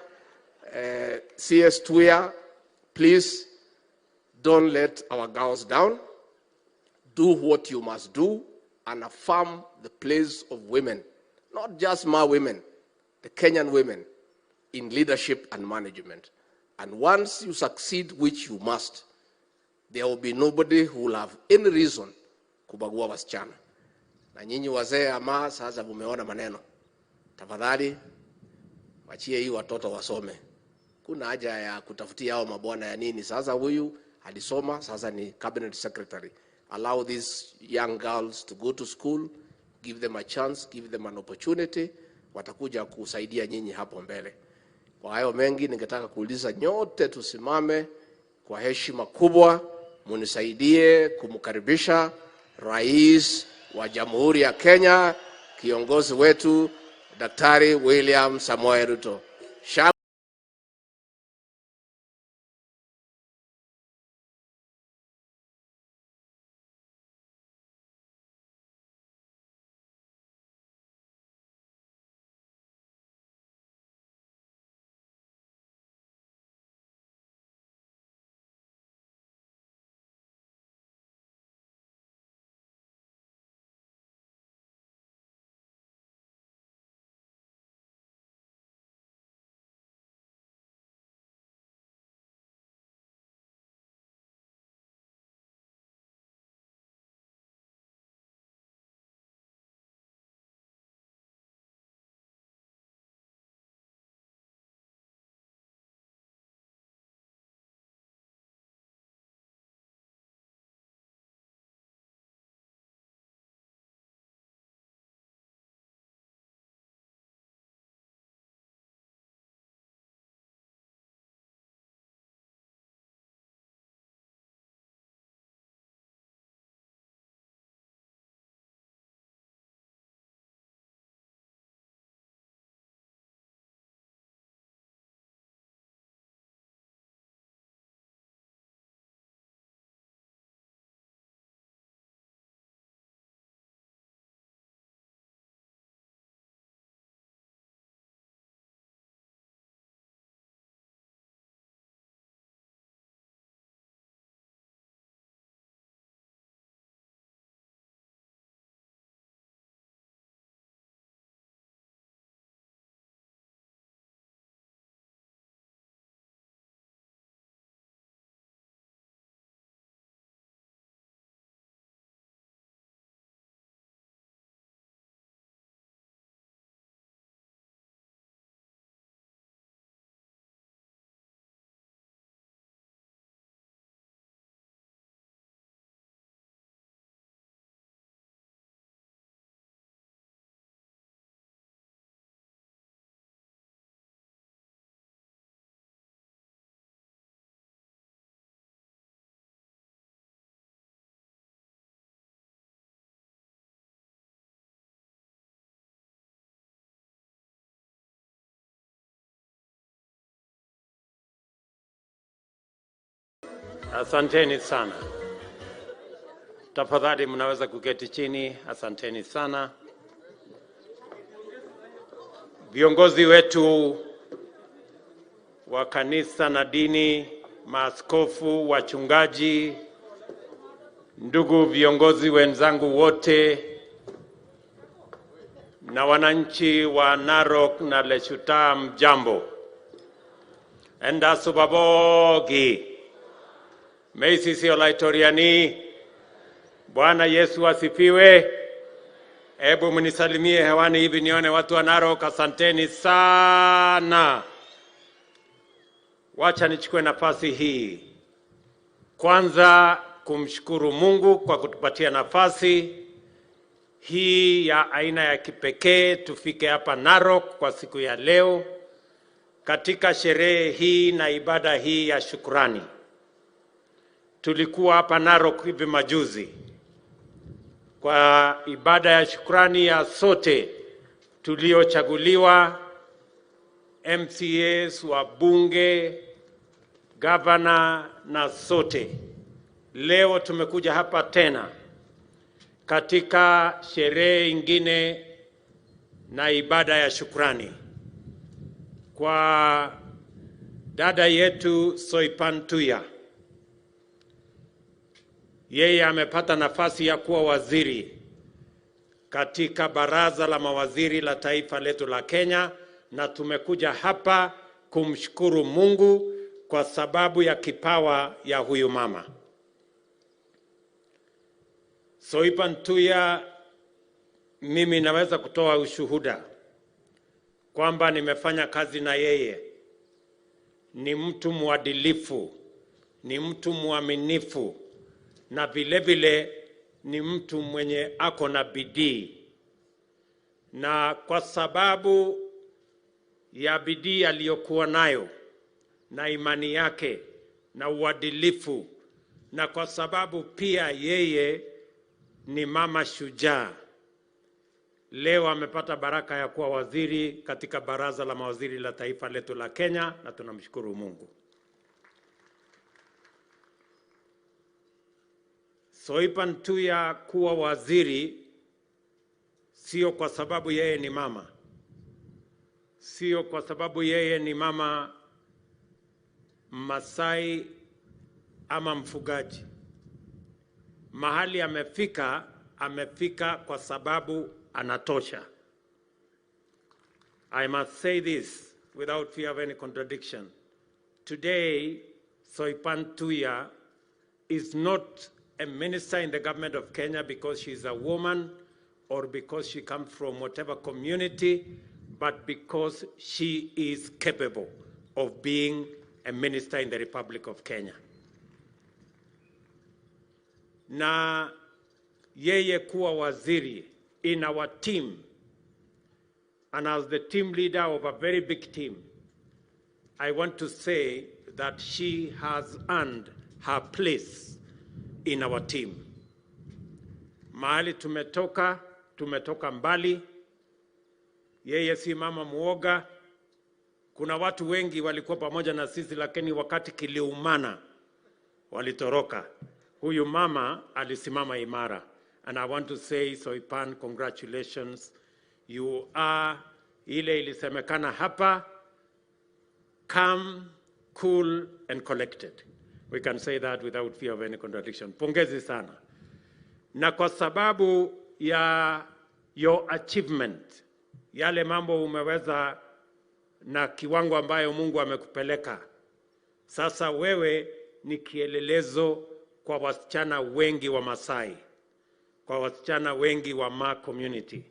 CS Tuya, please don't let our girls down. Do what you must do and affirm the place of women, not just my women, the Kenyan women, in leadership and management. And once you succeed, which you must, there will be nobody who will have any reason kubagua wasichana. Na nyinyi wazee ama sasa mumeona maneno. Tafadhali wachie hii watoto wasome. Kuna haja ya kutafutia hao mabwana ya nini? Sasa huyu alisoma, sasa ni cabinet secretary. Allow these young girls to go to school, give them a chance, give them an opportunity, watakuja kusaidia nyinyi hapo mbele. Kwa hayo mengi, ningetaka kuuliza nyote tusimame kwa heshima kubwa, munisaidie kumkaribisha Rais wa Jamhuri ya Kenya, kiongozi wetu Daktari William Samoei Ruto. Asanteni sana. Tafadhali mnaweza kuketi chini. Asanteni sana. Viongozi wetu wa kanisa na dini, maaskofu, wachungaji, ndugu viongozi wenzangu wote na wananchi wa Narok na Leshuta, mjambo. Enda subabogi. Meisisi Olaitoriani. Bwana Yesu asifiwe. Hebu mnisalimie hewani hivi nione watu wa Narok. Asanteni sana. Wacha nichukue nafasi hii kwanza kumshukuru Mungu kwa kutupatia nafasi hii ya aina ya kipekee tufike hapa Narok kwa siku ya leo katika sherehe hii na ibada hii ya shukrani. Tulikuwa hapa Narok hivi majuzi kwa ibada ya shukrani ya sote tuliochaguliwa, MCAs, wabunge, gavana na sote. Leo tumekuja hapa tena katika sherehe ingine na ibada ya shukrani kwa dada yetu Soipan Tuya. Yeye amepata nafasi ya kuwa waziri katika baraza la mawaziri la taifa letu la Kenya, na tumekuja hapa kumshukuru Mungu kwa sababu ya kipawa ya huyu mama. Soipan Tuya, mimi naweza kutoa ushuhuda kwamba nimefanya kazi na yeye Ni mtu mwadilifu, ni mtu mwaminifu, na vile vile ni mtu mwenye ako na bidii. Na kwa sababu ya bidii aliyokuwa nayo na imani yake na uadilifu, na kwa sababu pia yeye ni mama shujaa, leo amepata baraka ya kuwa waziri katika baraza la mawaziri la taifa letu la Kenya, na tunamshukuru Mungu. Soipan Tuya kuwa waziri sio kwa sababu yeye ni mama, sio kwa sababu yeye ni mama Masai ama mfugaji. Mahali amefika, amefika kwa sababu anatosha. I must say this without fear of any contradiction. Today, Soipan Tuya is not a minister in the government of Kenya because she's a woman or because she comes from whatever community, but because she is capable of being a minister in the Republic of Kenya. Na yeye kuwa waziri in our team, and as the team leader of a very big team, I want to say that she has earned her place in our team. Mahali tumetoka, tumetoka mbali. Yeye si mama muoga. Kuna watu wengi walikuwa pamoja na sisi, lakini wakati kiliumana walitoroka. Huyu mama alisimama imara. And I want to say, Soipan, congratulations. You are, ile ilisemekana hapa, calm, cool, and collected. We can say that without fear of any contradiction. Pongezi sana. Na kwa sababu ya your achievement, yale mambo umeweza na kiwango ambayo Mungu amekupeleka, sasa wewe ni kielelezo kwa wasichana wengi wa Masai, kwa wasichana wengi wa Ma community,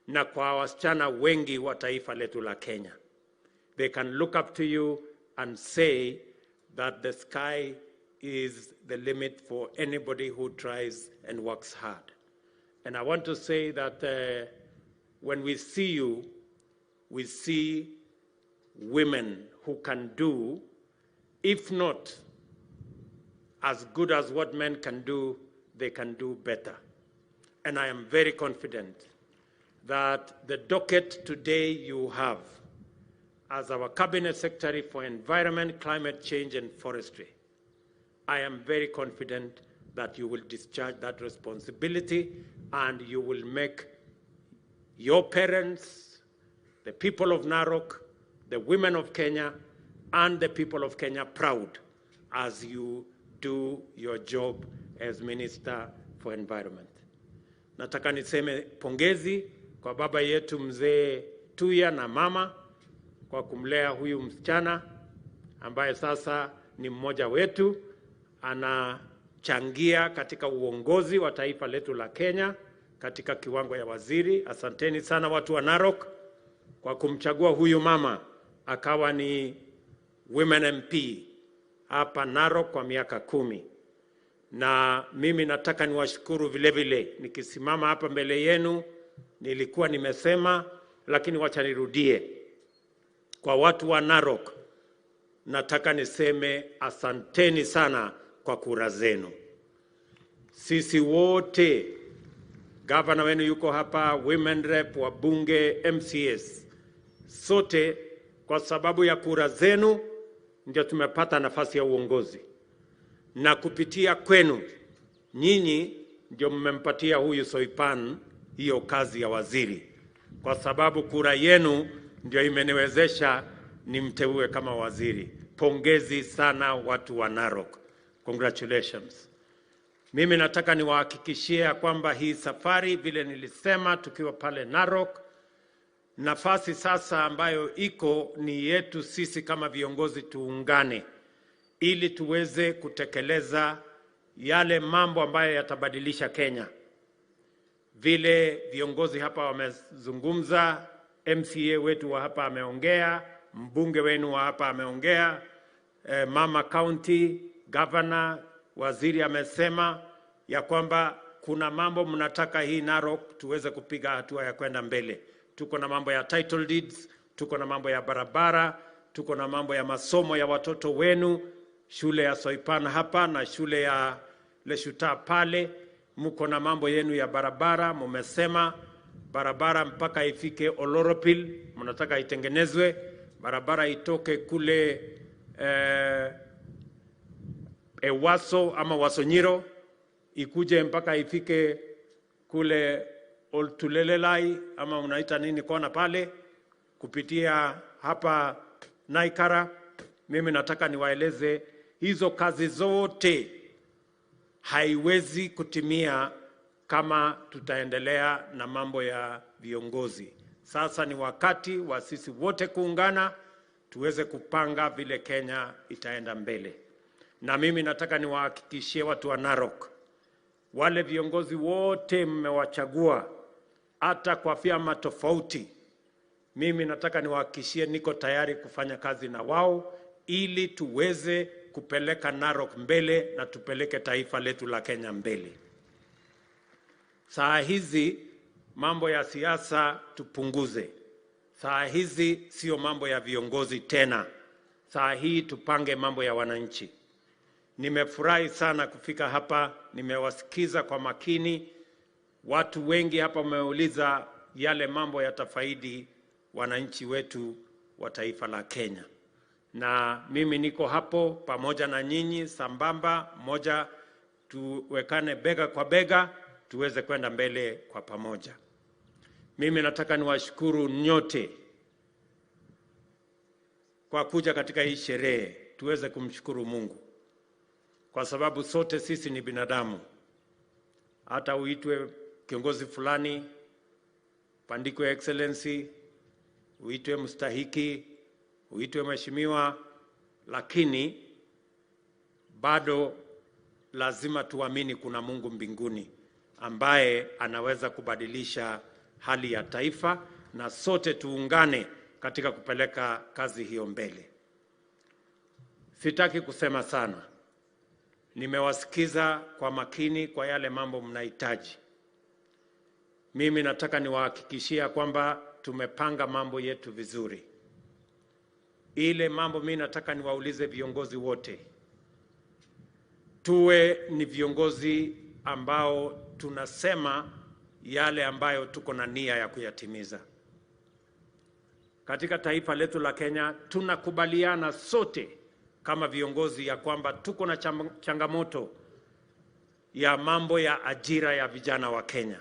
na kwa wasichana wengi wa taifa letu la Kenya. They can look up to you and say that the sky is the limit for anybody who tries and works hard. And I want to say that when we see you, we see women who can do, if not as good as what men can do, they can do better. And I am very confident that the docket today you have as our Cabinet Secretary for Environment, Climate Change and Forestry, I am very confident that you will discharge that responsibility and you will make your parents, the people of Narok, the women of Kenya, and the people of Kenya proud as you do your job as Minister for Environment. Nataka niseme pongezi kwa baba yetu mzee Tuya na mama kwa kumlea huyu msichana ambaye sasa ni mmoja wetu, anachangia katika uongozi wa taifa letu la Kenya katika kiwango ya waziri. Asanteni sana watu wa Narok kwa kumchagua huyu mama akawa ni Women MP hapa Narok kwa miaka 10. Na mimi nataka niwashukuru vile vile. Nikisimama hapa mbele yenu nilikuwa nimesema, lakini wacha nirudie. Kwa watu wa Narok nataka niseme asanteni sana kwa kura zenu. Sisi wote, gavana wenu yuko hapa, women rep, wabunge, MCS, sote kwa sababu ya kura zenu ndio tumepata nafasi ya uongozi. Na kupitia kwenu nyinyi ndio mmempatia huyu Soipan hiyo kazi ya waziri, kwa sababu kura yenu ndio imeniwezesha nimteue kama waziri. Pongezi sana watu wa Narok. Congratulations. Mimi nataka niwahakikishie kwamba hii safari, vile nilisema tukiwa pale Narok, nafasi sasa ambayo iko ni yetu sisi kama viongozi, tuungane ili tuweze kutekeleza yale mambo ambayo yatabadilisha Kenya. Vile viongozi hapa wamezungumza, MCA wetu wa hapa ameongea, mbunge wenu wa hapa ameongea, Mama County, Governor, waziri amesema ya kwamba kuna mambo mnataka hii Narok tuweze kupiga hatua ya kwenda mbele. Tuko na mambo ya title deeds, tuko na mambo ya barabara, tuko na mambo ya masomo ya watoto wenu, shule ya Soipan hapa na shule ya Leshuta pale. Mko na mambo yenu ya barabara, mumesema barabara mpaka ifike Oloropil, mnataka itengenezwe, barabara itoke kule Ewaso ama Wasonyiro ikuje mpaka ifike kule Oltulelelai ama unaita nini kona pale, kupitia hapa Naikara. Mimi nataka niwaeleze hizo kazi zote haiwezi kutimia kama tutaendelea na mambo ya viongozi. Sasa ni wakati wa sisi wote kuungana tuweze kupanga vile Kenya itaenda mbele. Na mimi nataka niwahakikishie watu wa Narok, wale viongozi wote mmewachagua hata kwa vyama tofauti, mimi nataka niwahakikishie niko tayari kufanya kazi na wao ili tuweze kupeleka Narok mbele na tupeleke taifa letu la Kenya mbele. Saa hizi mambo ya siasa tupunguze. Saa hizi sio mambo ya viongozi tena. Saa hii tupange mambo ya wananchi. Nimefurahi sana kufika hapa, nimewasikiza kwa makini. Watu wengi hapa wameuliza yale mambo yatafaidi wananchi wetu wa taifa la Kenya. Na mimi niko hapo pamoja na nyinyi sambamba, moja tuwekane bega kwa bega tuweze kwenda mbele kwa pamoja. Mimi nataka niwashukuru nyote kwa kuja katika hii sherehe, tuweze kumshukuru Mungu. Kwa sababu sote sisi ni binadamu. Hata uitwe kiongozi fulani, pandikwe excellency, uitwe mstahiki, uitwe mheshimiwa, lakini bado lazima tuamini kuna Mungu mbinguni ambaye anaweza kubadilisha hali ya taifa, na sote tuungane katika kupeleka kazi hiyo mbele. Sitaki kusema sana. Nimewasikiza kwa makini kwa yale mambo mnahitaji. Mimi nataka niwahakikishia kwamba tumepanga mambo yetu vizuri. Ile mambo mimi nataka niwaulize viongozi wote, tuwe ni viongozi ambao tunasema yale ambayo tuko na nia ya kuyatimiza. Katika taifa letu la Kenya tunakubaliana sote kama viongozi ya kwamba tuko na changamoto ya mambo ya ajira ya vijana wa Kenya.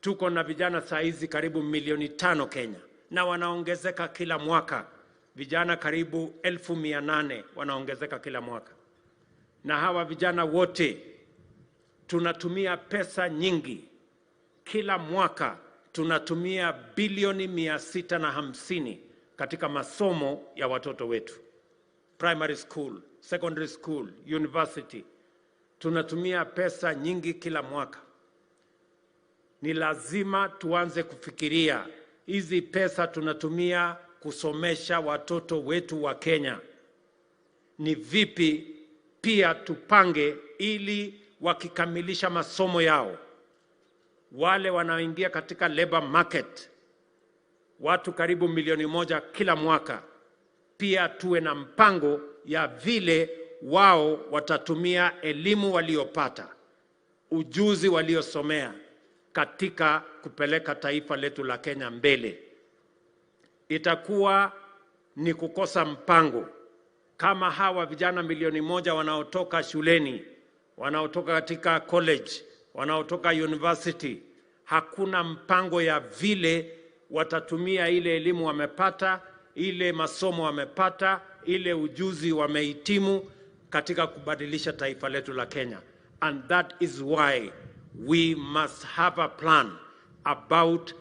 Tuko na vijana saizi karibu milioni 5 Kenya, na wanaongezeka kila mwaka. Vijana karibu 800,000 wanaongezeka kila mwaka. Na hawa vijana wote tunatumia pesa nyingi. Kila mwaka tunatumia bilioni 650 katika masomo ya watoto wetu. Primary school, secondary school, university. Tunatumia pesa nyingi kila mwaka. Ni lazima tuanze kufikiria hizi pesa tunatumia kusomesha watoto wetu wa Kenya, ni vipi pia tupange ili wakikamilisha masomo yao, wale wanaoingia katika labor market, watu karibu milioni 1 kila mwaka, pia tuwe na mpango ya vile wao watatumia elimu waliopata, ujuzi waliosomea katika kupeleka taifa letu la Kenya mbele. Itakuwa ni kukosa mpango kama hawa vijana milioni 1 wanaotoka shuleni, wanaotoka katika college, wanaotoka university, hakuna mpango ya vile watatumia ile elimu wamepata, ile masomo wamepata, ile ujuzi wamehitimu katika kubadilisha taifa letu la Kenya. And that is why we must have a plan about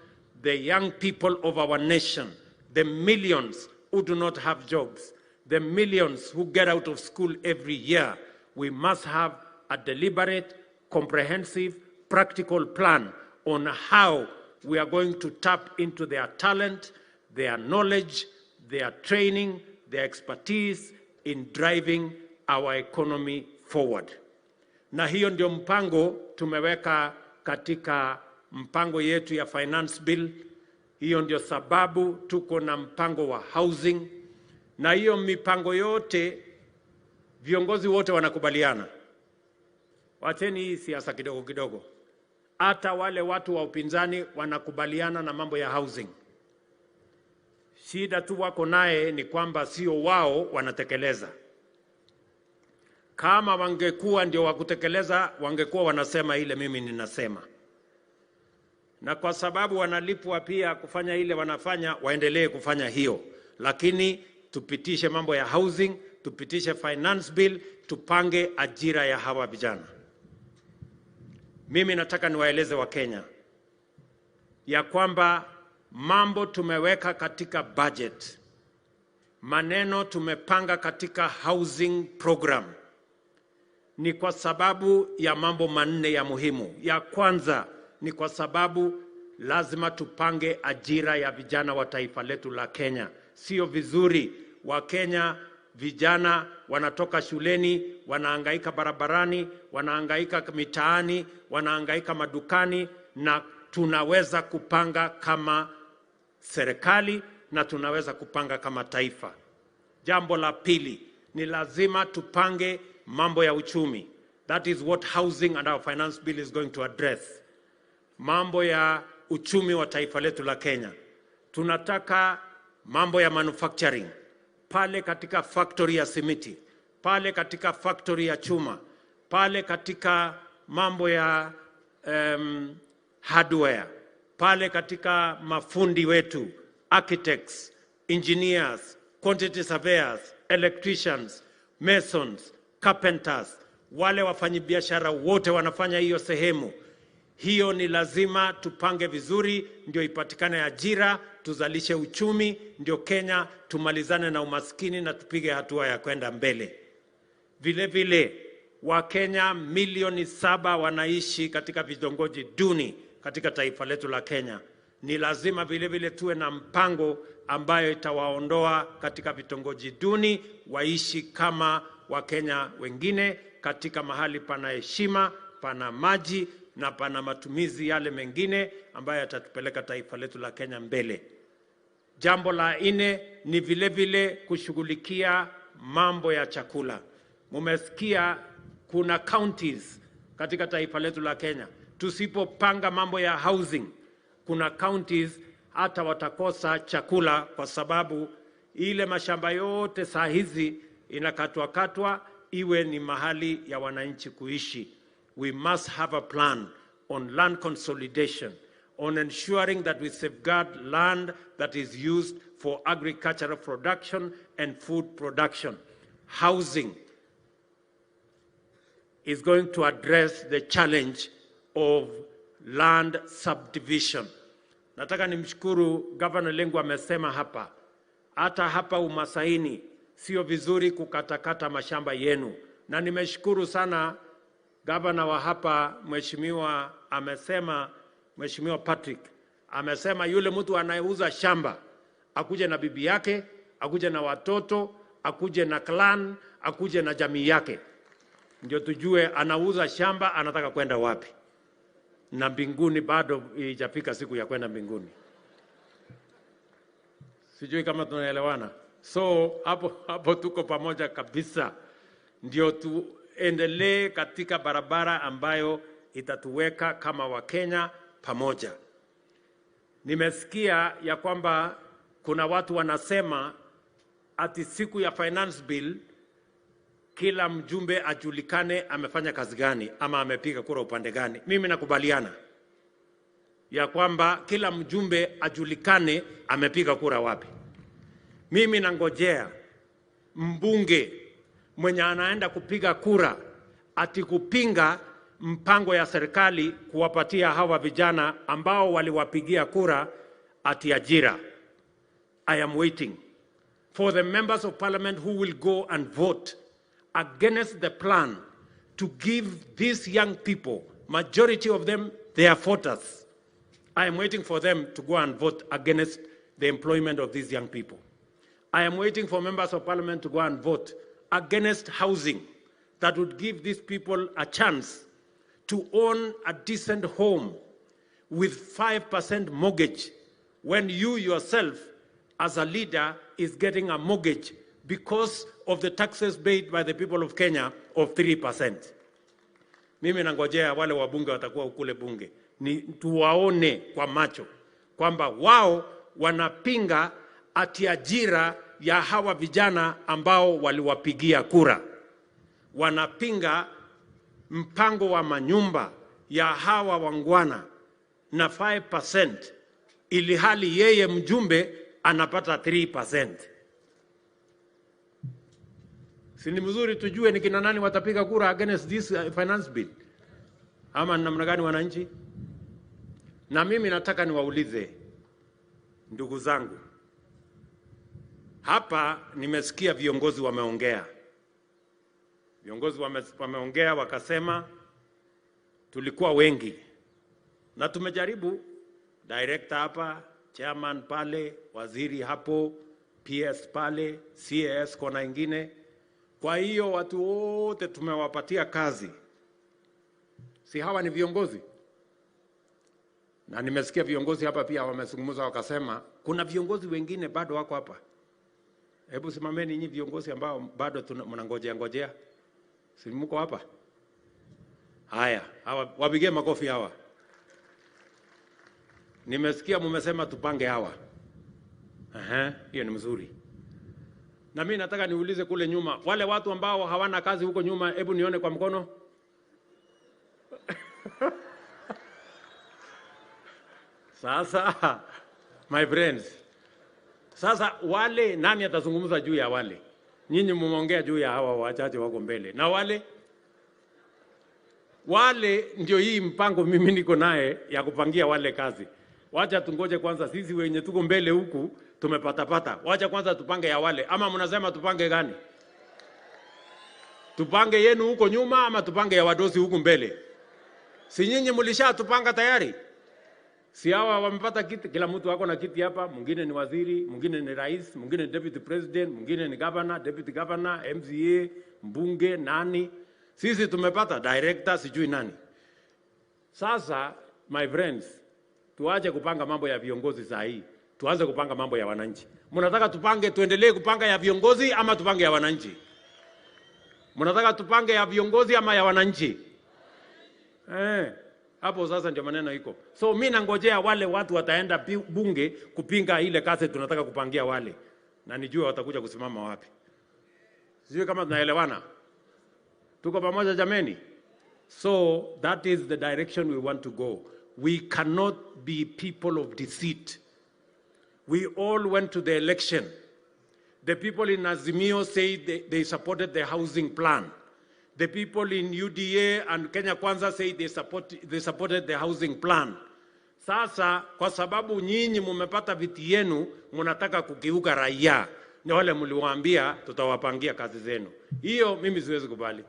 the young people of our nation, the millions who do not have jobs, the millions who get out of school every year. We must have a deliberate, comprehensive, practical plan on how we are going to tap into their talent, their knowledge, their training, their expertise in driving our economy forward. Na hiyo ndio mpango tumeweka katika mpango yetu ya finance bill. Hiyo ndio sababu tuko na mpango wa housing, na hiyo mipango yote viongozi wote wanakubaliana. Wacheni hii siasa kidogo kidogo. Hata wale watu wa upinzani wanakubaliana na mambo ya housing. Shida tu wako naye ni kwamba sio wao wanatekeleza. Kama wangekuwa ndio wakutekeleza, wangekuwa wanasema ile mimi ninasema. Na kwa sababu wanalipwa pia kufanya ile wanafanya, waendelee kufanya hiyo. Lakini tupitishe mambo ya housing, tupitishe finance bill, tupange ajira ya hawa vijana. Mimi nataka niwaeleze wa Kenya ya kwamba mambo tumeweka katika budget, maneno tumepanga katika housing program, ni kwa sababu ya mambo manne ya muhimu. Ya kwanza ni kwa sababu lazima tupange ajira ya vijana wa taifa letu la Kenya. Sio vizuri wa Kenya vijana wanatoka shuleni, wanahangaika barabarani, wanahangaika mitaani, wanahangaika madukani, na tunaweza kupanga kama serikali na tunaweza kupanga kama taifa. Jambo la pili ni lazima tupange mambo ya uchumi. That is what housing and our finance bill is going to address. Mambo ya uchumi wa taifa letu la Kenya. Tunataka mambo ya manufacturing. Pale katika factory ya simiti, pale katika factory ya chuma, pale katika mambo ya hardware, pale katika mafundi wetu, architects, engineers, quantity surveyors, electricians, masons, carpenters, wale wafanyibiashara wote wanafanya hiyo sehemu. Hiyo ni lazima tupange vizuri, ndio ipatikane ajira, tuzalishe uchumi, ndio Kenya tumalizane na umaskini na tupige hatua ya kwenda mbele. Vile vile Wakenya milioni 7 wanaishi katika vitongoji duni katika taifa letu la Kenya. Ni lazima vile vile tuwe na mpango ambayo itawaondoa katika vitongoji duni, waishi kama Wakenya wengine katika mahali pana heshima, pana maji na pana matumizi yale mengine ambayo yatatupeleka taifa letu la Kenya mbele. Jambo la nne ni vile vile kushughulikia mambo ya chakula. Mumesikia kuna counties katika taifa letu la Kenya. Tusipopanga mambo ya housing, kuna counties hata watakosa chakula kwa sababu ile mashamba yote saa hizi inakatwa katwa iwe ni mahali ya wananchi kuishi. We must have a plan on land consolidation, on ensuring that we safeguard land that is used for agricultural production and food production. Housing is going to address the challenge of land subdivision. Nataka nimshukuru Governor Lengu amesema hapa, hata hapa Umasaini sio vizuri kukatakata mashamba yenu. Na nimeshukuru sana Governor wa hapa Mheshimiwa amesema, Mheshimiwa Patrick amesema yule mtu anayeuza shamba akuje na bibi yake, akuje na watoto, akuje na clan, akuje na jamii yake, ndio tujue anauza shamba anataka kwenda wapi. Na mbinguni bado haijafika siku ya kwenda mbinguni. Sijui kama tunaelewana. So hapo tuko pamoja kabisa. Ndio tuendelee katika barabara ambayo itatuweka kama Wakenya pamoja. Nimesikia ya kwamba kuna watu wanasema ati siku ya finance bill kila mjumbe ajulikane amefanya kazi gani ama amepiga kura upande gani. Mimi nakubaliana ya kwamba kila mjumbe ajulikane amepiga kura wapi. Mimi nangojea mbunge mwenye anaenda kupiga kura ati kupinga mpango ya serikali kuwapatia hawa vijana ambao waliwapigia kura ati ajira. I am waiting for the members of parliament who will go and vote against the plan to give these young people, majority of them, their voters. I am waiting for them to go and vote against the employment of these young people. I am waiting for members of parliament to go and vote against housing that would give these people a chance to own a decent home with 5% mortgage, when you yourself as a leader is getting a mortgage because of the taxes paid by the people of Kenya of 3%. Mimi nangojea wale wabunge watakuwa kule bunge, ni tuwaone kwa macho kwamba wao wanapinga ati ajira ya hawa vijana ambao waliwapigia kura, wanapinga mpango wa manyumba ya hawa wangwana na 5%, ili hali yeye mjumbe anapata 3%. Si ni mzuri tujue ni kina nani watapiga kura against this finance bill, ama namna gani wananchi? Na mimi nataka niwaulize ndugu zangu, hapa nimesikia viongozi wameongea. Viongozi wameongea wakasema tulikuwa wengi na tumejaribu, director hapa, chairman pale, waziri hapo, PS pale, CAS kona ingine. Kwa hiyo watu wote tumewapatia kazi. Si hawa ni viongozi? Na nimesikia viongozi hapa pia wamezungumza wakasema kuna viongozi wengine bado wako hapa. Hebu simameni nyinyi viongozi ambao bado mnangojea ngojea. Si mko hapa? Haya, hawa wapigie makofi hawa. Nimesikia mmesema tupange hawa. Hiyo ni mzuri. Na mimi nataka niulize kule nyuma, wale watu ambao hawana kazi huko nyuma, hebu nione kwa mkono. Sasa, my friends, sasa wale nani atazungumza juu ya wale? Nyinyi mmeongea juu ya hawa wachache wako mbele. Na wale wale ndio hii mpango mimi niko naye ya kupangia wale kazi. Wacha tungoje kwanza, sisi wenye tuko mbele huku tumepata pata. Wacha kwanza tupange ya wale. Ama mnasema tupange gani? Tupange yenu huko nyuma ama tupange ya wadosi huku mbele? Si nyinyi mlishatupanga tayari? Si hawa wamepata kiti, kila mtu wako na kiti hapa, mwingine ni waziri, mwingine ni rais, mwingine ni deputy president, mwingine ni governor, deputy governor, MCA, mbunge, nani. Sisi tumepata director, sijui nani. Sasa, my friends, tuache kupanga mambo ya viongozi saa hii. Tuanze kupanga mambo ya wananchi. Mnataka tupange, tuendelee kupanga ya viongozi ama tupange ya wananchi? Mnataka tupange ya viongozi ama ya wananchi? Hapo sasa ndio maneno iko. So mimi nangojea wale watu wataenda bunge kupinga ile kazi tunataka kupangia wale. Na nijue watakuja kusimama wapi. Sijui kama tunaelewana. Tuko pamoja jameni? So that is the direction we want to go. We cannot be people of deceit. We all went to the election. The people in Azimio say they supported the housing plan. The people in UDA and Kenya Kwanza say they supported the housing plan. Sasa, kwa sababu nyinyi mumepata viti yenu, mnataka kukiuka raia. Ni wale mliwaambia tutawapangia kazi zenu. Hiyo mimi siwezi kubali.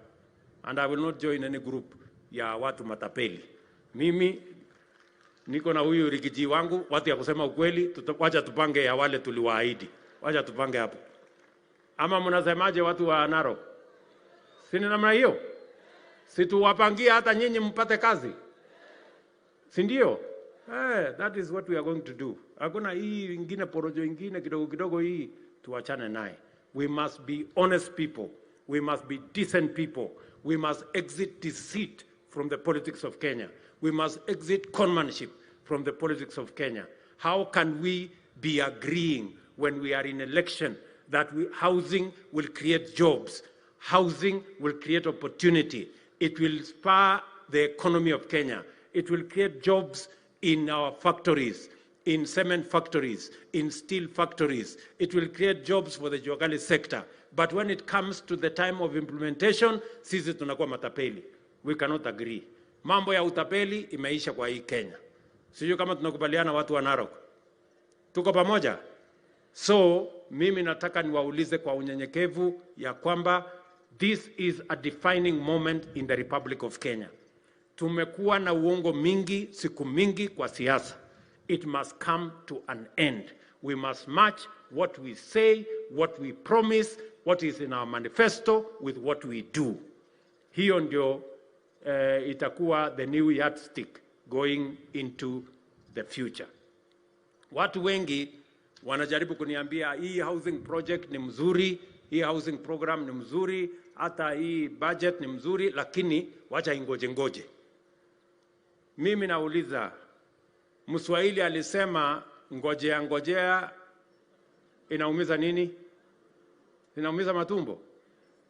And I will not join any group ya watu matapeli. Mimi niko na huyu Rigiji wangu, watu ya kusema ukweli, wacha tupange ya wale tuliwaahidi. Wacha tupange hapo. Ama mnasemaje watu wa Narok? Si ni namna hiyo? Si tuwapangie hata nyinyi mpate kazi? Si ndio? That is what we are going to do. Hakuna hii ingine porojo ingine kidogo kidogo hii tuachane naye. We must be honest people. We must be decent people. We must exit deceit from the politics of Kenya. We must exit conmanship from the politics of Kenya. How can we be agreeing when we are in election that housing will create jobs? Housing will create opportunity. It will spur the economy of Kenya. It will create jobs in our factories, in cement factories, in steel factories. It will create jobs for the Juakali sector. But when it comes to the time of implementation, sisi tunakuwa matapeli. We cannot agree. Mambo ya utapeli imeisha kwa hii Kenya. Sijui kama tunakubaliana watu wa Narok. Tuko pamoja? So, mimi nataka niwaulize kwa unyenyekevu ya kwamba this is a defining moment in the Republic of Kenya. Tumekuwa na uongo mingi, siku mingi kwa siasa. It must come to an end. We must match what we say what we promise, what is in our manifesto with what we do. Hiyo ndio itakuwa the new yardstick going into the future. Watu wengi wanajaribu kuniambia hii housing project ni mzuri, hii housing program ni mzuri, hata hii budget ni mzuri, lakini wacha ingoje ngoje. Mimi nauliza, Mswahili alisema ngojea ngojea inaumiza nini? Inaumiza matumbo.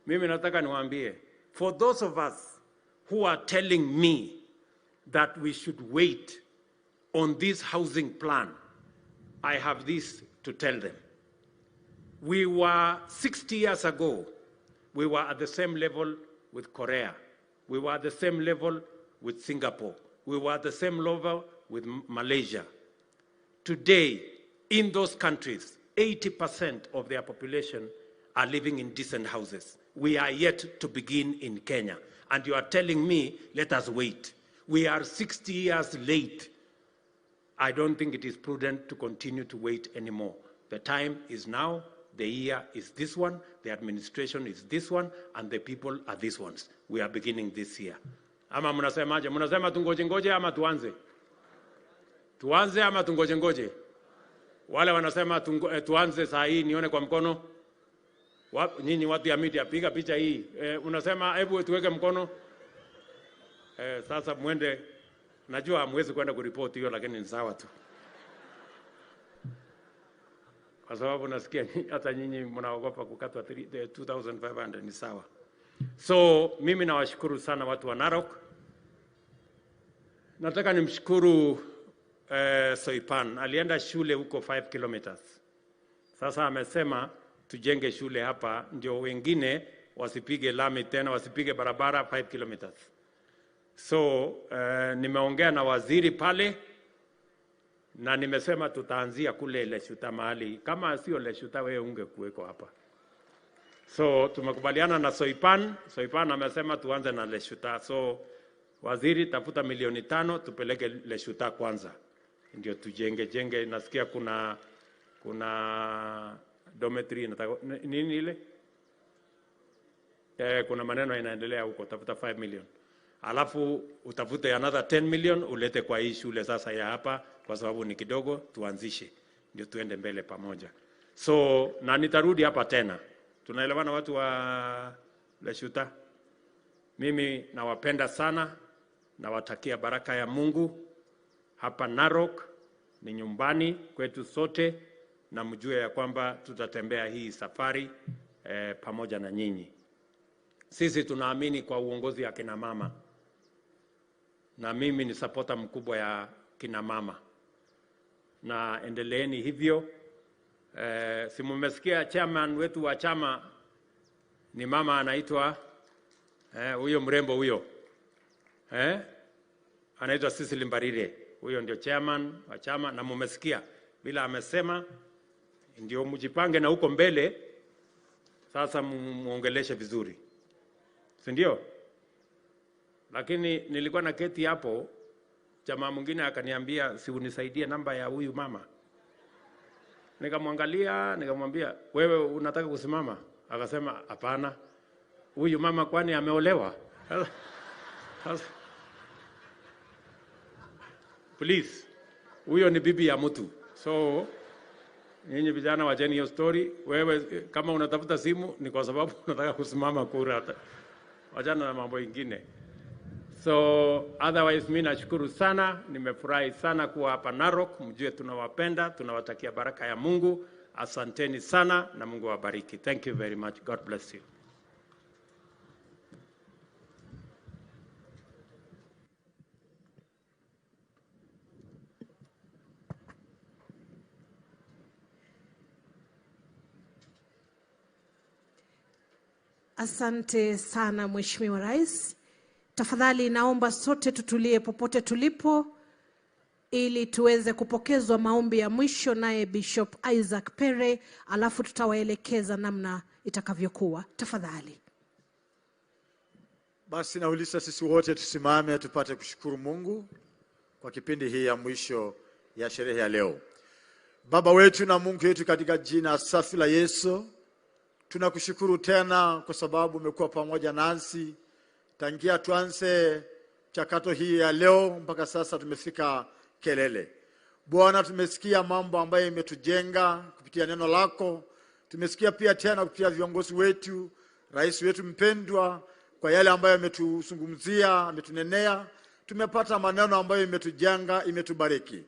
Mimi nataka niwaambie, for those of us who are telling me that we should wait on this housing plan, I have this to tell them. We were 60 years ago, we were at the same level with Korea. We were at the same level with Singapore. We were at the same level with Malaysia. Today, in those countries, 80% of their population are living in decent houses. We are yet to begin in Kenya. And you are telling me, let us wait. We are 60 years late. I don't think it is prudent to continue to wait anymore. The time is now, the year is this one, the administration is this one, and the people are these ones. We are beginning this year. Ama mnasemaje? Mnasema tungoje ngoje ama tuanze? Tuanze ama tungoje ngoje? Wale wanasema tuanze saa hii, nione kwa mkono. Nyinyi watu ya media, piga picha hii. Unasema hebu tuweke mkono. Sasa muende, najua hamwezi kwenda kuripoti hiyo, lakini ni sawa tu. Kwa sababu nasikia hata nyinyi mnaogopa kukatwa 2500, ni sawa. So mimi nawashukuru sana watu wa Narok. Nataka nimshukuru Soipan. Alienda shule huko 5 kilometers. Sasa amesema tujenge shule hapa ndio wengine wasipige lami tena, wasipige barabara 5 kilometers. So nimeongea na waziri pale na nimesema tutaanzia kule Leshuta mahali. Kama sio Leshuta wewe ungekuweko hapa. So tumekubaliana na Soipan. Soipan amesema tuanze na Leshuta. So waziri, tafuta milioni 5 tupeleke Leshuta kwanza. Ndio tujenge jenge. Nasikia kuna dormitory nataka nini ile? Kuna maneno inaendelea huko, tafuta 5 million. Alafu utafute another 10 million ulete kwa hii shule sasa ya hapa, kwa sababu ni kidogo, tuanzishe ndio tuende mbele pamoja. So na nitarudi hapa tena. Tunaelewana watu wa Leshuta? Mimi nawapenda sana, nawatakia baraka ya Mungu. Hapa Narok ni nyumbani kwetu sote, na mjue ya kwamba tutatembea hii safari pamoja na nyinyi. Sisi tunaamini kwa uongozi ya kina mama, na mimi ni supporter mkubwa ya kina mama, na endeleeni hivyo. Si mmesikia chairman wetu wa chama ni mama anaitwa huyo mrembo huyo, anaitwa Cecily Mbarire. Huyo ndio chairman wa chama, na mmesikia bila amesema, ndio mjipange na huko mbele sasa muongeleshe vizuri, si ndio? Lakini nilikuwa na keti hapo, jamaa mwingine akaniambia si unisaidie namba ya huyu mama. Nikamwangalia, nikamwambia wewe unataka kusimama? Akasema hapana. Huyu mama kwani ameolewa? Please, huyo ni bibi ya mtu. So nyinyi vijana wacheni hiyo story. Wewe kama unatafuta simu ni kwa sababu unataka kusimama kura, wachana na mambo ingine. So otherwise mimi nashukuru sana, nimefurahi sana kuwa hapa Narok. Mjue tunawapenda, tunawatakia baraka ya Mungu. Asanteni sana na Mungu awabariki. Thank you very much. God bless you. Asante sana Mheshimiwa Rais. Tafadhali naomba sote tutulie popote tulipo ili tuweze kupokezwa maombi ya mwisho naye Bishop Isaac Pere, alafu tutawaelekeza namna itakavyokuwa. Tafadhali. Basi nauliza sisi wote tusimame tupate kushukuru Mungu kwa kipindi hii ya mwisho ya sherehe ya leo. Baba wetu na Mungu wetu, katika jina safi la Yesu, tunakushukuru tena kwa sababu umekuwa pamoja nasi tangia tuanze mchakato hii ya leo mpaka sasa tumefika kelele. Bwana, tumesikia mambo ambayo imetujenga kupitia neno lako. Tumesikia pia tena kupitia viongozi wetu, rais wetu mpendwa, kwa yale ambayo ametuzungumzia, ametunenea. Tumepata maneno ambayo imetujenga, imetubariki.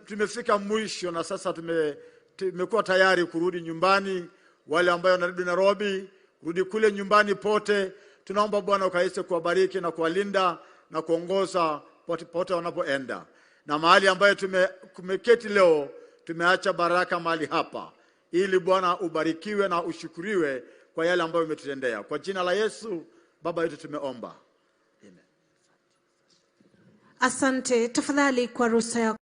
Tumefika mwisho na sasa tumekuwa tayari kurudi nyumbani. Wale ambayo wanarudi Nairobi, rudi kule nyumbani pote. Tunaomba Bwana ukaweze kuwabariki na kuwalinda na kuongoza pote wanapoenda. Na mahali ambayo tumeketi leo, tumeacha baraka mahali hapa, ili Bwana ubarikiwe na ushukuriwe kwa yale ambayo umetutendea. Kwa jina la Yesu Baba yetu tumeomba. Asante. Tafadhali kwa ruhusa yako.